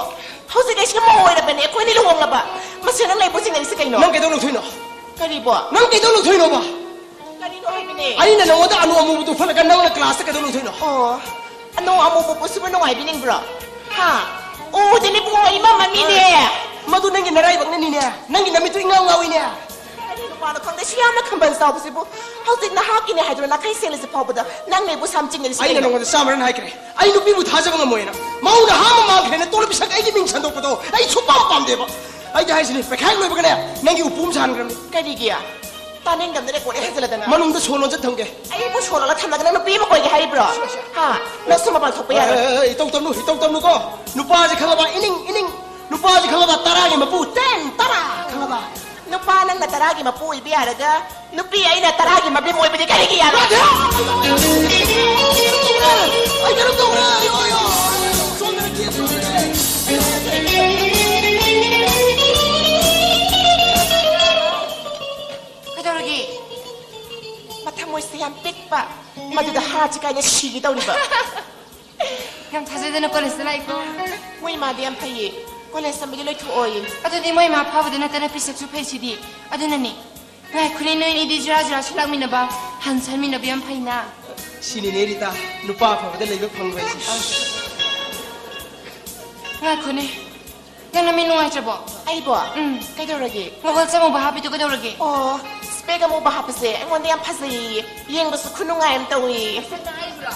ꯍꯧꯖꯤꯛ ꯑꯩꯁꯤꯒ ꯃꯧ ꯑꯣꯏꯔꯕꯅꯦ, ꯑꯩꯈꯣꯏꯅꯤ ꯂꯨꯍꯣꯡꯂꯕ꯫ ꯃꯁꯤ ꯅꯪ ꯂꯩꯕꯨ ꯆꯤꯡꯅꯔꯤꯁꯤ ꯀꯩꯅꯣ? ꯅꯪ ꯀꯩꯗꯧ ꯂꯧꯊꯣꯛꯏꯅꯣ? ꯀꯔꯤꯕꯣ? ꯅꯪ ꯀꯩꯗꯧ ꯂꯧꯊꯣꯛꯏꯅꯣꯕ? ꯀꯔꯤꯅꯣ ꯍꯥꯏꯕꯅꯦ? ꯑꯩꯅ ꯅꯉꯣꯟꯗ ꯑꯂꯨ ꯑꯃꯨꯕꯗꯨ ꯐꯨꯠꯂꯒ ꯅꯪꯅ ꯒ꯭ꯂꯥꯁꯇ ꯀꯩꯗꯧ ꯂꯧꯊꯣꯛꯏꯅꯣ? ꯑꯣ, ꯑꯅꯧ ꯑꯃꯨꯕ ꯄꯣꯠꯁꯤꯕꯨ ꯅꯨꯡꯉꯥꯏꯕꯤꯅꯤꯡꯕ꯭ꯔꯣ? ꯍꯥ? ꯎꯗꯅꯤ ꯄꯨꯡ ꯑꯃ ꯃꯝꯃꯤꯅꯦ꯫ ꯃꯗꯨ ꯅꯪꯒꯤ ꯅꯔꯥꯏꯕꯛꯅꯅꯤꯅꯦ꯫ ꯅꯪꯒꯤ ꯅꯃꯤꯠꯇꯨ ꯏꯉꯥꯎ ꯉꯥꯎꯏꯅꯦ꯫ ꯀꯔꯤ ꯅꯨꯄꯥꯅꯣ ꯈꯪꯗꯦ, ꯁꯤ ꯌꯥꯝꯅ ꯈꯝꯕꯜ ꯆꯥꯎꯕꯁꯤꯕꯨ꯫ ꯍꯧꯖꯤꯛ ꯅꯍꯥꯛꯀꯤꯅꯦ ꯍꯥꯏꯗꯨꯅ ꯅꯥꯈꯩ ꯁꯦꯜꯂꯤꯁꯤ ꯐꯥꯎꯕꯗ ꯅꯪ ꯂꯩꯕꯨ ꯁꯥꯝ ꯆꯤꯡꯅꯔꯤꯁꯤ ꯑꯩꯅ ꯀꯩꯅꯣ? ꯅꯉꯣꯟꯗ ꯆꯥꯝꯃꯔꯟ ꯍꯥꯏꯈ꯭ꯔꯦ꯫ ꯑꯩ ꯅꯨꯄꯤꯕꯨ ꯊꯥꯖꯕ ꯉꯝꯃꯣꯏꯅ꯫ ꯃꯧꯅ ꯍꯥ ꯑꯃ ꯃꯥꯡꯈ꯭ꯔꯦꯅ ꯇꯣꯂꯣꯞ ꯄꯤꯁꯛ ꯑꯩꯒꯤ ꯃꯤꯡ ꯁꯟꯗꯣꯛꯄꯗꯣ ꯑꯩ ꯁꯨꯛꯄꯥꯝ ꯄꯥꯝꯗꯦꯕ꯫ ꯑꯩꯗꯤ ꯍꯥꯏꯁꯤꯅꯤ, ꯄꯩꯈꯥ ꯍꯦꯛ ꯂꯣꯏꯕꯒꯅꯦ ꯅꯪꯒꯤ ꯎꯄꯨ ꯑꯃ ꯁꯥꯍꯟꯈ꯭ꯔꯕꯅꯤ꯫ ꯀꯔꯤꯒꯤ? ꯇꯥꯅꯤꯡꯗꯕꯅ ꯔꯦꯀꯣꯔꯗ ꯍꯦꯟꯖꯜꯂꯗꯅ꯫ ꯃꯅꯨꯡꯗ ꯁꯣ ꯂꯣꯟꯆꯠ ꯊꯝꯒꯦ꯫ ꯑꯩꯕꯨ ꯁꯣ ꯂꯣꯜꯂ ꯊꯝꯂꯒ ꯅꯪ ꯅꯨꯄꯤ ꯑꯃ ꯀꯣꯏꯒꯦ ꯍꯥꯏꯔꯤꯕ꯭ꯔꯣ? ꯍꯥ? ꯅꯪꯁꯨ ꯃꯄꯥꯟ ꯊꯣꯛꯄ ꯑꯦ, ꯌꯥꯔꯣꯏ꯫ ꯑꯦ, ꯑꯦ, ꯏꯇꯧ ꯇꯧꯅꯨ, ꯏꯇꯧ ꯇꯧꯅꯨꯀꯣ꯫ ꯅꯨꯄꯥꯁꯤ ꯈꯪꯉꯕ? ꯏꯅꯤꯡ, ꯏꯅꯤꯡ꯫ ꯅꯨꯄꯥꯁꯤ ꯈꯪꯉꯕ? ꯇꯔꯥꯒꯤ ꯃꯄꯨ, ꯇꯦꯟ, ꯇꯔꯥ ꯈꯪꯉꯕ? ꯅꯨꯄꯥ ꯅꯪꯅ ꯇꯔꯥꯒꯤ ꯃꯄꯨ ꯑꯣꯏꯕ ꯌꯥꯔꯒ ꯅꯨꯄꯤ ꯑꯩꯅ ꯇꯔꯥꯒꯤ ꯃꯕꯦꯝ ꯑꯣꯏꯕꯗꯤ ꯀꯔꯤꯒꯤ ꯌꯥꯔꯣꯏ? ꯑꯩ ꯀꯩꯅꯣ ꯇꯧꯔꯦ, ꯑꯩ, ꯑꯩ, ꯑꯩ, ꯁꯣꯝꯗꯅ ꯀꯦꯁ ꯇꯧꯔꯦ꯫ ꯀꯩꯗꯧꯔꯒꯦ? ꯃꯊꯃꯣꯏꯁꯦ ꯌꯥꯝ ꯄꯤꯛꯄ, ꯃꯗꯨꯗ ꯍꯥꯔꯠꯁꯤ ꯀꯥꯏꯅ ꯁꯤꯒꯦ ꯇꯧꯔꯤꯕ꯫ ꯌꯥꯝ ꯊꯥꯖꯗꯅ ꯀꯣꯂꯦꯖꯇ ꯂꯥꯛꯏꯀꯣ꯫ ꯃꯣꯏ ꯏꯃꯥꯗꯤ ꯌꯥꯝ ꯐꯩꯌꯦ, ꯀꯣꯂꯦꯖ ꯇꯝꯕꯗꯤ ꯂꯣꯏꯊꯣꯛꯑꯣꯌꯦ꯫ ꯑꯗꯨꯗꯤ ꯃꯣꯏ ꯏꯃꯥ ꯐꯕꯗ ꯅꯠꯇꯅ ꯄꯤꯁꯛꯁꯨ ꯐꯩꯁꯤꯗꯤ꯫ ꯑꯗꯨꯅꯅꯦ, ꯉꯥꯏꯈꯣꯅꯦ, ꯅꯣꯏ ꯑꯅꯤꯗꯤ ꯖꯨꯔꯥ ꯖꯨꯔꯥꯁꯨ ꯂꯥꯛꯃꯤꯟꯅꯕ, ꯍꯟꯁꯨ ꯍꯟꯃꯤꯟꯅꯕ ꯌꯥꯝ ꯐꯩꯅ꯫ ꯁꯤꯅꯤꯅꯦ ꯔꯤꯇꯥ, ꯅꯨꯄꯥ ꯑꯐꯕꯗ ꯂꯩꯕ ꯐꯪꯕ ꯍꯥꯏꯁꯦ꯫ ꯉꯥꯏꯈꯣꯅꯦ, ꯅꯪ ꯅꯃꯤꯠ ꯅꯨꯡꯉꯥꯏꯇ꯭ꯔꯕꯣ? ꯑꯩꯕꯣ? ꯎꯝ꯫ ꯀꯩꯗꯧꯔꯒꯦ? ꯒꯣꯒꯜꯁ ꯑꯃꯨꯕ ꯍꯥꯞꯄꯤꯗꯣ ꯀꯩꯗꯧꯔꯒꯦ? ꯑꯣ, ꯁ꯭ꯄꯦꯛ ꯑꯃꯨꯕ ꯍꯥꯞꯄꯁꯦ ꯑꯩꯉꯣꯟꯗ ꯌꯥꯝ ꯐꯖꯩꯌꯦ, ꯌꯦꯡꯕꯁꯨ ꯈꯨꯅꯨꯡꯉꯥꯏ ꯑꯃ ꯇꯧꯏ꯫ ꯇꯁꯦꯡꯅ ꯍꯥꯏꯕ꯭ꯔꯣ?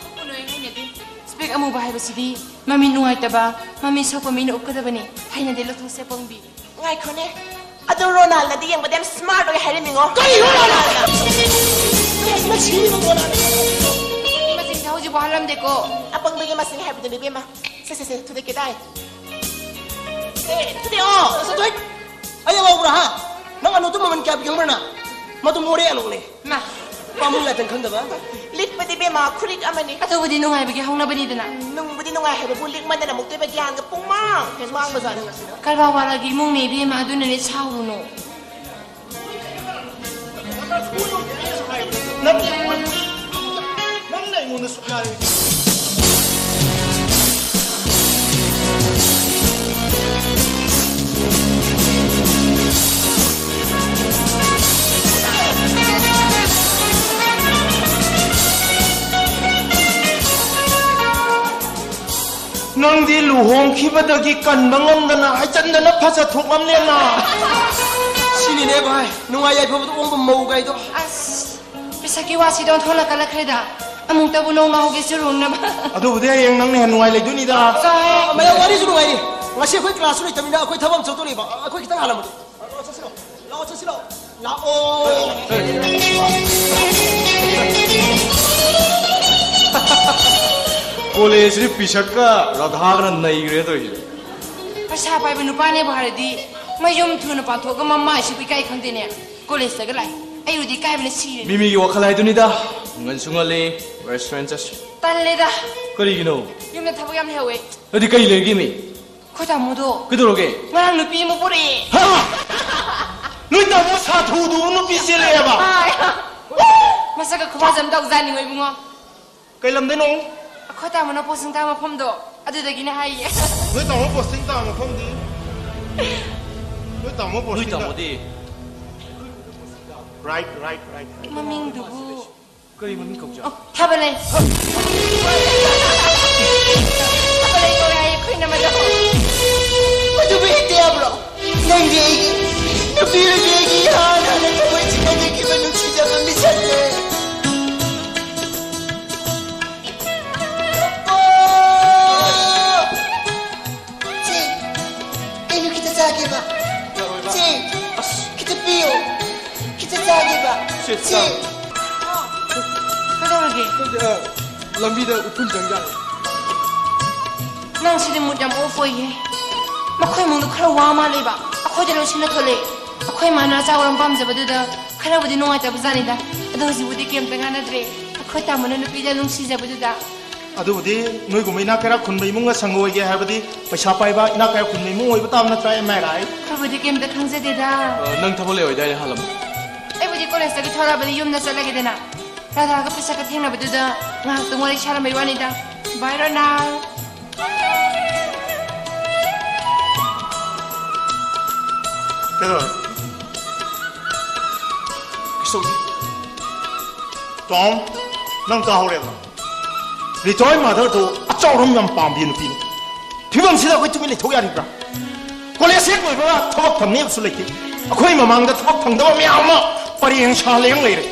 ꯎꯞꯄꯨꯅꯨ, ꯑꯩ ꯍꯩꯅꯗꯦ꯫ ꯁ꯭ꯄꯦꯛ ꯑꯃꯨꯕ ꯍꯥꯏꯕꯁꯤꯗꯤ ꯃꯃꯤꯠ ꯅꯨꯡꯉꯥꯏꯇꯕ, ꯃꯃꯤꯠ ꯁꯣꯛꯄ ꯃꯤꯅ ꯎꯞꯀꯗꯕꯅꯤ꯫ ꯍꯩꯅꯗꯦ, ꯂꯧꯊꯣꯛꯁꯦ, ꯑꯄꯪꯕꯤ꯫ ꯉꯥꯏꯈꯣꯅꯦ, ꯑꯗꯨ ꯔꯣꯅꯥꯜꯅꯗꯤ ꯌꯦꯡꯕꯗ ꯌꯥꯝ ꯁ꯭ꯃꯥꯔꯠ ꯑꯣꯏ ꯍꯥꯏꯔꯝꯃꯤꯉꯣ꯫ ꯀꯔꯤ ꯔꯣꯅꯥꯜꯅ? ꯃꯁꯤꯡꯁꯦ ꯍꯧꯖꯤꯛ ꯋꯥꯍꯜꯂꯝꯗꯦꯀꯣ꯫ ꯑꯄꯪꯕꯒꯤ ꯃꯁꯤꯡ ꯍꯥꯏꯕꯗꯨꯅꯤ, ꯏꯕꯦꯝꯃ꯫ ꯁꯦ, ꯁꯦ, ꯁꯦ, ꯊꯨꯗꯦꯛꯀꯦ ꯇꯥꯏ꯫ ꯑꯦ, ꯊꯨꯗꯦꯛꯑꯣ꯫ ꯆꯠꯊꯣꯛ꯫ ꯑꯩ ꯑꯉꯥꯎꯕ꯭ꯔꯥ, ꯍꯥ? ꯅꯪ ꯑꯅꯣꯛꯇꯣ ꯃꯃꯜ ꯀꯌꯥ ꯄꯤ ꯈꯪꯕ꯭ꯔꯥ ꯅꯪ? ꯃꯗꯨ ꯃꯣꯔꯦ ꯑꯅꯣꯛꯅꯦ꯫ ꯃꯥ꯫ ꯄꯥꯝꯃꯨ ꯂꯥꯏꯇꯪ ꯈꯪꯗꯕ꯫ ꯂꯤꯠꯄꯗꯤ ꯕꯦꯝꯃ ꯈꯨꯔꯤꯛ ꯑꯃꯅꯤ꯫ ꯑꯗꯨꯕꯨꯗꯤ ꯅꯨꯡꯉꯥꯏꯕꯒꯤ ꯍꯧꯅꯕꯅꯤꯗꯅ꯫ ꯅꯨꯡꯕꯨꯗꯤ ꯅꯨꯡꯉꯥꯏ ꯍꯥꯏꯕꯕꯨ ꯂꯤꯛꯃꯟꯗꯅ ꯑꯃꯨꯛꯇꯣꯏꯕ ꯒ꯭ꯌꯥꯟꯒ ꯄꯨꯡꯃꯥꯡ ꯃꯥꯡꯕꯖꯥꯠꯅꯤ꯫ ꯀꯔꯕꯥꯔ ꯋꯥꯂꯥꯒꯤ ꯏꯃꯨꯡꯅꯦ ꯏꯕꯦꯝꯃ, ꯑꯗꯨꯅꯅꯦ ꯁꯥꯎꯔꯨꯅꯨ꯫ ꯅꯪ, ꯅꯪꯅ ꯑꯩꯉꯣꯟꯗ ꯁꯨꯛꯌꯥ ꯅꯪꯗꯤ ꯂꯨꯍꯣꯡꯈꯤꯕꯗꯒꯤ ꯀꯟꯕ ꯉꯝꯗꯅ ꯍꯥꯏꯆꯟꯗꯅ ꯐꯖ ꯊꯣꯛꯂꯝꯂꯦꯅ꯫ ꯁꯤꯅꯤꯅꯦ ꯚꯥꯏ, ꯅꯨꯡꯉꯥꯏ ꯌꯥꯏꯐꯕꯗ ꯑꯣꯡꯕ ꯃꯧ ꯀꯥꯏꯗꯣ꯫ ꯑꯁ, ꯄꯩꯁꯥꯒꯤ ꯋꯥꯁꯤꯗ ꯑꯣꯟꯊꯣꯛꯂ ꯀꯜꯂꯛꯈ꯭ꯔꯦꯗ꯫ ꯑꯃꯨꯛꯇꯕꯨ ꯅꯣꯡ ꯂꯥꯎꯍꯧꯒꯦ ꯆꯨꯔꯨꯡꯅꯕ꯫ ꯑꯗꯨꯕꯨꯗꯤ ꯍꯌꯦꯡ ꯅꯪꯅ ꯍꯦꯟꯅ ꯅꯨꯡꯉꯥꯏ ꯂꯩꯗꯣꯏꯅꯤꯗ꯫ ꯆꯥꯍꯦ꯫ ꯃꯌꯥꯝ ꯋꯥꯔꯤꯁꯨ ꯅꯨꯡꯉꯥꯏꯔꯤ꯫ ꯉꯁꯤ ꯑꯩꯈꯣꯏ ꯀ꯭ꯂꯥꯁꯁꯨ ꯂꯩꯇꯕꯅꯤꯅ ꯑꯩꯈꯣꯏ ꯊꯕꯛ ꯑꯃ ꯆꯠꯇꯣꯔꯤꯕ꯫ ꯑꯩꯈꯣꯏ ꯈꯤꯇꯪ ꯍꯥꯜꯂꯝꯃꯗꯤ꯫ ꯂꯥꯛꯑꯣ, ꯆꯠꯁꯤ ꯂꯥꯛꯑꯣ꯫ ꯂꯥꯛꯑꯣ, ꯆꯠꯁꯤ ꯂꯥꯛꯑꯣ꯫ ꯂꯥꯛꯑꯣ꯫ ꯀꯣꯂꯦꯖꯁꯤ ꯄꯤꯁꯛꯀ ꯔꯥꯙꯥꯒꯅ ꯅꯩꯈ꯭ꯔꯦ ꯇꯧꯔꯤꯁꯦ꯫ ꯄꯩꯁꯥ ꯄꯥꯏꯕ ꯅꯨꯄꯥꯅꯦꯕꯨ ꯍꯥꯏꯔꯗꯤ ꯃꯌꯨꯝ ꯊꯨꯅ ꯄꯥꯟꯊꯣꯛꯑꯒ ꯃꯃꯥꯏꯁꯤꯕꯨ ꯏꯀꯥꯏ ꯈꯪꯗꯦꯅꯦ꯫ ꯀꯣꯂꯦꯖꯇꯒ ꯂꯥꯛꯑꯦ꯫ ꯑꯩꯕꯨꯗꯤ ꯏꯀꯥꯏꯕꯅ ꯁꯤꯔꯦ꯫ ꯃꯤꯃꯤꯒꯤ ꯋꯥꯈꯜ ꯍꯥꯏꯗꯨꯅꯤꯗ꯫ ꯉꯟꯁꯨ ꯉꯜꯂꯤ, ꯔꯦꯁꯇꯨꯔꯦꯟ ꯆꯠꯁꯤ꯫ ꯇꯜꯂꯦꯗ꯫ ꯀꯔꯤꯒꯤꯅꯣ? ꯌꯨꯝꯗ ꯊꯕꯛ ꯌꯥꯝ ꯂꯩꯍꯧꯋꯦ꯫ ꯑꯗꯨꯗꯤ ꯀꯩ ꯂꯩꯔꯒꯦ ꯃꯤ? ꯑꯩꯈꯣꯏ ꯇꯥꯃꯣꯗꯣ ꯀꯩꯗꯧꯔꯒꯦ? ꯉꯔꯥꯡ ꯅꯨꯄꯤ ꯑꯃ ꯄꯨꯔꯛꯑꯦ꯫ ꯍꯥ? ꯅꯣꯏ ꯇꯥꯃꯣ ꯁꯥꯊꯨꯗꯨꯕꯨ ꯅꯨꯄꯤ ꯆꯦꯜꯂꯛꯑꯦꯕ? ꯍꯥꯏ꯫ ꯃꯁꯛꯀ ꯈꯨꯐꯖ ꯑꯃ ꯇꯧꯖꯥꯠꯅꯤꯉꯣ ꯏꯕꯨꯡꯉꯣ꯫ ꯀꯩ ꯂꯝꯗꯩꯅꯣ? ꯑꯩꯈꯣꯏ ꯇꯥꯃꯣꯅ ꯄꯣꯁꯇꯤꯡ ꯇꯥ ꯃꯐꯝꯗꯣ ꯑꯗꯨꯗꯒꯤꯅꯦ ꯍꯥꯏꯌꯦ꯫ ꯅꯣꯏ ꯇꯥꯃꯣ ꯄꯣꯁꯇꯤꯡ ꯇꯥ ꯃꯐꯝꯗꯤ? ꯅꯣꯏ ꯇꯥꯃꯣ ꯅꯣꯏ ꯄꯣꯁꯇꯤꯡ ꯇꯥ- ꯇꯥꯃꯣꯗꯤ? Right, right, right, right. ꯃꯃꯤꯡꯗꯨꯕꯨ? ꯀꯔꯤ ꯃꯃꯤꯡ ꯀꯧꯖ? ꯑꯣ, ꯊꯥꯕꯂꯩ꯫ ꯊꯥꯕꯂꯩ ꯀꯧꯋꯦ ꯍꯥꯏꯌꯦ ꯑꯩꯈꯣꯏ ꯏꯅꯝꯃꯗꯣ꯫ ꯃꯗꯨꯕꯨ ꯍꯦꯛꯇ ꯌꯥꯕ꯭ꯔꯣ? ꯅꯪꯗꯤ ꯑꯩꯒꯤ ꯅꯨꯄꯤꯔꯗꯤ ꯑꯩꯒꯤ ꯏꯍꯥꯟ ꯍꯥꯟꯅ ꯊꯃꯣꯏ ꯆꯤꯛꯅꯖꯈꯤꯕ ꯅꯨꯡꯁꯤꯖꯕ ꯃꯤꯁꯛꯅꯦ꯫ ꯆꯦ, ꯀꯩꯅꯣ ꯈꯤꯇ ꯆꯥꯒꯦꯕ? ꯌꯥꯔꯣꯏꯕ꯫ ꯆꯦ, ꯑꯁ꯫ ꯈꯤꯇ ꯄꯤꯌꯣ꯫ ꯈꯤꯇ ꯆꯥꯒꯦꯕ? ꯆꯦ, ꯆꯦ꯫ ꯆꯥ꯫ ꯀꯩꯗꯧꯔꯒꯦ? ꯈꯪꯗꯦ, ꯑ, ꯂꯝꯕꯤꯗ ꯎꯐꯨꯟ ꯆꯪꯖꯥꯠꯅꯤ꯫ ꯅꯪ ꯁꯤꯗꯤ mood ꯌꯥꯝ off ꯑꯣꯏꯌꯦ꯫ ꯃꯈꯣꯏ ꯏꯃꯨꯡꯗꯣ ꯈꯔ ꯋꯥ ꯃꯥꯜꯂꯦꯕ꯫ ꯑꯩꯈꯣꯏꯗ ꯂꯣꯏ ꯁꯤꯟꯅ ꯊꯣꯛꯂꯛꯑꯦ꯫ ꯑꯩꯈꯣꯏ ꯃꯥꯅ ꯑꯆꯥꯄꯣꯠ ꯑꯃ ꯄꯥꯝꯖꯕꯗꯨꯗ ꯈꯔꯕꯨꯗꯤ ꯅꯨꯡꯉꯥꯏꯇꯕ ꯖꯥꯠꯅꯤꯗ꯫ ꯑꯗꯣ ꯍꯧꯖꯤꯛꯄꯨꯗꯤ ꯀꯩꯝꯇ ꯀꯥꯟꯅꯗ꯭ꯔꯦ꯫ ꯑꯩꯈꯣꯏ ꯇꯥꯃꯣꯅ ꯅꯨꯄꯤꯗ ꯅꯨꯡꯁꯤꯖꯕꯗꯨꯗ꯫ ꯑꯗꯨꯕꯨꯗꯤ ꯅꯣꯏꯒꯨꯝꯕ ꯏꯅꯥꯛ ꯀꯩꯔꯥꯛ ꯈꯨꯟꯕ ꯏꯃꯨꯡꯒ ꯁꯪꯒ ꯑꯣꯏꯒꯦ ꯍꯥꯏꯕꯗꯤ ꯄꯩꯁꯥ ꯄꯥꯏꯕ ꯏꯅꯥꯛ ꯀꯩꯔꯥꯛ ꯈꯨꯟꯕ ꯏꯃꯨꯡ ꯑꯣꯏꯕ ꯇꯥꯕ ꯅꯠꯇ꯭ꯔꯥ, am I right? ꯑꯩꯈꯣꯏꯕꯨꯗꯤ ꯀꯩꯝꯇ ꯈꯪꯖꯗꯦꯗ꯫ ꯑ, ꯅꯪ ꯊꯕꯛ ꯂꯩ ꯑꯣꯏꯗꯥꯏꯅꯦ, ꯍꯥꯜꯂꯝꯃꯣ꯫ ꯑꯩꯕꯨꯗꯤ ꯀꯣꯂꯦꯖꯇꯒꯤ ꯊꯣꯛꯂꯛꯑꯕꯅꯤ, ꯌꯨꯝꯗ ꯆꯠꯂꯒꯦꯗꯅ꯫ ꯔꯥꯙꯥꯒ ꯄꯤꯁꯛꯀ ꯊꯦꯡꯅꯕꯗꯨꯗ ꯉꯥꯏꯍꯥꯛꯇꯪ ꯋꯥꯔꯤ ꯁꯥꯔꯝꯕꯩ ꯋꯥꯅꯤꯗ꯫ Bye, ꯔꯣꯅꯥꯜ꯫ ꯀꯩꯗꯧꯔꯦ? ꯀꯩꯁꯨ ꯇꯧꯗꯦ꯫ ꯇꯣꯝ, ꯅꯪ ꯇꯥꯍꯧꯔꯦꯕ? ꯔꯤꯇꯣꯏ ꯃꯥꯗꯔꯗꯣ ꯑꯆꯥꯎꯔꯝ ꯌꯥꯝ ꯄꯥꯝꯕꯤ ꯅꯨꯄꯤꯅꯤ꯫ ꯐꯤꯕꯝꯁꯤꯗ ꯑꯩꯈꯣꯏ ꯇꯨꯃꯤꯟ ꯂꯩꯊꯣꯛ ꯌꯥꯔꯤꯕ꯭ꯔꯥ? ꯀꯣꯂꯦꯖ ꯍꯦꯛ ꯂꯣꯏꯕꯒ ꯊꯕꯛ ꯐꯪꯅꯤ ꯍꯥꯏꯕꯁꯨ ꯂꯩꯇꯦ꯫ ꯑꯩꯈꯣꯏ ꯃꯃꯥꯡꯗ ꯊꯕꯛ ꯐꯪꯗꯕ ꯃꯌꯥꯝ ꯑꯃ ꯄꯔꯦꯡ ꯁꯥ ꯂꯦꯡ ꯂꯩꯔꯦ꯫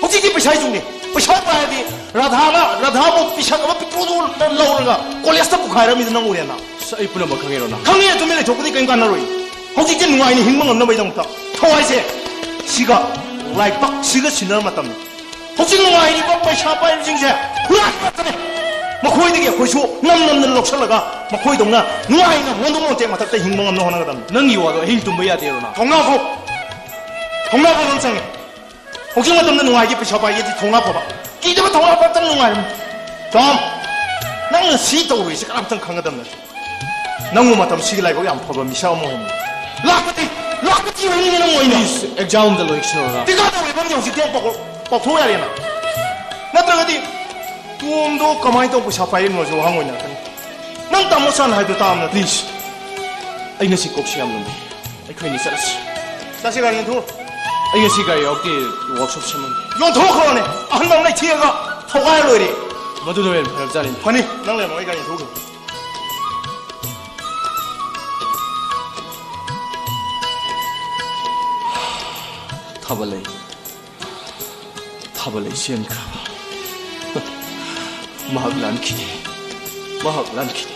ꯍꯧꯖꯤꯛꯇꯤ ꯄꯩꯁꯥ ꯌꯨꯒꯅꯤ꯫ ꯄꯩꯁꯥ ꯄꯥꯏꯔꯗꯤ ꯔꯥꯙꯥꯅ, ꯔꯥꯙꯥꯕꯨ ꯄꯤꯁꯛ ꯑꯃ ꯄꯤꯛꯇ꯭ꯔꯨꯗꯨ ꯂꯧꯔꯒ ꯀꯣꯂꯦꯖꯇ ꯄꯨꯈꯥꯏꯔꯝꯃꯤꯗꯨ ꯅꯪ ꯎꯔꯦꯅ꯫ ꯑꯁ, ꯑꯩ ꯄꯨꯝꯅꯃꯛ ꯈꯪꯉꯦ, ꯔꯣꯅꯥ꯫ ꯈꯪꯉꯦ, ꯇꯨꯃꯤꯟ ꯂꯩꯊꯣꯛꯄꯗꯤ ꯀꯔꯤꯝ ꯀꯥꯟꯅꯔꯣꯏ꯫ ꯍꯧꯖꯤꯛꯇꯤ ꯅꯨꯡꯉꯥꯏꯅ ꯍꯤꯡꯕ ꯉꯝꯅꯕꯒꯤꯗꯃꯛꯇ ꯊꯋꯥꯏꯁꯦ ꯁꯤꯒ ꯂꯥꯏꯕꯛꯁꯤꯒ ꯁꯤꯟꯅꯔ ꯃꯇꯝꯅꯤ꯫ ꯍꯧꯖꯤꯛ ꯅꯨꯡꯉꯥꯏꯔꯤꯕ ꯄꯩꯁꯥ ꯄꯥꯏꯕꯁꯤꯡꯁꯦ ꯍꯨꯔꯥꯟꯕ ꯉꯥꯛꯇꯅꯦ꯫ ꯃꯈꯣꯏꯗꯒꯤ ꯑꯩꯈꯣꯏꯁꯨ ꯅꯝ ꯅꯝꯗꯅ ꯂꯧꯁꯤꯜꯂꯒ ꯃꯈꯣꯏꯗꯧꯅ ꯅꯨꯡꯉꯥꯏꯅ ꯍꯣꯟꯗꯣꯛ ꯃꯣꯟꯇꯦꯛ ꯃꯊꯛꯇ ꯍꯤꯡꯕ ꯉꯝꯅ ꯍꯣꯠꯅꯒꯗꯕꯅꯤ꯫ ꯅꯪꯒꯤ ꯋꯥꯗꯣ ꯑꯍꯤꯡ ꯇꯨꯝꯕ ꯌꯥꯗꯦ, ꯔꯣꯅꯥ꯫ ꯊꯧꯅꯥ ꯐꯧ, ꯊꯧꯅꯥ ꯐꯕ ꯑꯃ ꯆꯪꯉꯤ꯫ ꯍꯧꯖꯤꯛ ꯃꯇꯝꯗ ꯅꯨꯡꯉꯥꯏꯒꯦ ꯄꯩꯁꯥ ꯄꯥꯏꯒꯦꯗꯤ ꯊꯧꯅꯥ ꯐꯕ꯫ ꯀꯤꯗꯕ ꯊꯧꯅꯥ ꯐꯕꯇꯪ ꯅꯨꯡꯉꯥꯏꯔꯝꯃꯤ꯫ ꯇꯣꯝ, ꯅꯪꯅ ꯁꯤ ꯇꯧꯔꯨꯏꯁꯦ ꯀꯅꯥꯝꯇꯪ ꯈꯪꯒꯗꯕ ꯅꯠꯇꯦ꯫ ꯅꯪꯕꯨ ꯃꯇꯝꯁꯤꯒꯤ ꯂꯥꯏꯕꯛ ꯌꯥꯝ ꯐꯕ ꯃꯤꯁꯛ ꯑꯃ ꯑꯣꯏꯔꯝꯃꯤ꯫ ꯂꯥꯛꯄꯗꯤ, ꯂꯥꯛꯄꯗꯤ ꯑꯣꯏꯅꯤꯡꯉꯤ ꯅꯪ ꯑꯣꯏꯅ꯫ Please, exam ꯑꯝꯇ ꯂꯣꯏꯁꯤꯜꯂꯣ, ꯔꯣꯅꯥ꯫ ꯇꯤꯀꯥ ꯇꯧꯔꯤꯕ ꯑꯃꯗꯤ ꯍꯧꯖꯤꯛꯇꯤ ꯄꯥꯎꯊꯣꯛ-, ꯄꯥꯎꯊꯣꯛ ꯌꯥꯔꯦꯅ꯫ ꯅꯠꯇ꯭ꯔꯒꯗꯤ ꯇꯣꯝꯗꯣ ꯀꯃꯥꯏꯅ ꯇꯧꯕ ꯄꯩꯁꯥ ꯄꯥꯏꯔꯤꯅꯣꯁꯨ ꯋꯥꯍꯪ ꯑꯣꯏꯅꯔꯛꯀꯅꯤ꯫ ꯅꯪ ꯇꯥꯃꯣ ꯁꯥꯟ ꯍꯥꯏꯕꯗꯣ ꯇꯥꯕ ꯅꯠꯇ꯭ꯔꯣ? Please, ꯑꯩ ꯉꯁꯤ ꯀꯣꯛꯁꯦ ꯌꯥꯝ ꯂꯨꯝꯃꯦ꯫ ꯑꯩꯈꯣꯏꯅꯤ ꯆꯠꯂꯁꯤ꯫ ꯆꯠꯁꯤ, ꯒꯥꯔꯤ ꯌꯣꯟꯊꯣꯛꯑꯣ꯫ ꯑꯩ ꯉꯁꯤ ꯒꯥꯔꯤ ꯌꯥꯎꯔꯛꯇꯦ, ꯋꯥꯛꯁꯣꯞ ꯁꯦꯝꯃꯝꯃꯦ꯫ ꯌꯣꯟꯊꯣꯛꯈ꯭ꯔꯣꯅꯦ, ꯑꯍꯟꯕ ꯑꯃ ꯂꯩꯊꯦꯛꯑꯒ ꯊꯧꯒꯥꯏꯔ ꯂꯣꯏꯔꯦ꯫ ꯃꯗꯨꯅ ꯍꯦꯟꯅ ꯐꯔꯕꯖꯥꯠꯅꯤ꯫ ꯐꯅꯤ, ꯅꯪ ꯂꯩꯔꯝꯃꯣ, ꯑꯩ ꯒꯥꯔꯤ ꯌꯣꯟꯊꯣꯛꯈ꯭ꯔꯣ꯫ ꯊꯥꯕꯜꯂꯩ, ꯊꯥꯕꯜꯂꯩ ꯆꯦꯟꯈ꯭ꯔꯕ꯫ ꯃꯍꯥꯛ ꯂꯥꯟꯈꯤꯅꯤ, ꯃꯍꯥꯛ ꯂꯥꯟꯈꯤꯅꯤ꯫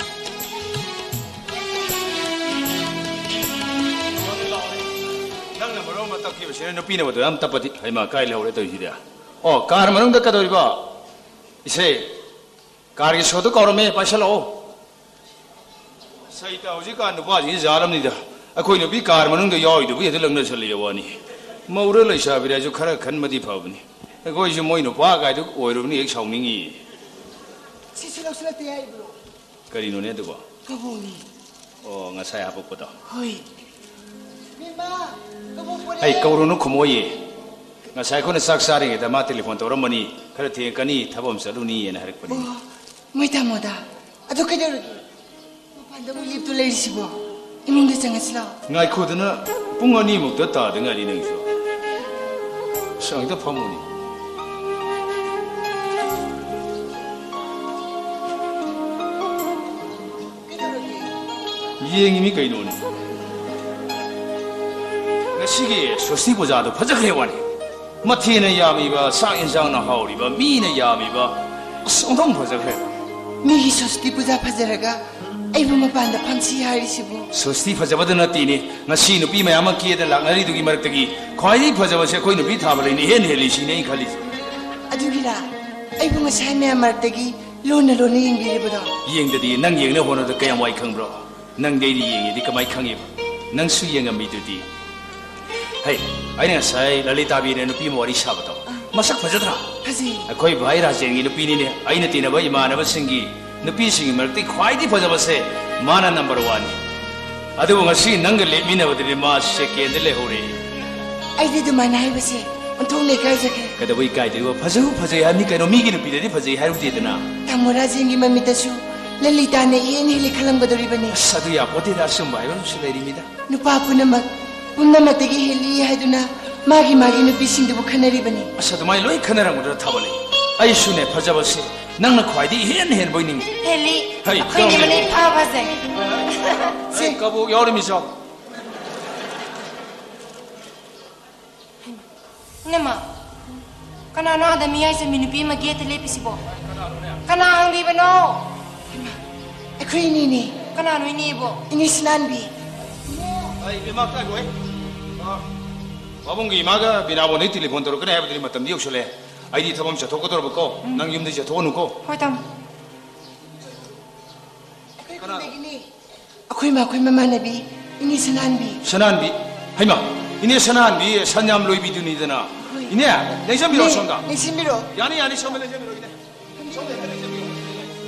ꯅꯪꯅ ꯃꯔꯣꯜ ꯑꯃ ꯇꯞꯈꯤꯕꯁꯤꯅ ꯅꯨꯄꯤꯅ ꯃꯇꯧ ꯌꯥꯝ ꯇꯞꯄꯗꯤ꯫ ꯍꯩꯃꯥ, ꯀꯥꯏ ꯂꯩꯍꯧꯔꯦ ꯇꯧꯔꯤꯁꯤꯗꯤ? ꯑꯣ, ꯀꯥꯔ ꯃꯅꯨꯡꯗ ꯀꯩꯗꯧꯔꯤꯕ? ꯏꯁꯩ, ꯀꯥꯔꯒꯤ ꯁꯣꯗꯨ ꯀꯧꯔꯝꯃꯦ, ꯄꯥꯏꯁꯜꯂꯛꯑꯣ꯫ ꯁꯩꯇ, ꯍꯧꯖꯤꯛꯀꯥꯟ ꯅꯨꯄꯥꯁꯤꯡꯁꯤ ꯌꯥꯔꯝꯅꯤꯗ꯫ ꯑꯩꯈꯣꯏ ꯅꯨꯄꯤ ꯀꯥꯔ ꯃꯅꯨꯡꯗ ꯌꯥꯎꯔꯤꯗꯨꯕꯨ ꯍꯦꯛꯇ ꯂꯛꯅꯁꯜꯂꯛꯑꯦ ꯋꯥꯅꯤ꯫ ꯃꯧꯔ ꯂꯩꯁꯥꯕꯤꯔꯁꯨ ꯈꯔ ꯈꯟꯕꯗꯤ ꯐꯕꯅꯤ꯫ ꯑꯩꯈꯣꯏꯁꯨ ꯃꯣꯏ ꯅꯨꯄꯥ ꯀꯥꯏꯗꯨ ꯑꯣꯏꯔꯨꯕꯅꯤ ꯍꯦꯛ ꯁꯥꯎꯅꯤꯡꯉꯤ꯫ ꯁꯤꯁꯨ ꯂꯧꯁꯤꯜꯂꯛꯇꯦ ꯍꯥꯏꯕ꯭ꯔꯣ? ꯀꯔꯤꯅꯣꯅꯦ ꯑꯗꯨꯕꯣ? ꯀꯕꯣꯛꯅꯤ꯫ ꯑꯣ, ꯉꯁꯥꯏ ꯍꯥꯄꯛꯄꯗꯣ꯫ ꯍꯣꯏ꯫ ꯕꯦꯝꯃ, ꯀꯕꯣꯛ ꯄꯣꯔꯛꯑꯦ꯫ ꯑꯩ ꯀꯧꯔꯨꯅꯨ ꯈꯨꯝꯃꯣꯏꯌꯦ꯫ ꯉꯁꯥꯏ ꯑꯩꯈꯣꯏꯅ ꯆꯥꯛ ꯆꯥꯔꯤꯉꯩꯗ ꯃꯥ ꯇꯦꯂꯤꯐꯣꯟ ꯇꯧꯔꯝꯕꯅꯤ꯫ "ꯈꯔ ꯊꯦꯡꯉꯛꯀꯅꯤ, ꯊꯕꯛ ꯑꯃ ꯆꯠꯂꯨꯅꯤꯅ" ꯍꯥꯏꯔꯛꯄꯅꯤ꯫ ꯑꯣ, ꯃꯣꯏ ꯇꯥꯃꯣꯗ꯫ ꯑꯗꯨ ꯀꯩꯗꯧꯔꯒꯦ? ꯃꯄꯥꯟꯗ ꯑꯃꯨꯛ ꯂꯦꯞꯇꯨ ꯂꯩꯔꯤꯁꯤꯕꯣ? ꯏꯃꯨꯡꯗ ꯆꯪꯉꯁꯤ ꯂꯥꯛꯑꯣ꯫ ꯉꯥꯏꯈꯣꯗꯅ, ꯄꯨꯡ ꯑꯅꯤꯃꯨꯛꯇ ꯇꯥꯗ ꯉꯥꯏꯔꯤ ꯅꯪꯁꯨ꯫ ꯑꯁ, ꯑꯝꯇ ꯐꯝꯃꯨꯅꯦ꯫ ꯀꯩꯗꯧꯔꯒꯦ? ꯌꯦꯡꯉꯤꯃꯤ ꯀꯩꯅꯣꯅꯦ꯫ ꯉꯁꯤꯒꯤ ꯁ꯭ꯋꯁꯇꯤ ꯄꯨꯖꯥꯗꯣ ꯐꯖꯈ꯭ꯔꯦ ꯋꯥꯅꯤ꯫ ꯃꯊꯦꯜꯅ ꯌꯥꯝꯃꯤꯕ, ꯆꯥꯛ ꯌꯦꯟꯁꯥꯡꯅ ꯍꯥꯎꯔꯤꯕ, ꯃꯤꯅ ꯌꯥꯝꯃꯤꯕ꯫ ꯑꯁ, ꯑꯣꯟꯊꯣꯛꯅ ꯐꯖꯈ꯭ꯔꯦ꯫ ꯃꯤꯒꯤ ꯁ꯭ꯋꯁꯇꯤ ꯄꯨꯖꯥ ꯐꯖꯔꯒ ꯑꯩꯕꯨ ꯃꯄꯥꯟꯗ ꯐꯝꯁꯤ ꯍꯥꯏꯔꯤꯁꯤꯕꯨ? ꯁ꯭ꯋꯁꯇꯤ ꯐꯖꯕꯗ ꯅꯠꯇꯦꯅꯦ, ꯉꯁꯤ ꯅꯨꯄꯤ ꯃꯌꯥꯝ ꯑꯃ ꯀꯦꯗ ꯂꯥꯛꯅꯔꯤꯗꯨꯒꯤ ꯃꯔꯛꯇꯒꯤ ꯈ꯭ꯋꯥꯏꯗꯒꯤ ꯐꯖꯕꯁꯦ ꯑꯩꯈꯣꯏ ꯅꯨꯄꯤ ꯊꯥꯕ ꯂꯩꯅ ꯏꯍꯦꯟ ꯍꯦꯜꯂꯤ ꯁꯤꯅꯦ ꯑꯩ ꯈꯜꯂꯤꯁꯦ꯫ ꯑꯗꯨꯒꯤꯔꯥ ꯑꯩꯕꯨ ꯉꯁꯥꯏ ꯃꯌꯥꯝ ꯃꯔꯛꯇꯒꯤ ꯂꯣꯟꯅ ꯂꯣꯟꯅ ꯌꯦꯡꯕꯤꯔꯤꯕꯗꯣ? ꯌꯦꯡꯗꯗꯤ ꯅꯪ ꯌꯦꯡꯅꯕ ꯍꯣꯠꯅꯕꯗ ꯀꯌꯥꯝ ꯋꯥꯏ ꯈꯪꯕ꯭ꯔꯣ? ꯅꯪꯗꯤ ꯑꯩꯅ ꯌꯦꯡꯉꯤꯗꯤ ꯀꯃꯥꯏ ꯈꯪꯉꯤꯕ? ꯅꯪꯁꯨ ꯌꯦꯡꯉꯝꯃꯤꯗꯨꯗꯤ꯫ ꯍꯩ, ꯑꯩꯅ ꯉꯁꯥꯏ ꯂꯂꯤꯇꯥꯕꯤꯅ ꯅꯨꯄꯤ ꯑꯃ ꯋꯥꯔꯤ ꯁꯥꯕꯗꯣ, ꯑꯥ꯫ ꯃꯁꯛ ꯐꯖꯗ꯭ꯔꯥ? ꯐꯖꯩ꯫ ꯑꯩꯈꯣꯏ ꯚꯥꯏ ꯔꯥꯖꯦꯟꯒꯤ ꯅꯨꯄꯤꯅꯤꯅꯦ꯫ ꯑꯩꯅ ꯇꯤꯟꯅꯕ ꯏꯃꯥꯟꯅꯕꯁꯤꯡꯒꯤ ꯅꯨꯄꯤꯁꯤꯡꯒꯤ ꯃꯔꯛꯇꯒꯤ ꯈ꯭ꯋꯥꯏꯗꯒꯤ ꯐꯖꯕꯁꯦ ꯃꯥꯅ ꯅꯝꯕꯔ ꯋꯥꯟꯅꯤ꯫ ꯑꯗꯨꯕꯨ ꯉꯁꯤ ꯅꯪꯒ ꯂꯦꯞꯃꯤꯟꯅꯕꯗꯗꯤ ꯃꯥ ꯁꯦꯀꯦꯟꯗ ꯂꯩꯍꯧꯔꯦ꯫ ꯑꯩꯗꯤ ꯑꯗꯨꯃꯥꯏꯅ ꯍꯥꯏꯕꯁꯦ ꯑꯣꯟꯊꯣꯛꯅ ꯏꯀꯥꯏꯖꯈ꯭ꯔꯦ꯫ ꯀꯩꯗꯧꯕ ꯏꯀꯥꯏꯗꯣꯏꯕ? ꯐꯖꯕ ꯐꯖꯩ ꯍꯥꯏꯕꯅꯤ ꯀꯩꯅꯣ, ꯃꯤꯒꯤ ꯅꯨꯄꯤꯗꯗꯤ ꯐꯖꯩ ꯍꯥꯏꯔꯨꯗꯦꯗꯅ꯫ ꯇꯥꯃꯣ ꯔꯥꯖꯦꯟꯒꯤ ꯃꯃꯤꯠꯇꯁꯨ ꯂꯂꯤꯇꯥꯅ ꯏꯍꯦꯟ ꯍꯦꯜꯂꯤ ꯈꯜꯂꯝꯒꯗꯧꯔꯤꯕꯅꯤ꯫ ꯑꯁ, ꯑꯗꯨ ꯌꯥꯄꯣꯠꯇꯦꯗ, ꯑꯆꯨꯝꯕ ꯍꯥꯏꯕ ꯑꯃꯁꯨ ꯂꯩꯔꯤꯃꯤꯗ꯫ ꯅꯨꯄꯥ ꯄꯨꯝꯅꯃꯛ, ꯄꯨꯝꯅꯃꯛꯇꯒꯤ ꯍꯦꯜꯂꯤ ꯍꯥꯏꯗꯨꯅ ꯃꯥꯒꯤ ꯃꯥꯒꯤ ꯅꯨꯄꯤꯁꯤꯡꯗꯨꯕꯨ ꯈꯟꯅꯔꯤꯕꯅꯤ꯫ ꯑꯁ, ꯑꯗꯨꯃꯥꯏꯅ ꯂꯣꯏ ꯈꯟꯅꯔꯝꯒꯗ꯭ꯔꯥ ꯊꯥꯕ ꯂꯩ? ꯑꯩꯁꯨꯅꯦ, ꯐꯖꯕꯁꯦ ꯅꯪꯅ ꯈ꯭ꯋꯥꯏꯗꯒꯤ ꯏꯍꯦꯟ ꯍꯦꯟꯕꯣꯏ ꯅꯤꯡꯉꯤ꯫ ꯍꯦꯜꯂꯤ꯫ ꯍꯩ, ꯑꯩꯈꯣꯏꯅꯤ ꯌꯥꯎꯔꯝꯃꯤ꯫ ꯃꯅꯤ ꯐꯕꯁꯦ꯫ ꯁꯦ꯫ ꯑꯩ ꯀꯕꯣꯛ ꯌꯥꯎꯔꯤꯃꯤ ꯆꯥꯎ꯫ ꯏꯅꯝꯃ, ꯀꯅꯥꯅꯣ ꯑꯥꯗ ꯃꯤꯌꯥꯏ ꯆꯝꯕꯤ ꯅꯨꯄꯤ ꯑꯃ ꯒꯦꯠꯇ ꯂꯦꯞꯄꯤꯁꯤꯕꯣ? ꯀꯅꯥ ꯍꯪꯕꯤꯕꯅꯣ? ꯑꯩꯈꯣꯏ ꯏꯅꯦꯅꯦ꯫ ꯀꯅꯥꯅꯣ ꯏꯅꯦꯕꯣ? ꯏꯅꯦ ꯁꯅꯥꯟꯕꯤ꯫ ꯑꯩ ꯏꯕꯦꯝꯃ ꯀꯥꯏꯕꯣꯏ꯫ ꯑ, ꯄꯥꯕꯨꯡꯒꯤ ꯏꯃꯥꯒ ꯕꯤꯅꯥꯕꯣꯟꯗꯩ ꯇꯦꯂꯤꯐꯣꯟ ꯇꯧꯔꯛꯀꯅꯤ ꯍꯥꯏꯕꯗꯨꯗꯤ ꯃꯇꯝꯗꯤ ꯌꯧꯁꯜꯂꯛꯑꯦ꯫ ꯑꯩꯗꯤ ꯊꯕꯛ ꯑꯃ ꯆꯠꯊꯣꯛꯀꯗꯧꯔꯕꯀꯣ꯫ ꯎꯝ꯫ ꯅꯪ ꯌꯨꯝꯗꯩ ꯆꯠꯊꯣꯛꯑꯅꯨꯀꯣ꯫ ꯍꯣꯏ, ꯇꯥꯃꯣ꯫ ꯑꯩꯈꯣꯏ ꯀꯅꯥ? ꯈꯨꯟꯗꯒꯤꯅꯦ꯫ ꯑꯩꯈꯣꯏ ꯃꯥ, ꯑꯩꯈꯣꯏ ꯃꯃꯥꯟꯅꯕꯤ ꯏꯅꯦ ꯁꯅꯥꯟꯕꯤ꯫ ꯁꯅꯥꯟꯕꯤ? ꯍꯩꯃꯥ, ꯏꯅꯦ ꯁꯅꯥꯟꯕꯤ ꯁꯟ ꯌꯥꯝ ꯂꯣꯏꯕꯤꯗꯨꯅꯤꯗꯅ꯫ ꯍꯣꯏ꯫ ꯏꯅꯦ, ꯂꯦꯡꯁꯟꯕꯤꯔꯣ ꯏꯅꯦ, ꯁꯣꯝꯗ꯫ ꯂꯦꯡꯁꯟꯕꯤꯔꯣ꯫ ꯌꯥꯅꯤ, ꯌꯥꯅꯤ, ꯁꯣꯝꯗ ꯂꯦꯡꯁꯟꯕꯤꯔꯣ, ꯏꯅꯦ꯫ ꯁꯣꯝꯗ ꯍꯦꯛꯇ ꯂꯦꯡꯁꯟꯕꯤꯔꯣ꯫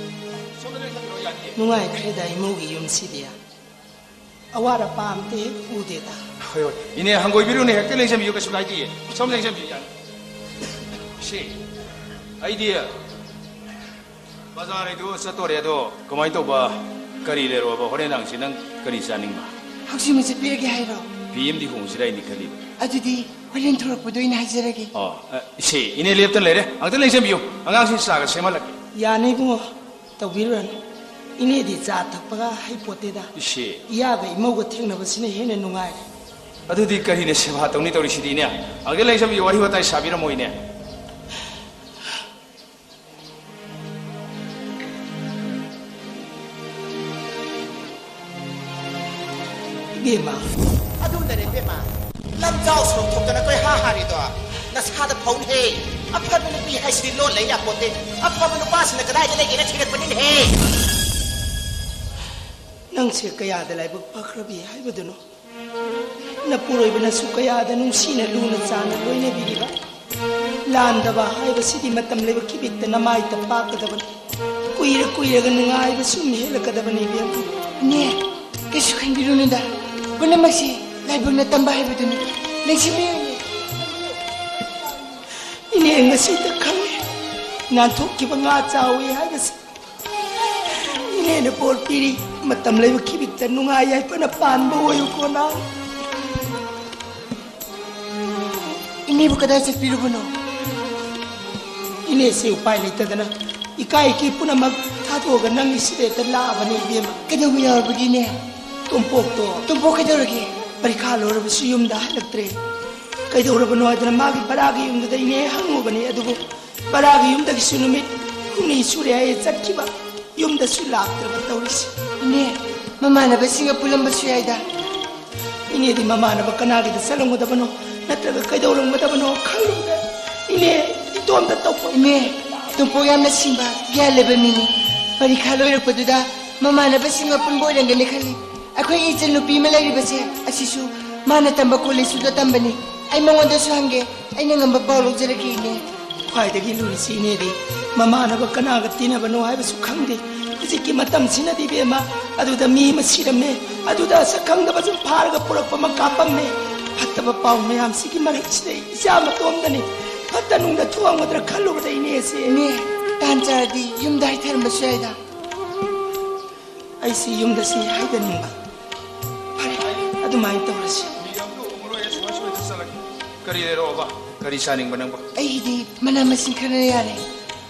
ꯁꯣꯝꯗ ꯂꯦꯡꯁꯟꯕꯤꯔꯣ, ꯌꯥꯅꯤꯌꯦ꯫ ꯅꯨꯡꯉꯥꯏꯈ꯭ꯔꯦꯗ ꯏꯃꯧꯒꯤ ꯌꯨꯝꯁꯤꯗꯤ꯫ ꯑꯋꯥꯠ ꯑꯄꯥ ꯑꯝꯇ ꯍꯦꯛ ꯎꯗꯦꯗ꯫ ꯍꯣꯏ, ꯍꯣꯏ꯫ ꯏꯅꯦ, ꯍꯪꯒꯣꯏꯕꯤꯔꯨꯅꯦ, ꯍꯦꯛꯇ ꯂꯦꯡꯁꯟꯕꯤꯌꯨ, ꯀꯩꯁꯨ ꯀꯥꯏꯗꯦꯌꯦ꯫ ꯁꯣꯝꯗ ꯂꯦꯡꯁꯟꯕꯤꯌꯨ, ꯌꯥꯅꯤ꯫ ꯁꯤ, ꯑꯩꯗꯤ ꯕꯖꯥꯔ ꯍꯥꯏꯗꯨ ꯆꯠꯇꯣꯔꯦ, ꯑꯗꯣ ꯀꯃꯥꯏꯅ ꯇꯧꯕ? ꯀꯔꯤ ꯂꯩꯔꯛꯑꯣꯕ? ꯍꯣꯔꯦꯟ ꯅꯪꯁꯤ ꯅꯪ ꯀꯔꯤ ꯆꯥꯅꯤꯡꯕ? ꯍꯧꯖꯤꯛꯃꯛ ꯆꯠꯄꯤꯔꯒꯦ ꯍꯥꯏꯔꯣ? ꯐꯤ ꯑꯃꯗꯤ ꯍꯣꯡꯁꯤꯔꯥ ꯍꯥꯏꯅ ꯈꯜꯂꯤ꯫ ꯑꯗꯨꯗꯤ ꯍꯣꯔꯦꯟ ꯊꯣꯔꯛꯄꯗ ꯑꯣꯏꯅ ꯍꯥꯏꯖꯔꯒꯦ꯫ ꯑꯣ, ꯑ, ꯏꯆꯦ, ꯏꯅꯦ ꯂꯦꯞꯇꯅ ꯂꯩꯔꯦ꯫ ꯑꯝꯇ ꯂꯦꯡꯁꯤꯟꯕꯤꯌꯨ꯫ ꯑꯉꯥꯡꯁꯤꯡ ꯆꯥꯒ ꯁꯦꯝꯍꯜꯂꯛꯀꯦ꯫ ꯌꯥꯅꯤ ꯏꯕꯨꯡꯉꯣ, ꯇꯧꯕꯤꯔꯨꯔꯅꯨ꯫ ꯏꯅꯦꯗꯤ ꯆꯥ ꯊꯛꯄꯒ ꯍꯩꯄꯣꯠꯇꯦꯗ꯫ ꯏꯁꯦ꯫ ꯏꯌꯥꯒ ꯏꯃꯧꯒ ꯊꯦꯡꯅꯕꯁꯤꯅ ꯍꯦꯟꯅ ꯅꯨꯡꯉꯥꯏꯔꯦ꯫ ꯑꯗꯨꯗꯤ ꯀꯔꯤꯅ ꯁꯦꯕꯥ ꯇꯧꯅꯤ ꯇꯧꯔꯤꯁꯤꯗꯤ, ꯏꯅꯦ? ꯑꯪꯀꯜ ꯂꯩꯖꯝꯒꯤ ꯋꯥꯔꯤ ꯋꯥꯇꯥꯏ ꯁꯥꯕꯤꯔꯝꯃꯣ, ꯏꯅꯦ꯫ ꯏꯕꯦꯝꯃ꯫ ꯑꯗꯨꯅꯅꯦ ꯏꯕꯦꯝꯃ, ꯂꯝꯖꯥꯎ ꯁꯣꯔꯣꯛ ꯊꯣꯛꯇꯅ ꯀꯣꯏꯍꯥ ꯍꯥꯔꯤꯗꯣ꯫ ꯅꯁꯥꯗ ꯐꯧꯅꯦꯍꯦ꯫ ꯑꯐꯕ ꯅꯨꯄꯤ ꯍꯥꯏꯁꯤꯗꯤ ꯂꯣꯟ ꯂꯩ ꯌꯥꯄꯣꯠꯇꯦ꯫ ꯑꯐꯕ ꯅꯨꯄꯥꯁꯤꯅ ꯀꯗꯥꯏꯗ ꯂꯩꯒꯦꯅ ꯊꯤꯔꯛꯄꯅꯤꯅꯦꯍꯦ꯫ ꯅꯪꯁꯦ ꯀꯌꯥꯗ ꯂꯥꯏꯕꯛ ꯐꯈ꯭ꯔꯕꯤ ꯍꯥꯏꯕꯗꯨꯅꯣ? ꯅꯄꯨꯔꯣꯏꯕꯅꯁꯨ ꯀꯌꯥꯗ ꯅꯨꯡꯁꯤꯅ ꯂꯨꯅ ꯆꯥꯟꯅ ꯂꯣꯏꯅꯕꯤꯔꯤꯕ꯫ ꯂꯥꯟꯗꯕ ꯍꯥꯏꯕꯁꯤꯗꯤ ꯃꯇꯝ ꯂꯩꯕ ꯈꯤꯕꯤꯛꯇ ꯅꯃꯥꯏꯇ ꯄꯥꯛꯀꯗꯕꯅꯤ꯫ ꯀꯨꯏꯔ ꯀꯨꯏꯔꯒ ꯅꯨꯡꯉꯥꯏꯕ ꯁꯨꯝ ꯍꯦꯜꯂꯛꯀꯗꯕꯅꯤ, ꯏꯕꯦꯝꯃ꯫ ꯏꯅꯦ, ꯀꯩꯁꯨ ꯈꯟꯕꯤꯔꯨꯅꯨꯗ꯫ ꯄꯨꯝꯅꯃꯛꯁꯤ ꯂꯥꯏꯕꯛꯅ ꯇꯝꯕ ꯍꯥꯏꯕꯗꯨꯅꯤ꯫ ꯂꯦꯡꯁꯤꯟꯕꯤꯌꯨ, ꯏꯅꯦ꯫ ꯏꯅꯦ, ꯉꯁꯤꯇ ꯈꯪꯉꯦ ꯅꯥꯟꯊꯣꯛꯈꯤꯕ ꯉꯥ ꯆꯥꯎꯏ ꯍꯥꯏꯕꯁꯤ꯫ ꯏꯅꯦꯅ ꯕꯣꯔ ꯄꯤꯔꯤ, ꯃꯇꯝ ꯂꯩꯕ ꯈꯤꯕꯤꯛꯇ ꯅꯨꯡꯉꯥꯏ ꯌꯥꯏꯐꯅ ꯄꯥꯟꯕ ꯑꯣꯏꯌꯨꯀꯣ ꯅꯪ꯫ ꯏꯅꯦꯕꯨ ꯀꯗꯥꯏ ꯆꯠꯄꯤꯔꯨꯕꯅꯣ? ꯏꯅꯦꯁꯦ ꯎꯄꯥꯏ ꯂꯩꯇꯗꯅ ꯏꯀꯥꯏ ꯏꯀꯤ ꯄꯨꯝꯅꯃꯛ ꯊꯥꯗꯣꯛꯑꯒ ꯅꯪꯒꯤꯁꯤꯗ ꯍꯦꯛꯇ ꯂꯥꯛꯑꯕꯅꯦ, ꯏꯕꯦꯝꯃ꯫ ꯀꯩꯗꯧꯕ ꯌꯥꯎꯔꯕꯒꯦ, ꯏꯅꯦ? ꯇꯣꯝꯄꯣꯛꯇꯣ ꯇꯣꯝꯄꯣꯛ ꯀꯩꯗꯧꯔꯒꯦ? ꯄꯔꯤꯈꯥ ꯂꯣꯏꯔꯕꯁꯨ ꯌꯨꯝꯗ ꯍꯜꯂꯛꯇ꯭ꯔꯦ꯫ ꯀꯩꯗꯧꯔꯕꯅꯣ ꯍꯥꯏꯗꯅ ꯃꯥꯒꯤ ꯕꯔꯥꯒꯤ ꯌꯨꯝꯗꯨꯗ ꯏꯅꯦ ꯍꯪꯉꯨꯕꯅꯤ, ꯑꯗꯨꯕꯨ ꯕꯔꯥꯒꯤ ꯌꯨꯝꯗꯒꯤꯁꯨ ꯅꯨꯃꯤꯠ ꯍꯨꯝꯅꯤ ꯁꯨꯔꯦ ꯍꯥꯏꯌꯦ ꯆꯠꯈꯤꯕ꯫ ꯌꯨꯝꯗꯁꯨ ꯂꯥꯛꯇ꯭ꯔꯕ ꯇꯧꯔꯤꯁꯦ꯫ ꯏꯅꯦ, ꯃꯃꯥꯟꯅꯕꯁꯤꯡꯒ ꯄꯨꯜꯂꯝꯕꯁꯨ ꯌꯥꯏꯗ꯫ ꯏꯅꯦꯗꯤ ꯃꯃꯥꯟꯅꯕ ꯀꯅꯥꯒꯤꯗ ꯆꯠꯂꯝꯒꯗꯕꯅꯣ ꯅꯠꯇ꯭ꯔꯒ ꯀꯩꯗꯧꯔꯝꯒꯗꯕꯅꯣ ꯈꯜꯂꯨꯕꯗ ꯏꯅꯦ ꯏꯇꯣꯝꯇ ꯇꯧꯐꯝ ꯏꯅꯦ, ꯇꯣꯝꯄꯣꯛ ꯌꯥꯝꯅ ꯁꯤꯡꯕ, ꯒ꯭ꯌꯥꯟ ꯂꯩꯕ ꯃꯤꯅꯤ꯫ ꯄꯔꯤꯈꯥ ꯂꯣꯏꯔꯛꯄꯗꯨꯗ ꯃꯃꯥꯟꯅꯕꯁꯤꯡꯒ ꯄꯨꯟꯕ ꯑꯣꯏꯔꯝꯒꯅꯤ ꯈꯜꯂꯤ꯫ ꯑꯩꯈꯣꯏꯒꯤ ꯏꯆꯟ ꯅꯨꯄꯤ ꯑꯃ ꯂꯩꯔꯤꯕꯁꯦ, ꯑꯁꯤꯁꯨ ꯃꯥꯅ ꯇꯝꯕ ꯀꯣꯂꯦꯖꯇꯨꯗ ꯇꯝꯕꯅꯤ꯫ ꯑꯩ ꯃꯉꯣꯟꯗꯁꯨ ꯍꯪꯒꯦ, ꯑꯩꯅ ꯉꯝꯕ ꯄꯥꯎ ꯂꯧꯖꯔꯛꯀꯦ, ꯏꯅꯦ꯫ ꯈ꯭ꯋꯥꯏꯗꯒꯤ ꯂꯨꯔꯤꯁꯤ ꯏꯅꯦꯗꯤ ꯃꯃꯥꯟꯅꯕ ꯀꯅꯥꯒ ꯇꯤꯟꯅꯕꯅꯣ ꯍꯥꯏꯕꯁꯨ ꯈꯪꯗꯦ꯫ ꯍꯧꯖꯤꯛꯀꯤ ꯃꯇꯝꯁꯤꯅꯗꯤ ꯏꯕꯦꯝꯃ, ꯑꯗꯨꯗ ꯃꯤ ꯑꯃ ꯁꯤꯔꯝꯃꯦ, ꯑꯗꯨꯗ ꯁꯛ ꯈꯪꯗꯕ ꯁꯨꯝ ꯐꯥꯔꯒ ꯄꯨꯔꯛꯄ ꯑꯃ ꯀꯥꯞꯄꯝꯃꯦ꯫ ꯐꯠꯇꯕ ꯄꯥꯎ ꯃꯌꯥꯝꯁꯤꯒꯤ ꯃꯔꯛꯁꯤꯗ ꯏꯆꯥ ꯃꯇꯣꯝꯗꯅꯤ ꯐꯠꯇ ꯅꯨꯡꯗ ꯊꯣꯡꯒꯗ꯭ꯔꯥ ꯈꯜꯂꯨꯕꯗ ꯏꯅꯦꯁꯦ꯫ ꯏꯅꯦ, ꯇꯥꯟ ꯆꯥꯔꯗꯤ ꯌꯨꯝꯗ ꯍꯥꯏꯊꯔꯝꯕꯁꯨ ꯌꯥꯏꯗ꯫ ꯑꯩꯁꯤ ꯌꯨꯝꯗ ꯁꯤ ꯍꯥꯏꯗꯅꯤꯡꯕ꯫ ꯐꯔꯦ, ꯑꯗꯨꯃꯥꯏꯅ ꯇꯧꯔꯁꯤ꯫ ꯀꯔꯤ ꯂꯩꯔꯛꯑꯣꯕ? ꯀꯔꯤ ꯆꯥꯅꯤꯡꯕ ꯅꯪꯕꯣ? ꯑꯩꯒꯤꯗꯤ ꯃꯅꯥ ꯃꯁꯤꯡ ꯈꯔ ꯌꯥꯔꯦ꯫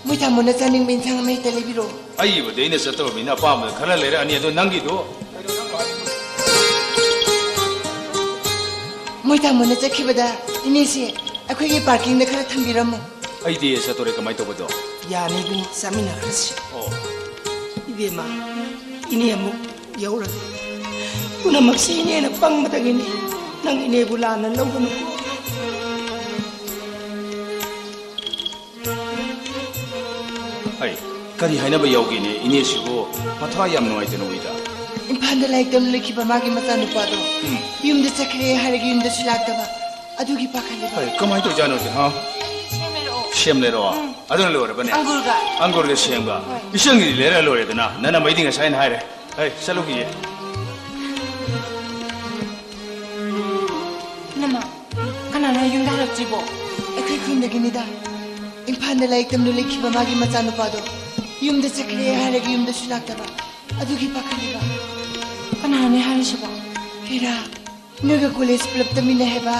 ꯃꯣꯏ ꯇꯥꯃꯣꯅ ꯆꯥꯅꯤꯡꯕ ꯏꯟꯁꯥꯡ ꯑꯃ ꯍꯦꯛꯇ ꯂꯩꯕꯤꯔꯛꯑꯣ꯫ ꯑꯩꯒꯤꯕꯨꯗꯤ ꯑꯩꯅ ꯆꯠꯇꯧꯔꯕꯅꯤꯅ ꯑꯄꯥꯝꯕꯗ ꯈꯔ ꯂꯩꯔꯛꯑꯅꯤ, ꯑꯗꯣ ꯅꯪꯒꯤꯗꯣ? ꯃꯣꯏ ꯇꯥꯃꯣꯅ ꯆꯠꯈꯤꯕꯗ ꯏꯅꯦꯁꯦ ꯑꯩꯈꯣꯏꯒꯤ ꯄꯥꯔꯀꯤꯡꯗ ꯈꯔ ꯊꯝꯕꯤꯔꯝꯃꯣ꯫ ꯑꯩꯗꯤ ꯆꯠꯇꯣꯔꯦ, ꯀꯃꯥꯏꯅ ꯇꯧꯕꯗꯣ? ꯌꯥꯅꯤ ꯏꯕꯨꯡ, ꯆꯥꯃꯤꯟꯅꯈ꯭ꯔꯁꯤ꯫ ꯑꯣ꯫ ꯏꯕꯦꯝꯃ, ꯏꯅꯦ ꯑꯃꯨꯛ ꯌꯧꯔꯒꯦ꯫ ꯄꯨꯝꯅꯃꯛꯁꯤ ꯏꯅꯦꯅ ꯄꯪꯕꯗꯒꯤꯅꯤ꯫ ꯅꯪ ꯏꯅꯦꯕꯨ ꯂꯥꯟꯅ ꯂꯧꯒꯅꯨ꯫ ꯍꯩ, ꯀꯔꯤ ꯍꯥꯏꯅꯕ ꯌꯥꯎꯒꯦꯅꯦ? ꯏꯅꯦꯁꯤꯕꯨ ꯃꯊ꯭ꯋꯥꯏ ꯌꯥꯝ ꯅꯨꯡꯉꯥꯏꯇꯅ ꯎꯏꯗ꯫ ꯏꯝꯐꯥꯜꯗ ꯂꯥꯏꯔꯤꯛ ꯇꯝ ꯂꯩꯈꯤꯕ ꯃꯥꯒꯤ ꯃꯆꯥꯅꯨꯄꯥꯗꯣ ꯎꯝ꯫ ꯌꯨꯝꯗ ꯆꯠꯈ꯭ꯔꯦ ꯍꯥꯏꯔꯒ ꯌꯨꯝꯗꯁꯨ ꯂꯥꯛꯇꯕ꯫ ꯑꯗꯨꯒꯤ ꯄꯥꯈꯠꯂꯤꯕ꯫ ꯍꯩ, ꯀꯃꯥꯏꯅ ꯇꯧꯖꯥꯠꯅꯣ ꯁꯤ, ꯍꯥ? ꯁꯦꯝ ꯂꯩꯔꯛꯑꯣ꯫ ꯁꯦꯝ ꯂꯩꯔꯛꯑꯣ? ꯎꯝ꯫ ꯑꯗꯨꯅ ꯂꯣꯏꯔꯕꯅꯦ? ꯑꯪꯒꯨꯔꯒ꯫ ꯑꯪꯒꯨꯔꯒ ꯁꯦꯝꯒ꯫ ꯍꯣꯏ꯫ ꯏꯆꯟꯒꯤꯗꯤ ꯂꯩꯔꯛꯑ ꯂꯣꯏꯔꯦꯗꯅ꯫ ꯅꯅꯝꯃꯩꯗꯤ ꯉꯁꯥꯏꯅ ꯍꯥꯏꯔꯦ꯫ ꯍꯩ, ꯆꯠꯂꯨꯈꯤꯒꯦ꯫ ꯏꯅꯝꯃ, ꯀꯅꯥꯅꯣ ꯌꯨꯝꯗ ꯍꯜꯂꯛꯇ꯭ꯔꯤꯕꯣ? ꯑꯩꯈꯣꯏ ꯈꯨꯟꯗꯒꯤꯅꯤꯗ꯫ ꯏꯝꯐꯥꯜꯗ ꯂꯥꯏꯔꯤꯛ ꯇꯝꯂꯨ ꯂꯩꯈꯤꯕ ꯃꯥꯒꯤ ꯃꯆꯥꯅꯨꯄꯥꯗꯣ ꯌꯨꯝꯗ ꯆꯠꯈ꯭ꯔꯦ ꯍꯥꯏꯔꯒ ꯌꯨꯝꯗꯁꯨ ꯂꯥꯛꯇꯕ꯫ ꯑꯗꯨꯒꯤ ꯄꯥꯈꯠꯂꯤꯕ꯫ ꯀꯅꯥꯅꯣ ꯍꯥꯏꯔꯤꯁꯤꯕꯣ? ꯍꯦꯔꯥ, ꯅꯣꯏꯒ ꯀꯣꯂꯦꯖ ꯄꯨꯂꯞ ꯇꯝꯃꯤꯟꯅꯩ ꯍꯥꯏꯕ꯫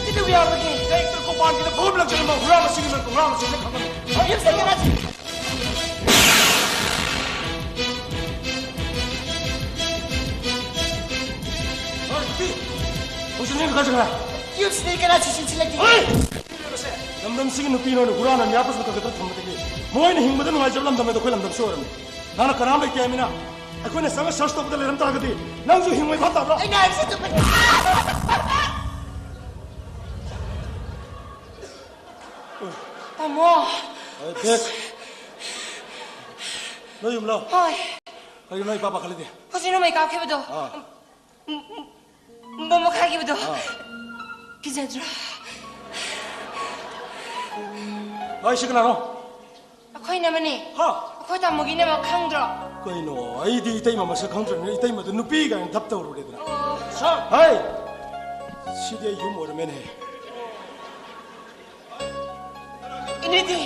ꯀꯩꯗꯧꯕ ꯌꯥꯎꯔꯒꯦ? ꯍꯦꯛꯇ ꯀꯣꯡꯄꯥꯟꯒꯤꯗ ꯐꯨꯝ ꯂꯪꯁꯤꯜꯂꯝꯕ ꯍꯨꯔꯥꯟꯕꯁꯤꯡꯒꯤ ꯃꯔꯛꯇ ꯍꯨꯔꯥꯟꯕꯁꯤꯡꯅ ꯈꯪꯍꯟ-, ꯌꯨꯝꯁꯤꯗ ꯀꯅꯥ ꯍꯣꯏ, ꯅꯨꯄꯤ! ꯍꯧꯖꯤꯛ ꯅꯪ ꯀꯥꯏ ꯆꯠꯈ꯭ꯔꯦ? ꯌꯨꯝꯁꯤꯗ ꯀꯅꯥꯁꯨ ꯆꯦꯟꯁꯤꯜꯂꯛꯇꯦ꯫ ꯍꯣꯏ! ꯂꯝꯗꯝꯁꯤꯒꯤ ꯅꯨꯄꯤ ꯅꯣꯏꯅ ꯍꯨꯔꯥꯟꯕ ꯃꯤꯌꯥꯝ ꯄꯨꯁꯜꯂꯛꯇ ꯈꯛꯇ ꯊꯝꯕꯗꯒꯤ ꯃꯣꯏꯅ ꯍꯤꯡꯕꯗ ꯅꯨꯡꯉꯥꯏꯖꯕ ꯂꯝꯗꯝ ꯑꯗꯣ ꯑꯩꯈꯣꯏ ꯂꯝꯗꯝꯁꯤ ꯑꯣꯏꯔꯝꯃꯤ꯫ ꯅꯪꯅ ꯀꯅꯥꯝ ꯂꯩꯇꯦ ꯍꯥꯏꯃꯤꯅ ꯑꯩꯈꯣꯏꯅ ꯆꯪꯉ ꯁꯔꯆ ꯇꯧꯕꯗ ꯂꯩꯔꯝ ꯇꯥꯔꯒꯗꯤ ꯅꯪꯁꯨ ꯍꯤꯡꯉꯣꯏ ꯐꯥ ꯇꯥꯕ꯭ꯔꯣ? ꯑꯩꯅ ꯍꯥꯏꯕꯁꯤ ꯆꯨꯝꯕꯅꯤ꯫ ꯇꯥꯃꯣ꯫ ꯍꯣꯏ, ꯕꯦꯛ꯫ ꯅꯣꯏ ꯌꯨꯝꯂꯣ? ꯍꯣꯏ꯫ ꯀꯩꯒꯤꯅꯣ ꯏꯄꯥ ꯄꯥꯈꯠꯂꯤꯗꯤ? ꯍꯧꯖꯤꯛ ꯅꯣꯡꯃꯩ ꯀꯥꯞꯈꯤꯕꯗꯣ꯫ ꯑꯥ꯫ ꯎꯝ, ꯎꯝ, ꯕꯣꯝꯕ ꯀꯥꯏꯈꯤꯕꯗꯣ꯫ ꯑꯥ꯫ ꯀꯤꯖꯗ꯭ꯔꯣ? ꯍꯣꯏ, ꯁꯤ ꯀꯅꯥꯅꯣ? ꯑꯩꯈꯣꯏ ꯏꯅꯝꯃꯅꯦ꯫ ꯍꯥ? ꯑꯩꯈꯣꯏ ꯇꯥꯃꯣꯒꯤ ꯏꯅꯝꯃ ꯈꯪꯗ꯭ꯔꯣ? ꯀꯩꯅꯣ, ꯑꯩꯗꯤ ꯏꯇꯩꯃ ꯃꯁꯛ ꯈꯪꯗ꯭ꯔꯕꯅꯤꯅ ꯏꯇꯩꯃꯗ ꯅꯨꯄꯤ ꯀꯥꯏꯅ ꯊꯞ ꯇꯧꯔꯨꯔꯦꯗꯅ꯫ ꯑꯣ꯫ ꯁꯥꯔ! ꯍꯥꯏ! ꯁꯤꯗꯤ ꯑꯩ ꯌꯨꯝ ꯑꯣꯏꯔꯝꯃꯦꯅꯦ꯫ ꯏꯅꯦꯗꯤ?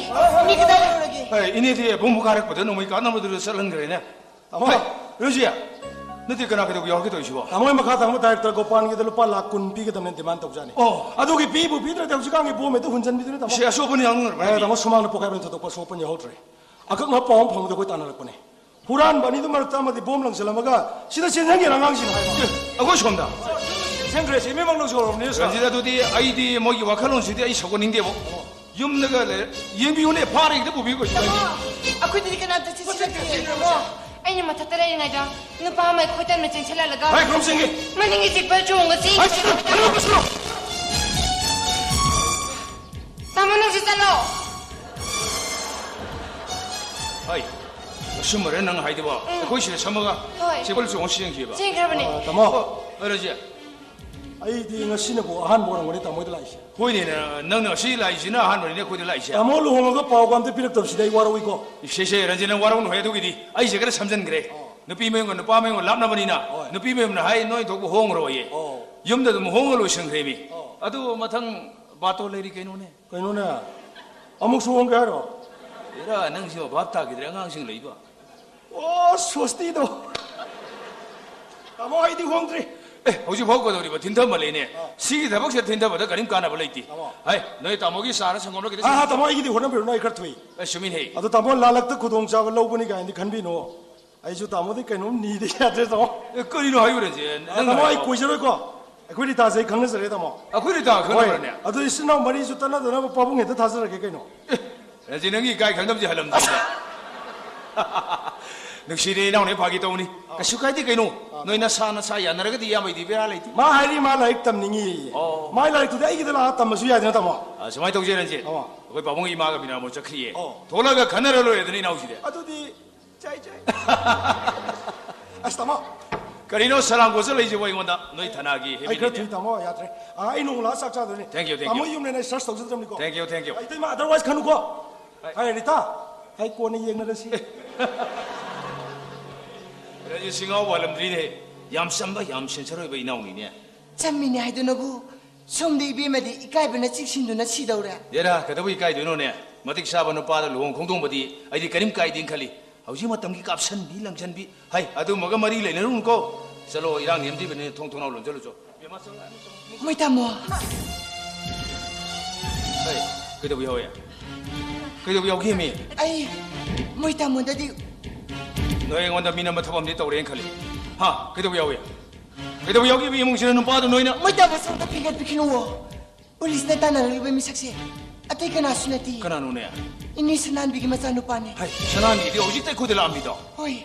ꯃꯤ ꯀꯗꯥꯏ ꯂꯩꯔꯨꯔꯒꯦ? ꯑꯦ, ꯏꯅꯦꯗꯤ ꯕꯣꯝꯕꯨ ꯀꯥꯔꯛꯄꯗ ꯅꯣꯡꯃꯩ ꯀꯥꯞꯅꯕꯗꯨꯗ ꯆꯠꯍꯟꯈ꯭ꯔꯦꯅꯦ꯫ ꯇꯥꯃꯣ꯫ ꯍꯦ, ꯔꯨꯖꯤ, ꯅꯠꯇꯦ, ꯀꯅꯥ ꯀꯩꯗꯧꯕ ꯌꯥꯎꯔꯒꯦ ꯇꯧꯔꯤꯁꯤꯕꯣ? ꯇꯥꯃꯣ, ꯃꯈꯥ ꯊꯪꯕ ꯗꯥꯏꯔꯦꯛꯇꯔ ꯒꯣꯄꯥꯟꯒꯤꯗ ꯂꯨꯄꯥ ꯂꯥꯈ ꯀꯨꯟ ꯄꯤꯒꯗꯕꯅꯦ ꯗꯤꯃꯥꯟ ꯇꯧꯖꯥꯅꯤ꯫ ꯑꯣ꯫ ꯑꯗꯨꯒꯤ ꯄꯤꯕꯨ ꯄꯤꯗ꯭ꯔꯗꯤ ꯍꯧꯖꯤꯛꯀꯥꯟꯒꯤ ꯕꯣꯝ ꯍꯦꯛꯇ ꯍꯨꯟꯖꯟꯕꯤꯗꯨꯅꯤ, ꯇꯥꯃꯣ꯫ ꯁꯤ ꯑꯁꯣꯛꯄꯅ ꯌꯥꯎꯅꯤꯡꯉꯔꯕ꯭ꯔꯥ ꯑꯦ, ꯍꯥꯏꯗꯤ? ꯇꯥꯃꯣ, ꯁꯨꯃꯥꯡꯗ ꯄꯣꯈꯥꯏꯕꯅ ꯊꯣꯏꯗꯣꯛꯄ ꯑꯁꯣꯛꯄ ꯌꯥꯎꯍꯧꯗ꯭ꯔꯦ꯫ ꯑꯀꯛꯅꯕ ꯄꯥꯎ ꯑꯃ ꯐꯪꯕꯗ ꯑꯩꯈꯣꯏ ꯇꯥꯟꯅꯔꯛꯄꯅꯦ꯫ ꯍꯨꯔꯥꯟꯕ ꯑꯅꯤꯗꯨ ꯃꯔꯛꯇ ꯑꯃꯗꯤ ꯕꯣꯝ ꯂꯪꯁꯤꯜꯂꯝꯃꯒ ꯁꯤꯗ ꯆꯦꯟꯁꯤꯟꯒꯦꯅ ꯑꯉꯥꯡꯁꯤꯡꯅ ꯍꯥꯏꯕ꯫ ꯑꯦ, ꯑꯩꯈꯣꯏ ꯁꯣꯝꯗ꯫ ꯆꯦꯟꯈ꯭ꯔꯦ, ꯁꯤ ꯃꯤꯃꯛꯅꯁꯨ ꯍꯧꯔꯕꯅꯤ, ꯁꯥꯔ꯫ ꯔꯟꯖꯤꯠ, ꯑꯗꯨꯗꯤ ꯑꯩꯗꯤ ꯃꯣꯏꯒꯤ ꯋꯥꯈꯜꯂꯣꯟꯁꯤꯗꯤ ꯑꯩ ꯁꯧꯒꯠꯅꯤꯡꯗꯦꯕꯣ꯫ ꯌꯨꯝꯗꯒ ꯂꯩ-, ꯌꯦꯡꯕꯤꯌꯨꯅꯦ, ꯐꯥꯔꯦ ꯍꯦꯛꯇ ꯄꯨꯕꯤꯈꯣ꯫ ꯇꯥꯃꯣ, ꯑꯩꯈꯣꯏꯗꯗꯤ ꯀꯅꯥꯝꯇ ꯆꯦꯛꯁꯤꯟꯅꯗꯦ꯫ ꯇꯥꯃꯣ, ꯑꯩꯅ ꯃꯊꯛꯇ ꯂꯩꯔꯤꯉꯩꯗ ꯅꯨꯄꯥ ꯑꯃ ꯑꯩꯈꯣꯏ ꯇꯝꯅ ꯆꯦꯟꯁꯤꯜꯍꯜꯂꯒ ꯍꯥꯏ, ꯈꯨꯔꯨꯝ ꯆꯦꯟꯒꯦ꯫ ꯃꯅꯤꯡꯒꯤ ꯆꯤꯛꯄ ꯆꯣꯡꯉ ꯆꯦꯟꯈꯤ꯫ ꯍꯥꯏ, ꯆꯠꯂꯣ, ꯆꯠꯂꯣ, ꯆꯠꯂꯣ꯫ ꯇꯥꯃꯣ, ꯅꯪꯁꯨ ꯆꯠꯂꯣ꯫ ꯍꯥꯏ, ꯑꯆꯨꯝꯕꯔꯦ ꯅꯪ ꯍꯥꯏꯗꯨꯕꯣ? ꯎꯝ꯫ ꯑꯩꯈꯣꯏ ꯁꯤꯗ ꯁꯝꯃꯒ ꯍꯣꯏ꯫ ꯆꯦꯕꯜ ꯆꯣꯡꯉ ꯆꯦꯟꯈꯤꯕ? ꯆꯦꯟꯈ꯭ꯔꯕꯅꯦ꯫ ꯑ, ꯇꯥꯃꯣ꯫ ꯑꯣ, ꯍꯣꯏ, ꯔꯖꯤ꯫ ꯑꯩꯗꯤ ꯉꯁꯤꯅꯕꯨ ꯑꯍꯥꯟꯕ ꯑꯣꯏꯔꯝꯒꯅꯤ ꯇꯥꯃꯣ ꯍꯣꯏꯗ ꯂꯥꯛꯏꯁꯦ꯫ ꯍꯣꯏꯅꯦ, ꯅ-, ꯅꯪꯅ ꯉꯁꯤ ꯂꯥꯛꯏꯁꯤꯅ ꯑꯍꯥꯟꯕꯅꯤꯅꯦ ꯑꯩꯈꯣꯏꯗ ꯂꯥꯛꯏꯁꯦ꯫ ꯇꯥꯃꯣ ꯂꯨꯍꯣꯡꯉꯒ ꯄꯥꯎꯒ ꯑꯝꯇ ꯄꯤꯔꯛꯇꯕꯁꯤꯗ ꯑꯩ ꯋꯥꯔꯧꯏꯀꯣ꯫ ꯁꯦ, ꯁꯦ, ꯔꯟꯖꯤꯠ, ꯅꯪ ꯋꯥꯔꯧꯅꯨ ꯍꯦ ꯑꯗꯨꯒꯤꯗꯤ꯫ ꯑꯩꯁꯦ ꯈꯔ ꯁꯝꯖꯟꯈ꯭ꯔꯦ꯫ ꯑꯣ꯫ ꯅꯨꯄꯤ ꯃꯌꯨꯝꯒ ꯅꯨꯄꯥ ꯃꯌꯨꯝꯒ ꯂꯥꯞꯅꯕꯅꯤꯅ, ꯍꯣꯏ꯫ ꯅꯨꯄꯤ ꯃꯌꯨꯝꯅ ꯍꯥꯏ, "ꯅꯣꯏ ꯊꯣꯛꯄ ꯍꯣꯡꯈ꯭ꯔꯣꯌꯦ"꯫ ꯑꯣ꯫ ꯌꯨꯝꯗ ꯑꯗꯨꯝ ꯍꯣꯡꯉ ꯂꯣꯏꯁꯟꯈ꯭ꯔꯦꯃꯤ꯫ ꯑꯣ꯫ ꯑꯗꯨ ꯃꯊꯪ ꯕꯥꯇꯣꯟ ꯂꯩꯔꯤ ꯀꯩꯅꯣꯅꯦ꯫ ꯀꯩꯅꯣꯅꯦ? ꯑꯃꯨꯛꯁꯨ ꯍꯣꯡꯒꯦ ꯍꯥꯏꯔꯣ? ꯑꯦꯔꯥ, ꯅꯪꯁꯤꯃ ꯚꯥꯞ ꯇꯥꯈꯤꯗ꯭ꯔꯦ, ꯑꯉꯥꯡꯁꯤꯡ ꯂꯩꯕ꯫ ꯑꯣ, ꯁ꯭ꯋꯁꯇꯤꯗꯣ꯫ ꯇꯥꯃꯣ, ꯑꯩꯗꯤ ꯍꯣꯡꯗ꯭ꯔꯤ꯫ ꯑꯦ, ꯍꯧꯖꯤꯛ ꯐꯥꯎ ꯀꯩꯗꯧꯔꯤꯕ? ꯊꯤꯟꯊꯃꯜꯂꯦꯅꯦ꯫ ꯑꯥ꯫ ꯁꯤꯒꯤ ꯊꯕꯛꯁꯦ ꯊꯤꯟꯊꯕꯗ ꯀꯔꯤꯝ ꯀꯥꯟꯅꯕ ꯂꯩꯇꯦ꯫ ꯇꯥꯃꯣ꯫ ꯍꯥꯏ, ꯅꯣꯏ ꯇꯥꯃꯣꯒꯤ ꯆꯥꯔ ꯁꯪꯒꯣꯝꯂ ꯈꯤꯇ ꯑꯥ, ꯁꯦꯝ-, ꯑꯥ, ꯇꯥꯃꯣ, ꯑꯩꯒꯤꯗꯤ ꯍꯣꯠꯅꯕꯤꯔꯨꯅꯨ, ꯑꯩ ꯈꯔ ꯊꯨꯏ꯫ ꯑꯦ, ꯆꯨꯝꯃꯤꯅꯦꯍꯦ꯫ ꯑꯗꯣ ꯇꯥꯃꯣ, ꯂꯥꯜꯂꯛꯇ ꯈꯨꯗꯣꯡꯆꯥꯕ ꯂꯧꯕꯅꯤ ꯀꯥꯏꯅꯗꯤ ꯈꯟꯕꯤꯅꯨ꯫ ꯑꯩꯁꯨ ꯇꯥꯃꯣꯗꯤ ꯀꯩꯅꯣꯝ ꯅꯤꯗ ꯌꯥꯗ꯭ꯔꯦ, ꯇꯥꯃꯣ꯫ ꯑꯦ, ꯀꯔꯤꯅꯣ ꯍꯥꯏꯕꯨ, ꯔꯟꯖꯤꯠ? ꯑꯥ, ꯅꯪ ꯇꯥꯃꯣ, ꯑꯩ ꯍꯥꯏꯕꯣ? ꯀꯣꯏꯖꯔꯣꯏꯀꯣ꯫ ꯑꯩꯈꯣꯏ ꯔꯤꯇꯥꯁꯦ ꯑꯩ ꯈꯪꯅꯖꯔꯦ, ꯇꯥꯃꯣ꯫ ꯑꯩꯈꯣꯏ ꯔꯤꯇꯥ ꯈꯪꯅꯕ꯭ꯔꯅꯦ? ꯍꯣꯏ꯫ ꯑꯗꯨ ꯏꯆꯤꯟ ꯏꯅꯥꯎ ꯃꯔꯤꯁꯨ ꯇꯠꯅꯗꯅꯕ ꯄꯥꯕꯨꯡ ꯍꯦꯛꯇ ꯊꯥꯖꯔꯒꯦ ꯀꯩꯅꯣ꯫ ꯑꯦ, ꯔꯟꯖꯤꯠ, ꯅꯪꯒꯤ ꯏꯀꯥꯏ ꯈꯪꯗꯕꯁꯦ ꯍꯜꯂꯝꯗ꯭ꯔꯤꯅꯦ꯫ ꯅꯨꯡꯁꯤꯔꯦ ꯏꯅꯥꯎꯅꯦ, ꯐꯥꯒꯤ ꯇꯧꯅꯤ꯫ ꯑꯥ꯫ ꯀꯩꯁꯨ ꯀꯥꯏꯗꯦ ꯀꯩꯅꯣ꯫ ꯑꯥ꯫ ꯅꯣꯏ ꯅꯁꯥ ꯅꯁꯥ ꯌꯥꯅꯔꯒꯗꯤ ꯏꯌꯥꯝꯕꯩꯗꯤ ꯕꯦꯔꯥ ꯂꯩꯇꯦ꯫ ꯃꯥ ꯍꯥꯏꯔꯤ ꯃꯥ ꯂꯥꯏꯔꯤꯛ ꯇꯝꯅꯤꯡꯉꯤꯌꯦ꯫ ꯑꯣ꯫ ꯃꯥꯏ ꯂꯥꯏꯔꯤꯛꯇꯨꯗꯤ ꯑꯩꯒꯤꯗ ꯂꯥꯛꯑ ꯇꯝꯃꯁꯨ ꯌꯥꯏꯗꯅ, ꯇꯥꯃꯣ? ꯑꯥ, ꯁꯨꯃꯥꯏꯅ ꯇꯧꯁꯦ, ꯔꯟꯖꯤꯠ꯫ ꯑꯥ꯫ ꯑꯩꯈꯣꯏ ꯄꯥꯕꯨꯡ ꯏꯃꯥꯒ ꯕꯤꯅꯥꯃꯣ ꯆꯠꯈ꯭ꯔꯤꯌꯦ꯫ ꯑꯣ꯫ ꯊꯣꯛꯂꯛꯑꯒ ꯈꯟꯅꯔ ꯂꯣꯏꯔꯦꯗꯅ ꯏꯅꯥꯎꯁꯤꯗꯤ꯫ ꯑꯗꯨꯗꯤ ꯆꯥꯏ, ꯆꯥꯏ꯫ ꯑꯁ, ꯇꯥꯃꯣ꯫ ꯀꯔꯤꯅꯣ ꯁꯂꯥꯝ ꯀꯣꯠꯆ ꯂꯩꯁꯤꯕꯣ ꯑꯩꯉꯣꯟꯗ? ꯅꯣꯏ ꯊꯅꯥꯒꯤ ꯑꯩ ꯈꯔ heavy ꯅꯤꯅꯦ꯫ ꯊꯨꯏ, ꯇꯥꯃꯣ, ꯌꯥꯗ꯭ꯔꯦ꯫ ꯑꯥ, ꯑꯩ ꯅꯣꯡꯃ ꯂꯥꯛꯑ ꯆꯥꯛ ꯆꯥꯗꯣꯏꯅꯦ꯫ Thank you, thank ꯇꯥꯃꯣ you꯫ ꯌꯨꯝꯅꯦꯅ ꯑꯩ search ꯇꯧꯖꯗ꯭ꯔꯕꯅꯤꯀꯣ꯫ Thank you, thank you꯫ ꯑꯩ ꯏꯇꯩꯃ, otherwise ꯈꯟꯅꯨꯀꯣ꯫ ꯍꯣꯏ꯫ ꯍꯥꯏ, ꯔꯤꯇꯥ, ꯑꯩ ꯀꯣꯟꯅ ꯌꯦꯡꯅꯔꯁꯤ꯫ ꯔꯥꯖꯦꯁ ꯁꯤꯡꯍꯥꯎ ꯋꯥꯠꯂꯝꯗ꯭ꯔꯤꯅꯦ꯫ ꯌꯥꯝ ꯆꯝꯕ, ꯌꯥꯝ sincere ꯑꯣꯏꯕ ꯏꯅꯥꯎꯅꯤꯅꯦ꯫ ꯆꯝꯃꯤꯅꯦ ꯍꯥꯏꯗꯨꯅꯕꯨ ꯁꯣꯝꯗ ꯏꯕꯦꯝꯃꯗꯤ ꯏꯀꯥꯏꯕꯅ ꯆꯤꯛꯁꯤꯟꯗꯨꯅ ꯁꯤꯗꯧꯔꯦ꯫ ꯍꯦꯔꯥ, ꯀꯩꯗꯧꯕꯩ ꯏꯀꯥꯏꯗꯣꯏꯅꯣꯅꯦ? ꯃꯇꯤꯛ ꯆꯥꯕ ꯅꯨꯄꯥꯗ ꯂꯨꯍꯣꯡ ꯈꯣꯡꯗꯣꯡꯕꯗꯤ ꯑꯩꯗꯤ ꯀꯔꯤꯝ ꯀꯥꯏꯗꯦꯅ ꯈꯜꯂꯤ꯫ ꯍꯧꯖꯤꯛ ꯃꯇꯝꯒꯤ ꯀꯥꯞꯁꯟꯕꯤ ꯂꯪꯁꯟꯕꯤ, ꯍꯩ, ꯑꯗꯨꯝꯕꯒ ꯃꯔꯤ ꯂꯩꯅꯔꯨꯅꯨꯀꯣ꯫ ꯆꯠꯂꯣ, ꯏꯔꯥꯡ ꯅꯦꯝꯗ꯭ꯔꯤꯕꯅꯤꯅ ꯊꯣꯡ ꯊꯣꯡꯅꯥꯎ ꯂꯣꯟꯁꯤꯜꯂꯨꯆꯣ꯫ ꯃꯣꯏ ꯇꯥꯃꯣ꯫ ꯍꯩ, ꯀꯩꯗꯧꯕ ꯌꯥꯎꯏ? ꯀꯩꯗꯧꯕ ꯌꯥꯎꯒꯦꯃꯤ? ꯑꯩ ꯃꯣꯏ ꯇꯥꯃꯣꯗꯗꯤ ꯅꯣꯏ ꯑꯩꯉꯣꯟꯗ ꯃꯤꯅꯝꯕ ꯊꯕꯛ ꯑꯃꯗꯤ ꯇꯧꯔꯦꯅ ꯈꯜꯂꯤ꯫ ꯍꯥ? ꯀꯩꯗꯧꯕ ꯌꯥꯎꯏ? ꯀꯩꯗꯧꯕ ꯌꯥꯎꯒꯦꯕ ꯏꯃꯨꯡꯁꯤꯗ ꯅꯨꯄꯥꯗꯣ ꯅꯣꯏꯅ? ꯃꯣꯏ ꯇꯥꯃꯣ ꯁꯣꯝꯗ ꯐꯤꯡꯒꯠꯄꯤꯈꯤꯅꯨꯋꯣ꯫ ꯄꯨꯂꯤꯁꯅ ꯇꯥꯟꯅꯔꯛꯂꯤꯕ ꯃꯤꯁꯛꯁꯦ ꯑꯇꯩ ꯀꯅꯥꯁꯨ ꯅꯠꯇꯦ꯫ ꯀꯅꯥꯅꯣꯅꯦ? ꯏꯅꯦ ꯁꯅꯥꯟꯕꯤꯒꯤ ꯃꯆꯥꯅꯨꯄꯥꯅꯦ꯫ ꯍꯩ, ꯁꯅꯥꯟꯕꯤꯗꯤ ꯍꯧꯖꯤꯛꯇ ꯑꯩꯈꯣꯏꯗ ꯂꯥꯛꯑꯝꯃꯤꯗꯣ꯫ ꯍꯣꯏ,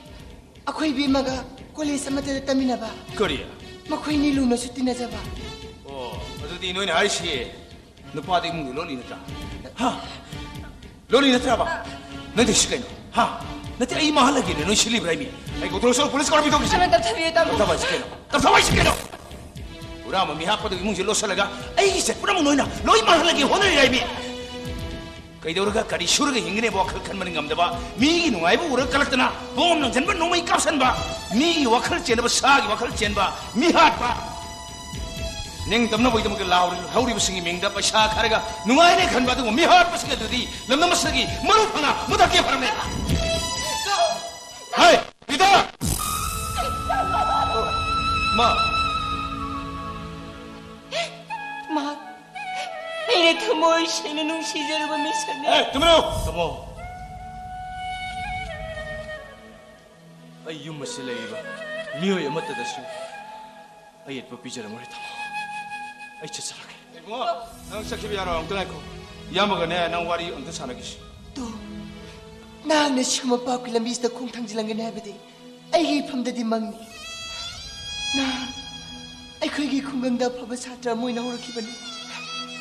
ꯑꯩꯈꯣꯏ ꯏꯕꯦꯝꯃꯒ ꯀꯣꯂꯦꯖ ꯑꯃꯠꯇꯗ ꯇꯝꯃꯤꯟꯅꯕ꯫ ꯀꯔꯤ? ꯃꯈꯣꯏꯅꯤ ꯂꯨꯅꯁꯨ ꯇꯤꯟꯅꯖꯕ꯫ ꯑꯣ, ꯑꯗꯨꯗꯤ ꯅꯣꯏꯅ ꯍꯥꯏꯁꯤ ꯅꯨꯄꯥꯗꯣ ꯏꯃꯨꯡꯗ ꯂꯣꯠꯂꯤ ꯅꯠꯇ꯭ꯔꯥ? ꯍꯥ? ꯂꯣꯠꯂꯤ ꯅꯠꯇ꯭ꯔꯕ? ꯅꯪ ꯇꯧꯏꯁꯤ ꯀꯩꯅꯣ? ꯍꯥ? ꯅꯠꯇꯦ, ꯑꯩ ꯃꯥꯡꯍꯜꯂꯒꯦꯅ ꯅꯣꯏ ꯁꯤꯜꯂꯤꯕ꯭ꯔꯥ ꯍꯥꯏꯃꯤ? ꯑꯩ ꯀꯧꯊꯣꯛꯂꯁꯨ ꯄꯨꯂꯤꯁ ꯀꯧꯔ ꯄꯤꯊꯣꯛꯈꯤꯁꯤ꯫ ꯇꯞꯊꯕꯤꯌꯨ, ꯇꯥꯃꯣ꯫ ꯇꯞꯊꯕ ꯍꯥꯏꯁꯤ ꯀꯩꯅꯣ? ꯇꯞꯊꯕ ꯍꯥꯏꯁꯤ ꯀꯩꯅꯣ? ꯍꯨꯔꯥꯟꯕ ꯃꯤ ꯍꯥꯠꯄꯗꯨ ꯏꯃꯨꯡꯁꯦ ꯂꯣꯠꯁꯤꯜꯂꯒ ꯑꯩꯒꯤꯁꯦ ꯄꯨꯝꯅꯃꯛ ꯅꯣꯏꯅ ꯂꯣꯏ ꯃꯥꯡꯍꯜꯂꯒꯦ ꯍꯣꯠꯅꯔꯤꯔꯥ ꯍꯥꯏꯃꯤ? ꯀꯩꯗꯧꯔꯒ ꯀꯔꯤ ꯁꯨꯔꯒ ꯍꯤꯡꯒꯅꯦꯕ ꯋꯥꯈꯜ ꯈꯟꯕꯅ ꯉꯝꯗꯕ, ꯃꯤꯒꯤ ꯅꯨꯡꯉꯥꯏꯕ ꯎꯔꯒ ꯀꯂꯛꯇꯅ ꯕꯣꯝ ꯂꯪꯁꯤꯟꯕ, ꯅꯣꯡꯃꯩ ꯀꯥꯞꯁꯤꯟꯕ, ꯃꯤꯒꯤ ꯋꯥꯈꯜ ꯆꯦꯟꯅꯕ, ꯁꯥꯒꯤ ꯋꯥꯈꯜ ꯆꯦꯟꯕ, ꯃꯤ ꯍꯥꯠꯄ, ꯅꯤꯡꯇꯝꯅꯕꯒꯤꯗꯃꯛꯇ ꯂꯥꯎꯔꯤ-, ꯍꯧꯔꯤꯕꯁꯤꯡꯒꯤ ꯃꯤꯡꯗ ꯄꯩꯁꯥ ꯈꯔꯒ ꯅꯨꯡꯉꯥꯏꯅꯦ ꯈꯟꯕ ꯑꯗꯨꯒꯨꯝꯕ ꯃꯤ ꯍꯥꯠꯄꯁꯤꯡ ꯑꯗꯨꯗꯤ ꯂꯝꯗꯝ ꯑꯁꯤꯗꯒꯤ ꯃꯔꯨ ꯐꯅ ꯃꯨꯊꯠꯀꯦ ꯐꯔꯝꯃꯦ꯫ ꯍꯥꯏ! ꯔꯤꯇꯥ! ꯃꯥ! ꯃꯥ! ꯑꯩꯅ ꯊꯃꯣꯏ ꯁꯦꯡꯅ ꯅꯨꯡꯁꯤꯖꯔꯨꯕ ꯃꯤꯁꯛꯅꯤ꯫ ꯑꯦ, ꯇꯨꯃꯤꯟ ꯂꯩꯌꯨ! ꯇꯥꯃꯣ! ꯑꯩ ꯌꯨꯝ ꯑꯁꯤꯗ ꯂꯩꯔꯤꯕ ꯃꯤꯑꯣꯏ ꯑꯃꯠꯇꯗꯁꯨ ꯑꯌꯦꯠꯄ ꯄꯤꯖꯔꯝꯃꯔꯣꯏ, ꯇꯥꯃꯣ꯫ ꯑꯩ ꯆꯠꯆꯔꯒꯦ꯫ ꯏꯕꯨꯡꯉꯣ, ꯅꯪ ꯆꯠꯈꯤꯕ ꯌꯥꯔꯣꯏ, ꯑꯃꯨꯛꯇ ꯉꯥꯏꯈꯣ꯫ ꯏꯌꯥꯝꯕꯒꯅꯦ, ꯅꯪ ꯋꯥꯔꯤ ꯑꯝꯇ ꯁꯥꯟꯅꯈꯤꯁꯤ꯫ ꯇꯨ, ꯅꯍꯥꯛꯅ ꯁꯤꯒꯨꯝꯕ ꯄꯥꯞꯀꯤ ꯂꯝꯕꯤꯁꯤꯗ ꯈꯣꯡ ꯊꯥꯡꯖꯤꯜꯂꯝꯒꯅꯤ ꯍꯥꯏꯕꯗꯤ ꯑꯩꯒꯤ ꯏꯐꯝꯗꯗꯤ ꯃꯪꯅꯤ꯫ ꯅꯍꯥꯛ ꯑꯩꯈꯣꯏꯒꯤ ꯈꯨꯡꯒꯪꯗ ꯑꯐꯕ ꯁꯥꯇ꯭ꯔ ꯑꯃ ꯑꯣꯏꯅ ꯍꯧꯔꯛꯈꯤꯕꯅꯤ꯫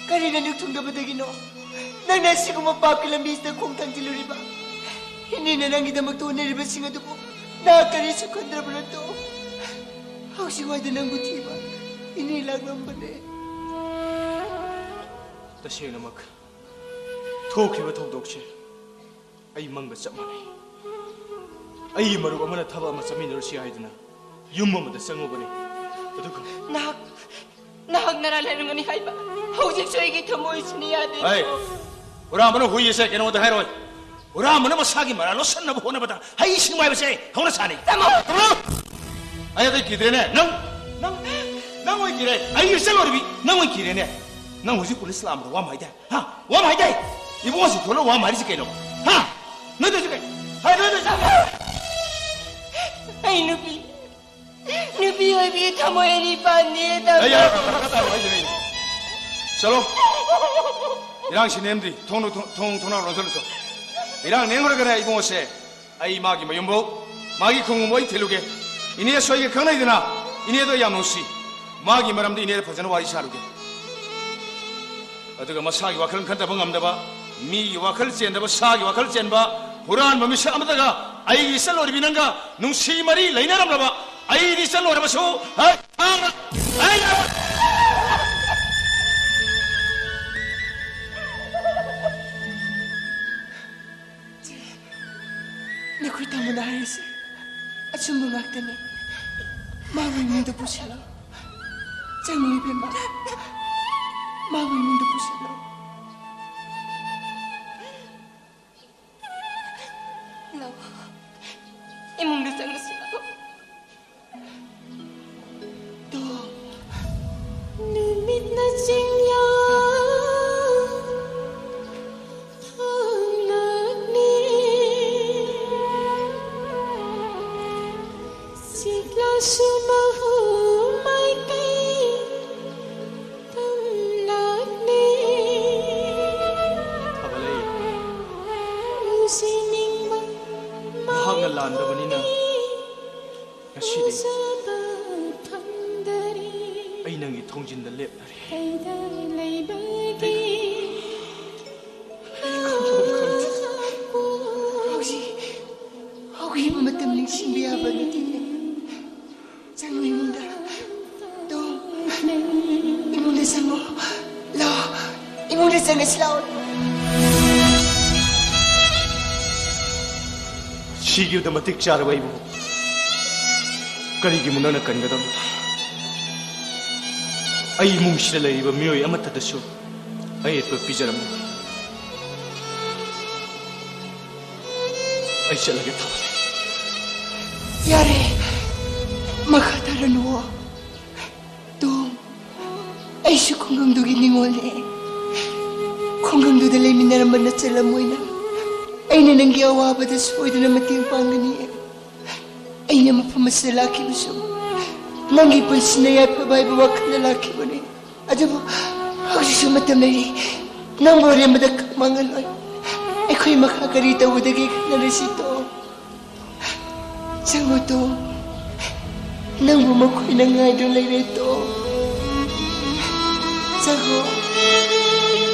ꯀꯔꯤꯅ ꯅꯤꯡꯊꯨꯡꯗꯕꯗꯒꯤꯅꯣ ꯅꯪꯅ ꯑꯁꯤꯒꯨꯝꯕ ꯄꯥꯞꯀꯤ ꯂꯝꯕꯤꯁꯤꯗ ꯈꯣꯡ ꯊꯥꯡꯖꯤꯜꯂꯨꯔꯤꯕ? ꯏꯅꯦꯅ ꯅꯪꯒꯤꯗꯃꯛꯇ ꯍꯣꯠꯅꯔꯤꯕꯁꯤꯡ ꯑꯗꯨꯕꯨ ꯅꯍꯥꯛ ꯀꯔꯤꯁꯨ ꯈꯟꯗ꯭ꯔꯕ ꯅꯠꯇ꯭ꯔꯣ? ꯍꯧꯖꯤꯛ ꯋꯥꯏꯗ ꯅꯪꯕꯨ ꯊꯤꯕ ꯏꯅꯦ ꯂꯥꯛꯂꯝꯕꯅꯦ꯫ ꯇꯁꯦꯡꯅꯃꯛ ꯊꯣꯛꯈꯤꯕ ꯊꯧꯗꯣꯛꯁꯦ ꯑꯩ ꯃꯪꯒ ꯆꯞ ꯃꯥꯟꯅꯩ꯫ ꯑꯩꯒꯤ ꯃꯔꯨꯞ ꯑꯃꯅ ꯊꯕꯛ ꯑꯃ ꯆꯠꯃꯤꯟꯅꯔꯨꯁꯤ ꯍꯥꯏꯗꯨꯅ ꯌꯨꯝ ꯑꯃꯗ ꯆꯪꯉꯨꯕꯅꯤ꯫ ꯑꯗꯨꯒ ꯅꯍꯥꯛ ꯅꯍꯥꯛ ꯅꯔꯥ ꯂꯩꯔꯝꯒꯅꯤ ꯍꯥꯏꯕ ꯍꯧꯖꯤꯛꯁꯨ ꯑꯩꯒꯤ ꯊꯃꯣꯏꯁꯤꯅ ꯌꯥꯗꯦ꯫ ꯑꯩ ꯍꯨꯔꯥꯟꯕꯅ ꯍꯨꯏ ꯑꯁꯦ ꯀꯩꯅꯣꯗ ꯍꯥꯏꯔꯣꯏ꯫ ꯍꯨꯔꯥꯟꯕꯅ ꯃꯁꯥꯒꯤ ꯃꯔꯥꯜ ꯂꯣꯠꯁꯤꯟꯅꯕ ꯍꯣꯠꯅꯕꯗ ꯍꯩ ꯁꯤꯡꯕ ꯍꯥꯏꯕꯁꯦ ꯍꯧꯅ ꯁꯥꯅꯤ꯫ ꯇꯥꯃꯣ! ꯇꯥꯃꯣ! ꯑꯩ ꯑꯇꯩ ꯀꯤꯗ꯭ꯔꯦꯅꯦ꯫ ꯅꯪ, ꯅꯪ, ꯅꯪ ꯑꯣꯏ ꯀꯤꯔꯦ꯫ ꯑꯩ ꯏꯆꯜ ꯑꯣꯏꯔꯤꯕꯤ ꯅꯪ ꯑꯣꯏ ꯀꯤꯔꯦꯅꯦ꯫ ꯅꯪ ꯍꯧꯖꯤꯛ ꯄꯨꯂꯤꯁ ꯂꯥꯛꯑꯝꯕꯗ ꯋꯥ ꯑꯃ ꯍꯥꯏꯗꯦ꯫ ꯍꯥ? ꯋꯥ ꯑꯃ ꯍꯥꯏꯗꯦ꯫ ꯏꯕꯨꯡꯉꯣꯁꯤ ꯊꯣꯛꯂ ꯋꯥ ꯑꯃ ꯍꯥꯏꯔꯤꯁꯤ ꯀꯩꯅꯣ? ꯍꯥ? ꯅꯠꯇ꯭ꯔꯁꯨ ꯀꯩ? ꯍꯥꯏ, ꯅꯠꯇ꯭ꯔꯁꯨ ꯑꯩ ꯅꯨꯄꯤ ꯅꯨꯄꯤ ꯑꯣꯏꯕꯤ ꯊꯃꯣꯏ ꯑꯅꯤ ꯄꯥꯟꯗꯦ꯫ ꯑꯩ ꯌꯥꯔꯦ, ꯇꯥꯃꯣ꯫ ꯆꯠꯂꯣ꯫ ꯏꯔꯥꯡꯁꯤ ꯅꯦꯝꯗ꯭ꯔꯤ꯫ ꯊꯣꯡ, ꯊꯣꯡ, ꯊꯣꯡ ꯊꯣꯡꯅꯥꯎ ꯂꯣꯟꯁꯤꯜꯂꯨ ꯆꯣ꯫ ꯏꯔꯥꯡ ꯅꯦꯝꯈ꯭ꯔꯒꯅꯦ ꯏꯕꯨꯡꯉꯣꯁꯦ ꯑꯩ ꯃꯥꯒꯤ ꯃꯌꯨꯝꯐꯧ, ꯃꯥꯒꯤ ꯈꯨꯡꯒꯪꯐꯧ ꯑꯩ ꯊꯤꯜꯂꯨꯒꯦ꯫ ꯏꯅꯦ ꯁꯣꯏꯒ ꯈꯪꯅꯩꯗꯅ, ꯏꯅꯦꯗꯣ ꯌꯥꯝ ꯅꯨꯡꯁꯤ꯫ ꯃꯥꯒꯤ ꯃꯔꯝꯗ ꯏꯅꯦꯗ ꯐꯖꯅ ꯋꯥꯔꯤ ꯁꯥꯔꯨꯒꯦ꯫ ꯑꯗꯨꯒ ꯃꯁꯥꯒꯤ ꯋꯥꯈꯜ ꯈꯟꯊꯕ ꯉꯝꯗꯕ, ꯃꯤꯒꯤ ꯋꯥꯈꯜ ꯆꯦꯟꯗꯕ, ꯁꯥꯒꯤ ꯋꯥꯈꯜ ꯆꯦꯟꯕ, ꯍꯨꯔꯥꯟꯕ ꯃꯤꯁꯛ ꯑꯃꯗꯒ ꯑꯩꯒꯤ ꯏꯆꯜ ꯑꯣꯏꯔꯤꯕꯤ ꯅꯪꯒ ꯅꯨꯡꯁꯤ ꯃꯔꯤ ꯂꯩꯅꯔꯝꯂꯕ ꯑꯩꯗꯤ ꯏꯆꯜ ꯑꯣꯏꯔꯕꯁꯨ ꯍꯥꯏ, ꯍꯥꯏ, ꯍꯥꯏ꯫ ꯅꯈꯣꯏ ꯇꯥꯃꯣꯅ ꯍꯥꯏꯔꯤꯁꯦ ꯑꯆꯨꯝꯕ ꯉꯥꯛꯇꯅꯤ꯫ ꯃꯥꯕꯨ ꯏꯃꯨꯡꯗ ꯄꯨꯁꯤꯜꯂꯣ꯫ ꯆꯪꯉꯨ ꯏꯕꯦꯝꯃ꯫ ꯃꯥꯕꯨ ꯏꯃꯨꯡꯗ ꯄꯨꯁꯤꯜꯂꯣ꯫ ꯂꯥꯛꯑꯣ꯫ ꯏꯃꯨꯡꯗ ꯆꯪꯉꯁꯤ ꯂꯥꯛꯑꯣ꯫ ꯅꯨꯃꯤꯠꯅ ꯆꯤꯡꯌꯥ ꯊꯥꯡꯂꯛꯂꯦ꯫ ꯁꯤꯛꯂꯥꯁꯨ ꯃꯍꯨ ꯃꯥꯏꯀꯩ ꯇꯝꯂꯛꯂꯦ꯫ ꯊꯥꯕ ꯂꯩ꯫ ꯎꯖꯅꯤꯡꯕ ꯅꯍꯥꯛꯅ ꯂꯥꯟꯗꯕꯅꯤꯅ ꯉꯁꯤꯗꯤ ꯑꯩ ꯅꯪꯒꯤ ꯊꯣꯡꯖꯤꯟꯗ ꯂꯦꯞꯂꯔꯦ꯫ ꯑꯩ ꯈꯪꯐꯝ ꯈꯪꯗꯦ꯫ ꯑꯍꯤꯡꯕ ꯃꯇꯝ ꯅꯤꯡꯁꯤꯡꯕ ꯌꯥꯕ ꯅꯠꯇꯦꯅꯦ꯫ ꯆꯪꯉꯣ ꯏꯃꯨꯡꯗ꯫ ꯇꯣꯝ, ꯏꯃꯨꯡꯗ ꯆꯪꯉꯣ꯫ ꯂꯥꯛꯑꯣ, ꯏꯃꯨꯡꯗ ꯆꯪꯉꯁꯤ ꯂꯥꯛꯑꯣ꯫ ꯁꯤꯈꯤꯕꯗ ꯃꯇꯤꯛ ꯆꯥꯔꯕ ꯑꯩꯕꯨ ꯀꯔꯤꯒꯤ ꯑꯃꯨꯛ ꯅꯪꯅ ꯀꯟꯒꯗꯕꯅꯣ? ꯑꯩ ꯏꯃꯨꯡꯁꯤꯗ ꯂꯩꯔꯤꯕ ꯃꯤꯑꯣꯏ ꯑꯃꯠꯇꯗꯁꯨ ꯑꯌꯦꯠꯄ ꯄꯤꯖꯔꯝꯃꯤ꯫ ꯑꯩ ꯆꯠꯂꯒꯦ, ꯊꯝꯃꯒꯦ꯫ ꯌꯥꯔꯦ, ꯃꯈꯥ ꯇꯥꯔꯅꯨ꯫ ꯇꯣꯝ, ꯑꯩꯁꯨ ꯈꯨꯡꯒꯪꯗꯨꯒꯤ ꯅꯤꯉꯣꯜꯅꯦ꯫ ꯈꯨꯡꯒꯪꯗꯨꯗ ꯂꯩꯃꯤꯟꯅꯔꯝꯕ ꯅꯆꯜ ꯑꯃ ꯑꯣꯏꯅ ꯑꯩꯅ ꯅꯪꯒꯤ ꯑꯋꯥꯕꯗ ꯁꯣꯏꯗꯅ ꯃꯇꯦꯡ ꯄꯥꯡꯒꯅꯤ꯫ ꯑꯩꯅ ꯃꯐꯝ ꯑꯁꯤꯗ ꯂꯥꯛꯈꯤꯕꯁꯨ ꯅꯪꯒꯤ ꯄꯨꯟꯁꯤꯅ ꯌꯥꯏꯐꯕ ꯍꯥꯏꯕ ꯋꯥꯈꯜꯗ ꯂꯥꯛꯈꯤꯕꯅꯤ꯫ ꯑꯗꯨꯕꯨ ꯍꯧꯖꯤꯛꯁꯨ ꯃꯇꯝ ꯂꯩꯔꯤ꯫ ꯅꯪꯕꯨ ꯑꯔꯦꯝꯕꯗ ꯃꯥꯡꯍꯜꯂꯣꯏ꯫ ꯑꯩꯈꯣꯏ ꯃꯈꯥ ꯀꯔꯤ ꯇꯧꯒꯗꯒꯦ ꯈꯟꯅꯔꯁꯤ ꯇꯣꯝ꯫ ꯆꯪꯉꯣ ꯇꯣꯝ꯫ ꯅꯪꯕꯨ ꯃꯈꯣꯏꯅ ꯉꯥꯏꯗꯨꯅ ꯂꯩꯔꯦ ꯇꯣꯝ꯫ ꯆꯪꯉꯣ꯫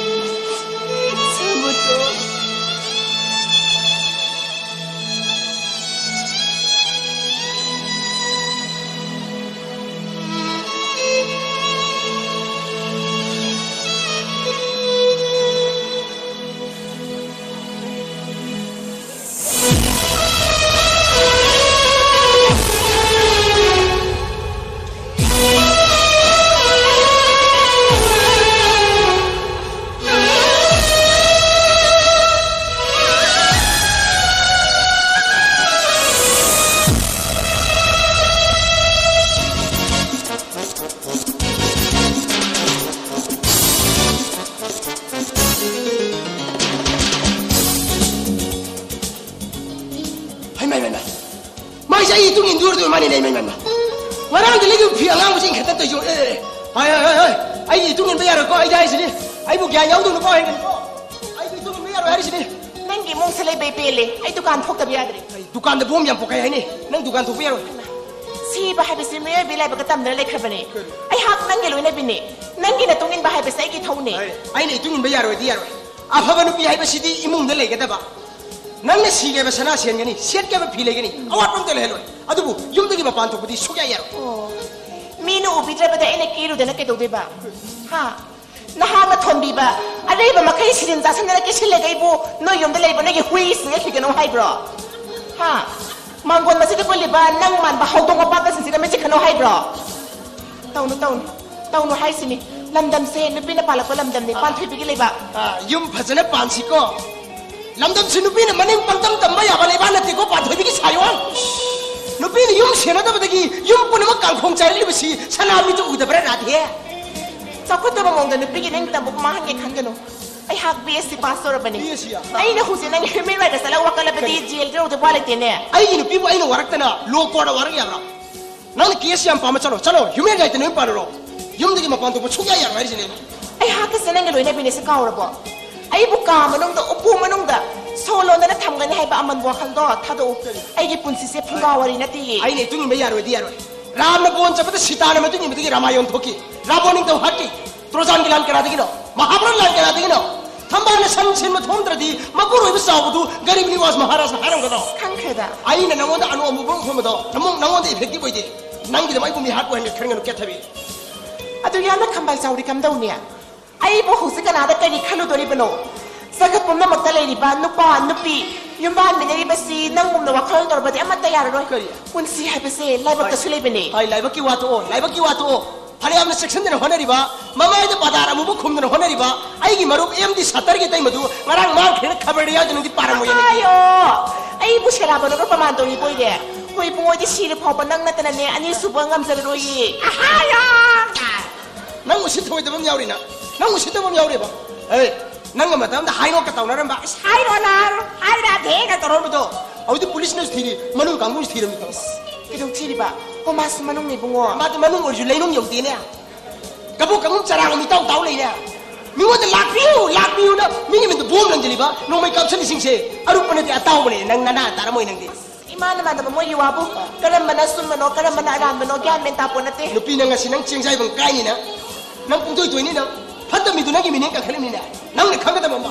ꯆꯪꯉꯣ ꯇꯣꯝ꯫ ꯍꯩꯃꯥ, ꯍꯩꯃꯥ, ꯍꯩꯃꯥ꯫ ꯃꯥꯏꯁꯦ ꯑꯩ ꯏꯇꯨꯡ ꯏꯟꯗꯣꯔꯗꯣꯏ ꯃꯥꯅꯤꯅꯦ, ꯏꯃꯥ, ꯏꯃꯥ, ꯏꯃꯥ꯫ ꯉꯔꯥꯡꯗ ꯂꯩꯈꯤꯕ ꯐꯤ ꯑꯉꯥꯡꯕꯁꯦ ꯏꯟꯈꯠꯇꯅ ꯇꯧꯏꯁꯤꯕꯣ? ꯑꯦ, ꯑꯦ, ꯑꯦ꯫ ꯍꯣꯏ, ꯍꯣꯏ, ꯍꯣꯏ, ꯍꯣꯏ꯫ ꯑꯩꯒꯤ ꯏꯇꯨꯡ ꯏꯟꯕ ꯌꯥꯔꯣꯏꯀꯣ, ꯑꯩꯗꯤ ꯍꯥꯏꯁꯤꯅꯤ꯫ ꯑꯩꯕꯨ ꯒ꯭ꯌꯥꯟ ꯌꯥꯎꯗꯧꯅꯨꯀꯣ, ꯍꯥꯏꯒꯅꯨꯀꯣ꯫ ꯑꯩꯒꯤ ꯏꯇꯨꯡ ꯏꯟꯕ ꯌꯥꯔꯣꯏ ꯍꯥꯏꯔꯤꯁꯤꯅꯤ꯫ ꯅꯪꯒꯤ ꯏꯃꯨꯡꯁꯦ ꯂꯩꯕꯩ ꯄꯦꯜꯂꯦ꯫ ꯑꯩ ꯗꯨꯀꯥꯟ ꯊꯣꯛꯇꯕ ꯌꯥꯗ꯭ꯔꯦ꯫ ꯑꯩ ꯗꯨꯀꯥꯟꯗ ꯕꯣꯝ ꯌꯥꯝ ꯄꯣꯛꯈꯥꯏ ꯍꯥꯏꯅꯤ꯫ ꯅꯪ ꯗꯨꯀꯥꯟ ꯊꯣꯛꯄ ꯌꯥꯔꯣꯏ꯫ ꯁꯤꯕ ꯍꯥꯏꯕꯁꯤ ꯃꯤꯑꯣꯏꯕꯒꯤ ꯂꯥꯏꯕꯛꯇ ꯇꯝꯗꯅ ꯂꯩꯈ꯭ꯔꯕꯅꯦ꯫ ꯀꯔꯤ? ꯑꯩꯍꯥꯛ ꯅꯪꯒꯤ ꯂꯣꯏꯅꯕꯤꯅꯦ꯫ ꯅꯪꯒꯤ ꯅꯇꯨꯡ ꯏꯟꯕ ꯍꯥꯏꯕꯁꯤ ꯑꯩꯒꯤ ꯊꯧꯅꯦ꯫ ꯑꯩ, ꯑꯩꯅ ꯏꯇꯨꯡ ꯏꯟꯕ ꯌꯥꯔꯣꯏꯗꯤ ꯌꯥꯔꯣꯏ꯫ ꯑꯐꯕ ꯅꯨꯄꯤ ꯍꯥꯏꯕꯁꯤꯗꯤ ꯏꯃꯨꯡꯗ ꯂꯩꯒꯗꯕ꯫ ꯅꯪꯅ ꯁꯤꯒꯦꯕ ꯁꯅꯥ ꯁꯦꯟꯒꯅꯤ, ꯁꯦꯠꯀꯦꯕ ꯐꯤ ꯂꯩꯒꯅꯤ, ꯑꯋꯥꯠꯄ ꯑꯝꯇ ꯂꯩꯍꯜꯂꯣꯏ꯫ ꯑꯗꯨꯕꯨ ꯌꯨꯝꯗꯒꯤ ꯃꯄꯥꯟ ꯊꯣꯛꯄꯗꯤ ꯁꯨꯛꯌꯥ ꯌꯥꯔꯣꯏ꯫ ꯑꯣ, ꯃꯤꯅ ꯎꯕꯤꯗ꯭ꯔꯕꯗ ꯑꯩꯅ ꯀꯦꯔꯨꯗꯅ ꯀꯩꯗꯧꯗꯣꯏꯕ? ꯍꯥ? ꯅꯍꯥꯛꯅ ꯊꯣꯟꯕꯤꯕ ꯑꯔꯩꯕ ꯃꯈꯩ ꯁꯤꯖꯤꯟ ꯆꯥꯁꯤꯟꯗꯅ ꯀꯦꯁꯤꯜꯂꯒ ꯑꯩꯕꯨ ꯅꯣꯏ ꯌꯨꯝꯗ ꯂꯩꯕ ꯅꯣꯏꯒꯤ ꯍꯨꯏꯁꯤꯡꯗ ꯊꯤꯒꯅꯨ ꯍꯥꯏꯕ꯭ꯔꯣ? ꯍꯥ? ꯃꯥꯡꯒꯣꯟ ꯃꯁꯤꯗ ꯄꯨꯜꯂꯤꯕ ꯅꯪ ꯃꯥꯟꯕ ꯍꯧꯗꯣꯡ ꯃꯄꯥꯛꯀꯁꯤꯡꯁꯤꯗ ꯃꯆꯤꯛ ꯈꯠꯅꯧ ꯍꯥꯏꯕ꯭ꯔꯣ? ꯇꯧꯅꯨ, ꯇꯧꯅꯨ, ꯇꯧꯅꯨ ꯍꯥꯏꯁꯤꯅꯤ꯫ ꯂꯝꯗꯝꯁꯦ ꯅꯨꯄꯤꯅ ꯄꯥꯜꯂꯛꯄ ꯂꯝꯗꯝꯅꯤ, ꯄꯥꯟꯊꯣꯏꯕꯤꯒꯤ ꯂꯩꯕꯥꯛ꯫ ꯑꯥ, ꯌꯨꯝ ꯐꯖꯅ ꯄꯥꯟꯁꯤꯀꯣ꯫ ꯂꯝꯗꯝꯁꯤ ꯅꯨꯄꯤꯅ ꯃꯅꯤꯡ ꯄꯪꯇꯝ ꯇꯝꯕ ꯌꯥꯕ ꯂꯩꯕꯥꯛ ꯅꯠꯇꯦꯀꯣ, ꯄꯥꯟꯊꯣꯏꯕꯤꯒꯤ ꯁꯥꯌꯣꯟ꯫ ꯅꯨꯄꯤꯅ ꯌꯨꯝ ꯁꯦꯟꯅꯗꯕꯗꯒꯤ ꯌꯨꯝ ꯄꯨꯝꯅꯃꯛ ꯀꯥꯡꯈꯣꯡ ꯆꯥꯏꯔꯛꯂꯤꯕꯁꯤ ꯁꯅꯥ ꯃꯤꯠꯇ ꯎꯗꯕ꯭ꯔꯥ, ꯔꯥꯙꯦ? ꯆꯥꯎꯈꯠꯇꯕ ꯃꯑꯣꯡꯗ ꯅꯨꯄꯤꯒꯤ ꯅꯤꯡꯇꯝꯕ ꯃꯥꯡꯍꯟꯒꯦ ꯈꯟꯒꯅꯨ꯫ ꯑꯩꯍꯥꯛ B S C pass ꯇꯧꯔꯕꯅꯤ꯫ B S C ꯌꯥ? ꯑꯩꯅ ꯍꯧꯖꯤꯛ ꯅꯪꯒꯤ human right ꯆꯠꯂꯒ ꯋꯥꯀꯠꯂꯕꯗꯤ ꯀꯔꯤ? Jail ꯗ ꯌꯧꯗꯕ ꯋꯥ ꯂꯩꯇꯦꯅꯦ꯫ ꯑꯩꯒꯤ ꯅꯨꯄꯤꯕꯨ ꯑꯩꯅ ꯋꯥꯔꯛꯇꯅ law court ꯇ ꯋꯥꯔꯛ ꯌꯥꯕ꯭ꯔꯥ? ꯅꯪꯅ case ꯌꯥꯝ ꯄꯥꯝꯃ ꯆꯠꯂꯣ, ꯆꯠꯂꯣ, human right ꯇ ꯅꯣꯏ ꯄꯥꯜꯂꯨꯔꯣ꯫ ꯌꯨꯝꯗꯒꯤ ꯃꯄꯥꯟ ꯊꯣꯛꯄ ꯁꯨꯛꯌꯥ ꯌꯥꯔꯣꯏ ꯍꯥꯏꯔꯤꯁꯤꯅꯦ꯫ ꯑꯩꯍꯥꯛꯀꯁꯦ ꯅꯪꯒ ꯂꯣꯏꯅꯕꯤꯅꯦꯁꯦ ꯀꯥꯎꯔꯕꯣ? ꯑꯩꯕꯨ ꯀꯥ ꯃꯅꯨꯡꯗ, ꯎꯄꯨ ꯃꯅꯨꯡꯗ ꯁꯣ ꯂꯣꯟꯗꯅ ꯊꯝꯒꯅꯤ ꯍꯥꯏꯕ ꯑꯃꯟꯕ ꯋꯥꯈꯜꯗꯣ ꯊꯥꯗꯣꯛꯎ꯫ ꯀꯔꯤ? ꯑꯩꯒꯤ ꯄꯨꯟꯁꯤꯁꯦ ꯐꯨꯡꯒꯥ ꯋꯥꯔꯤ ꯅꯠꯇꯦꯌꯦ꯫ ꯑꯩꯅ ꯏꯇꯨꯡ ꯏꯟꯕ ꯌꯥꯔꯣꯏꯗꯤ ꯌꯥꯔꯣꯏ꯫ ꯔꯥꯝꯅ ꯕꯣꯟ ꯆꯠꯄꯗ ꯁꯤꯇꯥꯅ ꯃꯇꯨꯡ ꯏꯟꯕꯗꯒꯤ ꯔꯥꯃꯥꯌꯣꯟ ꯊꯣꯛꯈꯤ꯫ ꯔꯥꯕꯣꯟ ꯅꯤꯡꯊꯧ ꯍꯥꯠꯈꯤ꯫ ꯇ꯭ꯔꯣꯖꯥꯟꯒꯤ ꯂꯥꯟ ꯀꯅꯥꯗꯒꯤꯅꯣ? ꯃꯍꯥꯚꯥꯔꯠ ꯂꯥꯟ ꯀꯅꯥꯗꯒꯤꯅꯣ? ꯊꯝꯕꯥꯜꯅ ꯁꯟ ꯁꯤꯟꯕ ꯊꯣꯛꯑꯝꯗ꯭ꯔꯗꯤ ꯃꯄꯨꯔꯣꯏꯕ ꯆꯥꯎꯕꯗꯨ ꯒꯔꯤꯕ ꯅꯤꯋꯥꯖ ꯃꯍꯥꯔꯥꯖꯅ ꯍꯥꯏꯔꯝꯒꯗ꯭ꯔꯣ? ꯈꯪꯈ꯭ꯔꯦꯗ꯫ ꯑꯩꯅ ꯅꯉꯣꯟꯗ ꯑꯅꯨ ꯑꯃꯨꯕ ꯎꯍꯣꯟꯕꯗꯣ ꯅꯃꯨꯛ ꯅꯉꯣꯟꯗ effective ꯑꯣꯏꯗꯦ꯫ ꯅꯪꯒꯤꯗꯃꯛ ꯑꯩꯕꯨ ꯃꯤꯍꯥꯠ ꯑꯣꯏꯍꯟꯒꯦ ꯈꯟꯒꯅꯨ, ꯀꯦꯊꯕꯤ꯫ ꯑꯗꯨ ꯌꯥꯝꯅ ꯈꯝꯕꯥꯜ ꯆꯥꯎꯔꯤ ꯀꯝꯗꯧꯅꯤ? ꯑꯩꯕꯨ ꯍꯧꯖꯤꯛ ꯀꯅꯥꯗ ꯀꯔꯤ ꯈꯜꯂꯨꯗꯣꯔꯤꯕꯅꯣ? ꯖꯒꯠ ꯄꯨꯝꯅꯃꯛꯇ ꯂꯩꯔꯤꯕ ꯅꯨꯄꯥ, ꯅꯨꯄꯤ, ꯌꯨꯝꯕꯥꯟꯃꯤꯟꯅꯔꯤꯕꯁꯤ ꯅꯪꯒꯨꯝꯅ ꯋꯥꯈꯜ ꯇꯧꯔꯕꯗꯤ ꯑꯃꯠꯇ ꯌꯥꯔꯔꯣꯏ꯫ ꯀꯔꯤ? ꯄꯨꯟꯁꯤ ꯍꯥꯏꯕꯁꯦ ꯂꯥꯏꯕꯛꯇꯁꯨ ꯂꯩꯕꯅꯤ꯫ ꯍꯥꯏ, ꯂꯥꯏꯕꯛꯀꯤ ꯋꯥ ꯇꯣꯛꯑꯣ, ꯂꯥꯏꯕꯛꯀꯤ ꯋꯥ ꯇꯣꯛꯑꯣ꯫ ꯐꯅꯌꯥꯝꯅ ꯆꯦꯛꯁꯤꯟꯗꯅ ꯍꯣꯠꯅꯔꯤꯕ, ꯃꯃꯥꯏꯗ ꯄꯥꯗꯥꯔ ꯑꯃꯨꯕ ꯈꯨꯝꯗꯅ ꯍꯣꯠꯅꯔꯤꯕ ꯑꯩꯒꯤ ꯃꯔꯨꯞ M D ꯁꯥꯇꯔꯒꯤ ꯏꯇꯩꯃꯗꯨ ꯉꯔꯥꯡ ꯃꯥꯡꯈ꯭ꯔꯦꯅ ꯈꯕꯔꯗ ꯌꯥꯎꯗꯅꯗꯤ ꯄꯥꯔꯝꯃꯣꯏꯌꯦ ꯅꯪꯗꯤ꯫ ꯑꯌꯣ! ꯑꯩꯕꯨ ꯁꯦꯔꯥꯟꯕꯅꯒ ꯄ꯭ꯔꯃꯥꯟ ꯇꯧꯔꯤꯕꯣꯏꯔꯦ? ꯍꯣꯏ ꯏꯕꯨꯡꯉꯣ, ꯑꯩꯗꯤ ꯁꯤꯔ ꯐꯥꯎꯕ ꯅꯪ ꯅꯠꯇꯅꯅꯦ ꯑꯅꯤꯁꯨꯕ ꯉꯝꯖꯔꯔꯣꯏꯌꯦ꯫ ꯑꯍꯥꯌꯣ! ꯅꯪ ꯎꯁꯤꯠ ꯊꯑꯣꯏꯗꯕ ꯑꯃ ꯌꯥꯎꯔꯤꯅ? ꯅꯪ ꯎꯁꯤꯠꯇꯕ ꯑꯃ ꯌꯥꯎꯔꯤꯕ? ꯑꯦ, ꯅꯪꯒ ꯃꯇꯝꯗ ꯍꯥꯏꯅꯣꯛꯀ ꯇꯧꯅꯔꯝꯕ? ꯑꯁ, ꯍꯥꯏꯔꯣ ꯂꯥꯔꯣ, ꯍꯥꯏꯔꯣ ꯂꯥ, ꯊꯦꯡꯅ ꯇꯧꯔꯝꯕꯗꯣ꯫ ꯍꯧꯖꯤꯛꯇꯤ ꯄꯨꯂꯤꯁꯅꯁꯨ ꯊꯤꯔꯤ, ꯃꯅꯨꯡ ꯀꯥꯡꯕꯨꯅꯁꯨ ꯊꯤꯔꯝꯃꯤ ꯇꯧ꯫ ꯀꯩꯗꯧ ꯊꯤꯔꯤꯕ? ꯍꯣ, ꯃꯥꯁꯨ ꯃꯅꯨꯡꯅꯤ ꯏꯕꯨꯡꯉꯣ꯫ ꯃꯥꯗꯤ ꯃꯅꯨꯡ ꯑꯣꯏꯔꯁꯨ ꯂꯩꯅꯨꯡ ꯌꯧꯗꯦꯅꯦ꯫ ꯀꯕꯣꯛ ꯀꯪꯒꯨꯝ ꯆꯔꯥꯡ ꯑꯃ ꯏꯇꯥꯎ ꯇꯥꯎ ꯂꯩꯅꯦ꯫ ꯃꯤꯉꯣꯟꯗ "ꯂꯥꯛꯄꯤꯌꯨ, ꯂꯥꯛꯄꯤꯌꯨꯅ" ꯃꯤꯒꯤ ꯃꯤꯡꯗ ꯕꯣꯝ ꯂꯪꯁꯤꯜꯂꯤꯕ ꯅꯣꯡꯃꯩ ꯀꯥꯞꯁꯤꯜꯂꯤꯁꯤꯡꯁꯦ ꯑꯔꯨꯞꯄ ꯅꯠꯇꯦ, ꯑꯇꯥꯎꯕꯅꯦ꯫ ꯅꯪ ꯅꯅꯥ ꯇꯥꯔꯝꯃꯣꯏ ꯅꯪꯗꯤ꯫ ꯏꯃꯥꯅ ꯃꯥꯟꯅꯕ ꯃꯣꯏꯒꯤ ꯋꯥꯕꯨ ꯀꯔꯝꯕꯅ ꯑꯆꯨꯝꯕꯅꯣ, ꯀꯔꯝꯕꯅ ꯑꯔꯥꯟꯕꯅꯣ ꯒ꯭ꯌꯥꯟ ꯃꯦꯟ ꯇꯥꯄꯣ ꯅꯠꯇꯦ꯫ ꯅꯨꯄꯤ, ꯅꯪ ꯉꯁꯤ ꯅꯪ ꯆꯦꯡꯖꯥꯏꯕꯪ ꯀꯥꯏꯅꯤ ꯅꯪ꯫ ꯅꯪ ꯄꯨꯡꯇꯣꯏ ꯇꯣꯏꯅꯤ ꯅꯪ꯫ ꯐꯠꯇꯕ ꯃꯤꯗꯨ ꯅꯪꯒꯤ ꯃꯤꯅꯦ ꯀꯟꯈꯠꯂꯤꯕꯅꯤꯅꯦ꯫ ꯅꯪꯅ ꯈꯪꯒꯗꯕ ꯑꯃ꯫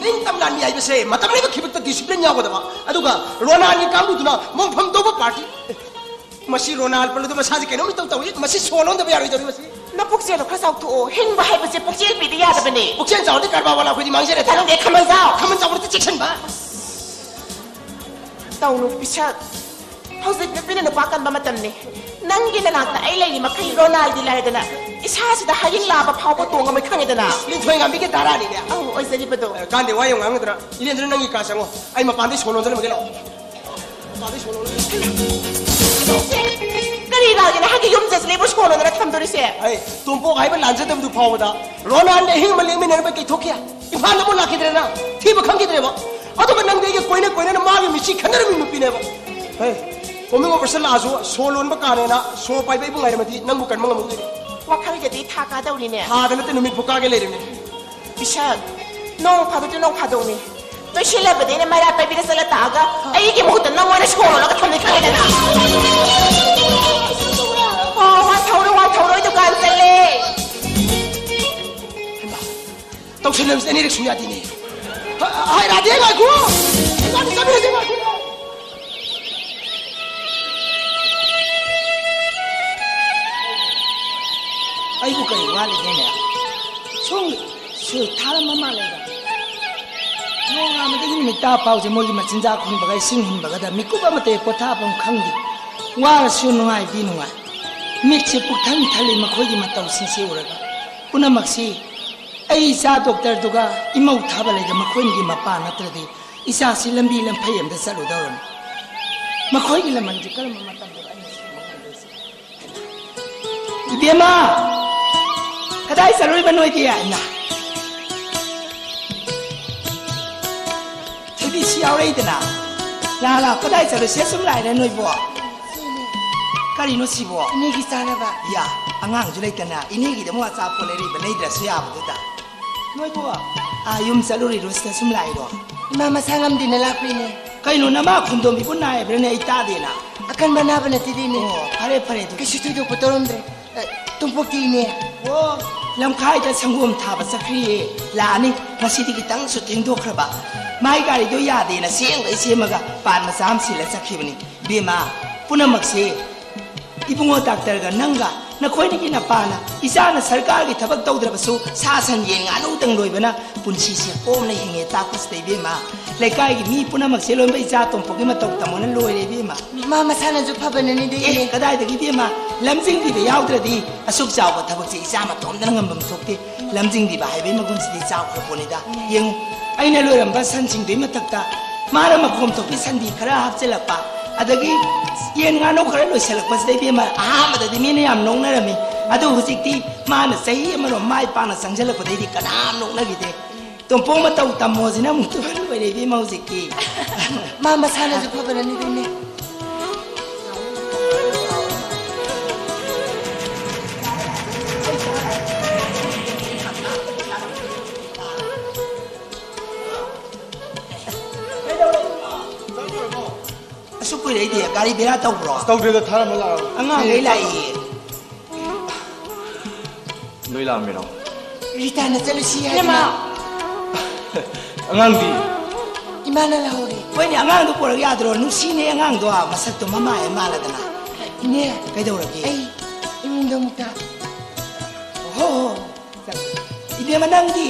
ꯅꯤꯡꯇꯝ ꯂꯥꯟꯃꯤ ꯍꯥꯏꯕꯁꯦ ꯃꯇꯝ ꯂꯩꯕ ꯈꯤꯕꯛꯇ discipline ꯌꯥꯎꯒꯗꯕ, ꯑꯗꯨꯒ ꯔꯣꯅꯥꯜꯒꯤ ꯀꯥꯡꯕꯨꯗꯨꯅ ꯃꯣꯡꯐꯝ ꯇꯧꯕ party꯫ ꯃꯁꯤ ꯔꯣꯅꯥꯜ ꯄꯜꯂꯗꯨ ꯃꯁꯥꯁꯦ ꯀꯩꯅꯣꯝ ꯏꯇꯧ ꯇꯧꯏ꯫ ꯃꯁꯤ ꯁꯣ ꯂꯣꯟꯗꯕ ꯌꯥꯔꯣꯏꯗꯧꯔꯤ ꯃꯁꯤ꯫ ꯅꯄꯨꯛꯆꯦꯜꯗꯣ ꯈꯔ ꯆꯥꯎꯊꯣꯛꯑꯣ꯫ ꯍꯤꯡꯕ ꯍꯥꯏꯕꯁꯦ ꯄꯨꯛꯆꯦꯜ ꯄꯤꯗ ꯌꯥꯗꯕꯅꯦ꯫ ꯄꯨꯛꯆꯦꯜ ꯆꯥꯎꯔꯗꯤ ꯀꯔꯕꯥꯔ ꯋꯥꯂꯥ ꯑꯩꯈꯣꯏꯗꯤ ꯃꯥꯡꯖꯔꯦ꯫ ꯈꯪꯗꯦ, ꯈꯝꯕꯜꯖꯥꯎ꯫ ꯈꯝꯕꯜ ꯆꯥꯎꯔꯗꯤ ꯆꯦꯛꯁꯤꯟꯕ꯫ ꯇꯧꯅꯨ ꯄꯤꯁꯛ꯫ ꯍꯧꯖꯤꯛ ꯅꯨꯄꯤꯅ ꯅꯨꯄꯥ ꯀꯟꯕ ꯃꯇꯝꯅꯤ꯫ ꯅꯪꯒꯤ ꯅꯅꯥꯛꯇ ꯑꯩ ꯂꯩꯔꯤ ꯃꯈꯩ ꯔꯣꯅꯥꯜꯗꯤ ꯂꯥꯏꯔꯗꯅ ꯏꯁꯥꯁꯤꯗ ꯍꯌꯤꯡ ꯂꯥꯕ ꯐꯥꯎꯕ ꯇꯣꯡꯉꯝꯃꯣꯏ ꯈꯪꯉꯦꯗꯅ꯫ ꯂꯤꯟꯊꯣꯏ ꯉꯥꯝꯕꯤꯒꯤ ꯙꯔꯥꯅꯤꯅꯦ꯫ ꯑꯧ, ꯑꯣꯏꯖꯔꯤꯕꯗꯣ꯫ ꯑꯦ, ꯀꯥꯟꯗꯦ, ꯋꯥ ꯌꯥꯝ ꯉꯥꯡꯒꯗ꯭ꯔꯥ? ꯏꯔꯦꯟꯗ꯭ꯔ, ꯅꯪꯒꯤ ꯀꯥ ꯆꯪꯉꯣ꯫ ꯑꯩ ꯃꯄꯥꯟꯗꯩ ꯁꯣ ꯂꯣꯟꯖꯜꯂꯝꯃꯒꯦ, ꯂꯥꯛꯑꯣ꯫ ꯃꯄꯥꯟꯗꯩ ꯁꯣ ꯂꯣꯟꯖꯜꯂꯝꯃꯒꯦ꯫ ꯀꯔꯤ ꯂꯥꯛꯒꯦ ꯅꯍꯥꯛꯀꯤ ꯌꯨꯝ ꯆꯠꯁꯤꯂꯦꯕꯨ ꯁꯣ ꯂꯣꯟꯗꯅ ꯊꯝꯗꯣꯔꯤꯁꯦ? ꯑꯩ ꯇꯣꯝꯄꯣꯛ ꯍꯥꯏꯕ ꯂꯥꯟꯖꯗꯕꯗꯨ ꯐꯥꯎꯕꯗ ꯔꯣꯅꯥꯜꯗ ꯑꯍꯤꯡ ꯑꯃ ꯂꯦꯛꯃꯤꯟꯅꯔꯝꯕ ꯀꯩꯊꯣꯛꯈꯤ꯫ ꯏꯝꯐꯥꯜꯗ ꯑꯃꯨꯛ ꯂꯥꯛꯈꯤꯗ꯭ꯔꯦꯅ꯫ ꯊꯤꯕ ꯈꯪꯈꯤꯗ꯭ꯔꯦꯕ꯫ ꯑꯗꯨꯒ ꯅꯪꯗꯤ ꯑꯩꯒ ꯀꯣꯏꯅ ꯀꯣꯏꯅꯅ ꯃꯥꯒꯤ ꯃꯤꯠꯁꯤ ꯈꯟꯅꯔꯝꯃꯤ ꯅꯨꯄꯤꯅꯦꯕ꯫ ꯍꯦ, coming of age ꯂꯥꯛꯑꯁꯨ ꯁꯣ ꯂꯣꯟꯕ ꯀꯥꯅꯦꯅ ꯁꯣ ꯄꯥꯏꯕ ꯑꯩꯕꯨ ꯉꯥꯏꯔꯝꯃꯗꯤ ꯅꯪꯕꯨ ꯀꯟꯕ ꯉꯝꯃꯨꯗꯣꯏꯅꯤ꯫ ꯋꯥꯈꯜꯒꯗꯤ ꯊꯥ ꯀꯥꯗꯧꯔꯤꯅꯦ꯫ ꯊꯥꯗ ꯅꯠꯇꯦ, ꯅꯨꯃꯤꯠꯄꯨ ꯀꯥꯒꯦ ꯂꯩꯔꯤꯅꯦ꯫ ꯄꯤꯁꯛ, ꯅꯣꯡ ꯐꯥꯗꯣꯛꯇꯤ ꯅꯣꯡ ꯐꯥꯗꯣꯛꯅꯤ꯫ ꯅꯣꯏ ꯁꯤꯜꯂꯕꯗꯤ ꯑꯩꯅ ꯃꯩꯔꯥ ꯄꯥꯏꯕꯤꯗ ꯆꯠꯂ ꯇꯥꯛꯑꯒ ꯑꯩꯒꯤ ꯃꯍꯨꯠꯇ ꯅꯪ ꯑꯣꯏꯅ ꯁꯣ ꯂꯣꯜꯂꯒ ꯊꯝꯅꯤ ꯈꯪꯉꯦꯗꯅ꯫ ꯑꯣ, ꯋꯥꯟꯊꯧꯔꯣꯏ, ꯋꯥꯟꯊꯧꯔꯣꯏ ꯗꯨꯀꯥꯟ ꯆꯠꯂꯦ꯫ ꯍꯩꯃꯥ, ꯇꯧꯁꯤꯟꯅꯕꯁꯦ ꯑꯅꯤꯔꯛ ꯁꯨ ꯌꯥꯗꯦꯅꯦ꯫ ꯍ-, ꯍꯥꯏ, ꯔꯥꯙꯦ, ꯉꯥꯏꯈꯣ! ꯏꯕꯥꯅꯤ ꯆꯠꯃꯤꯟꯅꯁꯦ, ꯉꯥꯏꯈꯣ! ꯑꯩꯕꯨ ꯀꯔꯤ ꯋꯥꯠꯂꯤꯒꯦꯅꯦ? ꯁꯣꯝꯒꯤ ꯁꯦ ꯊꯥꯔꯝꯕ ꯃꯥꯜꯂꯦꯗ꯫ ꯅꯣꯡꯉꯥꯟꯕꯗꯒꯤ ꯅꯨꯃꯤꯠ ꯇꯥ ꯐꯥꯎꯁꯦ ꯃꯣꯏꯒꯤ ꯃꯆꯤꯟꯖꯥꯛ ꯍꯨꯟꯕꯒ ꯏꯁꯤꯡ ꯍꯨꯟꯕꯒꯗ ꯃꯤꯀꯨꯞ ꯑꯃꯠꯇ ꯍꯦꯛ ꯄꯣꯊꯥꯐꯝ ꯈꯪꯗꯦ꯫ ꯋꯥꯔꯁꯨ ꯅꯨꯡꯉꯥꯏꯗꯤ ꯅꯨꯡꯉꯥꯏ꯫ ꯃꯤꯠꯁꯦ ꯄꯨꯛꯊꯟ ꯊꯜꯂꯤ ꯃꯈꯣꯏꯒꯤ ꯃꯇꯧꯁꯤꯡꯁꯦ ꯎꯔꯒ꯫ ꯄꯨꯝꯅꯃꯛꯁꯤ ꯑꯩ ꯏꯆꯥ ꯗꯣꯛꯇꯔꯗꯨꯒ ꯏꯃꯧ ꯊꯥꯕ ꯂꯩꯗ ꯃꯈꯣꯏꯅꯤꯒꯤ ꯃꯄꯥ ꯅꯠꯇ꯭ꯔꯗꯤ ꯏꯆꯥꯁꯤ ꯂꯝꯕꯤ ꯂꯝꯐꯩ ꯑꯃꯗ ꯆꯠꯂꯨꯗꯧꯔꯅꯤ꯫ ꯃꯈꯣꯏꯒꯤ ꯂꯃꯟꯁꯤ ꯀꯔꯝꯕ ꯃꯇꯝꯗ ꯑꯩꯅ ꯁꯤꯡꯕ ꯉꯝꯗꯣꯏꯁꯦ? ꯏꯕꯦꯝꯃ! ꯀꯗꯥꯏ ꯆꯠꯂꯨꯏꯕ ꯅꯣꯏꯗꯤ? ꯏꯃꯥ! ꯊꯣꯏꯕꯤ, ꯁꯤ ꯌꯥꯎꯔꯛꯏꯗꯅ꯫ ꯂꯥ, ꯂꯥ, ꯀꯗꯥꯏ ꯆꯠꯂꯨꯏ? ꯁꯦ ꯁꯨꯝ ꯂꯥꯛꯏꯔꯦ ꯅꯣꯏꯕꯣ? ꯀꯔꯤꯅꯣ ꯁꯤꯕꯣ? ꯏꯅꯦꯒꯤ ꯆꯥꯅꯕ꯫ ꯌꯥ, ꯑꯉꯥꯡꯁꯨ ꯂꯩꯇꯅ ꯏꯅꯦꯒꯤꯗꯃꯛ ꯑꯆꯥꯄꯣꯠ ꯂꯩꯔꯛꯏꯕ, ꯂꯩꯗ꯭ꯔꯁꯨ ꯌꯥꯕꯗꯨꯗ꯫ ꯅꯣꯏꯕꯣ, ꯑꯥ ꯌꯨꯝ ꯆꯠꯂꯨꯔꯤꯔꯣ, ꯁꯤꯗ ꯁꯨꯝ ꯂꯥꯛꯏꯔꯣ? ꯏꯃꯥ ꯃꯁꯥ ꯉꯝꯗꯦꯅ ꯂꯥꯛꯄꯩꯅꯦ꯫ ꯀꯩꯅꯣ, ꯅꯃꯥ ꯈꯨꯟꯗꯣꯝꯕꯤꯕꯨ ꯅꯥꯏꯕ꯭ꯔꯥꯅꯦ? ꯑꯩ ꯇꯥꯗꯦꯅ꯫ ꯑꯀꯟꯕ ꯑꯅꯥꯕ ꯅꯠꯇꯦꯗ, ꯏꯅꯦ꯫ ꯑꯣ, ꯐꯔꯦ, ꯐꯔꯦ ꯑꯗꯨꯗꯤ꯫ ꯀꯩꯁꯨ ꯊꯣꯏꯗꯣꯛꯄ ꯇꯧꯔꯝꯗ꯭ꯔꯦ꯫ ꯑ, ꯇꯣꯝꯄꯣꯛꯇꯤ, ꯏꯅꯦ? ꯑꯣ, ꯂꯝꯈꯥꯏꯗ ꯁꯪꯒꯣꯝ ꯊꯥꯕ ꯆꯠꯈ꯭ꯔꯤꯌꯦ꯫ ꯂꯥꯛꯑꯅꯤ꯫ ꯉꯁꯤꯗꯤ ꯈꯤꯇꯪꯁꯨ ꯊꯦꯡꯗꯣꯛꯈ꯭ꯔꯕ꯫ ꯃꯥꯏ ꯒꯥꯔꯤꯗꯣ ꯌꯥꯗꯦꯅ ꯁꯦꯝꯒꯩ ꯁꯦꯝꯃꯒ ꯄꯥꯟ ꯃꯆꯥ ꯑꯃ ꯁꯤꯜꯂ ꯆꯠꯈꯤꯕꯅꯤ꯫ ꯕꯦꯝꯃ, ꯄꯨꯝꯅꯃꯛꯁꯦ ꯏꯕꯨꯡꯉꯣ ꯗꯥꯛꯇꯔꯒ ꯅꯪꯒ ꯅꯈꯣꯏꯅꯤꯒꯤ ꯅꯄꯥꯅ ꯏꯆꯥꯅ ꯁꯔꯀꯥꯔꯒꯤ ꯊꯕꯛ ꯇꯧꯗ꯭ꯔꯕꯁꯨ ꯁꯥ ꯁꯟ ꯌꯦꯟ ꯉꯥꯅꯨꯗꯪ ꯂꯣꯏꯕꯅ ꯄꯨꯟꯁꯤꯁꯦ ꯀꯣꯝꯅ ꯍꯤꯡꯉꯦ ꯇꯥꯛꯄꯁꯤꯗ ꯏꯕꯦꯝꯃ꯫ ꯂꯩꯀꯥꯏꯒꯤ ꯃꯤ ꯄꯨꯝꯅꯃꯛꯁꯦ ꯂꯣꯏꯅꯃꯛ ꯏꯆꯥ ꯇꯣꯝꯄꯣꯛꯀꯤ ꯃꯇꯧ ꯇꯝꯃꯣꯅ ꯂꯣꯏꯔꯦ ꯏꯕꯦꯝꯃ꯫ ꯃꯥ ꯃꯁꯥꯅꯁꯨ ꯐꯕꯅꯅꯤꯗ, ꯑꯦ, ꯏꯅꯦ꯫ ꯀꯗꯥꯏꯗꯒꯤ ꯏꯕꯦꯝꯃ? ꯂꯝꯖꯤꯡꯕꯤꯕ ꯌꯥꯎꯗ꯭ꯔꯗꯤ ꯑꯁꯨꯛ ꯆꯥꯎꯕ ꯊꯕꯛꯁꯦ ꯏꯆꯥ ꯃꯇꯣꯝꯗꯅ ꯉꯝꯐꯝ ꯊꯣꯛꯇꯦ꯫ ꯂꯝꯖꯤꯡꯕꯤꯕ ꯍꯥꯏꯕꯒꯤ ꯃꯒꯨꯟꯁꯤꯗꯤ ꯆꯥꯎꯈ꯭ꯔ ꯄꯣꯠꯅꯤꯗ꯫ ꯌꯦꯡꯉꯨ, ꯑꯩꯅ ꯂꯣꯏꯔꯝꯕ ꯁꯟꯁꯤꯡꯗꯨꯒꯤ ꯃꯊꯛꯇ ꯃꯥꯅ ꯃꯈꯣꯝ ꯊꯣꯛꯄꯤ ꯁꯟꯕꯤ ꯈꯔ ꯍꯥꯞꯆꯤꯜꯂꯛꯄ, ꯑꯗꯒꯤ ꯌꯦꯟ ꯉꯥꯅꯨ ꯈꯔ ꯂꯣꯏꯁꯤꯜꯂꯛꯄꯁꯤꯗ ꯏꯕꯦꯝꯃ, ꯑꯍꯥꯟꯕꯗꯗꯤ ꯃꯤꯅ ꯌꯥꯝ ꯅꯣꯛꯅꯔꯝꯃꯤ꯫ ꯑꯗꯨ ꯍꯧꯖꯤꯛꯇꯤ ꯃꯥꯅ ꯆꯍꯤ ꯑꯃꯔꯣꯝ ꯃꯥꯏ ꯄꯥꯛꯅ ꯆꯪꯁꯤꯜꯂꯛꯄꯗꯩꯗꯤ ꯀꯅꯥꯝ ꯅꯣꯛꯅꯈꯤꯗꯦ꯫ ꯇꯣꯝꯄꯣꯛ ꯃꯇꯧ ꯇꯝꯃꯣꯁꯤꯅ ꯑꯃꯨꯛ ꯇꯨꯍꯟ ꯂꯣꯏꯔꯦ ꯏꯕꯦꯝꯃ ꯍꯧꯖꯤꯛꯇꯤ꯫ ꯃꯥ ꯃꯁꯥꯅꯁꯨ ꯐꯕꯅꯅꯤꯗꯨꯅꯦ꯫ ꯑꯁꯨꯛ ꯀꯨꯏꯔꯛꯏꯗꯤ ꯒꯥꯔꯤ ꯕꯦꯔꯥ ꯇꯧꯕ꯭ꯔꯣ? ꯑꯁ, ꯇꯧꯗꯦꯗ, ꯊꯥꯔꯝꯃ ꯂꯥꯛꯑꯣ꯫ ꯑꯉꯥꯡꯈꯩ ꯂꯥꯛꯏꯌꯦ꯫ ꯂꯣꯏ ꯂꯥꯛꯑꯝꯃꯤꯔꯣ? ꯔꯤꯇꯥꯅ ꯆꯠꯂꯨꯁꯤ ꯍꯥꯏꯗꯅ꯫ ꯏꯅꯝꯃ! ꯑꯉꯥꯡꯗꯤ? ꯏꯃꯥꯅ ꯂꯧꯍꯧꯔꯦ꯫ ꯍꯣꯏꯅꯦ, ꯑꯉꯥꯡꯗꯣ ꯄꯨꯔꯛ ꯌꯥꯗ꯭ꯔꯣ? ꯅꯨꯡꯁꯤꯅꯦ ꯑꯉꯥꯡꯗꯣ, ꯃꯁꯛꯇꯣ ꯃꯃꯥ ꯍꯦꯛ ꯃꯥꯜꯂꯗꯅ꯫ ꯏꯅꯦ, ꯀꯩꯗꯧꯔꯒꯦ? ꯑꯩ ꯏꯃꯨꯡꯗ ꯑꯃꯨꯛꯇ꯫ ꯍꯣ, ꯍꯣ, ꯍꯣ꯫ ꯏꯕꯦꯝꯃ, ꯅꯪꯗꯤ?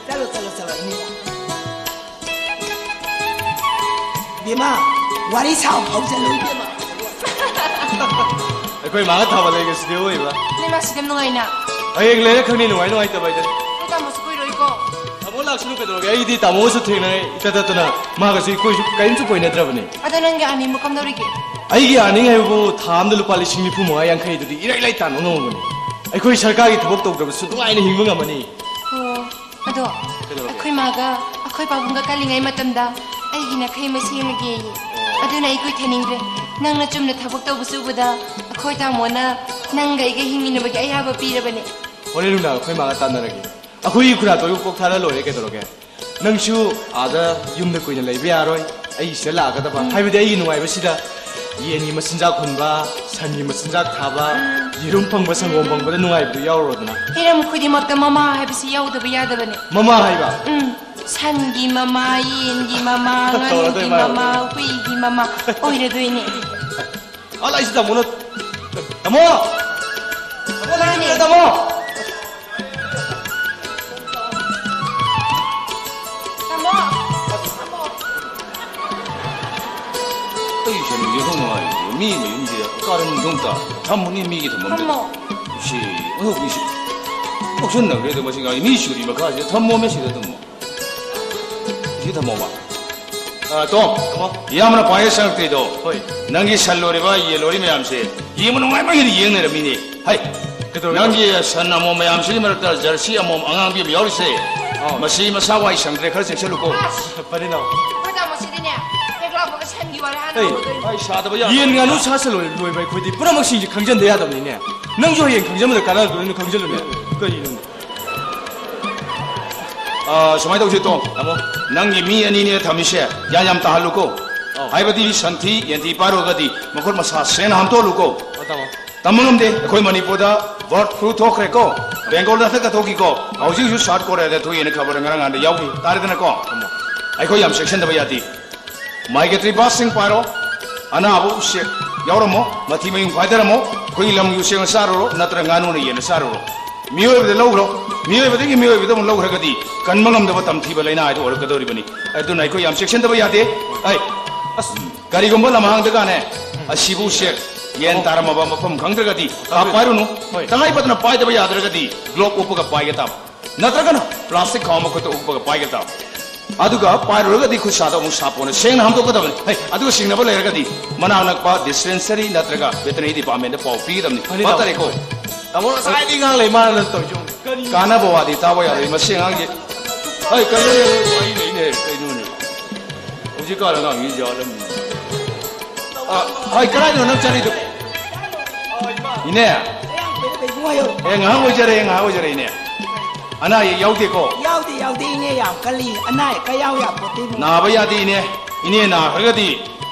ꯆꯠꯂꯣ, ꯆꯠꯂꯣ, ꯆꯠꯂꯣ, ꯏꯅꯦ꯫ ꯏꯕꯦꯝꯃ, ꯋꯥꯔꯤ ꯁꯥꯕ ꯍꯧꯖꯜꯂꯨ, ꯏꯕꯦꯝꯃ꯫ ꯑꯩꯈꯣꯏ ꯃꯥꯒ ꯊꯥꯕ ꯂꯩꯒꯁꯤꯗꯤ ꯑꯣꯏꯕ꯫ ꯅꯣꯏ ꯃꯥꯁꯤꯗꯤ ꯌꯥꯝ ꯅꯨꯡꯉꯥꯏꯅ꯫ ꯍꯌꯦꯡ ꯂꯩꯔ ꯈꯪꯅꯤ, ꯅꯨꯡꯉꯥꯏ ꯅꯨꯡꯉꯥꯏꯇꯕ ꯍꯥꯏꯗꯨꯅꯤ꯫ ꯑꯩꯈꯣꯏ ꯇꯥꯃꯣꯁꯨ ꯀꯨꯏꯔꯣꯏꯀꯣ꯫ ꯇꯥꯃꯣ ꯂꯥꯛꯁꯅꯨ ꯀꯩꯗꯧꯔꯒꯦ? ꯑꯩꯗꯤ ꯇꯥꯃꯣꯒꯁꯨ ꯊꯦꯡꯅꯔꯦ, ꯏꯇꯠ ꯇꯠꯇꯅ꯫ ꯃꯥꯒꯁꯨ ꯏꯀꯣꯏꯁꯨ ꯀꯔꯤꯝꯁꯨ ꯀꯣꯏꯅꯗ꯭ꯔꯕꯅꯤ꯫ ꯑꯗꯣ ꯅꯪꯒꯤ earning ꯕꯨ ꯀꯝꯗꯧꯔꯤꯒꯦ? ꯑꯩꯒꯤ earning ꯍꯥꯏꯕꯕꯨ ꯊꯥ ꯑꯃꯗ ꯂꯨꯄꯥ ꯂꯤꯁꯤꯡ ꯅꯤꯐꯨ ꯃꯉꯥ ꯌꯥꯡꯈꯩꯗꯨꯗꯤ ꯏꯔꯥꯏ ꯂꯥꯏ ꯇꯥꯟꯕ ꯉꯝꯃꯕꯅꯤ꯫ ꯑꯩꯈꯣꯏ ꯁꯔꯀꯥꯔꯒꯤ ꯊꯕꯛ ꯇꯧꯗ꯭ꯔꯕꯁꯨ ꯅꯨꯡꯉꯥꯏꯅ ꯍꯤꯡꯕ ꯉꯝꯃꯅꯤ꯫ ꯑꯣ, ꯑꯗꯣ ꯀꯩꯗꯧꯔꯒꯦ? ꯑꯩꯈꯣꯏ ꯃꯥꯒ ꯑꯩꯈꯣꯏ ꯄꯥꯕꯨꯡꯒ ꯀꯜꯂꯤꯉꯩ ꯃꯇꯝꯗ ꯑꯩꯒꯤ ꯅꯥꯈꯩ ꯑꯃ ꯁꯦꯝꯃꯒꯦꯌꯦ꯫ ꯑꯗꯨꯅ ꯑꯩ ꯀꯨꯏꯊꯅꯤꯡꯗ꯭ꯔꯦ꯫ ꯅꯪꯅ ꯆꯨꯝꯅ ꯊꯕꯛ ꯇꯧꯕꯁꯨ ꯎꯕꯗ ꯑꯩꯈꯣꯏ ꯇꯥꯃꯣꯅ ꯅꯪꯒ ꯑꯩꯒ ꯍꯤꯡꯃꯤꯟꯅꯕꯒꯤ ꯑꯌꯥꯕ ꯄꯤꯔꯕꯅꯦ꯫ ꯍꯣꯔꯦꯟ ꯅꯨꯡꯗꯥꯡ ꯑꯩꯈꯣꯏ ꯃꯥꯒ ꯇꯥꯟꯅꯔꯒꯦ꯫ ꯑꯩꯈꯣꯏꯒꯤ ꯈꯨꯔꯥ ꯇꯣꯏꯕ ꯄꯣꯛ ꯊꯥꯔ ꯂꯣꯏꯔꯦ ꯀꯩꯗꯧꯔꯒꯦ? ꯅꯪꯁꯨ ꯑꯥꯗ ꯌꯨꯝꯗ ꯀꯨꯏꯅ ꯂꯩꯕ ꯌꯥꯔꯣꯏ꯫ ꯑꯩ ꯁꯤꯗ ꯂꯥꯛꯀꯗꯕ꯫ ꯎꯝ꯫ ꯍꯥꯏꯕꯗꯤ ꯑꯩꯒꯤ ꯅꯨꯡꯉꯥꯏꯕꯁꯤꯗ ꯌꯦꯟꯒꯤ ꯃꯆꯤꯟꯖꯥꯛ ꯍꯨꯟꯕ, ꯁꯟꯒꯤ ꯃꯆꯤꯟꯖꯥꯛ ꯊꯥꯕ, ꯌꯦꯔꯨꯝ ꯐꯪꯕ, ꯁꯪꯒꯣꯝ ꯐꯪꯕꯗ ꯅꯨꯡꯉꯥꯏꯕꯗꯨ ꯌꯥꯎꯔꯨꯔꯣꯗꯅ꯫ ꯍꯤꯔꯝ ꯈꯨꯗꯤꯡꯃꯛꯇ ꯃꯃꯥ ꯍꯥꯏꯕꯁꯤ ꯌꯥꯎꯗꯕ ꯌꯥꯗꯕꯅꯤ꯫ ꯃꯃꯥ ꯍꯥꯏꯕ? ꯎꯝ꯫ ꯁꯟꯒꯤ ꯃꯃꯥ, ꯌꯦꯟꯒꯤ ꯃꯃꯥ, ꯇꯧꯔꯗꯣꯏ ꯉꯥꯅꯨꯒꯤ ꯃꯥꯜꯂꯦ꯫ ꯃꯃꯥ, ꯍꯨꯏꯒꯤ ꯃꯃꯥ ꯑꯣꯏꯔꯗꯣꯏꯅꯦ꯫ ꯑ, ꯂꯥꯛꯏꯁꯤ ꯇꯥꯃꯣꯅ꯫ ꯇꯥꯃꯣ! ꯇꯥꯃꯣ, ꯃꯥꯅꯦ꯫ ꯂꯥꯛꯏꯁꯤ ꯇꯥꯃꯣ! ꯇꯥꯃꯣ! ꯑꯩ ꯁꯦ ꯅꯨꯡꯁꯦ ꯈꯔ ꯅꯨꯡꯉꯥꯏꯔꯤꯁꯦ꯫ ꯃꯤ ꯃꯌꯨꯝꯁꯤꯗ ꯀꯥꯔꯟ ꯊꯣꯡ ꯇꯥ-, ꯊꯝꯃꯨꯅꯦ ꯃꯤꯒꯤ ꯊꯝꯐꯝꯗ꯫ ꯊꯝꯃꯣ꯫ ꯁꯤ, ꯑꯉꯛꯄꯤꯁꯤ꯫ ꯉꯥꯎꯁꯟꯅꯈ꯭ꯔꯦꯗ ꯃꯁꯤ ꯉꯥꯏ꯫ ꯃꯤ ꯁꯨꯔꯤ ꯃꯈꯥꯁꯤꯗ ꯊꯝꯃꯣꯃꯦ ꯁꯤꯗ ꯑꯗꯨꯝ꯫ ꯁꯤ ꯊꯝꯃꯣꯕ꯫ ꯑ, ꯇꯣꯝ, ꯇꯥꯃꯣ꯫ ꯏꯌꯥꯝꯕꯅ ꯄꯥꯏꯔ ꯆꯪꯉꯛꯇ꯭ꯔꯤꯗꯣ꯫ ꯍꯣꯏ꯫ ꯅꯪꯒꯤ ꯁꯟ ꯂꯣꯏꯔꯤꯕ, ꯌꯦꯟ ꯂꯣꯏꯔꯤ ꯃꯌꯥꯝꯁꯦ ꯌꯦꯡꯕ ꯅꯨꯡꯉꯥꯏꯃꯟꯒꯤꯗꯤ ꯌꯦꯡ ꯂꯩꯔꯝꯃꯤꯅꯦ꯫ ꯍꯩ, ꯀꯩꯗꯧꯔꯒꯦ? ꯅꯪꯒꯤ ꯁꯟ ꯑꯃꯣꯝ ꯃꯌꯥꯝꯁꯤꯒꯤ ꯃꯔꯛꯇ ꯖꯔꯁꯤ ꯑꯃꯣꯝ ꯑꯉꯥꯡꯕꯤ ꯑꯃ ꯌꯥꯎꯔꯤꯁꯦ, ꯑꯥ꯫ ꯃꯁꯤ ꯃꯁꯥ ꯋꯥꯏ ꯁꯪꯗ꯭ꯔꯦ, ꯈꯔ ꯆꯦꯛꯁꯤꯜꯂꯨꯀꯣ꯫ ꯑꯁ! ꯐꯔꯦ, ꯅꯥꯎ꯫ ꯑꯩꯈꯣꯏ ꯇꯥꯃꯣꯁꯤꯗꯤꯅꯦ, ꯍꯦꯛ ꯂꯥꯛꯄꯒ ꯁꯟꯒꯤ ꯋꯥꯔꯤ ꯍꯥꯟꯅ ꯍꯩ, ꯍꯧꯔꯗꯣꯏꯅꯤ꯫ ꯑꯩ ꯁꯥꯗꯕ ꯌꯥꯗꯦ꯫ ꯌꯦꯟ ꯉꯥꯅꯨ ꯁꯥ ꯁꯟ ꯂꯣꯏ-, ꯂꯣꯏꯕ ꯑꯩꯈꯣꯏꯗꯤ ꯄꯨꯝꯅꯃꯛꯁꯤꯡꯁꯦ ꯈꯪꯖꯟꯗ ꯌꯥꯗꯕꯅꯤꯅꯦ꯫ ꯅꯪꯁꯨ ꯍꯌꯦꯡ ꯈꯪꯖꯟꯕꯗ ꯀꯥꯟꯅꯔꯣꯏꯗꯣꯏꯅꯤ, ꯈꯪꯖꯜꯂꯨꯅꯦ꯫ ꯀꯔꯤꯅꯣꯅꯦ? ꯑꯥ, ꯁꯨꯃꯥꯏꯅ ꯇꯧꯁꯤ, ꯇꯣꯝ꯫ ꯇꯥꯃꯣ꯫ ꯅꯪꯒꯤ ꯃꯤ ꯑꯅꯤꯅꯦ ꯊꯝꯃꯤꯁꯦ, ꯒ꯭ꯌꯥꯟ ꯌꯥꯝ ꯇꯥꯍꯜꯂꯨꯀꯣ꯫ ꯑꯧ꯫ ꯍꯥꯏꯕꯗꯤ ꯁꯟꯊꯤ, ꯌꯦꯟꯊꯤ ꯄꯥꯏꯔꯨꯔꯒꯗꯤ ꯃꯈꯨꯠ ꯃꯁꯥ ꯁꯦꯡꯅ ꯍꯥꯝꯇꯣꯛꯍꯜꯂꯨꯀꯣ꯫ ꯑꯣ, ꯇꯥꯃꯣ꯫ ꯇꯝꯕ ꯉꯝꯗꯦ, ꯑꯩꯈꯣꯏ ꯃꯅꯤꯄꯨꯔꯗ bird flu ꯊꯣꯛꯈ꯭ꯔꯦꯀꯣ, ꯕꯦꯡꯒꯣꯜꯗ ꯍꯟꯗꯛꯇ ꯊꯣꯛꯈꯤꯀꯣ, ꯍꯧꯖꯤꯛ ꯍꯧꯖꯤꯛ ꯁꯥꯎꯠ ꯀꯣꯔꯤꯌꯥꯗ ꯊꯣꯛꯑꯦꯅ ꯈꯕꯔ ꯉꯔꯥꯡ ꯅꯍꯥꯟꯗ ꯌꯥꯎꯈꯤ, ꯇꯥꯔꯦꯗꯅꯀꯣ꯫ ꯇꯥꯃꯣ꯫ ꯑꯩꯈꯣꯏ ꯌꯥꯝ ꯆꯦꯛꯁꯤꯟꯗꯕ ꯌꯥꯗꯦ꯫ ꯃꯥꯏꯒ꯭ꯔꯦꯇꯔꯤ ꯕꯥꯔꯗꯁꯤꯡ ꯄꯥꯏꯔꯣ, ꯑꯅꯥꯕ ꯎꯆꯦꯛ ꯌꯥꯎꯔꯝꯃꯣ, ꯃꯊꯤ ꯃꯌꯨꯡ ꯐꯥꯏꯗꯔꯝꯃꯣ, ꯑꯩꯈꯣꯏꯒꯤ ꯂꯝꯒꯤ ꯎꯆꯦꯛꯅ ꯆꯥꯔꯨꯔꯣ, ꯅꯠꯇ꯭ꯔꯒ ꯉꯥꯅꯨꯅ ꯌꯦꯟꯅ ꯆꯥꯔꯨꯔꯣ꯫ ꯃꯤꯑꯣꯏꯕꯗ ꯂꯧꯈ꯭ꯔꯣ, ꯃꯤꯑꯣꯏꯕꯗꯒꯤ ꯃꯤꯑꯣꯏꯕꯗ ꯑꯃꯨꯛ ꯂꯧꯈ꯭ꯔꯒꯗꯤ ꯀꯟꯕ ꯉꯝꯗꯕ ꯇꯝꯊꯤꯕ ꯂꯥꯏꯅꯥ ꯍꯥꯏꯗꯣ ꯑꯣꯏꯔꯛꯀꯗꯧꯔꯤꯕꯅꯤ꯫ ꯑꯗꯨꯅ ꯑꯩꯈꯣꯏ ꯌꯥꯝ ꯆꯦꯛꯁꯤꯟꯗꯕ ꯌꯥꯗꯦ꯫ ꯑꯩ, ꯑꯁ, ꯀꯔꯤꯒꯨꯝꯕ ꯂꯝꯍꯥꯡꯗꯒꯅꯦ ꯑꯁꯤꯕ ꯎꯆꯦꯛ ꯌꯦꯟ ꯇꯥꯔꯝꯃꯕ ꯃꯐꯝ ꯈꯪꯗ꯭ꯔꯒꯗꯤ ꯄꯥꯞ ꯄꯥꯏꯔꯨꯅꯨ꯫ ꯍꯣꯏ꯫ ꯇꯉꯥꯏ ꯐꯗꯅ ꯄꯥꯏꯗꯕ ꯌꯥꯗ꯭ꯔꯒꯗꯤ ꯒ꯭ꯂꯣꯞ ꯎꯞꯄꯒ ꯄꯥꯏꯒ ꯇꯥꯕ꯫ ꯅꯠꯇ꯭ꯔꯒꯅ ꯄ꯭ꯂꯥꯁꯇꯤꯛ ꯈꯥꯎ ꯑꯃ ꯈꯨꯠꯇ ꯎꯞꯄꯒ ꯄꯥꯏꯒ ꯇꯥꯕ꯫ ꯑꯗꯨꯒ ꯄꯥꯏꯔꯨꯔꯒꯗꯤ ꯈꯨꯠ ꯁꯥꯗꯣ ꯑꯃꯨꯛ ꯁꯥꯄꯣꯟꯅ ꯁꯦꯡꯅ ꯍꯥꯝꯗꯣꯛꯀꯗꯕꯅꯤ꯫ ꯍꯩ, ꯑꯗꯨꯒ ꯆꯤꯡꯅꯕ ꯂꯩꯔꯒꯗꯤ ꯃꯅꯥꯛ ꯅꯛꯄ ꯗꯤꯁꯄꯦꯟꯁꯔꯤ ꯅꯠꯇ꯭ꯔꯒ ꯚꯦꯇꯔꯤꯅꯔꯤ ꯗꯤꯄꯥꯔꯠꯃꯦꯟꯗ ꯄꯥꯎ ꯄꯤꯒꯗꯕꯅꯤ꯫ ꯐꯅꯤ, ꯚꯥꯞ ꯇꯥꯃꯣ꯫ ꯇꯥꯔꯦꯀꯣ? ꯇꯥꯃꯣ, ꯉꯁꯥꯏꯗꯒꯤ ꯉꯥꯡ ꯂꯩ ꯃꯥꯅ ꯇꯧꯔꯤꯁꯦ꯫ ꯀꯔꯤ? ꯀꯥꯟꯅꯕ ꯋꯥꯗꯤ ꯇꯥꯕ ꯌꯥꯔꯣꯏ ꯃꯁꯤ ꯑꯉꯥꯡꯁꯦ꯫ ꯍꯩ, ꯀꯔꯤ? ꯑꯩ ꯂꯩꯅꯦ, ꯀꯩꯅꯣꯅꯦ? ꯍꯧꯖꯤꯛꯀꯥꯟ ꯑꯉꯥꯡꯁꯤ ꯌꯥꯗꯕꯅꯤ꯫ ꯑ, ꯍꯣꯏ, ꯀꯗꯥꯏꯗꯅꯣ ꯅꯪ ꯆꯠꯂꯤꯗꯣ? ꯏꯅꯦ꯫ ꯑꯦ, ꯉꯥꯏꯍꯥꯛ ꯑꯣꯏꯖꯔꯦ, ꯉꯥꯏꯍꯥꯛ ꯑꯣꯏꯖꯔꯦ, ꯏꯅꯦ꯫ ꯑꯅꯥ ꯑꯌꯦꯛ ꯌꯥꯎꯗꯦꯀꯣ? ꯌꯥꯎꯗꯦ, ꯌꯥꯎꯗꯦ, ꯏꯅꯦ ꯌꯥꯝ ꯀꯜꯂꯤ꯫ ꯑꯅꯥ ꯑꯌꯦꯛ ꯀ ꯌꯥꯎ ꯌꯥꯄꯣꯠꯇꯦ, ꯏꯕꯨꯡꯉꯣ꯫ ꯅꯥꯕ ꯌꯥꯗꯦ, ꯏꯅꯦ꯫ ꯏꯅꯦ ꯅꯥꯈ꯭ꯔꯒꯗꯤ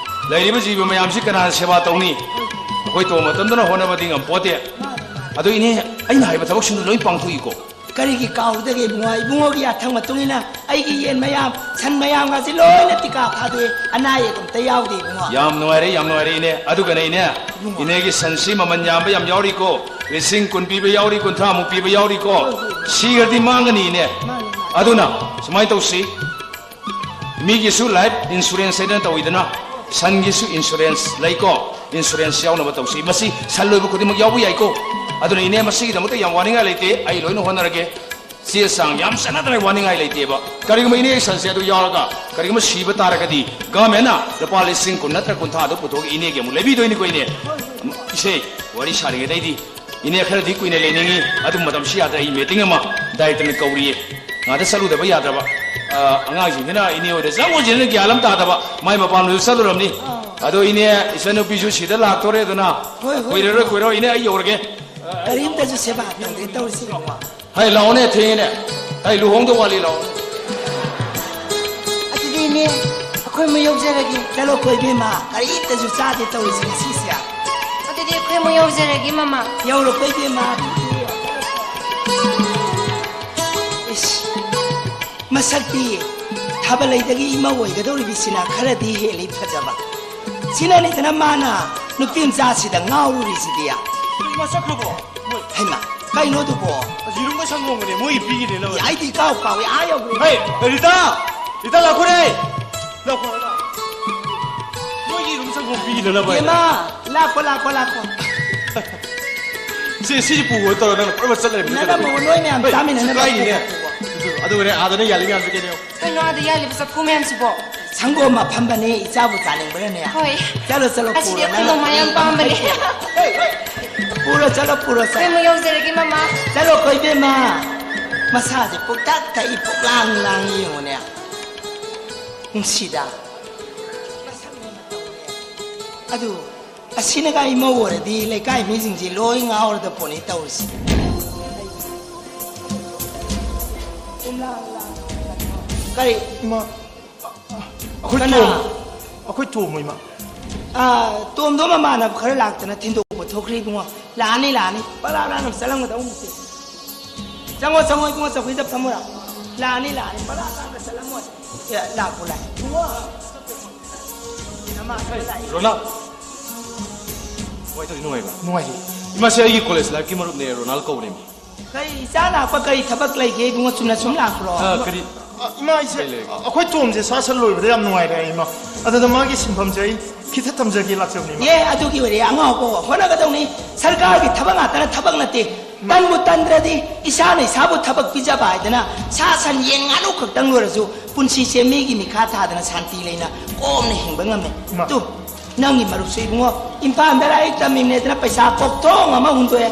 ꯂꯩꯔꯤꯕ ꯖꯤꯕ ꯃꯌꯥꯝꯁꯤ ꯀꯅꯥꯅ ꯁꯦꯕꯥ ꯇꯧꯅꯤ? ꯑꯩꯈꯣꯏ ꯇꯧꯕ ꯃꯇꯝꯗꯅ ꯍꯣꯠꯅꯕꯗꯤ ꯉꯝꯄꯣꯠꯇꯦ꯫ ꯑꯗꯣ ꯏꯅꯦ, ꯑꯩꯅ ꯍꯥꯏꯕ ꯊꯕꯛꯁꯤꯡꯗꯣ ꯂꯣꯏ ꯄꯥꯡꯊꯣꯛꯏꯀꯣ? ꯀꯔꯤꯒꯤ ꯀꯥꯎꯗꯒꯦ ꯏꯕꯨꯡꯉꯣ? ꯏꯕꯨꯡꯉꯣꯒꯤ ꯌꯥꯊꯪ ꯃꯇꯨꯡ ꯏꯟꯅ ꯑꯩꯒꯤ ꯌꯦꯟ ꯃꯌꯥꯝ, ꯁꯟ ꯃꯌꯥꯝꯒꯁꯤ ꯂꯣꯏꯅ ꯇꯤꯀꯥ ꯊꯥꯗꯣꯛꯑꯦ꯫ ꯑꯅꯥ ꯑꯌꯦꯛ ꯑꯝꯇ ꯌꯥꯎꯗꯦ ꯏꯕꯨꯡꯉꯣ꯫ ꯌꯥꯝ ꯅꯨꯡꯉꯥꯏꯔꯦ, ꯌꯥꯝ ꯅꯨꯡꯉꯥꯏꯔꯦ ꯏꯅꯦ꯫ ꯑꯗꯨꯒꯅꯦ ꯏꯅꯦ, ꯏꯕꯨꯡꯉꯣ꯫ ꯏꯅꯦꯒꯤ ꯁꯟꯁꯤ ꯃꯃꯜ ꯌꯥꯝꯕ ꯌꯥꯝ ꯌꯥꯎꯔꯤꯀꯣ꯫ ꯂꯤꯁꯤꯡ ꯀꯨꯟ ꯄꯤꯕ ꯌꯥꯎꯔꯤ, ꯀꯨꯟꯊ꯭ꯔꯥꯃꯨꯛ ꯄꯤꯕ ꯌꯥꯎꯔꯤꯀꯣ꯫ ꯍꯣꯏ, ꯍꯣꯏ, ꯍꯣꯏ꯫ ꯁꯤꯈ꯭ꯔꯗꯤ ꯃꯥꯡꯒꯅꯤ ꯏꯅꯦ꯫ ꯃꯥꯅꯤ, ꯃꯥꯅꯤ꯫ ꯑꯗꯨꯅ ꯁꯨꯃꯥꯏꯅ ꯇꯧꯁꯤ꯫ ꯃꯤꯒꯤꯁꯨ life insurance ꯍꯥꯏꯗꯅ ꯇꯧꯋꯤꯗꯅ, ꯁꯟꯒꯤꯁꯨ insurance ꯂꯩꯀꯣ, insurance ꯌꯥꯎꯅꯕ ꯇꯧꯁꯤ꯫ ꯃꯁꯤ ꯁꯟ ꯂꯣꯏꯕ ꯈꯨꯗꯤꯡꯃꯛ ꯌꯥꯎꯕ ꯌꯥꯏꯀꯣ꯫ ꯑꯗꯨꯅ ꯏꯅꯦ, ꯃꯁꯤꯒꯤꯗꯃꯛꯇ ꯌꯥꯝ ꯋꯥꯅꯤꯡꯉꯥꯏ ꯂꯩꯇꯦ, ꯑꯩ ꯂꯣꯏꯅ ꯍꯣꯠꯅꯔꯒꯦ꯫ ꯆꯦ ꯆꯥꯡ ꯌꯥꯝ ꯆꯠꯅꯗꯅ ꯋꯥꯅꯤꯡꯉꯥꯏ ꯂꯩꯇꯦꯕ꯫ ꯀꯔꯤꯒꯨꯝꯕ ꯏꯅꯦꯒꯤ ꯁꯟꯁꯦ ꯑꯗꯨ ꯌꯥꯎꯔꯒ ꯀꯔꯤꯒꯨꯝꯕ ꯁꯤꯕ ꯇꯥꯔꯒꯗꯤ, governmentꯅ ꯂꯨꯄꯥ ꯂꯤꯁꯤꯡ ꯀꯨꯟ ꯅꯠꯇ꯭ꯔ ꯀꯨꯟꯊ꯭ꯔꯥꯗꯣ ꯄꯨꯊꯣꯛꯑꯒ ꯏꯅꯦꯒꯤ ꯑꯃꯨꯛ ꯂꯩꯕꯤꯗꯣꯏꯅꯤꯀꯣ ꯏꯅꯦ꯫ ꯏꯆꯦ, ꯋꯥꯔꯤ ꯁꯥꯔꯤꯉꯩꯗꯩꯗꯤ ꯏꯅꯦ ꯈꯔꯗꯤ ꯀꯨꯏꯅ ꯂꯩꯅꯤꯡꯉꯤ, ꯑꯗꯨꯕꯨ ꯃꯇꯝꯁꯤ ꯌꯥꯗ꯭ꯔꯦ, ꯑꯩ meeting ꯑꯃ ꯗꯥꯏꯔꯦꯛꯇꯔꯅ ꯀꯧꯔꯤꯌꯦ꯫ ꯉꯥꯗ ꯆꯠꯂꯨꯗꯕ ꯌꯥꯗ꯭ꯔꯕ꯫ ꯑ, ꯑꯉꯥꯡꯁꯤꯡꯁꯤꯅ ꯏꯅꯦ ꯍꯣꯏꯗ ꯆꯪꯉꯨꯁꯤꯅ ꯒ꯭ꯌꯥꯟ ꯑꯃ ꯇꯥꯗꯕ, ꯃꯥꯏ ꯃꯄꯥꯟꯂꯣꯝꯗ ꯆꯠꯂꯨꯔꯕꯅꯤ꯫ ꯑꯗꯣ ꯏꯅꯦ, ꯏꯆꯟꯅꯨꯄꯤꯁꯨ ꯁꯤꯗ ꯂꯥꯛꯇꯣꯔꯦ, ꯑꯗꯨꯅ ꯍꯣꯏ, ꯍꯣꯏ꯫ ꯀꯨꯏꯔꯔꯣꯏ, ꯀꯨꯏꯔꯔꯣꯏ, ꯏꯅꯦ, ꯑꯩ ꯌꯧꯔꯒꯦ꯫ ꯀꯔꯤꯝꯇꯁꯨ ꯁꯦꯕꯥ ꯇꯧꯗꯦ ꯇꯧꯔꯤꯁꯤ꯫ ꯍꯩ, ꯂꯥꯛꯑꯣꯅꯦ, ꯊꯦꯡꯉꯦꯅꯦ꯫ ꯑꯩ ꯂꯨꯍꯣꯡꯗꯧ ꯋꯥꯠꯂꯤ, ꯂꯥꯛꯑꯣꯅꯦ꯫ ꯑꯗꯨꯗꯤ ꯏꯅꯦ, ꯑꯩꯈꯣꯏ ꯑꯃꯨꯛ ꯌꯧꯖꯔꯒꯦ꯫ ꯆꯠꯂꯣꯀꯣ ꯏꯕꯦꯝꯃ, ꯀꯔꯤꯝꯇꯁꯨ ꯆꯥꯗꯦ ꯇꯧꯔꯤꯁꯤ ꯉꯁꯤꯁꯦ꯫ ꯑꯗꯨꯗꯤ ꯑꯩꯈꯣꯏ ꯑꯃꯨꯛ ꯌꯧꯖꯔꯒꯦ, ꯃꯃꯥ꯫ ꯌꯧꯔꯣꯀꯣ ꯏꯕꯦꯝꯃ꯫ ꯏꯁ, ꯃꯁꯛꯇꯤ ꯊꯥꯕꯜꯂꯩꯗꯒꯤ ꯏꯃꯧ ꯑꯣꯏꯒꯗꯧꯔꯤꯕꯤꯁꯤꯅ ꯈꯔꯗꯤ ꯍꯦꯜꯂꯤ ꯐꯖꯕ꯫ ꯁꯤꯅꯅꯤꯗꯅ ꯃꯥꯅ ꯅꯨꯄꯤ ꯃꯆꯥꯁꯤꯗ ꯉꯥꯎꯔꯨꯔꯤꯁꯤꯗꯤ꯫ ꯃꯁꯛ ꯐꯕꯣ? ꯍꯩꯃꯥ, ꯀꯩꯅꯣ ꯑꯗꯨꯕꯣ? ꯑꯁ, ꯌꯦꯔꯨꯝꯒ ꯁꯪꯒꯣꯝꯒꯅꯦ, ꯃꯣꯏꯒꯤ ꯄꯤꯈꯤꯅꯦ, ꯂꯧꯔꯦ꯫ ꯑꯩꯗꯤ ꯏꯀꯥꯎ ꯀꯥꯎꯏ, ꯑꯥ ꯌꯧꯈ꯭ꯔꯦ꯫ ꯍꯦ, ꯔꯤꯇꯥ! ꯔꯤꯇꯥ, ꯂꯥꯛꯈꯣꯅꯦ! ꯂꯥꯛꯈꯣ, ꯂꯥꯛꯈꯣ꯫ ꯃꯣꯏꯒꯤ ꯌꯦꯔꯨꯝ ꯁꯪꯒꯣꯝ ꯄꯤꯈꯤꯅꯦ, ꯂꯧꯔꯦ꯫ ꯏꯃꯥ, ꯂꯥꯛꯈꯣ, ꯂꯥꯛꯈꯣ, ꯂꯥꯛꯈꯣ꯫ ꯁꯤ, ꯁꯤꯁꯤ ꯄꯨꯈꯣ ꯇꯧꯔ ꯅꯪꯅ ꯀꯣꯏꯕ ꯆꯠ ꯂꯩꯔꯝꯃꯤ ꯅꯪꯅ ꯀꯩꯗꯧꯕ? ꯄꯨꯈꯣ, ꯅꯣꯏ ꯃꯌꯥꯝ ꯍꯦ, ꯆꯥꯃꯤꯟꯅꯅꯕ ꯁꯤꯀꯥꯏꯅꯤꯅꯦ꯫ ꯄꯨꯈꯣ, ꯄꯨꯈꯣ꯫ ꯑꯗꯨꯒꯅꯦ, ꯑꯥꯗꯅꯦ ꯌꯥꯜꯂꯤ ꯃꯌꯥꯝꯁꯦ ꯀꯩꯅꯣ? ꯀꯩꯅꯣ ꯑꯥꯗ ꯌꯥꯜꯂꯤꯕ ꯆꯐꯨ ꯃꯌꯥꯝꯁꯤꯕꯣ? ꯁꯪꯒꯣꯝ ꯑꯐꯝꯕꯅꯦ, ꯏꯆꯥꯕꯨ ꯆꯥꯅꯤꯡꯕ꯭ꯔꯅꯦ? ꯍꯣꯏ꯫ ꯆꯠꯂꯣ, ꯆꯠꯂꯣ, ꯑꯁꯤꯗꯤ ꯄꯨꯔꯣ, ꯑꯩꯈꯣꯏ ꯅꯪ ꯃꯃꯥ ꯌꯥꯝ ꯄꯥꯝꯕꯅꯦ꯫ ꯄꯨꯔꯣ, ꯆꯠꯂꯣ, ꯄꯨꯔꯣ, ꯆꯠꯂꯣ꯫ ꯑꯩꯈꯣꯏ ꯑꯃꯨꯛ ꯌꯧꯖꯔꯒꯦ, ꯃꯃꯥ꯫ ꯆꯠꯂꯣ, ꯀꯣ ꯏꯕꯦꯝꯃ꯫ ꯃꯁꯥꯁꯦ ꯄꯨꯛꯇꯛ ꯇꯛꯏ, ꯄꯨꯛꯂꯥꯡ ꯂꯥꯡꯉꯤ ꯌꯦꯡꯉꯨꯅꯦ꯫ ꯅꯨꯡꯁꯤꯗ꯫ ꯑꯗꯨ ꯑꯁꯤꯅꯒ ꯏꯃꯧ ꯑꯣꯏꯔꯗꯤ ꯂꯩꯀꯥꯏ ꯃꯤꯁꯤꯡꯁꯤ ꯂꯣꯏ ꯉꯥꯎꯔꯗ ꯄꯣꯠꯅꯤ ꯇꯧꯔꯤꯁꯤ꯫ ꯀꯔꯤ? ꯏꯃꯥ, ꯑꯩꯈꯣꯏ ꯀꯅꯥ? ꯇꯣꯝ-, ꯑꯩꯈꯣꯏ ꯇꯣꯝꯃꯣ ꯏꯃꯥ꯫ ꯑꯥ, ꯇꯣꯝꯗꯣ ꯃꯃꯥꯟꯅꯕ ꯈꯔ ꯂꯥꯛꯇꯅ ꯊꯤꯟꯗꯣꯛꯄ ꯊꯣꯛꯈ꯭ꯔꯦ ꯏꯕꯨꯡꯉꯣ꯫ ꯂꯥꯛꯑꯅꯤ, ꯂꯥꯛꯑꯅꯤ꯫ ꯄꯂꯥ ꯂꯥꯛꯅ ꯆꯠꯂꯝꯒꯗꯧ ꯅꯠꯇꯦ꯫ ꯆꯪꯉꯣ, ꯆꯪꯉꯣ ꯏꯕꯨꯡꯉꯣ, ꯆꯧꯀ꯭ꯔꯤꯗ ꯐꯝꯃꯨꯔ꯫ ꯂꯥꯛꯑꯅꯤ, ꯂꯥꯛꯑꯅꯤ꯫ ꯄꯂꯥ ꯂꯥꯛꯅ ꯆꯠꯂꯝꯃꯣꯏ꯫ ꯑꯦ, ꯂꯥꯛꯄꯨ ꯂꯥꯛꯑꯦ꯫ ꯏꯕꯨꯡꯉꯣ꯫ ꯅꯃꯥ ꯈꯔ ꯂꯥꯛꯑꯦ꯫ ꯔꯣꯅꯥꯜ꯫ ꯀꯃꯥꯏ ꯇꯧꯔꯤ, ꯅꯨꯡꯉꯥꯏꯕ꯭ꯔꯥ? ꯅꯨꯡꯉꯥꯏꯔꯤ꯫ ꯏꯃꯥꯁꯦ ꯑꯩꯒꯤ ꯀꯣꯂꯦꯖ ꯂꯥꯏꯐꯀꯤ ꯃꯔꯨꯞꯅꯦ, ꯔꯣꯅꯥꯜ ꯀꯧꯕꯅꯦ꯫ ꯀꯔꯤ ꯏꯆꯥ ꯂꯥꯛꯄ ꯀꯔꯤ ꯊꯕꯛ ꯂꯩꯒꯦ ꯏꯕꯨꯡꯉꯣ? ꯆꯨꯝꯅ ꯁꯨꯝ ꯂꯥꯛꯄ꯭ꯔꯣ? ꯑ, ꯀꯔꯤ? ꯑ, ꯏꯃꯥ, ꯑꯩꯁꯦ, ꯀꯔꯤ ꯂꯩꯔꯒꯦ? ꯑ, ꯑꯩꯈꯣꯏ ꯇꯣꯝꯁꯦ ꯁꯥ ꯁꯟ ꯂꯣꯏꯕꯗ ꯌꯥꯝ ꯅꯨꯡꯉꯥꯏꯔꯦ ꯏꯃꯥ꯫ ꯑꯗꯨꯗ ꯃꯥꯒꯤ ꯁꯤꯟꯐꯝꯁꯦ ꯑꯩ ꯈꯤꯇ ꯊꯝꯖꯒꯦ ꯂꯥꯛꯆꯕꯅꯤ ꯏꯃꯥ꯫ ꯑꯦ, ꯑꯗꯨꯒꯤ ꯑꯣꯏꯔꯦ ꯑꯉꯥꯎꯕ ꯍꯣꯠꯅꯒꯗꯧꯅꯤ꯫ ꯁꯔꯀꯥꯔꯒꯤ ꯊꯕꯛ ꯉꯥꯛꯇꯅ ꯊꯕꯛ ꯅꯠꯇꯦ꯫ ꯏꯃꯥ꯫ ꯇꯟꯕꯨ ꯇꯟꯗ꯭ꯔꯗꯤ ꯏꯁꯥꯅ ꯏꯁꯥꯕꯨ ꯊꯕꯛ ꯄꯤꯖꯕ ꯍꯥꯏꯗꯅ ꯁꯥ ꯁꯟ ꯌꯦꯟ ꯉꯥꯅꯨ ꯈꯛꯇꯪ ꯂꯣꯏꯔꯁꯨ ꯄꯨꯟꯁꯤꯁꯦ ꯃꯤꯒꯤ ꯃꯤꯈꯥ ꯊꯥꯗꯅ ꯁꯥꯟꯇꯤ ꯂꯩꯅ ꯀꯣꯝꯅ ꯍꯤꯡꯕ ꯉꯝꯃꯦ꯫ ꯏꯃꯥ꯫ ꯇꯨ, ꯅꯪꯒꯤ ꯃꯔꯨꯞꯁꯨ ꯏꯕꯨꯡꯉꯣ, ꯏꯝꯐꯥꯜꯗ ꯂꯥꯏꯔꯤꯛ ꯇꯝꯃꯤꯕꯅꯦꯗꯅ ꯄꯩꯁꯥ ꯀꯣꯛꯊꯣꯡ ꯑꯃ ꯍꯨꯟꯗꯣꯛꯑꯦ꯫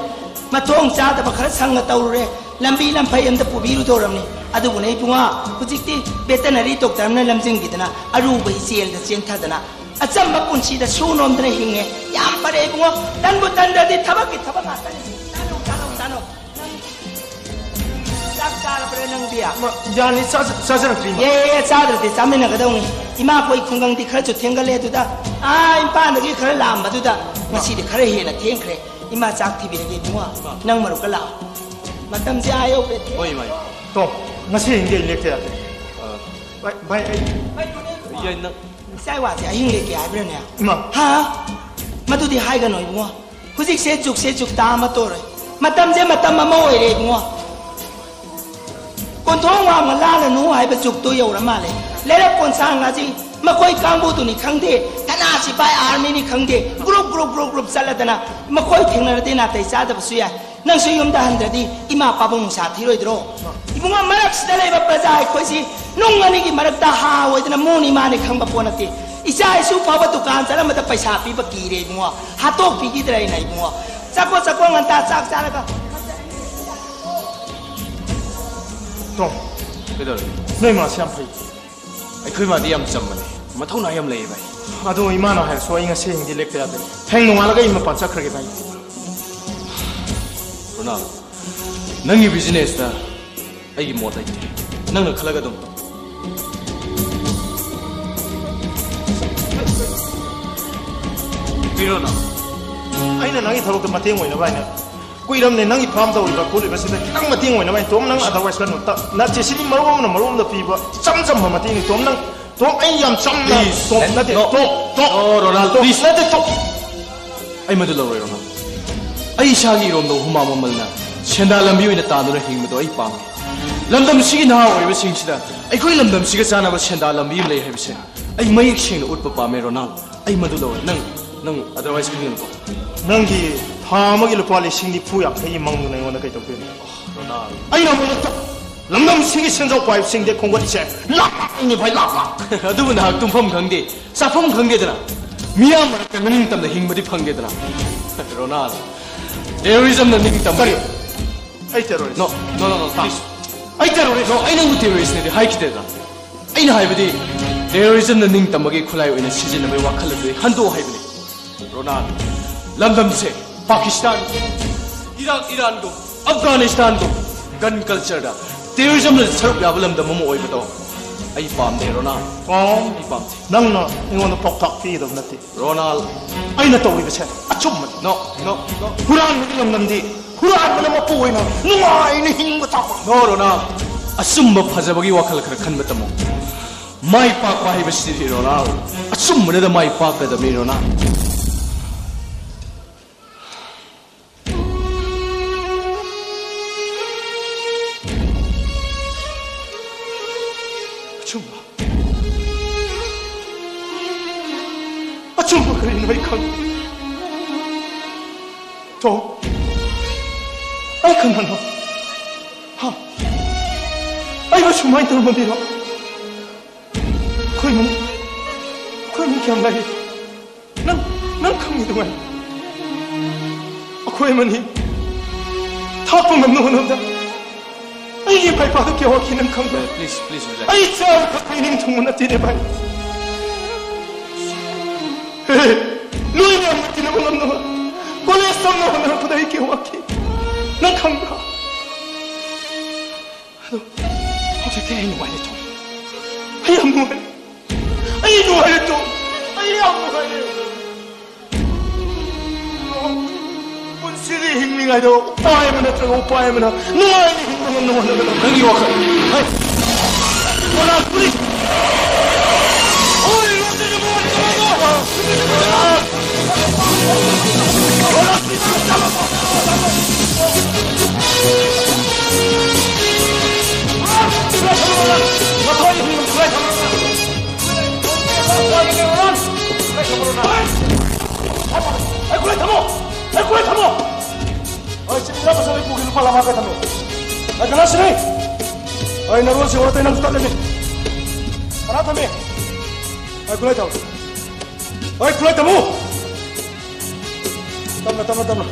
ꯃꯊꯣꯡ ꯆꯥꯗꯕ ꯈꯔ ꯁꯪꯒ ꯇꯧꯔꯨꯔꯦ꯫ ꯂꯝꯕꯤ ꯂꯝꯐꯩ ꯑꯝꯗ ꯄꯨꯕꯤꯔꯨꯗꯧꯔꯕꯅꯤ꯫ ꯑꯗꯨꯕꯨꯅꯦ ꯏꯕꯨꯡꯉꯣ, ꯍꯧꯖꯤꯛꯇꯤ ꯚꯦꯇꯅꯔꯤ ꯗꯣꯛꯇꯔ ꯑꯃꯅ ꯂꯝꯖꯤꯡꯕꯤꯗꯅ ꯑꯔꯨꯕ ꯏꯆꯦꯜꯗ ꯆꯦꯟꯊꯗꯅ ꯑꯆꯝꯕ ꯄꯨꯟꯁꯤꯗ ꯁꯨ ꯅꯣꯝꯗꯅ ꯍꯤꯡꯉꯦ꯫ ꯌꯥꯝ ꯐꯔꯦ ꯏꯕꯨꯡꯉꯣ, ꯇꯟꯕꯨ ꯇꯟꯗ꯭ꯔꯗꯤ ꯊꯕꯛꯀꯤ ꯊꯕꯛ ꯉꯥꯛꯇꯅꯤ꯫ ꯇꯥꯅꯧ, ꯇꯥꯅꯧ, ꯇꯥꯅꯧ꯫ ꯆꯥꯛ ꯆꯥꯔꯕ꯭ꯔꯥ ꯅꯪꯗꯤ? ꯃ-, ꯌꯥꯅꯤ, ꯆꯥꯖ-, ꯆꯥꯖꯔꯛꯇ꯭ꯔꯤ, ꯏꯃꯥ꯫ ꯑꯦ, ꯑꯦ, ꯆꯥꯗ꯭ꯔꯗꯤ ꯆꯥꯃꯤꯟꯅꯒꯗꯧꯅꯤ꯫ ꯏꯃꯥ, ꯑꯩꯈꯣꯏ ꯈꯨꯡꯒꯪꯗꯤ ꯈꯔꯁꯨ ꯊꯦꯡꯒꯠꯂꯦ ꯑꯗꯨꯗ, ꯑꯥ, ꯏꯝꯐꯥꯜꯗꯒꯤ ꯈꯔ ꯂꯥꯛꯑꯝꯕꯗꯨꯗ ꯉꯁꯤꯗꯤ ꯈꯔ ꯍꯦꯟꯅ ꯊꯦꯡꯈ꯭ꯔꯦ꯫ ꯏꯃꯥ, ꯆꯥꯛ ꯊꯤꯕꯤꯔꯒꯦ ꯏꯕꯨꯡꯉꯣ꯫ ꯅꯪ ꯃꯔꯨꯞꯀ ꯂꯥꯛꯑꯣ꯫ ꯃꯇꯝꯁꯦ ꯑꯥ ꯌꯧꯈ꯭ꯔꯦ꯫ ꯍꯣꯏ, ꯏꯃꯥ, ꯏꯃꯥ꯫ ꯇꯣ, ꯉꯁꯤ ꯍꯌꯦꯡꯗꯤ ꯑꯩ ꯂꯦꯛꯇ ꯌꯥꯗꯦ꯫ ꯑ, ꯚꯥꯏ, ꯚꯥꯏ, ꯑꯩ ꯌꯥꯏ, ꯅꯪ ꯏꯆꯥ ꯏꯋꯥꯁꯦ ꯑꯍꯤꯡ ꯂꯦꯛꯀꯦ ꯍꯥꯏꯕ꯭ꯔꯅꯦ? ꯏꯃꯥ꯫ ꯍꯥ? ꯃꯗꯨꯗꯤ ꯍꯥꯏꯒꯅꯣ ꯏꯕꯨꯡꯉꯣ꯫ ꯍꯧꯖꯤꯛꯁꯦ ꯖꯨꯛꯁꯦ ꯖꯨꯛꯇ ꯑꯃ ꯇꯧꯔꯦ꯫ ꯃꯇꯝꯁꯦ ꯃꯇꯝ ꯑꯃ ꯑꯣꯏꯔꯦ ꯏꯕꯨꯡꯉꯣ꯫ ꯀꯣꯟꯊꯣꯡ ꯋꯥꯡꯃ ꯂꯥꯜꯂꯅꯨ ꯍꯥꯏꯕ ꯖꯨꯛꯇꯣ ꯌꯧꯔ ꯃꯥꯜꯂꯦ꯫ ꯂꯩꯔꯛ ꯀꯣꯟꯁꯥꯡ ꯑꯁꯤ ꯃꯈꯣꯏ ꯀꯥꯡꯕꯨꯗꯨꯅꯤ ꯈꯪꯗꯦ, ꯊꯅꯥ ꯁꯤꯐꯥꯏ ꯑꯥꯔꯃꯤꯅꯤ ꯈꯪꯗꯦ, ꯒ꯭ꯔꯨꯞ, ꯒ꯭ꯔꯨꯞ, ꯒ꯭ꯔꯨꯞ, ꯒ꯭ꯔꯨꯞ ꯆꯠꯂꯗꯅ ꯃꯈꯣꯏ ꯊꯦꯡꯅꯔꯗꯤ ꯅꯥꯇꯩ ꯆꯥꯗꯕꯁꯨ ꯌꯥꯏ꯫ ꯅꯪꯁꯨ ꯌꯨꯝꯗ ꯍꯟꯗ꯭ꯔꯗꯤ ꯏꯃꯥ ꯄꯥꯕꯨꯡ ꯅꯨꯡꯁꯥ ꯊꯤꯔꯣꯏꯗ꯭ꯔꯣ? ꯏꯕꯨꯡꯉꯣ, ꯃꯔꯛꯁꯤꯗ ꯂꯩꯕ ꯄ꯭ꯔꯖꯥ ꯑꯩꯈꯣꯏꯁꯤ ꯅꯨꯡ ꯑꯅꯤꯒꯤ ꯃꯔꯛꯇ ꯍꯥ ꯑꯣꯏꯗꯅ ꯃꯨꯅꯤ ꯃꯥꯅꯤ ꯈꯪꯕ ꯄꯣꯠ ꯅꯠꯇꯦ꯫ ꯏꯆꯥ ꯏꯁꯨ ꯐꯥꯎꯕ ꯗꯨꯀꯥꯟ ꯆꯠꯂꯝꯕꯗ ꯄꯩꯁꯥ ꯄꯤꯕ ꯀꯤꯔꯦ ꯏꯕꯨꯡꯉꯣ꯫ ꯍꯥꯠꯇꯣꯛꯄꯤꯈꯤꯗ꯭ꯔꯦ ꯑꯩꯅ ꯏꯕꯨꯡꯉꯣ꯫ ꯆꯠꯈꯣ, ꯆꯠꯈꯣ, ꯉꯟꯇꯥ ꯆꯥꯛ ꯆꯥꯔꯒ꯫ ꯇꯣꯝ, ꯀꯩꯗꯧꯔꯦ? ꯅꯣꯏ ꯃꯥꯁꯤ ꯌꯥꯝ ꯐꯩ꯫ ꯑꯩꯈꯣꯏ ꯃꯥꯗꯤ ꯌꯥꯝ ꯆꯝꯕꯅꯦ, ꯃꯊꯧꯅꯥ ꯌꯥꯝ ꯂꯩꯌꯦ ꯚꯥꯏ꯫ ꯑꯗꯣ ꯏꯃꯥꯅ ꯍꯥꯏꯔꯁꯨ ꯑꯩ ꯉꯁꯤ ꯍꯌꯦꯡꯗꯤ ꯂꯦꯛꯇ ꯌꯥꯗꯦ꯫ ꯍꯌꯦꯡ ꯅꯣꯡꯉꯥꯜꯂꯒ ꯑꯩ ꯃꯄꯥꯟ ꯆꯠꯈ꯭ꯔꯒꯦ ꯚꯥꯏ꯫ ꯔꯣꯅꯥꯜ, ꯅꯪꯒꯤ ꯕꯤꯖꯤꯅꯦꯁꯇ ꯑꯩꯒꯤ ꯃꯣꯠ ꯂꯩꯇꯦ꯫ ꯅꯪꯅ ꯈꯜꯂꯒ ꯑꯗꯨꯝ ꯇꯧ꯫ ꯀꯩꯅꯣ ꯅꯪ? ꯑꯩꯅ ꯅꯪꯒꯤ ꯊꯕꯛꯇ ꯃꯇꯦꯡ ꯑꯣꯏꯅꯕ ꯍꯥꯏꯅ ꯀꯨꯏꯔꯝꯅꯦ ꯅꯪꯒꯤ ꯐꯥꯝ ꯇꯧꯔꯤꯕ ꯈꯣꯠꯂꯤꯕꯁꯤꯗ ꯈꯤꯇꯪ ꯃꯇꯦꯡ ꯑꯣꯏꯅꯕ ꯍꯥꯏꯅ ꯇꯣꯝ ꯅꯪ otherwise ꯀꯩꯅꯣ ꯇ-, ꯅꯠꯇꯦ, ꯁꯤꯗꯤ ꯃꯔꯨꯞ ꯑꯃꯅ ꯃꯔꯨꯞ ꯑꯃꯗ ꯄꯤꯕ ꯏꯆꯝ ꯆꯝꯕ ꯃꯇꯦꯡꯅꯤ ꯇꯣꯝ ꯅꯪ꯫ ꯇꯣꯝ ꯑꯩ ꯌꯥꯝ ꯆꯝꯅ Please, ꯇꯣꯝ ꯅꯠꯇꯦ no, Tom Tom no, Ronald, Tom please. ꯅꯠꯇꯦ ꯇꯣꯝ꯫ ꯑꯩ ꯃꯗꯨ ꯂꯧꯔꯣꯏ ꯔꯣꯅꯥꯜ꯫ ꯑꯩ ꯏꯁꯥꯒꯤ ꯏꯔꯣꯝꯗꯣ ꯍꯨꯃꯥꯡ ꯃꯃꯜꯅ ꯁꯦꯟꯗꯥ ꯂꯝꯕꯤ ꯑꯣꯏꯅ ꯇꯥꯟꯗꯨꯅ ꯍꯤꯡꯕꯗꯣ ꯑꯩ ꯄꯥꯝꯃꯤ꯫ ꯂꯝꯗꯝꯁꯤꯒꯤ ꯅꯍꯥ ꯑꯣꯏꯔꯤꯕꯁꯤꯡꯁꯤꯗ ꯑꯩꯈꯣꯏ ꯂꯝꯗꯝꯁꯤꯒ ꯆꯥꯟꯅꯕ ꯁꯦꯟꯗꯥ ꯂꯝꯕꯤ ꯑꯃ ꯂꯩ ꯍꯥꯏꯕꯁꯦ ꯑꯩ ꯃꯌꯦꯛ ꯁꯦꯡꯅ ꯎꯠꯄ ꯄꯥꯝꯃꯦ ꯔꯣꯅꯥꯜ꯫ ꯑꯩ ꯃꯗꯨ ꯂꯧꯔꯣꯏ꯫ ꯅꯪ, ꯅꯪ otherwise ꯈꯪꯒꯅꯨꯀꯣ꯫ ꯅꯪꯒꯤ ꯊꯥ ꯑꯃꯒꯤ ꯂꯨꯄꯥ ꯂꯤꯁꯤꯡ ꯅꯤꯐꯨ ꯌꯥꯡꯈꯩꯒꯤ ꯃꯪꯗꯨꯅ ꯑꯩꯉꯣꯟꯗ ꯀꯩ ꯇꯧꯗꯣꯏꯅꯣ? ꯔꯣꯅꯥꯜ꯫ ꯑꯩꯅ ꯃꯉꯛꯇ ꯂꯝꯗꯝꯁꯤꯒꯤ ꯁꯦꯟꯖꯥꯎ ꯄꯥꯏꯕꯁꯤꯡꯗ ꯈꯣꯝꯒꯠꯂꯤꯁꯦ ꯂꯥꯛ ꯂꯥꯛꯅꯤ ꯚꯥꯏ, ꯂꯥꯛ ꯂꯥꯛ꯫ ꯑꯗꯨꯕꯨ ꯅꯍꯥꯛ ꯇꯨꯝꯐꯝ ꯈꯪꯗꯦ, ꯆꯥꯐꯝ ꯈꯪꯗꯦꯗꯅ, ꯃꯤꯌꯥꯝ ꯃꯔꯛꯇ ꯅꯤꯡꯇꯝꯅ ꯍꯤꯡꯕꯗꯤ ꯐꯪꯗꯦꯗꯅ꯫ ꯔꯣꯅꯥꯜ, terrorismꯅ ꯅꯤꯡꯇꯝꯕ ꯀꯔꯤ? ꯑꯩ terrorist? No, no, no, no, please. ꯑꯩ terrorist? No, ꯑꯩ ꯅꯪꯕꯨ terroristꯅꯦꯗꯤ ꯍꯥꯏꯈꯤꯗꯦꯗꯅ꯫ ꯑꯩꯅ ꯍꯥꯏꯕꯗꯤ terrorismꯅ ꯅꯤꯡꯇꯝꯕꯒꯤ ꯈꯨꯠꯂꯥꯏ ꯑꯣꯏꯅ ꯁꯤꯖꯤꯟꯅꯕꯒꯤ ꯋꯥꯈꯜ ꯑꯗꯨꯗꯤ ꯍꯟꯗꯣꯛꯑꯣ ꯍꯥꯏꯕꯅꯤ꯫ ꯔꯣꯅꯥꯜ, ꯂꯝꯗꯝꯁꯦ ꯄꯥꯀꯤꯁꯇꯥꯟ, ꯏꯔꯥꯛ, ꯏꯔꯥꯟꯒꯨꯝ, ꯑꯐꯒꯥꯅꯤꯁꯇꯥꯟꯒꯨꯝ gun cultureꯗ terrorismꯅ ꯁꯔꯨꯛ ꯌꯥꯕ ꯂꯝꯗꯝ ꯑꯃ ꯑꯣꯏꯕꯗꯣ ꯑꯩ ꯄꯥꯝꯗꯦ, ꯔꯣꯅꯥꯜ꯫ ꯑꯣ, ꯑꯩ ꯄꯥꯝꯗꯦ꯫ ꯅꯪꯅ ꯑꯩꯉꯣꯟꯗ ꯄꯥꯎꯇꯥꯛ ꯄꯤꯒꯗꯕ ꯅꯠꯇꯦ꯫ ꯔꯣꯅꯥꯜ꯫ ꯑꯩꯅ ꯇꯧꯔꯤꯕꯁꯦ ꯑꯆꯨꯝꯕꯅꯤ꯫ No, no, no. ꯍꯨꯔꯥꯟꯕꯒꯤ ꯂꯝꯗꯝꯗꯤ ꯍꯨꯔꯥꯟꯕꯅ ꯃꯄꯨ ꯑꯣꯏꯅ ꯅꯨꯡꯉꯥꯏꯅ ꯍꯤꯡꯕ ꯇꯥꯕ꯫ No, ꯔꯣꯅꯥꯜ꯫ ꯑꯆꯨꯝꯕ ꯐꯖꯕꯒꯤ ꯋꯥꯈꯜ ꯈꯔ ꯈꯟꯕ ꯇꯝꯃꯨ꯫ ꯃꯥꯏ ꯄꯥꯛꯄ ꯍꯥꯏꯕꯁꯤꯗꯤ ꯔꯣꯅꯥꯜ, ꯑꯆꯨꯝꯕꯅꯗ ꯃꯥꯏ ꯄꯥꯛꯀꯗꯕꯅꯤ ꯔꯣꯅꯥꯜ꯫ ꯑꯆꯨꯝꯕ, ꯑꯆꯨꯝꯕ ꯀꯔꯤꯅꯣ ꯑꯩ ꯈꯪ-, ꯇꯣꯝ, ꯑꯩ ꯀꯅꯥꯅꯣ? ꯍꯥ? ꯑꯩꯕꯨ ꯁꯨꯃꯥꯏꯅ ꯇꯧꯔꯝꯃꯗꯤꯔꯣ? ꯑꯩꯈꯣꯏ ꯏꯃꯨꯡ, ꯑꯩꯈꯣꯏ ꯏꯃꯨꯡ ꯀꯌꯥꯝ ꯂꯩ? ꯅꯪ, ꯅꯪ ꯈꯪꯉꯤꯗꯨꯉꯥꯏ꯫ ꯑꯩꯈꯣꯏ ꯑꯃꯅꯤ ꯊꯥꯛꯄ ꯉꯝꯅ ꯍꯣꯠꯅꯕꯗ ꯑꯩꯒꯤ ꯏꯃꯥ ꯏꯄꯥꯗꯨ ꯀꯌꯥ ꯋꯥꯈꯤ ꯅꯪ ꯈꯪꯕ꯭ꯔꯥ? Please, please relax. ꯑꯩ ꯆꯥꯕ ꯊꯛꯄ ꯏꯅꯤꯡ ꯊꯨꯡꯕ ꯅꯠꯇꯦꯅꯦ ꯚꯥꯏ꯫ ꯍꯦ, ꯅꯣꯏ ꯃꯌꯥꯝ ꯇꯤꯟꯅꯕ ꯉꯝꯅꯕ ꯀꯣꯂꯦꯖ ꯇꯝꯅ ꯍꯣꯠꯅꯔꯛꯄꯗ ꯑꯩ ꯀꯌꯥ ꯋꯥꯈꯤ ꯅꯪ ꯈꯪꯕ꯭ꯔꯥ? ꯑꯗꯣ ꯍꯧꯖꯤꯛꯇꯤ ꯑꯩ ꯅꯨꯡꯉꯥꯏꯔꯦ ꯇꯣꯝ꯫ ꯑꯩ ꯌꯥꯝ ꯅꯨꯡꯉꯥꯏꯔꯦ꯫ ꯑꯩ ꯅꯨꯡꯉꯥꯏꯔꯦ ꯇꯣꯝ꯫ ꯑꯩ ꯌꯥꯝ ꯅꯨꯡꯉꯥꯏꯔꯦ꯫ ꯉꯥꯏꯗ ꯎꯄꯥꯏ ꯑꯃ ꯅꯠꯇ꯭ꯔꯒ ꯎꯄꯥꯏ ꯑꯃꯅ ꯅꯨꯡꯉꯥꯏꯅ ꯍꯤꯡꯕ ꯉꯝꯅꯕ ꯍꯣꯠꯅꯒꯗꯕ꯫ ꯅꯪꯒꯤ ꯋꯥꯈꯜ꯫ ꯍꯩ! ꯀꯣꯂꯥꯁꯄꯨꯔꯤ! ꯍꯣꯏ, ꯂꯣꯠꯇꯅ ꯃꯣꯏ ꯇꯧꯔꯒ! ꯃꯊꯣꯏ ꯍꯨꯝ ꯈꯨꯠꯂꯥꯏ ꯊꯝꯃꯣ! ꯈꯨꯠꯂꯥꯏ ꯊꯝꯃꯣ! ꯈꯨꯠꯂꯥꯏ ꯊꯝꯃꯣ! ꯍꯣꯏ, ꯁꯤ ꯏꯟꯗ꯭ꯔ ꯄ꯭ꯔꯁꯥꯗ ꯄꯨꯒꯦ, ꯂꯨꯄꯥ ꯂꯥꯛ ꯃꯉꯥ ꯊꯝꯃꯦ꯫ ꯍꯣꯏ, ꯀꯅꯥ ꯁꯤꯅꯤ? ꯍꯣꯏ, ꯅꯔꯣꯟ ꯁꯦꯡꯉꯣ, ꯑꯇꯩ ꯅꯪꯁꯨ ꯇꯠꯂꯅꯤ꯫ ꯀꯅꯥ ꯊꯝꯃꯤ? ꯍꯣꯏ, ꯈꯨꯠꯂꯥꯏ ꯊꯝꯃꯣ꯫ ꯍꯣꯏ, ꯈꯨꯠꯂꯥꯏ ꯊꯝꯃꯨ꯫ ꯇꯞꯅ, ꯇꯞꯅ, ꯇꯞꯅ꯫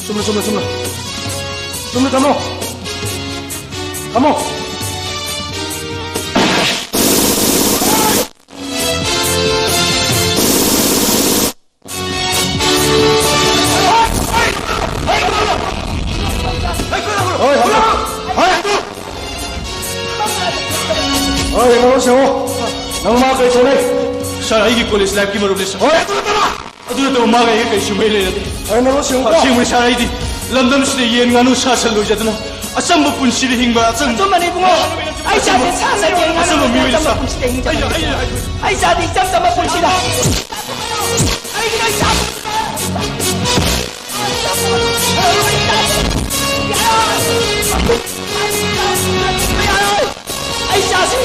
ꯆꯨꯝꯅ, ꯆꯨꯝꯅ, ꯆꯨꯝꯅ꯫ ꯆꯨꯝꯅ ꯊꯝꯃꯣ꯫ ꯊꯝꯃꯣ꯫ ꯍꯣꯏ, ꯍꯣꯏ, ꯍꯣꯏ꯫ ꯍꯣꯏ, ꯍꯣꯏ, ꯍꯣꯏ, ꯁꯦꯡꯉꯣ꯫ ꯅꯪ ꯃꯥ ꯀꯩ ꯁꯣꯛꯅꯩ? ꯁꯥꯔ, ꯑꯩꯒꯤ ꯀꯣꯂꯦꯖ ꯂꯥꯏꯐꯀꯤ ꯃꯔꯨꯞꯅꯤ, ꯁꯥꯔ꯫ ꯍꯣꯏ, ꯑꯗꯨ ꯅꯠꯇꯕ꯫ ꯑꯗꯨ ꯅꯠꯇꯕ ꯃꯥꯒ ꯑꯩꯒ ꯀꯩꯁꯨ ꯃꯔꯤ ꯂꯩꯅꯗꯦ꯫ ꯍꯣꯏ, ꯅꯪ ꯁꯦꯡꯉꯣ꯫ ꯑꯁꯦꯡꯕꯅꯤ, ꯁꯥꯔ, ꯑꯩꯗꯤ ꯂꯝꯗꯝꯁꯤꯗ ꯌꯦꯟ ꯉꯥꯅꯨ ꯁꯥ ꯁꯟ ꯂꯣꯏꯖꯗꯅ ꯑꯆꯝꯕ ꯄꯨꯟꯁꯤꯗ ꯍꯤꯡꯕ ꯑꯆꯝ-, ꯑꯆꯨꯝꯕꯅꯤ ꯏꯕꯨꯡꯉꯣ꯫ ꯑꯩ ꯏꯆꯥꯗꯤ ꯁꯥ ꯁꯟ ꯌꯦꯟ ꯉꯥꯅꯨ ꯑꯆꯝꯕ ꯃꯤꯑꯣꯏꯗ ꯑꯆꯝꯕ ꯁꯥ-, ꯄꯨꯟꯁꯤꯗ ꯍꯤꯡꯖꯕꯅꯤ꯫ ꯑꯩ, ꯑꯩ, ꯑꯩ, ꯑꯩ ꯏꯆꯥꯗꯤ ꯏꯆꯝ ꯆꯝꯕ ꯄꯨꯟꯁꯤꯗ꯫ ꯑꯩꯒꯤ ꯏꯆꯥ ꯑꯩ ꯏꯆꯥꯁꯤ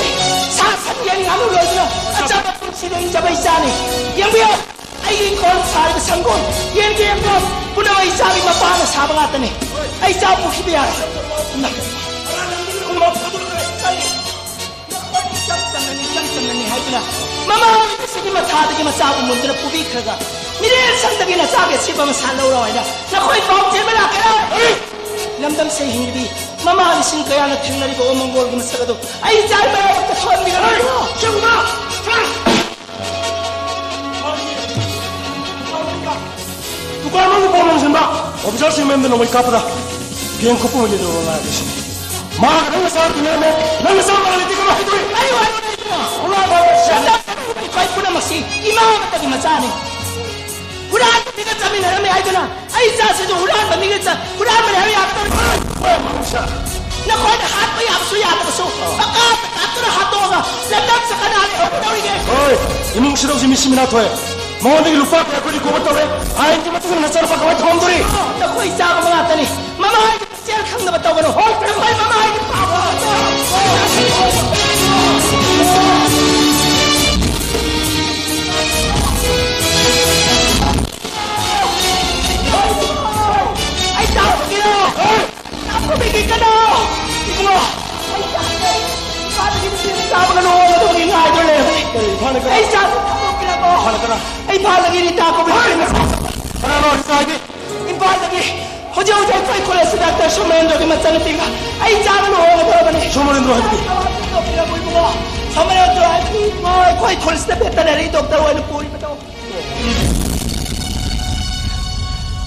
ꯁꯥ ꯁꯟ ꯌꯦꯟ ꯉꯥꯅꯨ ꯂꯣꯏꯗꯅ ꯑꯆꯝꯕ ꯄꯨꯟꯁꯤꯗ ꯍꯤꯡꯖꯕ ꯏꯆꯥꯅꯤ꯫ ꯌꯦꯡꯕꯤꯌꯨ, ꯑꯩꯒꯤ ꯏꯪꯈꯣꯜ ꯁꯥꯔꯤꯕ ꯁꯪꯒꯣꯝ, ꯌꯦꯟ ꯌꯦꯟꯗꯣ ꯄꯨꯝꯅꯃꯛ ꯏꯆꯥꯒꯤ ꯃꯄꯥꯅ ꯁꯥꯕ ꯉꯥꯛꯇꯅꯤ꯫ ꯑꯩ ꯏꯆꯥ ꯄꯨꯈꯤꯕ ꯌꯥꯔꯣꯏ꯫ ꯅꯈꯣꯏ ꯏꯆꯝ ꯆꯝꯅꯅꯤ, ꯏꯆꯝ ꯆꯝꯅꯅꯤ ꯍꯥꯏꯗꯨꯅ ꯃꯃꯥ ꯑꯣꯏꯕꯁꯤꯒꯤ ꯃꯊꯥꯗꯒꯤ ꯃꯆꯥꯕꯨ ꯃꯨꯟꯗꯨꯅ ꯄꯨꯕꯤꯈ꯭ꯔꯒ, ꯃꯤꯔꯦꯜ ꯁꯪꯗꯒꯤ ꯅꯆꯥꯒꯤ ꯑꯁꯤꯕ ꯃꯁꯥ ꯂꯧꯔꯣ ꯍꯥꯏꯅ ꯅꯈꯣꯏ ꯄꯥꯎ ꯆꯦꯟꯕ ꯂꯥꯛꯀꯦꯔꯥ? ꯂꯝꯗꯝꯁꯤꯗ ꯍꯤꯡꯂꯤꯕꯤ ꯃꯃꯥ ꯂꯤꯁꯤꯡ ꯀꯌꯥꯅ ꯊꯦꯡꯅꯔꯤꯕ ꯑꯣꯃꯪꯒꯣꯜꯒꯤ ꯃꯁꯛ ꯑꯗꯨ ꯑꯩ ꯏꯆꯥꯒꯤ ꯃꯔꯥꯏꯕꯛꯇ ꯊꯣꯛꯍꯟꯕꯤꯔꯝꯃꯨ꯫ ꯆꯨꯝꯕ! ꯗꯨꯀꯥꯟ ꯃꯅꯨꯡꯗ ꯄꯣꯠ ꯂꯣꯟꯁꯤꯟꯕ ꯑꯣꯐꯤꯁꯥꯔꯁꯤꯡ ꯃꯌꯨꯝꯗ ꯅꯣꯡꯃꯩ ꯀꯥꯞꯄꯗ ꯒꯦꯡ ꯈꯨꯄꯨ ꯑꯃ ꯂꯩꯔꯨꯔꯣ ꯂꯥꯛꯑꯒꯦ ꯁꯤꯅꯤ꯫ ꯃꯥꯒ ꯅꯪ ꯅꯆꯥ ꯇꯤꯟꯅꯔꯝꯃꯦ, ꯅꯪ ꯅꯆꯥ ꯃꯥꯒ ꯂꯩꯇꯦ ꯀꯃꯥꯏ ꯇꯧꯏ? ꯑꯩ ꯋꯥꯔꯧꯔꯦ ꯏꯕꯨꯡꯉꯣ꯫ ꯈꯨꯂꯥꯡ ꯐꯥꯎꯔꯦ꯫ ꯁꯦꯟꯗꯥ ꯆꯠꯅꯤꯡꯕ ꯏꯄꯥ ꯏꯄꯨꯅꯃꯛꯁꯤ ꯏꯃꯥ ꯑꯃꯠꯇꯒꯤ ꯃꯆꯥꯅꯤ꯫ ꯍꯨꯔꯥꯟꯕ ꯃꯤꯒ ꯆꯥꯃꯤꯟꯅꯔꯝꯃꯦ ꯍꯥꯏꯗꯨꯅ ꯑꯩ ꯏꯆꯥꯁꯤꯁꯨ ꯍꯨꯔꯥꯟꯕ ꯃꯤꯒ ꯆ-, ꯍꯨꯔꯥꯟꯕꯅꯦ ꯍꯥꯏꯕ ꯌꯥꯒꯗꯧꯔꯤꯕ꯭ꯔꯣ? ꯅꯈꯣꯏꯅ ꯍꯥꯠꯄ ꯌꯥꯕꯁꯨ ꯌꯥꯗꯕꯁꯨ ꯄꯪꯀꯥꯞꯇ ꯀꯥꯞꯇꯨꯅ ꯍꯥꯠꯇꯣꯛꯑꯒ ꯂꯝꯗꯝꯁꯤꯗ ꯀꯅꯥꯅ ꯌꯧꯒꯗꯧꯔꯤꯒꯦ? ꯍꯣꯏ, ꯏꯃꯨꯡꯁꯤꯗ ꯍꯧꯖꯤꯛ ꯃꯤꯁꯤ ꯃꯤꯅꯥ ꯊꯣꯛꯑꯦ꯫ ꯃꯉꯣꯟꯗꯒꯤ ꯂꯨꯄꯥ ꯀꯌꯥ ꯑꯩꯈꯣꯏ recover ꯇꯧꯔꯦ? ꯑꯥꯏꯟꯒꯤ ꯃꯇꯨꯡ ꯏꯟꯅ ꯅꯆꯥꯅꯨꯄꯥ ꯀꯃꯥꯏꯅ ꯊꯝꯗꯣꯔꯤ? ꯅꯈꯣꯏ ꯏꯆꯥꯒꯨꯝꯕ ꯉꯥꯛꯇꯅꯤ꯫ ꯃꯃꯥ ꯍꯥꯏꯗꯤ ꯄꯨꯛꯆꯦꯜ ꯈꯪꯗꯕ ꯇꯧꯒꯅꯨ꯫ ꯍꯣꯏ, ꯅꯈꯣꯏ ꯃꯃꯥ ꯍꯥꯏꯗꯤ ꯄꯥꯞ ꯑꯩ ꯆꯥꯕꯒꯤꯔꯣ? ꯆꯥꯕꯒꯤ ꯀꯩꯅꯣ? ꯏꯕꯨꯡꯉꯣ, ꯑꯩ ꯆꯥꯕꯒꯤ ꯅꯨꯄꯤ ꯑꯃ ꯆꯥꯕꯒ ꯂꯨꯍꯣꯡꯒꯗꯕꯒꯤ ꯉꯥꯏꯗꯨꯅ ꯂꯩꯔꯕꯅꯤ꯫ ꯀꯔꯤ ꯏꯝꯐꯥꯜꯗ ꯀꯅꯥ? ꯑꯩ ꯆꯥꯕ ꯊꯥꯗꯣꯛꯄꯤꯔꯝꯃꯣ꯫ ꯏꯝꯐꯥꯜꯗ ꯀꯅꯥ? ꯑꯩ ꯏꯝꯐꯥꯜꯗꯒꯤ ꯔꯤꯇꯥ ꯀꯧꯕ ꯅꯨꯄꯤ ꯑꯃ ꯆꯥꯕ꯫ ꯀꯅꯥꯅꯣ ꯔꯤꯇꯥ ꯍꯥꯏꯗꯤ? ꯏꯝꯐꯥꯜꯗꯒꯤ ꯍꯧꯖꯤꯛ ꯍꯧꯖꯤꯛ ꯑꯩꯈꯣꯏ ꯈꯨꯜ ꯑꯁꯤꯗ ꯗꯥꯛꯇꯔ ꯁꯣꯃꯦꯟꯗ꯭ꯔꯒꯤ ꯃꯆꯟꯅꯨꯄꯤꯒ ꯑꯩ ꯆꯥꯕ ꯂꯨꯍꯣꯡꯒꯗꯧꯔꯕꯅꯤ꯫ ꯁꯣꯃꯦꯟꯗ꯭ꯔ ꯍꯥꯏꯕꯗꯤ? ꯏꯕꯨꯡꯉꯣ, ꯁꯣꯃꯦꯟꯗ꯭ꯔ ꯍꯥꯏꯕꯗꯤ ꯏꯕꯨꯡꯉꯣ, ꯑꯩꯈꯣꯏ ꯈꯨꯜꯁꯤꯗ ꯚꯦꯇꯅꯔꯤ ꯗꯣꯛꯇꯔ ꯑꯣꯏꯅ ꯄꯨꯔꯤꯕꯗꯣ꯫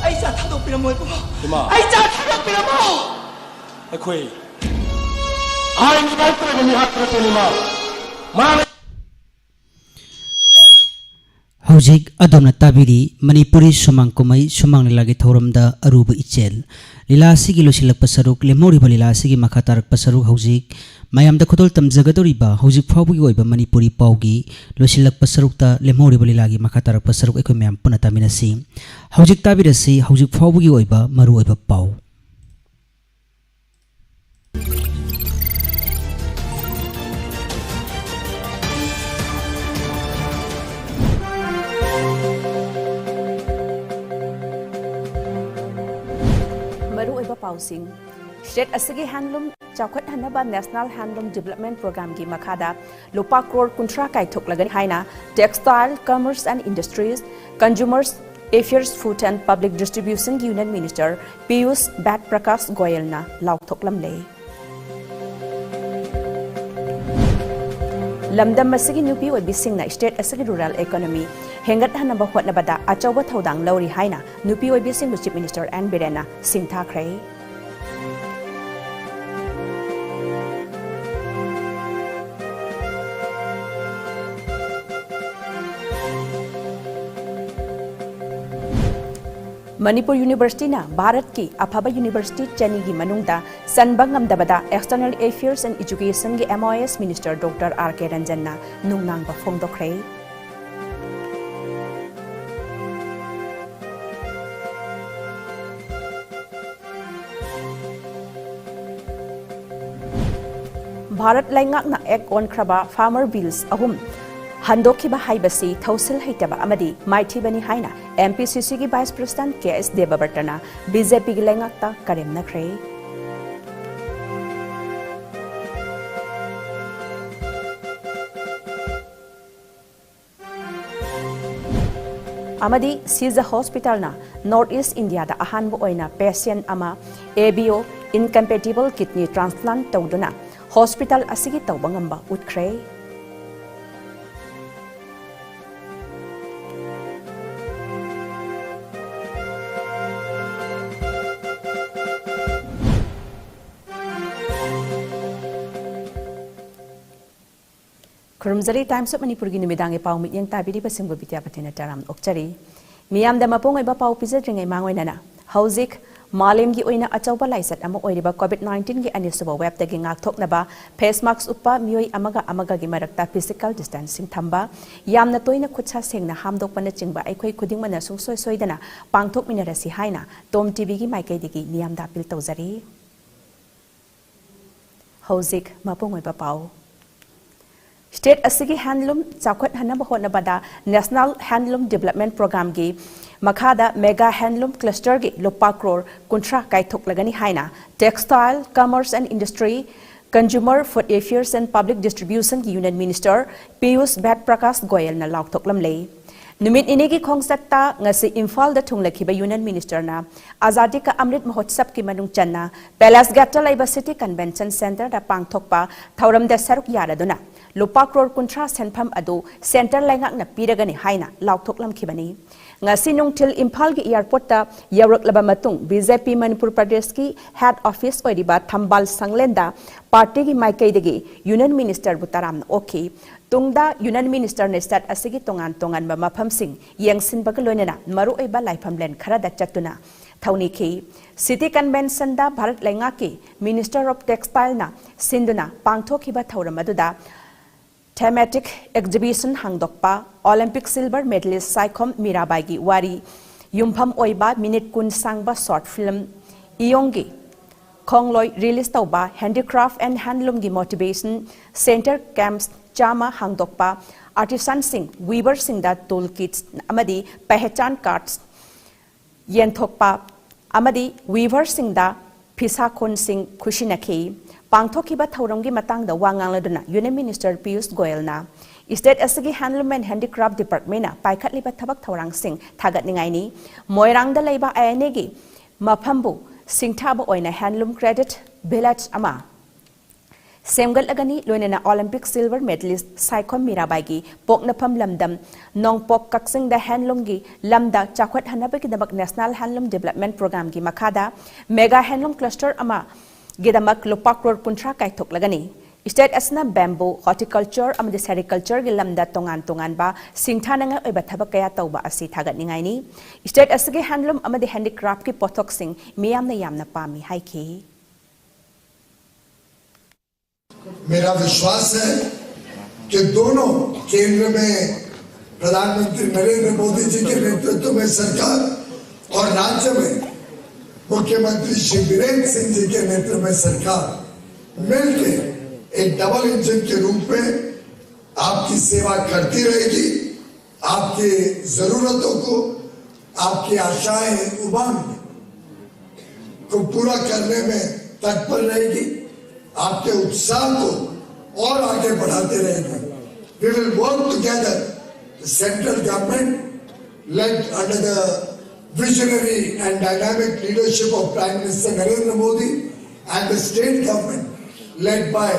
ꯑꯩ ꯆꯥ ꯊꯥꯗꯣꯛꯄꯤꯔꯝꯃꯣ ꯏꯕꯨꯡꯉꯣ꯫ ꯏꯃꯥ꯫ ꯑꯩ ꯆꯥ ꯊꯥꯗꯣꯛꯄꯤꯔꯝꯃꯣ꯫ ꯑꯩꯈꯣꯏ ꯑꯥꯏꯟꯒꯤ ꯃꯥꯏꯀꯩꯗ ꯃꯤ ꯍꯥꯠꯄ ꯅꯠꯇꯦ, ꯏꯃꯥ꯫ ꯃꯥꯅ ꯍꯧꯖꯤꯛ ꯑꯗꯣꯝꯅ ꯇꯥꯕꯤꯔꯤ ꯃꯅꯤꯄꯨꯔꯤ ꯁꯨꯃꯥꯡ ꯀꯨꯝꯍꯩ ꯁꯨꯃꯥꯡ ꯂꯤꯂꯥꯒꯤ ꯊꯧꯔꯝꯗ ꯑꯔꯨꯕ ꯏꯆꯦꯜ꯫ ꯂꯤꯂꯥ ꯑꯁꯤꯒꯤ ꯂꯣꯏꯁꯤꯜꯂꯛꯄ ꯁꯔꯨꯛ, ꯂꯦꯝꯍꯧꯔꯤꯕ ꯂꯤꯂꯥ ꯑꯁꯤꯒꯤ ꯃꯈꯥ ꯇꯥꯔꯛꯄ ꯁꯔꯨꯛ ꯍꯧꯖꯤꯛ ꯃꯌꯥꯝꯗ ꯈꯨꯗꯣꯜ ꯇꯝꯖꯒꯗꯧꯔꯤꯕ ꯍꯧꯖꯤꯛ ꯐꯥꯎꯕꯒꯤ ꯑꯣꯏꯕ ꯃꯅꯤꯄꯨꯔꯤ ꯄꯥꯎꯒꯤ ꯂꯣꯏꯁꯤꯜꯂꯛꯄ ꯁꯔꯨꯛꯇ ꯂꯦꯝꯍꯧꯔꯤꯕ ꯂꯤꯂꯥꯒꯤ ꯃꯈꯥ ꯇꯥꯔꯛꯄ ꯁꯔꯨꯛ ꯑꯩꯈꯣꯏ ꯃꯌꯥꯝ ꯄꯨꯟꯅ ꯇꯥꯃꯤꯟꯅꯁꯤ꯫ ꯍꯧꯖꯤꯛ ꯇꯥꯕꯤꯔꯁꯤ ꯍꯧꯖꯤꯛ ꯐꯥꯎꯕꯒꯤ ꯑꯣꯏꯕ ꯃꯔꯨꯑꯣꯏꯕ ꯄꯥꯎ꯫ ꯃꯔꯨꯑꯣꯏꯕ ꯄꯥꯎꯁꯤꯡ꯫ ꯁ꯭ꯇꯦꯠ ꯑꯁꯤꯒꯤ ꯍꯦꯟꯗꯂꯨꯝ ꯆꯥꯎꯈꯠꯍꯟꯅꯕ ꯅꯦꯁꯅꯦꯜ ꯍꯦꯟꯗꯂꯨꯝ ꯗꯤꯕꯦꯂꯞꯃꯦꯟꯠ ꯄ꯭ꯔꯣꯒ꯭ꯔꯥꯝꯒꯤ ꯃꯈꯥꯗ ꯂꯨꯄꯥ ꯀ꯭ꯔꯣꯔ ꯀꯨꯟꯊ꯭ꯔꯥ ꯀꯥꯏꯊꯣꯛꯂꯒꯅꯤ ꯍꯥꯏꯅ Textile, Commerce and Industries, Consumer Affairs, Food and Public Distribution Union Minister Piyush ꯚꯥꯠ ꯄ꯭ꯔꯀꯥꯁ ꯒꯣꯌꯜꯅ ꯂꯥꯎꯊꯣꯛꯂꯝꯂꯦ꯫ ꯂꯝꯗꯝ ꯑꯁꯤꯒꯤ ꯅꯨꯄꯤ ꯑꯣꯏꯕꯤꯁꯤꯡꯅ ꯁ꯭ꯇꯦꯠ ꯑꯁꯤꯒꯤ ꯔꯨꯔꯦꯜ ꯏꯀꯣꯅꯣꯃꯤ ꯍꯦꯟꯒꯠꯍꯟꯅꯕ ꯍꯣꯠꯅꯕꯗ ꯑꯆꯧꯕ ꯊꯧꯗꯥꯡ ꯂꯧꯔꯤ ꯍꯥꯏꯅ ꯅꯨꯄꯤ ꯑꯣꯏꯕꯤꯁꯤꯡꯕꯨ ꯆꯤꯐ ꯃꯤꯅꯤꯁꯇꯔ ꯑꯦꯟ ꯕꯤꯔꯦꯟꯅ ꯁꯤꯡꯊꯥꯈ꯭ꯔꯦ꯫ ꯃꯅꯤꯄꯨꯔ ꯌꯨꯅꯤꯚꯔꯁꯤꯇꯤꯅ ꯚꯥꯔꯠꯀꯤ ꯑꯐꯕ ꯌꯨꯅꯤꯚꯔꯁꯤꯇꯤ ꯆꯅꯤꯒꯤ ꯃꯅꯨꯡꯗ ꯆꯟꯕ ꯉꯝꯗꯕꯗ External Affairs and Educationꯒꯤ MoS Minister Doctor R K Ranjanꯅ ꯅꯨꯡꯅꯥꯡꯕ ꯐꯣꯡꯗꯣꯛꯈ꯭ꯔꯦ꯫ ꯚꯥꯔꯠ ꯂꯩꯉꯥꯛꯅ ꯑꯦꯛ ꯑꯣꯟꯈ꯭ꯔꯕ farmer bills ꯑꯍꯨꯝ ꯍꯟꯗꯣꯛꯈꯤꯕ ꯍꯥꯏꯕꯁꯤ ꯊꯧꯁꯤꯜ ꯍꯩꯇꯕ ꯑꯃꯗꯤ ꯃꯥꯏꯊꯤꯕꯅꯤ ꯍꯥꯏꯅ MPCCꯒꯤ Vice President K S ꯗꯦꯕꯕ꯭ꯔꯇꯅ BJPꯒꯤ ꯂꯩꯉꯥꯛꯇ ꯀꯔꯦꯝꯅꯈ꯭ꯔꯦ꯫ ꯑꯃꯗꯤ ꯁꯤꯖ ꯍꯣꯁꯄꯤꯇꯥꯜꯅ North East Indiaꯗ ꯑꯍꯥꯟꯕ ꯑꯣꯏꯅ patient ꯑꯃ ABO, incompatible kidney transplant ꯇꯧꯗꯨꯅ ꯍꯣꯁꯄꯤꯇꯥꯜ ꯑꯁꯤꯒꯤ ꯇꯧꯕ ꯉꯝꯕ ꯎꯠꯈ꯭ꯔꯦ꯫ ꯈꯨꯔꯨꯝꯖꯔꯤ꯫ Times of ꯃꯅꯤꯄꯨꯔꯒꯤ ꯅꯨꯃꯤꯗꯥꯡꯒꯤ ꯄꯥꯎ ꯃꯤꯠꯌꯦꯡ ꯇꯥꯕꯤꯔꯤꯕꯁꯤꯡꯕꯨ ꯕꯤꯗ꯭ꯌꯥꯄꯇꯤꯅ ꯇꯔꯥꯝꯅ ꯑꯣꯛꯆꯔꯤ꯫ ꯃꯤꯌꯥꯝꯗ ꯃꯄꯨꯡ ꯑꯣꯏꯕ ꯄꯥꯎ ꯄꯤꯖꯗ꯭ꯔꯤꯉꯩ ꯃꯥꯡꯑꯣꯏꯅꯅ ꯍꯧꯖꯤꯛ ꯃꯥꯂꯦꯝꯒꯤ ꯑꯣꯏꯅ ꯑꯆꯧꯕ ꯂꯥꯏꯆꯠ ꯑꯃ ꯑꯣꯏꯔꯤꯕ COVID nineteenꯒꯤ ꯑꯅꯤꯁꯨꯕ waveꯇꯒꯤ ꯉꯥꯛꯊꯣꯛꯅꯕ face mask ꯎꯞꯄ, ꯃꯤꯑꯣꯏ ꯑꯃꯒ ꯑꯃꯒꯒꯤ ꯃꯔꯛꯇ physical distancing ꯊꯝꯕ, ꯌꯥꯝꯅ ꯇꯣꯏꯅ ꯈꯨꯠꯁꯥ ꯁꯦꯡꯅ ꯍꯥꯝꯗꯣꯛꯄꯅꯆꯤꯡꯕ ꯑꯩꯈꯣꯏ ꯈꯨꯗꯤꯡꯃꯛꯅ ꯁꯨꯡꯁꯣꯏ ꯁꯣꯏꯗꯅ ꯄꯥꯡꯊꯣꯛꯃꯤꯟꯅꯔꯁꯤ ꯍꯥꯏꯅ Tom TVꯒꯤ ꯃꯥꯏꯀꯩꯗꯒꯤ ꯃꯤꯌꯥꯝꯗ appeal ꯇꯧꯖꯔꯤ꯫ ꯍꯧꯖꯤꯛ ꯃꯄꯨꯡ ꯑꯣꯏꯕ ꯄꯥꯎ꯫ State ꯑꯁꯤꯒꯤ handloom ꯆꯥꯎꯈꯠꯍꯟꯅꯕ ꯍꯣꯠꯅꯕꯗ National Handloom Development Programꯒꯤ ꯃꯈꯥꯗ mega handloom clusterꯒꯤ ꯂꯨꯄꯥ ꯀ꯭ꯔꯣꯔ ꯀꯨꯟꯊ꯭ꯔꯥ ꯀꯥꯏꯊꯣꯛꯂꯒꯅꯤ ꯍꯥꯏꯅ Textile, Commerce and Industry, Consumer, Food Affairs and Public Distributionꯒꯤ Union Minister Piyush ꯚꯦꯗ Prakash ꯒꯣꯌꯜꯅ ꯂꯥꯎꯊꯣꯛꯂꯝꯂꯦ꯫ ꯅꯨꯃꯤꯠ ꯅꯤꯅꯤꯒꯤ ꯈꯣꯡꯆꯠꯇ ꯉꯁꯤ ꯏꯝꯐꯥꯜꯗ ꯊꯨꯡꯂꯈꯤꯕ Union Ministerꯅ Azadi Ka Amrit Mahotsavꯒꯤ ꯃꯅꯨꯡ ꯆꯟꯅ Palace Gateꯇ ꯂꯩꯕ City Convention Centreꯗ ꯄꯥꯡꯊꯣꯛꯄ ꯊꯧꯔꯝꯗ ꯁꯔꯨꯛ ꯌꯥꯔꯗꯨꯅ ꯂꯨꯄꯥ ꯀ꯭ꯔꯣꯔ ꯀꯨꯟꯊ꯭ꯔꯥ ꯁꯦꯟꯐꯝ ꯑꯗꯨ centre ꯂꯩꯉꯥꯛꯅ ꯄꯤꯔꯒꯅꯤ ꯍꯥꯏꯅ ꯂꯥꯎꯊꯣꯛꯂꯝꯈꯤꯕꯅꯤ꯫ ꯉꯁꯤ ꯅꯨꯡꯊꯤꯜ ꯏꯝꯐꯥꯜꯒꯤ airportꯇ ꯌꯧꯔꯛꯂꯕ ꯃꯇꯨꯡ BJP ꯃꯅꯤꯄꯨꯔ ꯄ꯭ꯔꯗꯦꯁꯀꯤ head office ꯑꯣꯏꯔꯤꯕ ꯊꯝꯕꯥꯜ ꯁꯪꯂꯦꯟꯗ partyꯒꯤ ꯃꯥꯏꯀꯩꯗꯒꯤ Union Ministerꯕꯨ ꯇꯔꯥꯝꯅ ꯑꯣꯛꯈꯤ꯫ ꯇꯨꯡꯗ ꯌꯨꯅꯤꯌꯟ ꯃꯤꯅꯤꯁꯇꯔꯅ ꯁ꯭ꯇꯦꯠ ꯑꯁꯤꯒꯤ ꯇꯣꯉꯥꯟ ꯇꯣꯉꯥꯟꯕ ꯃꯐꯝꯁꯤꯡ ꯌꯦꯡꯁꯤꯟꯕꯒ ꯂꯣꯏꯅꯅ ꯃꯔꯨꯑꯣꯏꯕ ꯂꯥꯏꯐꯝꯂꯦꯟ ꯈꯔꯗ ꯆꯠꯇꯨꯅ ꯊꯧꯅꯤꯈꯤ꯫ ꯁꯤꯇꯤ ꯀꯟꯚꯦꯟꯁꯟꯗ ꯚꯥꯔꯠ ꯂꯩꯉꯥꯛꯀꯤ Minister of Textileꯅ ꯁꯤꯟꯗꯨꯅ ꯄꯥꯡꯊꯣꯛꯈꯤꯕ ꯊꯧꯔꯝ ꯑꯗꯨꯗ thematic exhibition ꯍꯥꯡꯗꯣꯛꯄ, Olympic silver medalist ꯁꯥꯏꯈꯣꯝ ꯃꯤꯔꯥꯕꯥꯏꯒꯤ ꯋꯥꯔꯤ ꯌꯨꯝꯐꯝ ꯑꯣꯏꯕ ꯃꯤꯅꯤꯠ ꯀꯨꯟ ꯁꯥꯡꯕ short film ꯏꯌꯣꯡꯒꯤ ꯈꯣꯡꯂꯣꯏ release ꯇꯧꯕ, handicraft and handloomꯒꯤ motivation centre camps ꯆꯥꯝꯃ ꯍꯥꯡꯗꯣꯛꯄ, artisanꯁꯤꯡ, weaverꯁꯤꯡꯗ tool kits ꯑꯃꯗꯤ ꯄꯦꯍꯆꯥꯟ cards ꯌꯦꯟꯊꯣꯛꯄ ꯑꯃꯗꯤ weaverꯁꯤꯡꯗ ꯐꯤꯁꯥꯈꯣꯟꯁꯤꯡ ꯈꯨꯠꯁꯤꯟꯅꯈꯤ꯫ ꯄꯥꯡꯊꯣꯛꯈꯤꯕ ꯊꯧꯔꯝꯒꯤ ꯃꯇꯥꯡꯗ ꯋꯥ ꯉꯥꯡꯂꯗꯨꯅ Union Minister ꯄꯤꯌꯨꯁ ꯒꯣꯌꯜꯅ state ꯑꯁꯤꯒꯤ Handloom and Handicraft Departmentꯅ ꯄꯥꯏꯈꯠꯂꯤꯕ ꯊꯕꯛ ꯊꯧꯔꯥꯡꯁꯤꯡ ꯊꯥꯒꯠꯅꯤꯡꯉꯥꯏꯅꯤ꯫ ꯃꯣꯏꯔꯥꯡꯗ ꯂꯩꯕ INAꯒꯤ ꯃꯐꯝꯕꯨ ꯁꯤꯡꯊꯥꯕ ꯑꯣꯏꯅ handloom credit village ꯑꯃ ꯁꯦꯝꯒꯠꯂꯒꯅꯤ, ꯂꯣꯏꯅꯅ Olympic silver medalist ꯁꯥꯏꯈꯣꯝ ꯃꯤꯔꯥꯕꯥꯏꯒꯤ ꯄꯣꯛꯅꯐꯝ ꯂꯝꯗꯝ ꯅꯣꯡꯄꯣꯛ ꯀꯛꯆꯤꯡꯗ handloomꯒꯤ ꯂꯝꯗ ꯆꯥꯎꯈꯠꯍꯟꯅꯕꯒꯤꯗꯃꯛ National Handloom Development Programꯒꯤ ꯃꯈꯥꯗ mega handloom cluster ꯑꯃꯒꯤꯗꯃꯛ ꯂꯨꯄꯥ ꯀ꯭ꯔꯣꯔ ꯀꯨꯟꯊ꯭ꯔꯥ ꯀꯥꯏꯊꯣꯛꯂꯒꯅꯤ꯫ State ꯑꯁꯤꯅ bamboo, horticulture ꯑꯃꯗꯤ sericultureꯒꯤ ꯂꯝꯗ ꯇꯣꯉꯥꯟ ꯇꯣꯉꯥꯟꯕ ꯁꯤꯡꯊꯥꯅꯤꯡꯉꯥꯏ ꯑꯣꯏꯕ ꯊꯕꯛ ꯀꯌꯥ ꯇꯧꯕ ꯑꯁꯤ ꯊꯥꯒꯠꯅꯤꯡꯉꯥꯏꯅꯤ꯫ State ꯑꯁꯤꯒꯤ handloom ꯑꯃꯗꯤ handicraftꯀꯤ ꯄꯣꯠꯊꯣꯛꯁꯤꯡ ꯃꯤꯌꯥꯝꯅ ꯌꯥꯝꯅ ꯄꯥꯝꯃꯤ ꯍꯥꯏꯈꯤ꯫ मेरा विश्वास है कि दोनों केंद्र में प्रधानमंत्री नरेंद्र मोदी जी के नेतृत्व में सरकार और राज्य में मुख्यमंत्री श्री बीरेंद्र सिंह जी के नेतृत्व में सरकार मिलकर एक डबल इंजन के रूप में आपकी सेवा करती रहेगी। आपकी जरूरतों को, आपकी आशाएं, उमंग को पूरा करने में तत्पर रहेगी। आपके उत्साह को और आगे बढ़ाते रहेगी। We will work together, the central government led under the visionary and dynamic leadership of Prime Minister Narendra Modi and the state government led by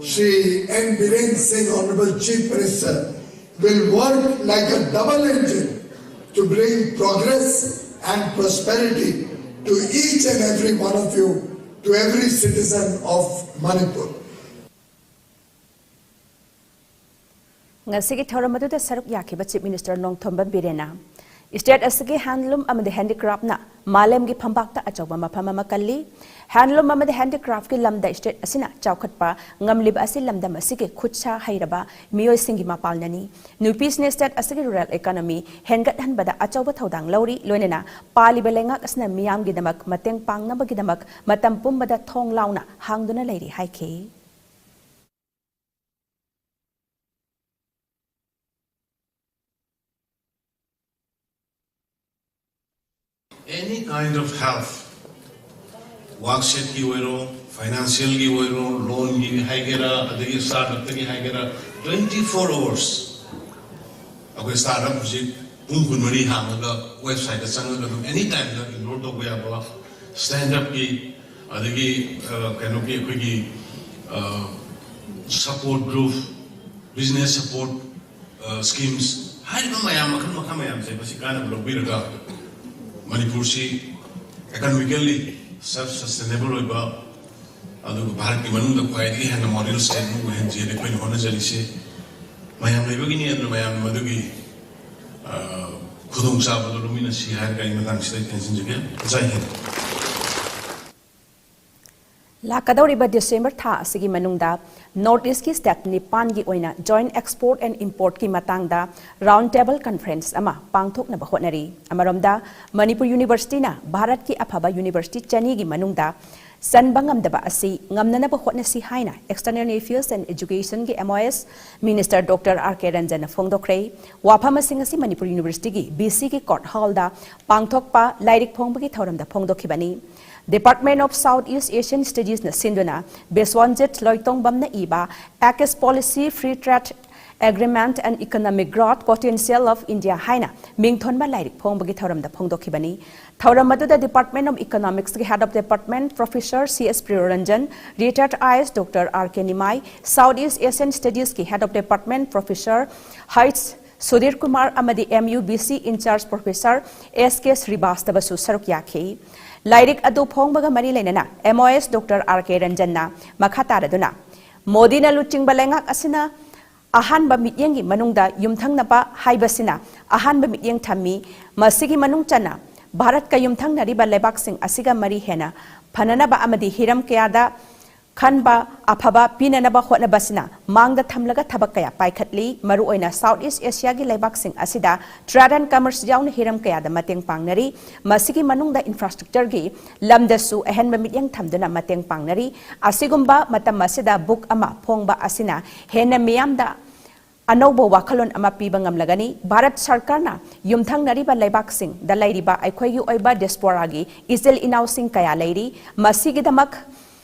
Shri N Biren Singh, Honorable Chief Minister, will work like a double engine to bring progress and prosperity to each and every one of you, to every citizen of Manipur. ꯉꯁꯤꯒꯤ ꯊꯧꯔꯝ ꯑꯗꯨꯗ ꯁꯔꯨꯛ ꯌꯥꯈꯤꯕ Chief Minister Nongthombam ꯕꯤꯔꯦꯟꯅ, state ꯑꯁꯤꯒꯤ handloom ꯑꯃꯗꯤ handicraftꯅ ꯃꯥꯂꯦꯝꯒꯤ ꯐꯝꯕꯥꯛꯇ ꯑꯆꯧꯕ ꯃꯐꯝ ꯑꯃ ꯀꯜꯂꯤ꯫ Handloom ꯑꯃꯗꯤ handicraftꯀꯤ ꯂꯝꯗ state ꯑꯁꯤꯅ ꯆꯥꯎꯈꯠꯄ ꯉꯝꯂꯤꯕ ꯑꯁꯤ ꯂꯝꯗꯝ ꯑꯁꯤꯒꯤ ꯈꯨꯠꯁꯥ ꯍꯩꯔꯕ ꯃꯤꯑꯣꯏꯁꯤꯡꯒꯤ ꯃꯄꯥꯜꯅꯅꯤ꯫ ꯅꯨꯄꯤꯁꯤꯡꯅ state ꯑꯁꯤꯒꯤ rural economy ꯍꯦꯟꯒꯠꯍꯟꯕꯗ ꯑꯆꯧꯕ ꯊꯧꯗꯥꯡ ꯂꯧꯔꯤ꯫ ꯂꯣꯏꯅꯅ ꯄꯥꯜꯂꯤꯕ ꯂꯩꯉꯥꯛ ꯑꯁꯤꯅ ꯃꯤꯌꯥꯝꯒꯤꯗꯃꯛ ꯃꯇꯦꯡ ꯄꯥꯡꯅꯕꯒꯤꯗꯃꯛ ꯃꯇꯝ ꯄꯨꯝꯕꯗ ꯊꯣꯡ ꯂꯥꯎꯅ ꯍꯥꯡꯗꯨꯅ ꯂꯩꯔꯤ ꯍꯥꯏꯈꯤ꯫ Any kind of help, workshopꯀꯤ ꯑꯣꯏꯔꯣ, financialꯒꯤ ꯑꯣꯏꯔꯣ, loanꯒꯤ ꯍꯥꯏꯒꯦꯔꯥ, ꯑꯗꯒꯤ startupꯇꯒꯤ ꯍꯥꯏꯒꯦꯔꯥ, twenty four hours ꯑꯩꯈꯣꯏ startup ꯍꯧꯖꯤꯛ ꯄꯨꯡ ꯀꯨꯟꯃꯔꯤ ꯍꯥꯡꯉꯒ websiteꯇ ꯆꯪꯉꯒ ꯑꯗꯨꯝ any timeꯗ enroll ꯇꯧꯕ ꯌꯥꯕ, stand upꯀꯤ, ꯑꯗꯒꯤ ꯑ, ꯀꯩꯅꯣꯒꯤ ꯑꯩꯈꯣꯏꯒꯤ ꯑ, support group, business support schemes, ꯍꯥꯏꯔꯤꯕ ꯃꯌꯥꯝ, ꯃꯈꯜ ꯃꯈꯥ ꯃꯌꯥꯝꯁꯦ ꯃꯁꯤ ꯀꯥꯟꯅꯕ ꯂꯧꯕꯤꯔꯒ ꯃꯅꯤꯄꯨꯔꯁꯤ economically self sustainable ꯑꯣꯏꯕ, ꯑꯗꯨꯒ ꯚꯥꯔꯠꯀꯤ ꯃꯅꯨꯡꯗ ꯈ꯭ꯋꯥꯏꯗꯒꯤ ꯍꯦꯟꯅ model state ꯑꯃ ꯑꯣꯏꯍꯟꯁꯦꯅ ꯑꯩꯈꯣꯏꯅ ꯍꯣꯠꯅꯖꯔꯤꯁꯦ ꯃꯌꯥꯝ ꯂꯩꯕꯒꯤꯅꯤ꯫ ꯑꯗꯨꯅ ꯃꯌꯥꯝꯅ ꯃꯗꯨꯒꯤ ꯑ, ꯈꯨꯗꯣꯡꯆꯥꯕꯗꯣ ꯂꯧꯃꯤꯟꯅꯁꯤ ꯍꯥꯏꯔꯒ ꯑꯩ ꯃꯇꯥꯡꯁꯤꯗ ꯑꯩ ꯇꯦꯟꯁꯤꯟꯖꯒꯦ꯫ ꯖꯥꯏ ꯍꯤꯟꯗ꯫ ꯂꯥꯛꯀꯗꯧꯔꯤꯕ December ꯊꯥ ꯑꯁꯤꯒꯤ ꯃꯅꯨꯡꯗ North Eastꯀꯤ state ꯅꯤꯄꯥꯟꯒꯤ ꯑꯣꯏꯅ Joint Export and Importꯀꯤ ꯃꯇꯥꯡꯗ round table conference ꯑꯃ ꯄꯥꯡꯊꯣꯛꯅꯕ ꯍꯣꯠꯅꯔꯤ꯫ ꯑꯃꯔꯣꯝꯗ, ꯃꯅꯤꯄꯨꯔ Universityꯅ ꯚꯥꯔꯠꯀꯤ ꯑꯐꯕ university ꯆꯅꯤꯒꯤ ꯃꯅꯨꯡꯗ ꯆꯟꯕ ꯉꯝꯗꯕ ꯑꯁꯤ ꯉꯝꯅꯅꯕ ꯍꯣꯠꯅꯁꯤ ꯍꯥꯏꯅ External Affairs and Educationꯒꯤ MoS Minister Doctor R K ꯔꯟꯖꯟꯅ ꯐꯣꯡꯗꯣꯛꯈ꯭ꯔꯦ꯫ ꯋꯥꯐꯝ ꯑꯁꯤ ꯉꯁꯤ ꯃꯅꯤꯄꯨꯔ Universityꯒꯤ BCꯒꯤ court hallꯗ ꯄꯥꯡꯊꯣꯛꯄ ꯂꯥꯏꯔꯤꯛ ꯐꯣꯡꯕꯒꯤ ꯊꯧꯔꯝꯗ ꯐꯣꯡꯗꯣꯛꯈꯤꯕꯅꯤ꯫ Department of South East Asian Studiesꯅ ꯁꯤꯟꯗꯨꯅ ꯕꯤꯁ꯭ꯋꯟꯖꯤꯠ ꯂꯣꯏꯇꯣꯡꯕꯝꯅ ꯏꯕ Package Policy, Free Trade Agreement and Economic Growth Potential of India ꯍꯥꯏꯅ ꯃꯤꯡꯊꯣꯟꯕ ꯂꯥꯏꯔꯤꯛ ꯐꯣꯡꯕꯒꯤ ꯊꯧꯔꯝꯗ ꯐꯣꯡꯗꯣꯛꯈꯤꯕꯅꯤ꯫ ꯊꯧꯔꯝ ꯑꯗꯨꯗ Department of Economicsꯀꯤ Head of Department Professor C S ꯄ꯭ꯔꯤꯌꯣꯔꯟꯖꯟ, Retired IAS Doctor R K Nimai, South East Asian Studiesꯀꯤ Head of Department Professor H Sudhir Kumar ꯑꯃꯗꯤ MUBC in-charge Professor S K ꯁ꯭ꯔꯤꯕꯥꯁꯇꯕꯁꯨ ꯁꯔꯨꯛ ꯌꯥꯈꯤ꯫ ꯂꯥꯏꯔꯤꯛ ꯑꯗꯨ ꯐꯣꯡꯕꯒ ꯃꯔꯤ ꯂꯩꯅꯅ MoS Doctor R K ꯔꯟꯖꯟꯅ ꯃꯈꯥ ꯇꯥꯔꯗꯨꯅ, ꯃꯣꯗꯤꯅ ꯂꯨꯆꯤꯡꯕ ꯂꯩꯉꯥꯛ ꯑꯁꯤꯅ ꯑꯍꯥꯟꯕ ꯃꯤꯠꯌꯦꯡꯒꯤ ꯃꯅꯨꯡꯗ ꯌꯨꯝꯊꯪꯅꯕ ꯍꯥꯏꯕꯁꯤꯅ ꯑꯍꯥꯟꯕ ꯃꯤꯠꯌꯦꯡ ꯊꯝꯃꯤ꯫ ꯃꯁꯤꯒꯤ ꯃꯅꯨꯡ ꯆꯟꯅ ꯚꯥꯔꯠꯀ ꯌꯨꯝꯊꯪꯅꯔꯤꯕ ꯂꯩꯕꯥꯛꯁꯤꯡ ꯑꯁꯤꯒ ꯃꯔꯤ ꯍꯦꯟꯅ ꯐꯅꯅꯕ ꯑꯃꯗꯤ ꯍꯤꯔꯝ ꯀꯌꯥꯗ ꯈꯟꯕ ꯑꯐꯕ ꯄꯤꯅꯅꯕ ꯍꯣꯠꯅꯕꯁꯤꯅ ꯃꯥꯡꯗ ꯊꯝꯂꯒ ꯊꯕꯛ ꯀꯌꯥ ꯄꯥꯏꯈꯠꯂꯤ꯫ ꯃꯔꯨꯑꯣꯏꯅ South East Asiaꯒꯤ ꯂꯩꯕꯥꯛꯁꯤꯡ ꯑꯁꯤꯗ trade and commerce ꯌꯥꯎꯅ ꯍꯤꯔꯝ ꯀꯌꯥꯗ ꯃꯇꯦꯡ ꯄꯥꯡꯅꯔꯤ꯫ ꯃꯁꯤꯒꯤ ꯃꯅꯨꯡꯗ infrastructureꯒꯤ ꯂꯝꯗꯁꯨ ꯑꯍꯦꯟꯕ ꯃꯤꯠꯌꯦꯡ ꯊꯝꯗꯨꯅ ꯃꯇꯦꯡ ꯄꯥꯡꯅꯔꯤ꯫ ꯑꯁꯤꯒꯨꯝꯕ ꯃꯇꯝ ꯑꯁꯤꯗ book ꯑꯃ ꯐꯣꯡꯕ ꯑꯁꯤꯅ ꯍꯦꯟꯅ ꯃꯤꯌꯥꯝꯗ ꯑꯅꯧꯕ ꯋꯥꯈꯜꯂꯣꯟ ꯑꯃ ꯄꯤꯕ ꯉꯝꯂꯒꯅꯤ꯫ ꯚꯥꯔꯠ ꯁꯔꯀꯥꯔꯅ ꯌꯨꯝꯊꯪꯅꯔꯤꯕ ꯂꯩꯕꯥꯛꯁꯤꯡꯗ ꯂꯩꯔꯤꯕ ꯑꯩꯈꯣꯏꯒꯤ ꯑꯣꯏꯕ diasporaꯒꯤ ꯏꯆꯤꯜ ꯏꯅꯥꯎꯁꯤꯡ ꯀꯌꯥ ꯂꯩꯔꯤ꯫ ꯃꯁꯤꯒꯤꯗꯃꯛ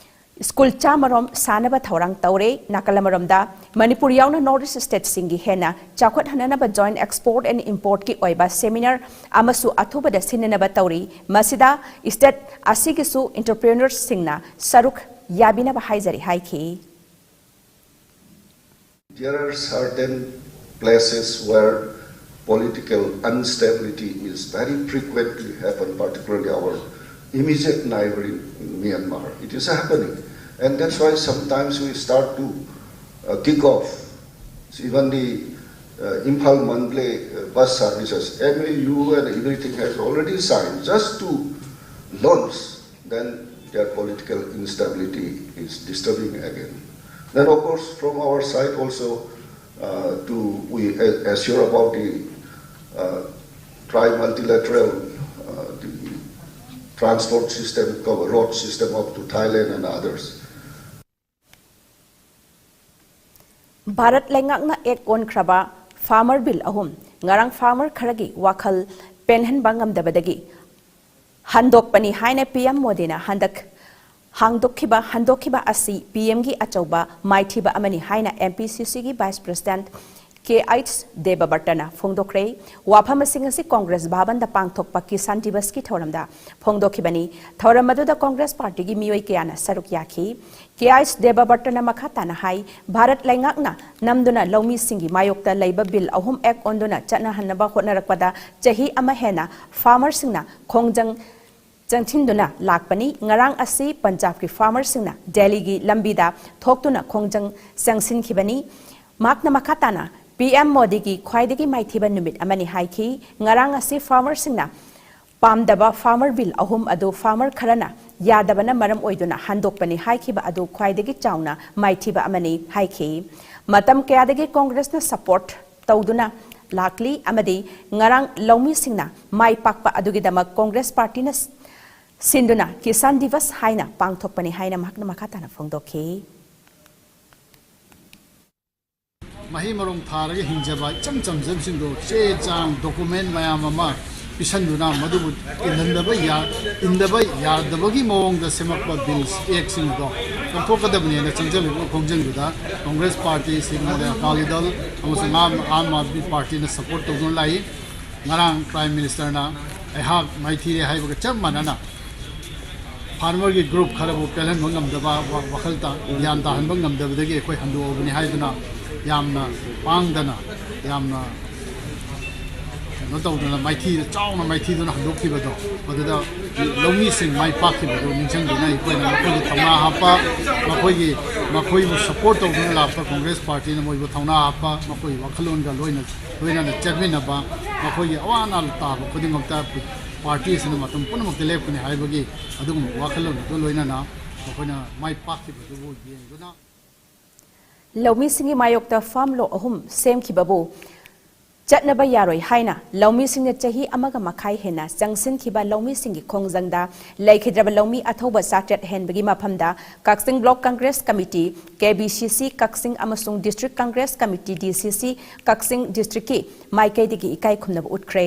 ꯁ꯭ꯀꯨꯜ ꯆꯥꯝꯃꯔꯣꯝ ꯁꯥꯅꯕ ꯊꯧꯔꯥꯡ ꯇꯧꯔꯦ꯫ ꯅꯥꯀꯜ ꯑꯃꯔꯣꯝꯗ ꯃꯅꯤꯄꯨꯔ ꯌꯥꯎꯅ North East stateꯁꯤꯡꯒꯤ ꯍꯦꯟꯅ ꯆꯥꯎꯈꯠꯍꯟꯅꯅꯕ joint export and importꯀꯤ ꯑꯣꯏꯕ seminar ꯑꯃꯁꯨ ꯑꯊꯨꯕꯗ ꯁꯤꯟꯅꯅꯕ ꯇꯧꯔꯤ꯫ ꯃꯁꯤꯗ state ꯑꯁꯤꯒꯤꯁꯨ entrepreneurꯁꯤꯡꯅ ꯁꯔꯨꯛ ꯌꯥꯕꯤꯅꯕ ꯍꯥꯏꯖꯔꯤ ꯍꯥꯏꯈꯤ꯫ There are certain places where political instability is very frequently happen, particularly our immediate neighboring Myanmar. It is happening. And that's why sometimes we start to uh, kick off even the uh, Imphal Mandalay uh, bus services. M A U and everything has already signed just to launch, then their political instability is disturbing again. Then, of course, from our side also, uh, to we a- assure about the uh, tri-multilateral uh, the transport system, road system up to Thailand and others. Bharat ꯂꯩꯉꯥꯛꯅ ꯑꯦꯛ ꯑꯣꯟꯈ꯭ꯔꯕ farmer bill ꯑꯍꯨꯝ ꯉꯔꯥꯡ farmer ꯈꯔꯒꯤ ꯋꯥꯈꯜ ꯄꯦꯟꯍꯟꯕ ꯉꯝꯗꯕꯗꯒꯤ ꯍꯟꯗꯣꯛꯄꯅꯤ ꯍꯥꯏꯅ PM ꯃꯣꯗꯤꯅ ꯍꯟꯗꯛ ꯍꯥꯡꯗꯣꯛꯈꯤꯕ ꯍꯟꯗꯣꯛꯈꯤꯕ ꯑꯁꯤ PMꯒꯤ ꯑꯆꯧꯕ ꯃꯥꯏꯊꯤꯕ ꯑꯃꯅꯤ ꯍꯥꯏꯅ MPCCꯒꯤ Vice President K H ꯗꯦꯕꯕꯔꯇꯅ ꯐꯣꯡꯗꯣꯛꯈ꯭ꯔꯦ꯫ ꯋꯥꯐꯝꯁꯤꯡ ꯑꯁꯤ ꯀꯣꯡꯒ꯭ꯔꯦꯁ ꯚꯥꯕꯟꯗ ꯄꯥꯡꯊꯣꯛꯄ ꯀꯤꯁꯥꯟ ꯗꯤꯕꯁꯀꯤ ꯊꯧꯔꯝꯗ ꯐꯣꯡꯗꯣꯛꯈꯤꯕꯅꯤ꯫ ꯊꯧꯔꯝ ꯑꯗꯨꯗ ꯀꯣꯡꯒ꯭ꯔꯦꯁ ꯄꯥꯔꯇꯤꯒꯤ ꯃꯤꯑꯣꯏ ꯀꯌꯥꯅ ꯁꯔꯨꯛ ꯌꯥꯈꯤ꯫ K H ꯗꯦꯕꯕꯔꯇꯅ ꯃꯈꯥ ꯇꯥꯅ ꯍꯥꯏ, ꯚꯥꯔꯠ ꯂꯩꯉꯥꯛꯅ ꯅꯝꯗꯨꯅ ꯂꯧꯃꯤꯁꯤꯡꯒꯤ ꯃꯥꯌꯣꯛꯇ ꯂꯩꯕ bill ꯑꯍꯨꯝ ꯑꯦꯛ ꯑꯣꯟꯗꯨꯅ ꯆꯠꯅꯍꯟꯅꯕ ꯍꯣꯠꯅꯔꯛꯄꯗ ꯆꯍꯤ ꯑꯃ ꯍꯦꯟꯅ farmerꯁꯤꯡꯅ ꯈꯣꯡꯖꯪ ꯆꯪꯁꯤꯟꯗꯨꯅ ꯂꯥꯛꯄꯅꯤ꯫ ꯉꯔꯥꯡ ꯑꯁꯤ ꯄꯟꯖꯥꯕꯀꯤ farmerꯁꯤꯡꯅ ꯗꯦꯜꯂꯤꯒꯤ ꯂꯝꯕꯤꯗ ꯊꯣꯛꯇꯨꯅ ꯈꯣꯡꯖꯪ ꯆꯪꯁꯤꯟꯈꯤꯕꯅꯤ꯫ ꯃꯍꯥꯛꯅ ꯃꯈꯥ ꯇꯥꯅ ꯄꯤ ꯑꯦꯝ ꯃꯣꯗꯤꯒꯤ ꯈ꯭ꯋꯥꯏꯗꯒꯤ ꯃꯥꯏꯊꯤꯕ ꯅꯨꯃꯤꯠ ꯑꯃꯅꯤ ꯍꯥꯏꯈꯤ꯫ ꯉꯔꯥꯡ ꯑꯁꯤ ꯐꯥꯔꯃꯔꯁꯤꯡꯅ ꯄꯥꯝꯗꯕ ꯐꯥꯔꯃꯔ ꯕꯤꯜ ꯑꯍꯨꯝ ꯑꯗꯨ ꯐꯥꯔꯃꯔ ꯈꯔꯅ ꯌꯥꯗꯕꯅ ꯃꯔꯝ ꯑꯣꯏꯗꯨꯅ ꯍꯟꯗꯣꯛꯄꯅꯤ ꯍꯥꯏꯈꯤꯕ ꯑꯗꯨ ꯈ꯭ꯋꯥꯏꯗꯒꯤ ꯆꯥꯎꯅ ꯃꯥꯏꯊꯤꯕ ꯑꯃꯅꯤ ꯍꯥꯏꯈꯤ꯫ ꯃꯇꯝ ꯀꯌꯥꯗꯒꯤ ꯀꯣꯡꯒ꯭ꯔꯦꯁꯅ ꯁꯄꯣꯔꯠ ꯇꯧꯗꯨꯅ ꯂꯥꯛꯂꯤ ꯑꯃꯗꯤ ꯉꯔꯥꯡ ꯂꯧꯃꯤꯁꯤꯡꯅ ꯃꯥꯏ ꯄꯥꯛꯄ ꯑꯗꯨꯒꯤꯗꯃꯛ ꯀꯣꯡꯒ꯭ꯔꯦꯁ ꯄꯥꯔꯇꯤꯅ ꯁꯤꯟꯗꯨꯅ ꯀꯤꯁꯥꯟ ꯗꯤꯕꯁ ꯍꯥꯏꯅ ꯄꯥꯡꯊꯣꯛꯄꯅꯤ ꯍꯥꯏꯅ ꯃꯍꯥꯛꯅ ꯃꯈꯥ ꯇꯥꯅ ꯐꯣꯡꯗꯣꯛꯈꯤ꯫ ꯃꯍꯩ ꯃꯔꯣꯡ ꯊꯥꯔꯒ ꯍꯤꯡꯖꯕ ꯏꯆꯝ ꯆꯝꯖꯕꯁꯤꯡꯗꯣ ꯆꯦ ꯆꯥꯡ ꯗꯣꯀꯨꯃꯦꯟ ꯃꯌꯥꯝ ꯑꯃ ꯄꯤꯁꯟꯗꯨꯅ ꯃꯗꯨꯕꯨ ꯏꯟꯍꯟꯗꯕ ꯌꯥ-, ꯏꯟꯗꯕ ꯌꯥꯗꯕꯒꯤ ꯃꯑꯣꯡꯗ ꯁꯦꯝꯃꯛꯄ ꯕꯤꯜꯁ ꯑꯦꯛꯁꯤꯡ ꯑꯗꯣ ꯂꯧꯊꯣꯛꯀꯗꯕꯅꯦꯅ ꯆꯪꯁꯤꯜꯂꯤꯕ ꯈꯣꯡꯖꯪꯗꯨꯗ ꯀꯣꯡꯒ꯭ꯔꯦꯁ ꯄꯥꯔꯇꯤ, ꯁ꯭ꯔꯤ ꯃꯣꯗꯤ ꯑꯀꯥꯂꯤ ꯗꯜ ꯑꯃꯁꯨꯡ ꯑꯥꯝ, ꯑꯥꯝ ꯑꯥꯗꯃꯤ ꯄꯥꯔꯇꯤꯅ ꯁꯄꯣꯔꯠ ꯇꯧꯗꯨꯅ ꯂꯥꯛꯏ꯫ ꯉꯔꯥꯡ ꯄ꯭ꯔꯥꯏꯝ ꯃꯤꯅꯤꯁꯇꯔꯅ ꯑꯩꯍꯥꯛ ꯃꯥꯏꯊꯤꯔꯦ ꯍꯥꯏꯕꯒ ꯆꯞ ꯃꯥꯟꯅꯅ ꯐꯥꯔꯃꯔꯒꯤ ꯒ꯭ꯔꯨꯞ ꯈꯔꯕꯨ ꯄꯦꯜꯍꯟꯕ ꯉꯝꯗꯕ, ꯋꯥ-, ꯋꯥꯈꯜ ꯇ-, ꯒ꯭ꯌꯥꯟ ꯇꯥꯍꯟꯕ ꯉꯝꯗꯕꯗꯒꯤ ꯑꯩꯈꯣꯏ ꯍꯟꯗꯣꯛꯑꯕꯅꯤ ꯍꯥꯏꯗꯨꯅ ꯌꯥꯝꯅ ꯄꯥꯡꯗꯅ, ꯌꯥꯝꯅ ꯀꯩꯅꯣ ꯇꯧꯗꯅ ꯃꯥꯏꯊꯤꯗ, ꯆꯥꯎꯅ ꯃꯥꯏꯊꯤꯗꯨꯅ ꯍꯟꯗꯣꯛꯈꯤꯕꯗꯣ, ꯃꯗꯨꯗ ꯂꯧꯃꯤꯁꯤꯡ ꯃꯥꯏ ꯄꯥꯛꯈꯤꯕꯗꯨ ꯅꯤꯡꯁꯤꯡꯗꯨꯅ ꯑꯩꯈꯣꯏꯅ ꯃꯈꯣꯏꯒꯤ ꯊꯧꯅꯥ ꯍꯥꯞꯄ, ꯃꯈꯣꯏꯒꯤ, ꯃꯈꯣꯏꯕꯨ ꯁꯄꯣꯔꯠ ꯇꯧꯗꯨꯅ ꯂꯥꯛꯄ ꯀꯣꯡꯒ꯭ꯔꯦꯁ ꯄꯥꯔꯇꯤꯅ ꯃꯣꯏꯕꯨ ꯊꯧꯅꯥ ꯍꯥꯞꯄ, ꯃꯈꯣꯏꯒꯤ ꯋꯥꯈꯜꯂꯣꯟꯒ ꯂꯣꯏꯅ, ꯂꯣꯏꯅꯅ ꯆꯠꯃꯤꯟꯅꯕ, ꯃꯈꯣꯏꯒꯤ ꯑꯋꯥ ꯑꯅꯥ ꯇꯥꯕ ꯈꯨꯗꯤꯡꯃꯛꯇ ꯄꯥꯔꯇꯤ ꯑꯁꯤꯅ ꯃꯇꯝ ꯄꯨꯝꯅꯃꯛꯇ ꯂꯦꯞꯀꯅꯤ ꯍꯥꯏꯕꯒꯤ ꯑꯗꯨꯒꯨꯝꯕ ꯋꯥꯈꯜꯂꯣꯟ ꯑꯗꯨ ꯂꯣꯏꯅꯅ ꯃꯈꯣꯏꯅ ꯃꯥꯏ ꯄꯥꯛꯈꯤꯕꯗꯨꯕꯨ ꯌꯦꯡꯗꯨꯅ ꯂꯧꯃꯤꯁꯤꯡꯒꯤ ꯃꯥꯌꯣꯛꯇ ꯐꯥꯔꯝ ꯂꯣ ꯑꯍꯨꯝ ꯁꯦꯝꯈꯤꯕꯕꯨ ꯆꯠꯅꯕ ꯌꯥꯔꯣꯏ ꯍꯥꯏꯅ ꯂꯧꯃꯤꯁꯤꯡꯅ ꯆꯍꯤ ꯑꯃꯒ ꯃꯈꯥꯏ ꯍꯦꯟꯅ ꯆꯪꯁꯤꯟꯈꯤꯕ ꯂꯧꯃꯤꯁꯤꯡꯒꯤ ꯈꯣꯡꯖꯪꯗ ꯂꯩꯈꯤꯗ꯭ꯔꯕ ꯂꯧꯃꯤ ꯑꯊꯧꯕ ꯆꯥꯇ꯭ꯔꯦꯠ ꯍꯦꯟꯕꯒꯤ ꯃꯐꯝꯗ ꯀꯛꯆꯤꯡ ꯕ꯭ꯂꯣꯛ ꯀꯪꯒ꯭ꯔꯦꯁ ꯀꯃꯤꯇꯤ, ꯀꯦ ꯕꯤ ꯁꯤ ꯁꯤ ꯀꯛꯆꯤꯡ ꯑꯃꯁꯨꯡ ꯗꯤꯁꯇ꯭ꯔꯤꯛ ꯀꯪꯒ꯭ꯔꯦꯁ ꯀꯃꯤꯇꯤ, ꯗꯤ ꯁꯤ ꯁꯤ ꯀꯛꯆꯤꯡ ꯗꯤꯁꯇ꯭ꯔꯤꯛꯀꯤ ꯃꯥꯏꯀꯩꯗꯒꯤ ꯏꯀꯥꯏ ꯈꯨꯝꯅꯕ ꯎꯠꯈ꯭ꯔꯦ꯫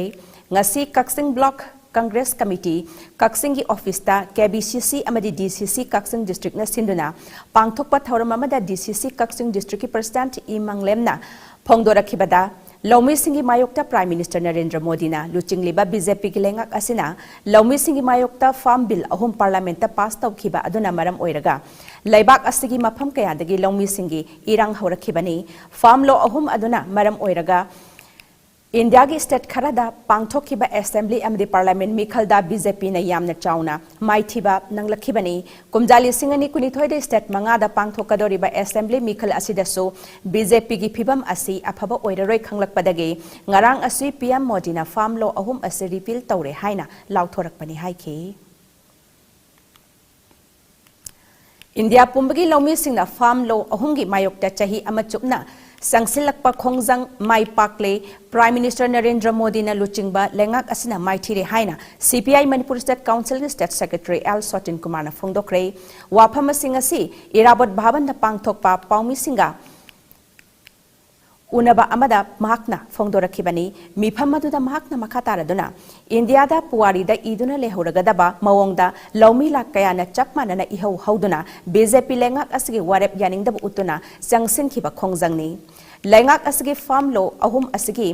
ꯉꯁꯤ ꯀꯛꯆꯤꯡ ꯕ꯭ꯂꯣꯛ ꯀꯪꯒ꯭ꯔꯦꯁ ꯀꯃꯤꯇꯤ ꯀꯛꯆꯤꯡꯒꯤ ꯑꯣꯐꯤꯁꯇ ꯀꯦ ꯕꯤ ꯁꯤ ꯁꯤ ꯑꯃꯗꯤ ꯗꯤ ꯁꯤ ꯁꯤ ꯀꯛꯆꯤꯡ ꯗꯤꯁꯇ꯭ꯔꯤꯛꯅ ꯁꯤꯟꯗꯨꯅ ꯄꯥꯡꯊꯣꯛꯄ ꯊꯧꯔꯝ ꯑꯃꯗ ꯗꯤ ꯁꯤ ꯁꯤ ꯀꯛꯆꯤꯡ ꯗꯤꯁꯇ꯭ꯔꯤꯛꯀꯤ ꯄ꯭ꯔꯁꯤꯗꯦꯟꯠ ꯏ ꯃꯪꯂꯦꯝꯅ ꯐꯣꯡꯗꯣꯔꯛꯈꯤꯕꯗ, ꯂꯧꯃꯤꯁꯤꯡꯒꯤ ꯃꯥꯌꯣꯛꯇ ꯄ꯭ꯔꯥꯏꯝ ꯃꯤꯅꯤꯁꯇꯔ ꯅꯔꯦꯟꯗ꯭ꯔ ꯃꯣꯗꯤꯅ ꯂꯨꯆꯤꯡꯂꯤꯕ ꯕꯤ ꯖꯦ ꯄꯤꯒꯤ ꯂꯩꯉꯥꯛ ꯑꯁꯤꯅ ꯂꯧꯃꯤꯁꯤꯡꯒꯤ ꯃꯥꯌꯣꯛꯇ ꯐꯥꯔꯝ ꯕꯤꯜ ꯑꯍꯨꯝ ꯄꯥꯔꯂꯤꯌꯥꯃꯦꯟꯠꯇ ꯄꯥꯁ ꯇꯧꯈꯤꯕ ꯑꯗꯨꯅ ꯃꯔꯝ ꯑꯣꯏꯔꯒ ꯂꯩꯕꯥꯛ ꯑꯁꯤꯒꯤ ꯃꯐꯝ ꯀꯌꯥꯗꯒꯤ ꯂꯧꯃꯤꯁꯤꯡꯒꯤ ꯏꯔꯥꯡ ꯍꯧꯔꯛꯈꯤꯕꯅꯤ꯫ ꯐꯥꯔꯝ ꯂꯣ ꯑꯍꯨꯝ ꯑꯗꯨꯅ ꯃꯔꯝ ꯑꯣꯏꯔꯒ ꯏꯟꯗꯤꯌꯥꯒꯤ ꯁ꯭ꯇꯦꯠ ꯈꯔꯗ ꯄꯥꯡꯊꯣꯛꯈꯤꯕ ꯑꯦꯁꯦꯝꯕ꯭ꯂꯤ ꯑꯃꯗꯤ ꯄꯥꯔꯂꯤꯌꯥꯃꯦꯟꯠ ꯃꯤꯈꯜꯗ ꯕꯤ ꯖꯦ ꯄꯤꯅ ꯌꯥꯝꯅ ꯆꯥꯎꯅ ꯃꯥꯏꯊꯤꯕ ꯅꯪꯂꯛꯈꯤꯕꯅꯤ꯫ ꯀꯨꯝꯖꯥ ꯂꯤꯁꯤꯡ ꯑꯅꯤ ꯀꯨꯟꯅꯤꯊꯣꯏꯗ ꯁ꯭ꯇꯦꯠ ꯃꯉꯥꯗ ꯄꯥꯡꯊꯣꯛꯀꯗꯧꯔꯤꯕ ꯑꯦꯁꯦꯝꯕ꯭ꯂꯤ ꯃꯤꯈꯜ ꯑꯁꯤꯗꯁꯨ ꯕꯤ ꯖꯦ ꯄꯤꯒꯤ ꯐꯤꯕꯝ ꯑꯁꯤ ꯑꯐꯕ ꯑꯣꯏꯔꯔꯣꯏ ꯈꯪꯂꯛꯄꯗꯒꯤ ꯉꯔꯥꯡ ꯑꯁꯤ ꯄꯤ ꯑꯦꯝ ꯃꯣꯗꯤꯅ ꯐꯥꯔꯝ ꯂꯣ ꯑꯍꯨꯝ ꯑꯁꯤ ꯔꯤꯄꯤꯜ ꯇꯧꯔꯦ ꯍꯥꯏꯅ ꯂꯥꯎꯊꯣꯔꯛꯄꯅꯤ ꯍꯥꯏꯈꯤ꯫ ꯏꯟꯗꯤꯌꯥ ꯄꯨꯝꯕꯒꯤ ꯂꯧꯃꯤꯁꯤꯡꯅ ꯐꯥꯔꯝ ꯂꯣ ꯑꯍꯨꯝꯒꯤ ꯃꯥꯌꯣꯛꯇ ꯆꯍꯤ ꯑꯃ ꯆꯨꯞꯅ ꯆꯪꯁꯤꯜꯂꯛꯄ ꯈꯣꯡꯖꯪ ꯃꯥꯏ ꯄꯥꯛꯂꯦ꯫ ꯄ꯭ꯔꯥꯏꯝ ꯃꯤꯅꯤꯁꯇꯔ ꯅꯔꯦꯟꯗ꯭ꯔ ꯃꯣꯗꯤꯅ ꯂꯨꯆꯤꯡꯕ ꯂꯩꯉꯥꯛ ꯑꯁꯤꯅ ꯃꯥꯏꯊꯤꯔꯦ ꯍꯥꯏꯅ ꯁꯤ ꯄꯤ ꯑꯥꯏ ꯃꯅꯤꯄꯨꯔ ꯁ꯭ꯇꯦꯠ ꯀꯥꯎꯟꯁꯤꯜꯒꯤ ꯁ꯭ꯇꯦꯠ ꯁꯦꯀ꯭ꯔꯦꯇꯔꯤ ꯑꯦꯜ ꯁꯣꯇꯤꯟ ꯀꯨꯃꯥꯔꯅ ꯐꯣꯡꯗꯣꯛꯈ꯭ꯔꯦ꯫ ꯋꯥꯐꯝ ꯑꯁꯤꯡ ꯑꯁꯤ ꯏꯔꯥꯕꯣꯠ ꯚꯕꯟꯗ ꯄꯥꯡꯊꯣꯛꯄ ꯄꯥꯎꯃꯤꯁꯤꯡꯒ ꯎꯅꯕ ꯑꯃꯗ ꯃꯍꯥꯛꯅ ꯐꯣꯡꯗꯣꯔꯛꯈꯤꯕꯅꯤ꯫ ꯃꯤꯐꯝ ꯑꯗꯨꯗ ꯃꯍꯥꯛꯅ ꯃꯈꯥ ꯇꯥꯔꯗꯨꯅ ꯏꯟꯗꯤꯌꯥꯗ ꯄꯨꯋꯥꯔꯤꯗ ꯏꯗꯨꯅ ꯂꯩꯍꯧꯔꯒꯗꯕ ꯃꯑꯣꯡꯗ ꯂꯧꯃꯤ ꯂꯥꯛ ꯀꯌꯥꯅ ꯆꯞ ꯃꯥꯟꯅꯅ ꯏꯍꯧ ꯍꯧꯗꯨꯅ ꯕꯤ ꯖꯦ ꯄꯤ ꯂꯩꯉꯥꯛ ꯑꯁꯤꯒꯤ ꯋꯥꯔꯦꯞ ꯌꯥꯅꯤꯡꯗꯕ ꯎꯠꯇꯨꯅ ꯆꯪꯁꯤꯟꯈꯤꯕ ꯈꯣꯡꯖꯪꯅꯤ꯫ ꯂꯩꯉꯥꯛ ꯑꯁꯤꯒꯤ ꯐꯥꯔꯝ ꯂꯣ ꯑꯍꯨꯝ ꯑꯁꯤꯒꯤ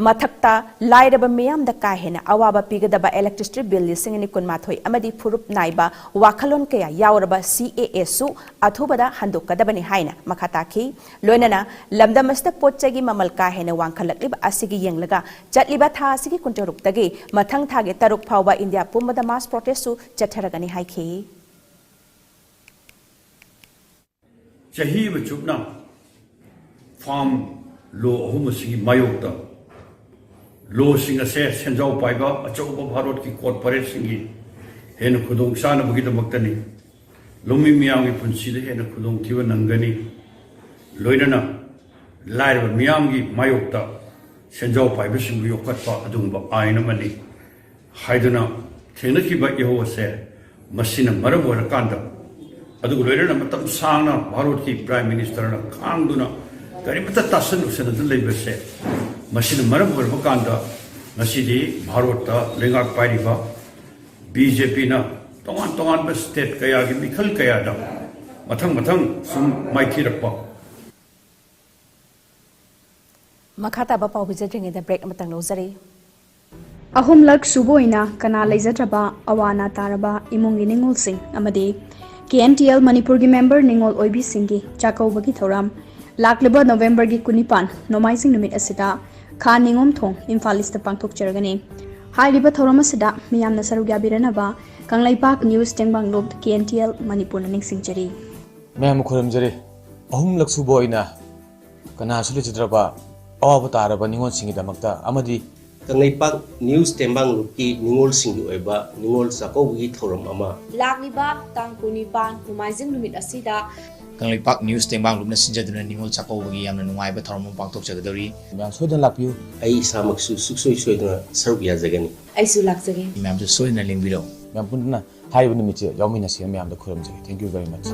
ꯃꯊꯛꯇ ꯂꯥꯏꯔꯕ ꯃꯤꯌꯥꯝꯗ ꯀꯥ ꯍꯦꯟꯅ ꯑꯋꯥꯕ ꯄꯤꯒꯗꯕ ꯏꯂꯦꯛꯇ꯭ꯔꯤꯁꯤꯇꯤ ꯕꯤꯜ ꯂꯤꯁꯤꯡ ꯑꯅꯤ ꯀꯨꯟꯃꯥꯊꯣꯏ ꯑꯃꯗꯤ ꯐꯨꯔꯨꯞ ꯅꯥꯏꯕ ꯋꯥꯈꯜꯂꯣꯟ ꯀꯌꯥ ꯌꯥꯎꯔꯕ ꯁꯤ ꯑꯦ ꯑꯦꯁꯨ ꯑꯊꯨꯕꯗ ꯍꯟꯗꯣꯛꯀꯗꯕꯅꯤ ꯍꯥꯏꯅ ꯃꯈꯥ ꯇꯥꯈꯤ꯫ ꯂꯣꯏꯅꯅ ꯂꯝꯗꯝ ꯑꯁꯤꯗ ꯄꯣꯠ ꯆꯩꯒꯤ ꯃꯃꯜ ꯀꯥ ꯍꯦꯟꯅ ꯋꯥꯡꯈꯠꯂꯛꯂꯤꯕ ꯑꯁꯤꯒꯤ ꯌꯦꯡꯂꯒ ꯆꯠꯂꯤꯕ ꯊꯥ ꯑꯁꯤꯒꯤ ꯀꯨꯟꯇꯔꯨꯛꯇꯒꯤ ꯃꯊꯪ ꯊꯥꯒꯤ ꯇꯔꯨꯛ ꯐꯥꯎꯕ ꯏꯟꯗꯤꯌꯥ ꯄꯨꯝꯕꯗ ꯃꯥꯁ ꯄ꯭ꯔꯣꯇꯦꯁꯁꯨ ꯆꯠꯊꯔꯒꯅꯤ ꯍꯥꯏꯈꯤ꯫ ꯆꯍꯤ ꯑꯃ ꯆꯨꯞꯅ ꯐꯥꯔꯝ ꯂꯣ ꯑꯍꯨꯝ ꯑꯁꯤꯒꯤ ꯃꯥꯌꯣꯛꯇ ꯂꯣꯁꯤꯡ ꯑꯁꯦ ꯁꯦꯟꯖꯥꯎ ꯄꯥꯏꯕ ꯑꯆꯧꯕ ꯚꯥꯔꯠꯀꯤ ꯀꯣꯔꯄꯣꯔꯦꯠꯁꯤꯡꯒꯤ ꯍꯦꯟꯅ ꯈꯨꯗꯣꯡ ꯆꯥꯅꯕꯒꯤꯗꯃꯛꯇꯅꯤ꯫ ꯂꯧꯃꯤ ꯃꯤꯌꯥꯝꯒꯤ ꯄꯨꯟꯁꯤꯗ ꯍꯦꯟꯅ ꯈꯨꯗꯣꯡꯊꯤꯕ ꯅꯪꯒꯅꯤ꯫ ꯂꯣꯏꯅꯅ ꯂꯥꯏꯔꯕ ꯃꯤꯌꯥꯝꯒꯤ ꯃꯥꯌꯣꯛꯇ ꯁꯦꯟꯖꯥꯎ ꯄꯥꯏꯕꯁꯤꯡꯕꯨ ꯌꯣꯛꯈꯠꯄ ꯑꯗꯨꯒꯨꯝꯕ ꯑꯥꯏꯟ ꯑꯃꯅꯤ ꯍꯥꯏꯗꯨꯅ ꯊꯦꯡꯅꯈꯤꯕ ꯏꯍꯧ ꯑꯁꯦ ꯃꯁꯤꯅ ꯃꯔꯝ ꯑꯣꯏꯔꯀꯥꯟꯗ, ꯑꯗꯨꯒ ꯂꯣꯏꯅꯅ ꯃꯇꯝ ꯁꯥꯡꯅ ꯚꯥꯔꯠꯀꯤ ꯄ꯭ꯔꯥꯏꯝ ꯃꯤꯅꯤꯁꯇꯔꯅ ꯈꯥꯡꯗꯨꯅ ꯀꯔꯤꯃꯠꯇ ꯇꯥꯁꯟ ꯎꯁꯟꯅꯗꯨꯅ ꯂꯩꯕꯁꯦ, ꯃꯁꯤꯅ ꯃꯔꯝ ꯑꯣꯏꯔꯕ ꯀꯥꯟꯗ ꯉꯁꯤꯗꯤ ꯚꯥꯔꯠꯇ ꯂꯩꯉꯥꯛ ꯄꯥꯏꯔꯤꯕ ꯕꯤ ꯖꯦ ꯄꯤꯅ ꯇꯣꯉꯥꯟ ꯇꯣꯉꯥꯟꯕ ꯁ꯭ꯇꯦꯠ ꯀꯌꯥꯒꯤ ꯃꯤꯈꯜ ꯀꯌꯥꯗ ꯃꯊꯪ ꯃꯊꯪ ꯁꯨꯝ ꯃꯥꯏꯊꯤꯔꯛꯄ꯫ ꯃꯈꯥ ꯇꯥꯕ ꯄꯥꯎ ꯄꯤꯖꯗ꯭ꯔꯤꯉꯩꯗ ꯕ꯭ꯔꯦꯛ ꯑꯃꯇꯪ ꯂꯧꯖꯔꯤ꯫ ꯑꯍꯨꯝꯂꯛ ꯁꯨꯕ ꯑꯣꯏꯅ ꯀꯅꯥ ꯂꯩꯖꯗ꯭ꯔꯕ ꯑꯋꯥ ꯑꯅꯥ ꯇꯥꯔꯕ ꯏꯃꯨꯡꯒꯤ ꯅꯤꯡꯉꯣꯜꯁꯤꯡ ꯑꯃꯗꯤ ꯀꯦ ꯑꯦꯟ ꯇꯤ ꯑꯦꯜ ꯃꯅꯤꯄꯨꯔꯒꯤ ꯃꯦꯝꯕꯔ ꯅꯤꯡꯉꯣꯜ ꯑꯣꯏꯕꯤꯁꯤꯡꯒꯤ ꯆꯥꯛꯀꯧꯕꯒꯤ ꯊꯧꯔꯝ ꯂꯥꯛꯂꯤꯕ ꯅꯣꯕꯦꯝꯕꯔꯒꯤ ꯀꯨꯟꯅꯤꯄꯥꯟ, ꯅꯣꯡꯃꯥꯏꯖꯤꯡ ꯅꯨꯃꯤꯠ ꯑꯁꯤꯗ ꯈꯥ ꯅꯤꯉꯣꯝ ꯊꯣꯡ, ꯏꯝꯐꯥꯜ ꯏꯁꯇ ꯄꯥꯡꯊꯣꯛꯆꯔꯒꯅꯤ꯫ ꯍꯥꯏꯔꯤꯕ ꯊꯧꯔꯝ ꯑꯁꯤꯗ ꯃꯤꯌꯥꯝꯅ ꯁꯔꯨꯛ ꯌꯥꯕꯤꯔꯅꯕ ꯀꯪꯂꯩꯄꯥꯛ ꯅ꯭ꯌꯨꯁ ꯇꯦꯡꯕꯥꯡ ꯂꯨꯞ, ꯀꯦ ꯑꯦꯟ ꯇꯤ ꯑꯦꯜ, ꯃꯅꯤꯄꯨꯔꯅ ꯅꯤꯡꯁꯤꯡꯖꯔꯤ꯫ ꯃꯌꯥꯝꯕꯨ ꯈꯨꯔꯨꯝꯖꯔꯤ꯫ ꯑꯍꯨꯝꯂꯛ ꯁꯨꯕ ꯑꯣꯏꯅ ꯀꯅꯥꯁꯨ ꯂꯩꯖꯗ꯭ꯔꯕ ꯑꯋꯥꯕ ꯇꯥꯔꯕ ꯅꯤꯉꯣꯜꯁꯤꯡꯒꯤꯗꯃꯛꯇ ꯑꯃꯗꯤ ꯀꯪꯂꯩꯄꯥꯛ ꯅ꯭ꯌꯨꯁ ꯇꯦꯡꯕꯥꯡ ꯂꯨꯞꯀꯤ ꯅꯤꯉꯣꯜꯁꯤꯡꯒꯤ ꯑꯣꯏꯕ ꯅꯤꯉꯣꯜ ꯆꯥꯛꯀꯧꯕꯒꯤ ꯊꯧꯔꯝ ꯑꯃ꯫ ꯂꯥꯛꯂꯤꯕ ꯇꯥꯡ ꯀꯨꯟꯅꯤꯄꯥꯟ, ꯅꯣꯡꯃꯥꯏꯖꯤꯡ ꯅꯨꯃꯤꯠ ꯑꯁꯤꯗ ꯀꯪꯂꯩꯄꯥꯛ ꯅ꯭ꯌꯨꯁ ꯇꯦꯡꯕꯥꯡ ꯂꯨꯞꯅ ꯁꯤꯟꯖꯗꯨꯅ ꯅꯤꯉꯣꯜ ꯆꯥꯛꯀꯧꯕꯒꯤ ꯌꯥꯝꯅ ꯅꯨꯡꯉꯥꯏꯕ ꯊꯧꯔꯝ ꯑꯃ ꯄꯥꯡꯊꯣꯛꯆꯒꯗꯧꯔꯤ꯫ ꯃꯌꯥꯝ ꯁꯣꯏꯗꯅ ꯂꯥꯛꯄꯤꯌꯨ꯫ ꯑꯩ ꯏꯁꯥꯃꯛꯁꯨ ꯁꯨꯡꯁꯣꯏ ꯁꯣꯏꯗꯅ ꯁꯔꯨꯛ ꯌꯥꯖꯒꯅꯤ꯫ ꯑꯩꯁꯨ ꯂꯥꯛꯆꯒꯦ꯫ ꯃꯌꯥꯝꯁꯨ ꯁꯣꯏꯗꯅ ꯂꯦꯡꯕꯤꯔꯛꯎ꯫ ꯃꯌꯥꯝ ꯄꯨꯟꯅ ꯍꯥꯏꯔꯤꯕ ꯅꯨꯃꯤꯠꯁꯦ ꯌꯥꯎꯃꯤꯟꯅꯁꯤ꯫ ꯃꯌꯥꯝꯗ ꯈꯨꯔꯨꯝꯖꯔꯤ꯫ Thank you very much.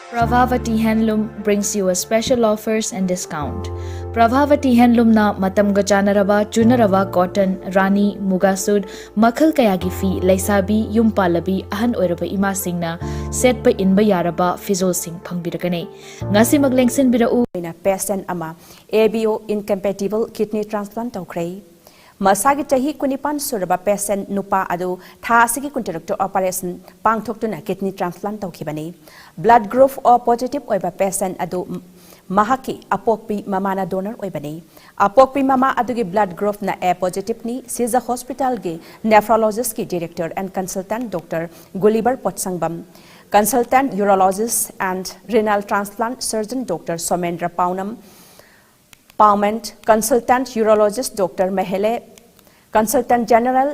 Prabhavati Handloom brings you a special offers and discount. ꯄ꯭ꯔꯚꯥꯚꯇꯤ ꯍꯦꯟꯂꯨꯝꯅ ꯃꯇꯝꯒ ꯆꯥꯟꯅꯔꯕ ꯆꯨꯅꯔꯕ cotton, ꯔꯥꯅꯤ, ꯃꯨꯒꯥ ꯁꯨꯠ, ꯃꯈꯜ ꯀꯌꯥꯒꯤ ꯐꯤ, ꯂꯩꯁꯥꯕꯤ, ꯌꯨꯝ ꯄꯥꯜꯂꯕꯤ, ꯑꯍꯟ ꯑꯣꯏꯔꯕ ꯏꯃꯥꯁꯤꯡꯅ ꯁꯦꯠꯄ ꯏꯟꯕ ꯌꯥꯔꯕ ꯐꯤꯖꯣꯜꯁꯤꯡ ꯐꯪꯕꯤꯔꯒꯅꯤ꯫ ꯉꯁꯤꯃꯛ ꯂꯦꯡꯁꯤꯟꯕꯤꯔꯛꯎ꯫ ꯑꯣꯏꯅ patient ꯑꯃ A B O incompatible kidney transplant ꯇꯧꯈ꯭ꯔꯦ꯫ ꯃꯁꯥꯒꯤ ꯆꯍꯤ ꯀꯨꯟꯅꯤꯄꯥꯟ ꯁꯨꯔꯕ patient ꯅꯨꯄꯥ ꯑꯗꯨ ꯊꯥ ꯑꯁꯤꯒꯤ ꯀꯨꯟꯇꯔꯨꯛꯇ operation ꯄꯥꯡꯊꯣꯛꯇꯨꯅ kidney transplant ꯇꯧꯈꯤꯕꯅꯤ꯫ Blood group O positive ꯑꯣꯏꯕ patient ꯑꯗꯨ ꯃꯍꯥꯛꯀꯤ ꯑꯄꯣꯛꯄꯤ ꯃꯃꯥꯅ donor ꯑꯣꯏꯕꯅꯤ꯫ ꯑꯄꯣꯛꯄꯤ ꯃꯃꯥ ꯑꯗꯨꯒꯤ blood groupꯅ A positiveꯅꯤ꯫ Shija hospitalꯒꯤ nephrologistꯀꯤ director and consultant Doctor Gulliver Potsangam, consultant urologist and renal transplant surgeon Doctor Somendra Paunam, Paumant, consultant urologist Doctor Mahele, consultant general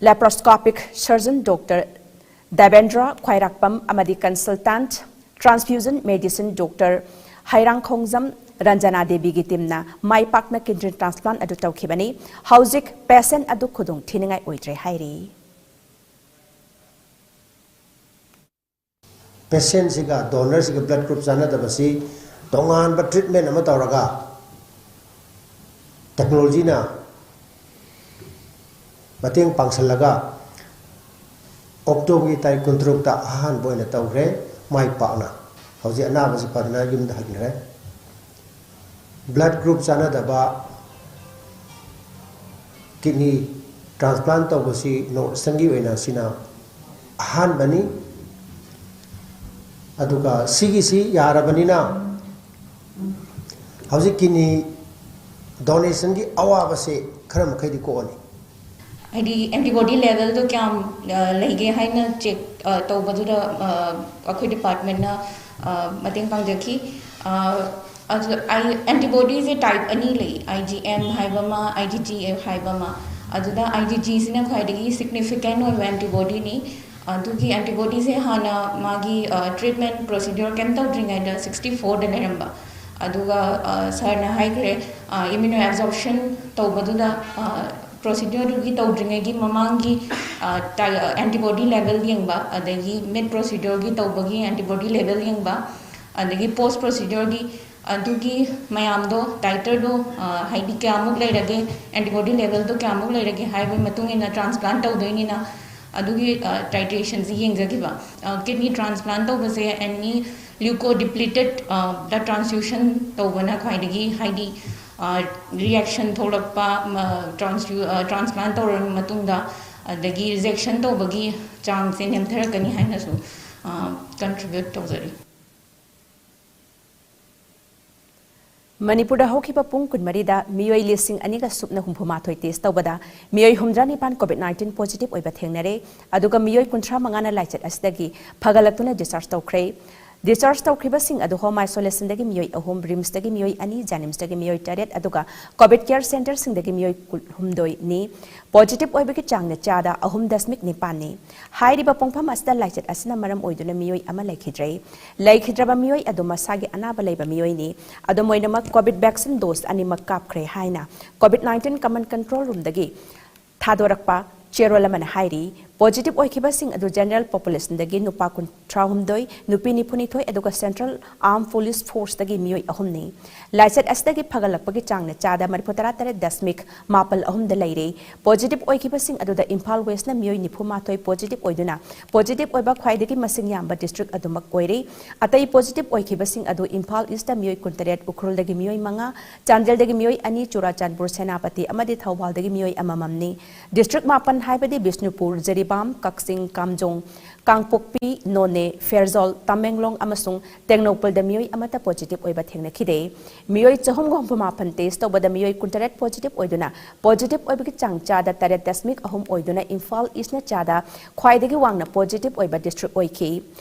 laparoscopic surgeon Doctor Devendra Khwairakpam ꯑꯃꯗꯤ consultant transfusion medicine Doctor ꯍꯩꯔꯥꯡꯈꯣꯡꯖꯝ Ranjana ꯗꯦꯕꯤꯒꯤ teamꯅ ꯃꯥꯏ ꯄꯥꯛꯅ kidney transplant ꯑꯗꯨ ꯇꯧꯈꯤꯕꯅꯤ꯫ ꯍꯧꯖꯤꯛ patient ꯑꯗꯨ ꯈꯨꯗꯣꯡ ꯊꯤꯅꯤꯡꯉꯥꯏ ꯑꯣꯏꯗ꯭ꯔꯦ ꯍꯥꯏꯔꯤ꯫ Patientꯁꯤꯒ donorꯁꯤꯒ blood group ꯆꯥꯟꯅꯗꯕꯁꯤ ꯇꯣꯉꯥꯟꯕ treatment ꯑꯃ ꯇꯧꯔꯒ, technologyꯅ ꯃꯇꯦꯡ ꯄꯥꯡꯁꯜꯂꯒ, Octoberꯒꯤ ꯇꯥꯔꯤꯛ ꯀꯨꯟꯇꯔꯨꯛꯇ ꯑꯍꯥꯟꯕ ꯑꯣꯏꯅ ꯇꯧꯈ꯭ꯔꯦ꯫ ꯃꯥꯏ ꯄꯥꯛꯅ ꯍꯧꯖꯤꯛ ꯑꯅꯥꯕꯁꯤ ꯐꯗꯅ ꯌꯨꯝꯗ ꯍꯟꯈ꯭ꯔꯦ꯫ Blood group ꯆꯥꯟꯅꯗꯕ kidney transplant ꯇꯧꯕꯁꯤ North Easternꯒꯤ ꯑꯣꯏꯅ ꯁꯤꯅ ꯑꯍꯥꯟꯕꯅꯤ꯫ ꯑꯗꯨꯒ ꯁꯤꯒꯤꯁꯤ ꯌꯥꯔꯕꯅꯤꯅ ꯍꯧꯖꯤꯛ kidney donationꯒꯤ ꯑꯋꯥꯕꯁꯦ ꯈꯔ ꯃꯈꯩꯗꯤ ꯀꯣꯛꯑꯅꯤ꯫ ꯍꯥꯏꯗꯤ antibody levelꯗꯣ ꯀꯌꯥꯝ ꯑ, ꯂꯩꯒꯦ ꯍꯥꯏꯅ ꯆꯦꯛ ꯇꯧꯕꯗꯨꯗ ꯑ, ꯑꯩꯈꯣꯏ departmentꯅ ꯑ, ꯃꯇꯦꯡ ꯄꯥꯡꯖꯈꯤ꯫ ꯑ, ꯑꯗꯨ ꯑꯩ antibodiesꯁꯦ type ꯑꯅꯤ ꯂꯩ, IgM ꯍꯥꯏꯕ ꯑꯃ, IgG ꯍꯥꯏꯕ ꯑꯃ꯫ ꯑꯗꯨꯗ IgGꯁꯤꯅ ꯈ꯭ꯋꯥꯏꯗꯒꯤ significant ꯑꯣꯏꯕ antibodyꯅꯤ꯫ ꯑꯗꯨꯒꯤ antibodyꯁꯦ ꯍꯥꯟꯅ ꯃꯥꯒꯤ treatment procedure ꯀꯩꯝ ꯇꯧꯗ꯭ꯔꯤꯉꯩꯗ sixty fourꯗ ꯂꯩꯔꯝꯕ꯫ ꯑꯗꯨꯒ ꯁꯥꯔꯅ ꯍꯥꯏꯈ꯭ꯔꯦ, immunoabsorption ꯇꯧꯕꯗꯨꯗ procedureꯗꯨꯒꯤ ꯇꯧꯗ꯭ꯔꯤꯉꯩꯒꯤ ꯃꯃꯥꯡꯒꯤ antibody level ꯌꯦꯡꯕ, ꯑꯗꯒꯤ mid procedureꯒꯤ ꯇꯧꯕꯒꯤ antibody level ꯌꯦꯡꯕ, ꯑꯗꯒꯤ post procedureꯒꯤ ꯑꯗꯨꯒꯤ ꯃꯌꯥꯝꯗꯣ titerꯗꯣ ꯍꯥꯏꯗꯤ ꯀꯌꯥꯃꯨꯛ ꯂꯩꯔꯒꯦ, antibody levelꯗꯣ ꯀꯌꯥꯃꯨꯛ ꯂꯩꯔꯒꯦ ꯍꯥꯏꯕꯒꯤ ꯃꯇꯨꯡ ꯏꯟꯅ transplant ꯇꯧꯗꯣꯏꯅꯤꯅ ꯑꯗꯨꯒꯤ titrationꯁꯤ ꯌꯦꯡꯖꯈꯤꯕ꯫ Kidney transplant ꯇꯧꯕꯁꯦ any leukodepleted blood transfusion ꯇꯧꯕꯅ ꯈ꯭ꯋꯥꯏꯗꯒꯤ ꯍꯥꯏꯗꯤ reaction ꯊꯣꯛꯂꯛꯄ, transplant ꯇꯧꯔꯕ ꯃꯇꯨꯡꯗ ꯑꯗꯒꯤ rejection ꯇꯧꯕꯒꯤ ꯆꯥꯡꯁꯦ ꯅꯦꯝꯊꯔꯛꯀꯅꯤ ꯍꯥꯏꯅꯁꯨ contribute ꯇꯧꯖꯔꯤ꯫ ꯃꯅꯤꯄꯨꯔꯗ ꯍꯧꯈꯤꯕ ꯄꯨꯡ ꯀꯨꯟꯃꯔꯤꯗ ꯃꯤꯑꯣꯏ ꯂꯤꯁꯤꯡ ꯑꯅꯤꯒ ꯁꯨꯞꯅ ꯍꯨꯝꯐꯨ ꯃꯥꯊꯣꯏ test ꯇꯧꯕꯗ ꯃꯤꯑꯣꯏ ꯍꯨꯝꯗ꯭ꯔꯥ ꯅꯤꯄꯥꯟ COVID nineteen positive ꯑꯣꯏꯕ ꯊꯦꯡꯅꯔꯦ꯫ ꯑꯗꯨꯒ ꯃꯤꯑꯣꯏ ꯀꯨꯟꯊ꯭ꯔꯥ ꯃꯉꯥꯅ ꯂꯥꯏꯆꯠ ꯑꯁꯤꯗꯒꯤ ꯐꯒꯠꯂꯛꯇꯨꯅ discharge ꯇꯧꯈ꯭ꯔꯦ꯫ Discharge ꯇꯧꯈ꯭ꯔꯤꯕꯁꯤꯡ ꯑꯗꯨ home isolationꯗꯒꯤ ꯃꯤꯑꯣꯏ ꯑꯍꯨꯝ, RIMSꯇꯒꯤ ꯃꯤꯑꯣꯏ ꯑꯅꯤ, JNIMSꯇꯒꯤ ꯃꯤꯑꯣꯏ ꯇꯔꯦꯠ, ꯑꯗꯨꯒ COVID care centreꯁꯤꯡꯗꯒꯤ ꯃꯤꯑꯣꯏ ꯀꯨꯟꯍꯨꯝꯗꯣꯏꯅꯤ꯫ Positive ꯑꯣꯏꯕꯒꯤ ꯆꯥꯡꯅ ꯆꯥꯗ ꯑꯍꯨꯝ ꯗꯁꯃꯤꯛ ꯅꯤꯄꯥꯟꯅꯤ꯫ ꯍꯥꯏꯔꯤꯕ ꯄꯨꯡꯐꯝ ꯑꯁꯤꯗ ꯂꯥꯏꯆꯠ ꯑꯁꯤꯅ ꯃꯔꯝ ꯑꯣꯏꯗꯨꯅ ꯃꯤꯑꯣꯏ ꯑꯃ ꯂꯩꯈꯤꯗ꯭ꯔꯦ꯫ ꯂꯩꯈꯤꯗ꯭ꯔꯕ ꯃꯤꯑꯣꯏ ꯑꯗꯨ ꯃꯁꯥꯒꯤ ꯑꯅꯥꯕ ꯂꯩꯕ ꯃꯤꯑꯣꯏꯅꯤ꯫ ꯑꯗꯨꯝ ꯑꯣꯏꯅꯃꯛ COVID vaccine dose ꯑꯅꯤꯃꯛ ꯀꯥꯞꯈ꯭ꯔꯦ ꯍꯥꯏꯅ COVID nineteen command control roomꯗꯒꯤ ꯊꯥꯗꯣꯔꯛꯄ ꯆꯦꯔꯣꯜ ꯑꯃꯅ ꯍꯥꯏꯔꯤ꯫ Positive ꯑꯣꯏꯈꯤꯕꯁꯤꯡ ꯑꯗꯨ general populationꯗꯒꯤ ꯅꯨꯄꯥ ꯀꯨꯟꯊ꯭ꯔꯥꯍꯨꯝꯗꯣꯏ, ꯅꯨꯄꯤ ꯅꯤꯐꯨꯅꯤꯊꯣꯏ, ꯑꯗꯨꯒ Central Armed Police Forceꯇꯒꯤ ꯃꯤꯑꯣꯏ ꯑꯍꯨꯝꯅꯤ꯫ ꯂꯥꯏꯆꯠ ꯑꯁꯤꯗꯒꯤ ꯐꯒꯠꯂꯛꯄꯒꯤ ꯆꯥꯡꯅ ꯆꯥꯗ ꯃꯔꯤꯐꯨꯇꯔꯥ ꯇꯔꯦꯠ ꯗꯁꯃꯤꯛ ꯃꯥꯄꯜ ꯑꯍꯨꯝꯗ ꯂꯩꯔꯦ꯫ Positive ꯑꯣꯏꯈꯤꯕꯁꯤꯡ ꯑꯗꯨꯗ ꯏꯝꯐꯥꯜ Westꯅ ꯃꯤꯑꯣꯏ ꯅꯤꯐꯨ ꯃꯥꯊꯣꯏ positive ꯑꯣꯏꯗꯨꯅ positive ꯑꯣꯏꯕ ꯈ꯭ꯋꯥꯏꯗꯒꯤ ꯃꯁꯤꯡ ꯌꯥꯝꯕ district ꯑꯗꯨꯃꯛ ꯑꯣꯏꯔꯦ꯫ ꯑꯇꯩ positive ꯑꯣꯏꯈꯤꯕꯁꯤꯡ ꯑꯗꯨ ꯏꯝꯐꯥꯜ Eastꯇ ꯃꯤꯑꯣꯏ ꯀꯨꯟꯇꯔꯦꯠ, ꯎꯈ꯭ꯔꯨꯜꯗꯒꯤ ꯃꯤꯑꯣꯏ ꯃꯉꯥ, ꯆꯥꯟꯗꯦꯜꯗꯒꯤ ꯃꯤꯑꯣꯏ ꯑꯅꯤ, ꯆꯨꯔꯥꯆꯥꯟꯄꯨꯔ, ꯁꯦꯅꯥꯄꯇꯤ ꯑꯃꯗꯤ ꯊꯧꯕꯥꯜꯗꯒꯤ ꯃꯤꯑꯣꯏ ꯑꯃꯃꯝꯅꯤ꯫ District ꯃꯥꯄꯟ ꯍꯥꯏꯕꯗꯤ ꯕꯤꯁꯅꯨꯄꯨꯔ, ꯖꯔꯤꯕꯥꯝ, ꯀꯛꯆꯤꯡ, ꯀꯥꯝꯖꯣꯡ, ꯀꯥꯡꯄꯣꯛꯄꯤ, ꯅꯣꯅꯦ, ꯐꯦꯔꯖꯣꯜ, ꯇꯃꯦꯡꯂꯣꯡ ꯑꯃꯁꯨꯡ ꯇꯦꯡꯅꯧꯄꯜꯗ ꯃꯤꯑꯣꯏ ꯑꯃꯠꯇ positive ꯑꯣꯏꯕ ꯊꯦꯡꯅꯈꯤꯗꯦ꯫ ꯃꯤꯑꯣꯏ ꯆꯍꯨꯝꯒ ꯍꯨꯝꯐꯨ ꯃꯥꯄꯟ test ꯇꯧꯕꯗ ꯃꯤꯑꯣꯏ ꯀꯨꯟꯇꯔꯦꯠ positive ꯑꯣꯏꯗꯨꯅ positive ꯑꯣꯏꯕꯒꯤ ꯆꯥꯡ ꯆꯥꯗ ꯇꯔꯦꯠ ꯗꯁꯃꯤꯛ ꯑꯍꯨꯝ ꯑꯣꯏꯗꯨꯅ ꯏꯝꯐꯥꯜ East ꯅ ꯆꯥꯗ ꯈ꯭ꯋꯥꯏꯗꯒꯤ ꯋꯥꯡꯅ positive ꯑꯣꯏꯕ district ꯑꯣꯏꯈꯤ꯫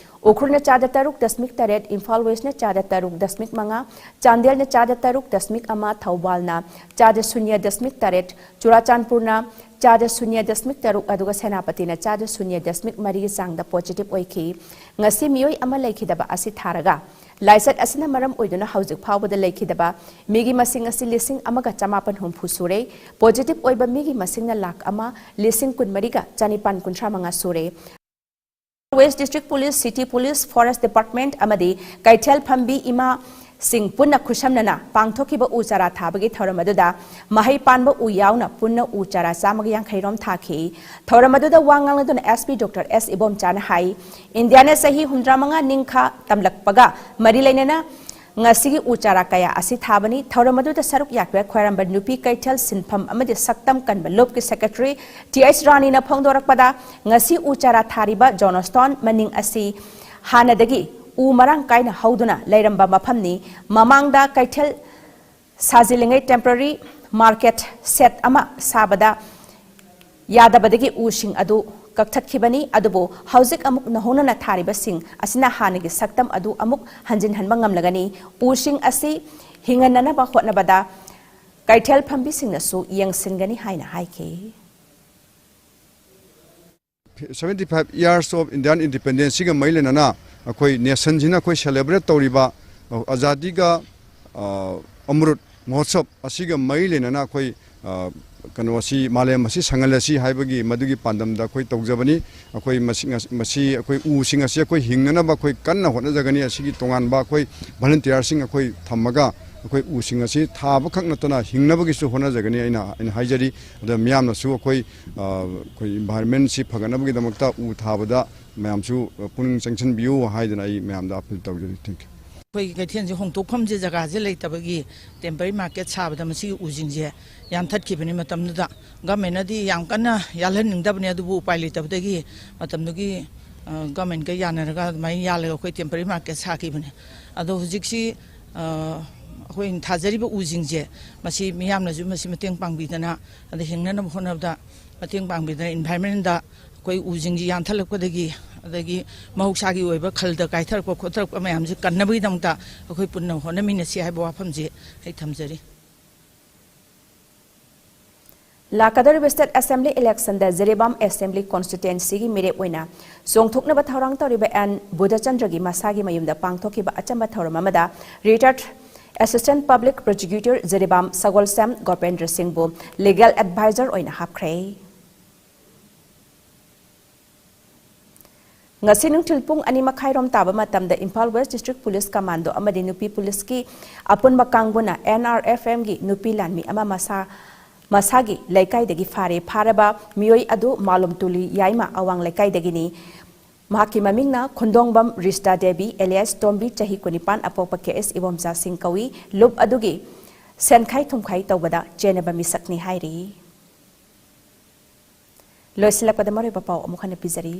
ꯎꯈ꯭ꯔꯨꯜꯅ ꯆꯥꯗ ꯇꯔꯨꯛ ꯗꯁꯃꯤꯛ ꯇꯔꯦꯠ, ꯏꯝꯐꯥꯜ West ꯅ ꯆꯥꯗ ꯇꯔꯨꯛ ꯗꯁꯃꯤꯛ ꯃꯉꯥ, ꯆꯥꯟꯗꯦꯜꯅ ꯆꯥꯗ ꯇꯔꯨꯛ ꯗꯁꯃꯤꯛ ꯑꯃ, ꯊꯧꯕꯥꯜꯅ ꯆꯥꯗ ꯁꯨꯟꯌ ꯗꯁꯃꯤꯛ ꯇꯔꯦꯠ, ꯆꯨꯔꯥꯆꯥꯟꯄꯨꯔꯅ ꯆꯥꯗ ꯁꯨꯟꯌ ꯗꯁꯃꯤꯛ ꯇꯔꯨꯛ, ꯑꯗꯨꯒ ꯁꯦꯅꯥꯄꯇꯤꯅ ꯆꯥꯗ ꯁꯨꯟꯌ ꯗꯁꯃꯤꯛ ꯃꯔꯤꯒꯤ ꯆꯥꯡꯗ positive ꯑꯣꯏꯈꯤ꯫ ꯉꯁꯤ ꯃꯤꯑꯣꯏ ꯑꯃ ꯂꯩꯈꯤꯗꯕ ꯑꯁꯤ ꯊꯥꯔꯒ, ꯂꯥꯏꯆꯠ ꯑꯁꯤꯅ ꯃꯔꯝ ꯑꯣꯏꯗꯨꯅ ꯍꯧꯖꯤꯛ ꯐꯥꯎꯕꯗ ꯂꯩꯈꯤꯗꯕ ꯃꯤꯒꯤ ꯃꯁꯤꯡ ꯑꯁꯤ ꯂꯤꯁꯤꯡ ꯑꯃꯒ ꯆꯃꯥꯄꯟ ꯍꯨꯝꯐꯨ ꯁꯨꯔꯦ꯫ Positive ꯑꯣꯏꯕ ꯃꯤꯒꯤ ꯃꯁꯤꯡꯅ ꯂꯥꯈ ꯑꯃ ꯂꯤꯁꯤꯡ ꯀꯨꯟꯃꯔꯤꯒ ꯆꯅꯤꯄꯥꯟ ꯀꯨꯟꯊ꯭ꯔꯥ ꯃꯉꯥ ꯁꯨꯔꯦ꯫ West District Police, City Police, Forest Department ꯑꯃꯗꯤ ꯀꯩꯊꯦꯜ ꯐꯝꯕꯤ ꯏꯃꯥꯁꯤꯡ ꯄꯨꯟꯅ ꯈꯨꯠꯁꯝꯅꯅ ꯄꯥꯡꯊꯣꯛꯈꯤꯕ ꯎ ꯆꯥꯔꯥ ꯊꯥꯕꯒꯤ ꯊꯧꯔꯝ ꯑꯗꯨꯗ ꯃꯍꯩ ꯄꯥꯟꯕ ꯎ ꯌꯥꯎꯅ ꯄꯨꯟꯅ ꯎ ꯆꯥꯔꯥ ꯆꯥꯝꯃꯒ ꯌꯥꯡꯈꯩ ꯔꯣꯝ ꯊꯥꯈꯤ꯫ ꯊꯧꯔꯝ ꯑꯗꯨꯗ ꯋꯥ ꯉꯥꯡꯂꯗꯨꯅ SP Doctor S ꯏꯕꯣꯝꯆꯥꯅ ꯍꯥꯏ, ꯏꯟꯗꯤꯌꯥꯅ ꯆꯍꯤ ꯍꯨꯝꯗ꯭ꯔꯥ ꯃꯉꯥ ꯅꯤꯡꯈꯥ ꯇꯝꯂꯛꯄꯒ ꯃꯔꯤ ꯂꯩꯅꯅ ꯉꯁꯤꯒꯤ ꯎ ꯆꯥꯔꯥ ꯀꯌꯥ ꯑꯁꯤ ꯊꯥꯕꯅꯤ꯫ ꯊꯧꯔꯝ ꯑꯗꯨꯗ ꯁꯔꯨꯛ ꯌꯥꯈꯤꯕ ꯈ꯭ꯋꯥꯏꯔꯝꯕꯟ ꯅꯨꯄꯤ ꯀꯩꯊꯦꯜ ꯁꯤꯟꯐꯝ ꯑꯃꯗꯤ ꯁꯛꯇꯝ ꯀꯟꯕ ꯂꯨꯞꯀꯤ secretary Th ꯔꯥꯅꯤꯅ ꯐꯣꯡꯗꯣꯔꯛꯄꯗ, ꯉꯁꯤ ꯎ ꯆꯥꯔꯥ ꯊꯥꯔꯤꯕ Johnstone ꯃꯅꯤꯡ ꯑꯁꯤ ꯍꯥꯟꯅꯗꯒꯤ ꯎ ꯃꯔꯥꯡ ꯀꯥꯏꯅ ꯍꯧꯗꯨꯅ ꯂꯩꯔꯝꯕ ꯃꯐꯝꯅꯤ꯫ ꯃꯃꯥꯡꯗ ꯀꯩꯊꯦꯜ ꯁꯥꯖꯤꯜꯂꯤꯉꯩ temporary market shed ꯑꯃ ꯁꯥꯕꯗ ꯌꯥꯗꯕꯗꯒꯤ ꯎꯁꯤꯡ ꯑꯗꯨ ꯀꯛꯊꯠꯈꯤꯕꯅꯤ꯫ ꯑꯗꯨꯕꯨ ꯍꯧꯖꯤꯛ ꯑꯃꯨꯛ ꯅꯧꯍꯧꯅꯅ ꯊꯥꯔꯤꯕꯁꯤꯡ ꯑꯁꯤꯅ ꯍꯥꯟꯅꯒꯤ ꯁꯛꯇꯝ ꯑꯗꯨ ꯑꯃꯨꯛ ꯍꯟꯖꯤꯟꯍꯟꯕ ꯉꯝꯂꯒꯅꯤ꯫ ꯎꯁꯤꯡ ꯑꯁꯤ ꯍꯤꯡꯍꯟꯅꯅꯕ ꯍꯣꯠꯅꯕꯗ ꯀꯩꯊꯦꯜ ꯐꯝꯕꯤꯁꯤꯡꯅꯁꯨ ꯌꯦꯡꯁꯤꯟꯒꯅꯤ ꯍꯥꯏꯅ ꯍꯥꯏꯈꯤ꯫ Seventy five years of Indian independence ꯁꯤꯒ ꯃꯔꯤ ꯂꯩꯅꯅ ꯑꯩꯈꯣꯏ nationꯁꯤꯅ ꯑꯩꯈꯣꯏ celebrate ꯇꯧꯔꯤꯕ ꯑꯖꯥꯗꯤꯒ ꯑꯃ꯭ꯔꯨꯠ ꯃꯍꯣꯠꯁꯕ ꯑꯁꯤꯒ ꯃꯔꯤ ꯂꯩꯅꯅ ꯑꯩꯈꯣꯏ ꯀꯩꯅꯣ ꯑꯁꯤ ꯃꯥꯂꯦꯝ ꯑꯁꯤ ꯁꯪꯍꯜꯂꯁꯤ ꯍꯥꯏꯕꯒꯤ ꯃꯗꯨꯒꯤ ꯄꯥꯟꯗꯝꯗ ꯑꯩꯈꯣꯏ ꯇꯧꯖꯕꯅꯤ꯫ ꯑꯩꯈꯣꯏ ꯃꯁꯤ ꯃꯁꯤ ꯑꯩꯈꯣꯏ ꯎꯁꯤꯡ ꯑꯁꯤ ꯑꯩꯈꯣꯏ ꯍꯤꯡꯅꯅꯕ ꯑꯩꯈꯣꯏ ꯀꯟꯅ ꯍꯣꯠꯅꯖꯒꯅꯤ꯫ ꯑꯁꯤꯒꯤ ꯇꯣꯉꯥꯟꯕ ꯑꯩꯈꯣꯏ volunteerꯁꯤꯡ ꯑꯩꯈꯣꯏ ꯊꯝꯃꯒ ꯑꯩꯈꯣꯏ ꯎꯁꯤꯡ ꯑꯁꯤ ꯊꯥꯕ ꯈꯛ ꯅꯠꯇꯅ ꯍꯤꯡꯅꯕꯒꯤꯁꯨ ꯍꯣꯠꯅꯖꯒꯅꯤ ꯑꯩꯅ ꯑꯩꯅ ꯍꯥꯏꯖꯔꯤ꯫ ꯑꯗ ꯃꯤꯌꯥꯝꯅꯁꯨ ꯑꯩꯈꯣꯏ ꯑꯩꯈꯣꯏ environmentꯁꯤ ꯐꯒꯠꯅꯕꯒꯤꯗꯃꯛꯇ ꯎ ꯊꯥꯕꯗ ꯃꯌꯥꯝꯁꯨ ꯄꯨꯛꯅꯤꯡ ꯆꯪꯁꯤꯟꯕꯤꯌꯨ ꯍꯥꯏꯗꯅ ꯑꯩ ꯃꯌꯥꯝꯗ appeal ꯇꯧꯖꯔꯤ꯫ Thank you꯫ ꯑꯩꯈꯣꯏꯒꯤ ꯀꯩꯊꯦꯜꯁꯦ ꯍꯣꯡꯗꯣꯛꯐꯝꯁꯦ ꯖꯒꯥꯁꯦ ꯂꯩꯇꯕꯒꯤ temporary market ꯁꯥꯕꯗ ꯃꯁꯤꯒꯤ ꯎꯁꯤꯡꯁꯦ ꯌꯥꯟꯊꯠꯈꯤꯕꯅꯤ꯫ ꯃꯇꯝꯗꯨꯗ governmentꯅꯗꯤ ꯌꯥꯝ ꯀꯟꯅ ꯌꯥꯜꯍꯟꯅꯤꯡꯗꯕꯅꯤ, ꯑꯗꯨꯕꯨ ꯎꯄꯥꯏ ꯂꯩꯇꯕꯗꯒꯤ ꯃꯇꯝꯗꯨꯒꯤ ꯒꯚꯔꯟꯃꯦꯟꯠꯀ ꯌꯥꯅꯔꯒ ꯑꯗꯨꯃꯥꯏꯅ ꯌꯥꯜꯂꯒ ꯑꯩꯈꯣꯏ temporary market ꯁꯥꯈꯤꯕꯅꯦ꯫ ꯑꯗꯣ ꯍꯧꯖꯤꯛꯁꯤ ꯑꯩꯈꯣꯏꯅ ꯊꯥꯖꯔꯤꯕ ꯎꯁꯤꯡꯁꯦ ꯃꯁꯤ ꯃꯤꯌꯥꯝꯅꯁꯨ ꯃꯁꯤ ꯃꯇꯦꯡ ꯄꯥꯡꯕꯤꯗꯅ, ꯑꯗꯩ ꯍꯤꯡꯅꯅꯕ ꯍꯣꯠꯅꯕꯗ ꯃꯇꯦꯡ ꯄꯥꯡꯕꯤꯗꯅ, environment ꯑꯩꯈꯣꯏ ꯎꯁꯤꯡꯁꯤ ꯌꯥꯟꯊꯠꯂꯛꯄꯗꯒꯤ, ꯑꯗꯒꯤ ꯃꯍꯧꯁꯥꯒꯤ ꯑꯣꯏꯕ ꯈꯜꯗ ꯀꯥꯏꯊꯔꯛꯄ ꯈꯣꯠꯊꯔꯛꯄ ꯃꯌꯥꯝꯁꯤ ꯀꯟꯅꯕꯒꯤꯗꯃꯛꯇ ꯑꯩꯈꯣꯏ ꯄꯨꯟꯅ ꯍꯣꯠꯅꯃꯤꯟꯅꯁꯤ ꯍꯥꯏꯕ ꯋꯥꯐꯝꯁꯤ ꯑꯩ ꯊꯝꯖꯔꯤ꯫ ꯂꯥꯛꯀꯗꯧꯔꯤꯕ state assembly election ꯗ ꯖꯤꯔꯤꯕꯥꯝ assembly constituency ꯒꯤ ꯃꯤꯔꯦꯞ ꯑꯣꯏꯅ ꯆꯣꯡꯊꯣꯛꯅꯕ ꯊꯧꯔꯥꯡ ꯇꯧꯔꯤꯕ ꯑꯦꯟ ꯕꯨꯙꯆꯟꯗ꯭ꯔꯒꯤ ꯃꯁꯥꯒꯤ ꯃꯌꯨꯝꯗ ꯄꯥꯡꯊꯣꯛꯈꯤꯕ ꯑꯆꯝꯕ ꯊꯧꯔꯝ ꯑꯃꯗ retired assistant public prosecutor Jiribam ꯁꯒꯣꯜꯁꯦꯝ ꯒꯣꯄꯦꯟꯗ꯭ꯔ ꯁꯤꯡꯕꯨ legal advisor ꯑꯣꯏꯅ ꯍꯥꯞꯈ꯭ꯔꯦ꯫ ꯉꯁꯤ ꯅꯨꯡꯊꯤꯜ ꯄꯨꯡ ꯑꯅꯤ ꯃꯈꯥꯏꯔꯣꯝ ꯇꯥꯕ ꯃꯇꯝꯗ Imphal West District Police Commando ꯑꯃꯗꯤ ꯅꯨꯄꯤ ꯄꯨꯂꯤꯁꯀꯤ ꯑꯄꯨꯟꯕ ꯀꯥꯡꯕꯨꯅ N R F M ꯒꯤ ꯅꯨꯄꯤ ꯂꯥꯟꯃꯤ ꯑꯃ ꯃꯁꯥ, ꯃꯁꯥꯒꯤ ꯂꯩꯀꯥꯏꯗꯒꯤ ꯐꯥꯔꯦ꯫ ꯐꯥꯔꯕ ꯃꯤꯑꯣꯏ ꯑꯗꯨ ꯃꯥꯂꯣꯝ ꯇꯨꯂꯤ ꯌꯥꯏꯃ ꯑꯋꯥꯡ ꯂꯩꯀꯥꯏꯗꯒꯤꯅꯤ꯫ ꯃꯍꯥꯛꯀꯤ ꯃꯃꯤꯡꯅ ꯈꯨꯟꯗꯣꯡꯕꯝ ꯔꯤꯁꯇꯥ ꯗꯦꯕꯤ alias ꯇꯣꯝꯕꯤ, ꯆꯍꯤ ꯀꯨꯟꯅꯤꯄꯥꯟ, ꯑꯄꯣꯛꯄ K S ꯏꯕꯣꯝꯆꯥ ꯁꯤꯡ ꯀꯧꯏ꯫ ꯂꯨꯞ ꯑꯗꯨꯒꯤ ꯁꯦꯟꯈꯥꯏ ꯊꯨꯝꯈꯥꯏ ꯇꯧꯕꯗ ꯆꯦꯟꯅꯕ ꯃꯤꯁꯛꯅꯤ ꯍꯥꯏꯔꯤ꯫ ꯂꯣꯏꯁꯤꯜꯂꯛꯄꯗ ꯃꯔꯨꯑꯣꯏꯕ ꯄꯥꯎ ꯑꯃꯨꯛ ꯍꯟꯅ ꯄꯤꯖꯔꯤ꯫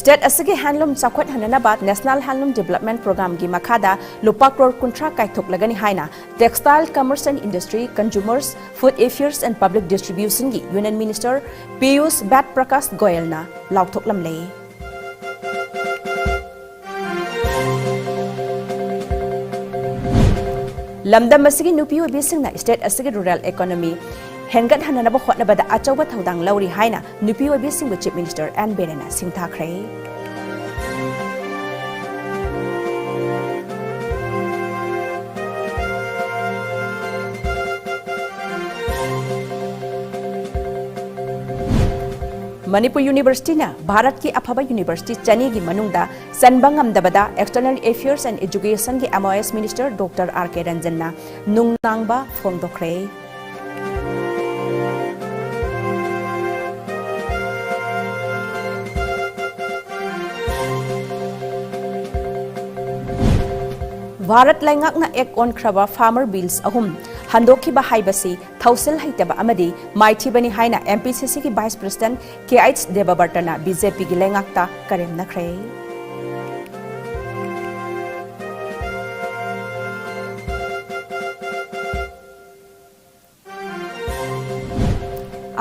State ꯑꯁꯤꯒꯤ handloom ꯆꯥꯎꯈꯠꯍꯟꯅꯅꯕ National Handloom Development Program ꯒꯤ ꯃꯈꯥꯗ ꯂꯨꯄꯥ ꯀ꯭ꯔꯣꯔ ꯀꯨꯟꯊ꯭ꯔꯥ ꯀꯥꯏꯊꯣꯛꯂꯒꯅꯤ ꯍꯥꯏꯅ Textile, Commerce and Industry, Consumers, Food Affairs and Public Distribution ꯒꯤ Union Minister ꯄꯤꯌꯨꯁ ꯚꯥꯠ ꯄ꯭ꯔꯀꯥꯁ ꯒꯣꯌꯜꯅ ꯂꯥꯎꯊꯣꯛꯂꯝꯂꯦ꯫ ꯂꯝꯗꯝ ꯑꯁꯤꯒꯤ ꯅꯨꯄꯤ ꯑꯣꯏꯕꯤꯁꯤꯡꯅ state ꯑꯁꯤꯒꯤ rural economy ꯍꯦꯟꯒꯠꯍꯟꯅꯅꯕ ꯍꯣꯠꯅꯕꯗ ꯑꯆꯧꯕ ꯊꯧꯗꯥꯡ ꯂꯧꯔꯤ ꯍꯥꯏꯅ ꯅꯨꯄꯤ ꯑꯣꯏꯕꯤꯁꯤꯡꯕꯨ Chief Minister ꯑꯦꯟ ꯕꯤꯔꯦꯟꯅ ꯁꯤꯡꯊꯥꯈ꯭ꯔꯦ꯫ ꯃꯅꯤꯄꯨꯔ University ꯅ ꯚꯥꯔꯠꯀꯤ ꯑꯐꯕ university ꯆꯅꯤꯒꯤ ꯃꯅꯨꯡꯗ ꯆꯟꯕ ꯉꯝꯗꯕꯗ External Affairs and Education ꯒꯤ M O S Minister Doctor R K ꯔꯟꯖꯟꯅ ꯅꯨꯡꯅꯥꯡꯕ ꯐꯣꯡꯗꯣꯛꯈ꯭ꯔꯦ꯫ ꯚꯥꯔꯠ ꯂꯩꯉꯥꯛꯅ act ꯑꯣꯟꯈ꯭ꯔꯕ farmer bills ꯑꯍꯨꯝ ꯍꯟꯗꯣꯛꯈꯤꯕ ꯍꯥꯏꯕꯁꯤ ꯊꯧꯁꯤꯜ ꯍꯩꯇꯕ ꯑꯃꯗꯤ ꯃꯥꯏꯊꯤꯕꯅꯤ ꯍꯥꯏꯅ M P C C ꯒꯤ Vice President K H ꯗꯦꯕꯕꯔꯇꯅ B J P ꯒꯤ ꯂꯩꯉꯥꯛꯇ ꯀꯔꯦꯝꯅꯈ꯭ꯔꯦ꯫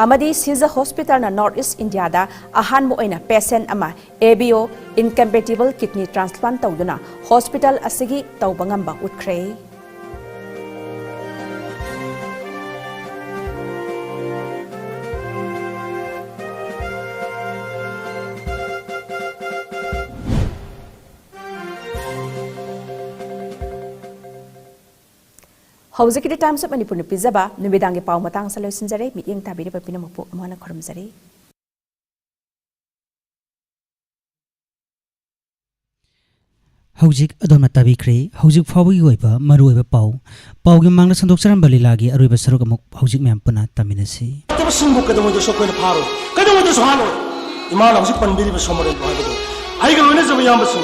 ꯑꯃꯗꯤ ꯁꯤꯖ ꯍꯣꯁꯄꯤꯇꯥꯜꯅ North East India ꯗ ꯑꯍꯥꯟꯕ ꯑꯣꯏꯅ patient ꯑꯃ A B O, incompatible kidney transplant, ꯇꯧꯗꯨꯅ ꯍꯣꯁꯄꯤꯇꯥꯜ ꯑꯁꯤꯒꯤ ꯇꯧꯕ ꯉꯝꯕ ꯎꯠꯈ꯭ꯔꯦ꯫ ꯍꯧꯖꯤꯛꯀꯤꯗꯤ Times of ꯃꯅꯤꯄꯨꯔꯅ ꯄꯤꯖꯕ ꯅꯨꯃꯤꯗꯥꯡꯒꯤ ꯄꯥꯎ ꯃꯇꯥꯡ ꯑꯁꯤꯗ ꯂꯣꯏꯁꯤꯟꯖꯔꯦ꯫ ꯃꯤꯠꯌꯦꯡ ꯇꯥꯕꯤꯔꯤꯕ ꯄꯨꯝꯅꯃꯛꯄꯨ ꯑꯃꯨꯛ ꯍꯟꯅ ꯈꯨꯔꯨꯝꯖꯔꯤ꯫ ꯍꯧꯖꯤꯛ ꯑꯗꯣꯝꯅ ꯇꯥꯕꯤꯈ꯭ꯔꯦ ꯍꯧꯖꯤꯛ ꯐꯥꯎꯕꯒꯤ ꯑꯣꯏꯕ ꯃꯔꯨꯑꯣꯏꯕ ꯄꯥꯎ꯫ ꯄꯥꯎꯒꯤ ꯃꯃꯥꯡꯗ ꯁꯟꯗꯣꯛꯆꯔꯝꯕ ꯂꯤꯂꯥꯒꯤ ꯑꯔꯣꯏꯕ ꯁꯔꯨꯛ ꯑꯃꯨꯛ ꯍꯧꯖꯤꯛ ꯃꯌꯥꯝ ꯄꯨꯟꯅ ꯇꯥꯃꯤꯟꯅꯁꯤ꯫ ꯐꯠꯇꯕꯁꯤꯡꯕꯨ ꯀꯩꯗꯧꯉꯩꯗꯁꯨ ꯑꯩꯈꯣꯏꯅ ꯐꯥꯔꯣꯏ, ꯀꯩꯗꯧꯉꯩꯗꯁꯨ ꯍꯥꯠꯂꯣꯏ꯫ ꯏꯃꯥꯅ ꯍꯧꯖꯤꯛ ꯄꯟꯕꯤꯔꯤꯕ ꯁꯣꯃꯣꯔꯦꯟꯗ꯭ꯔꯣ ꯍꯥꯏꯕꯗꯣ ꯑꯩꯒ ꯂꯣꯏꯅꯖꯕ ꯏꯌꯥꯝꯕꯁꯤꯡ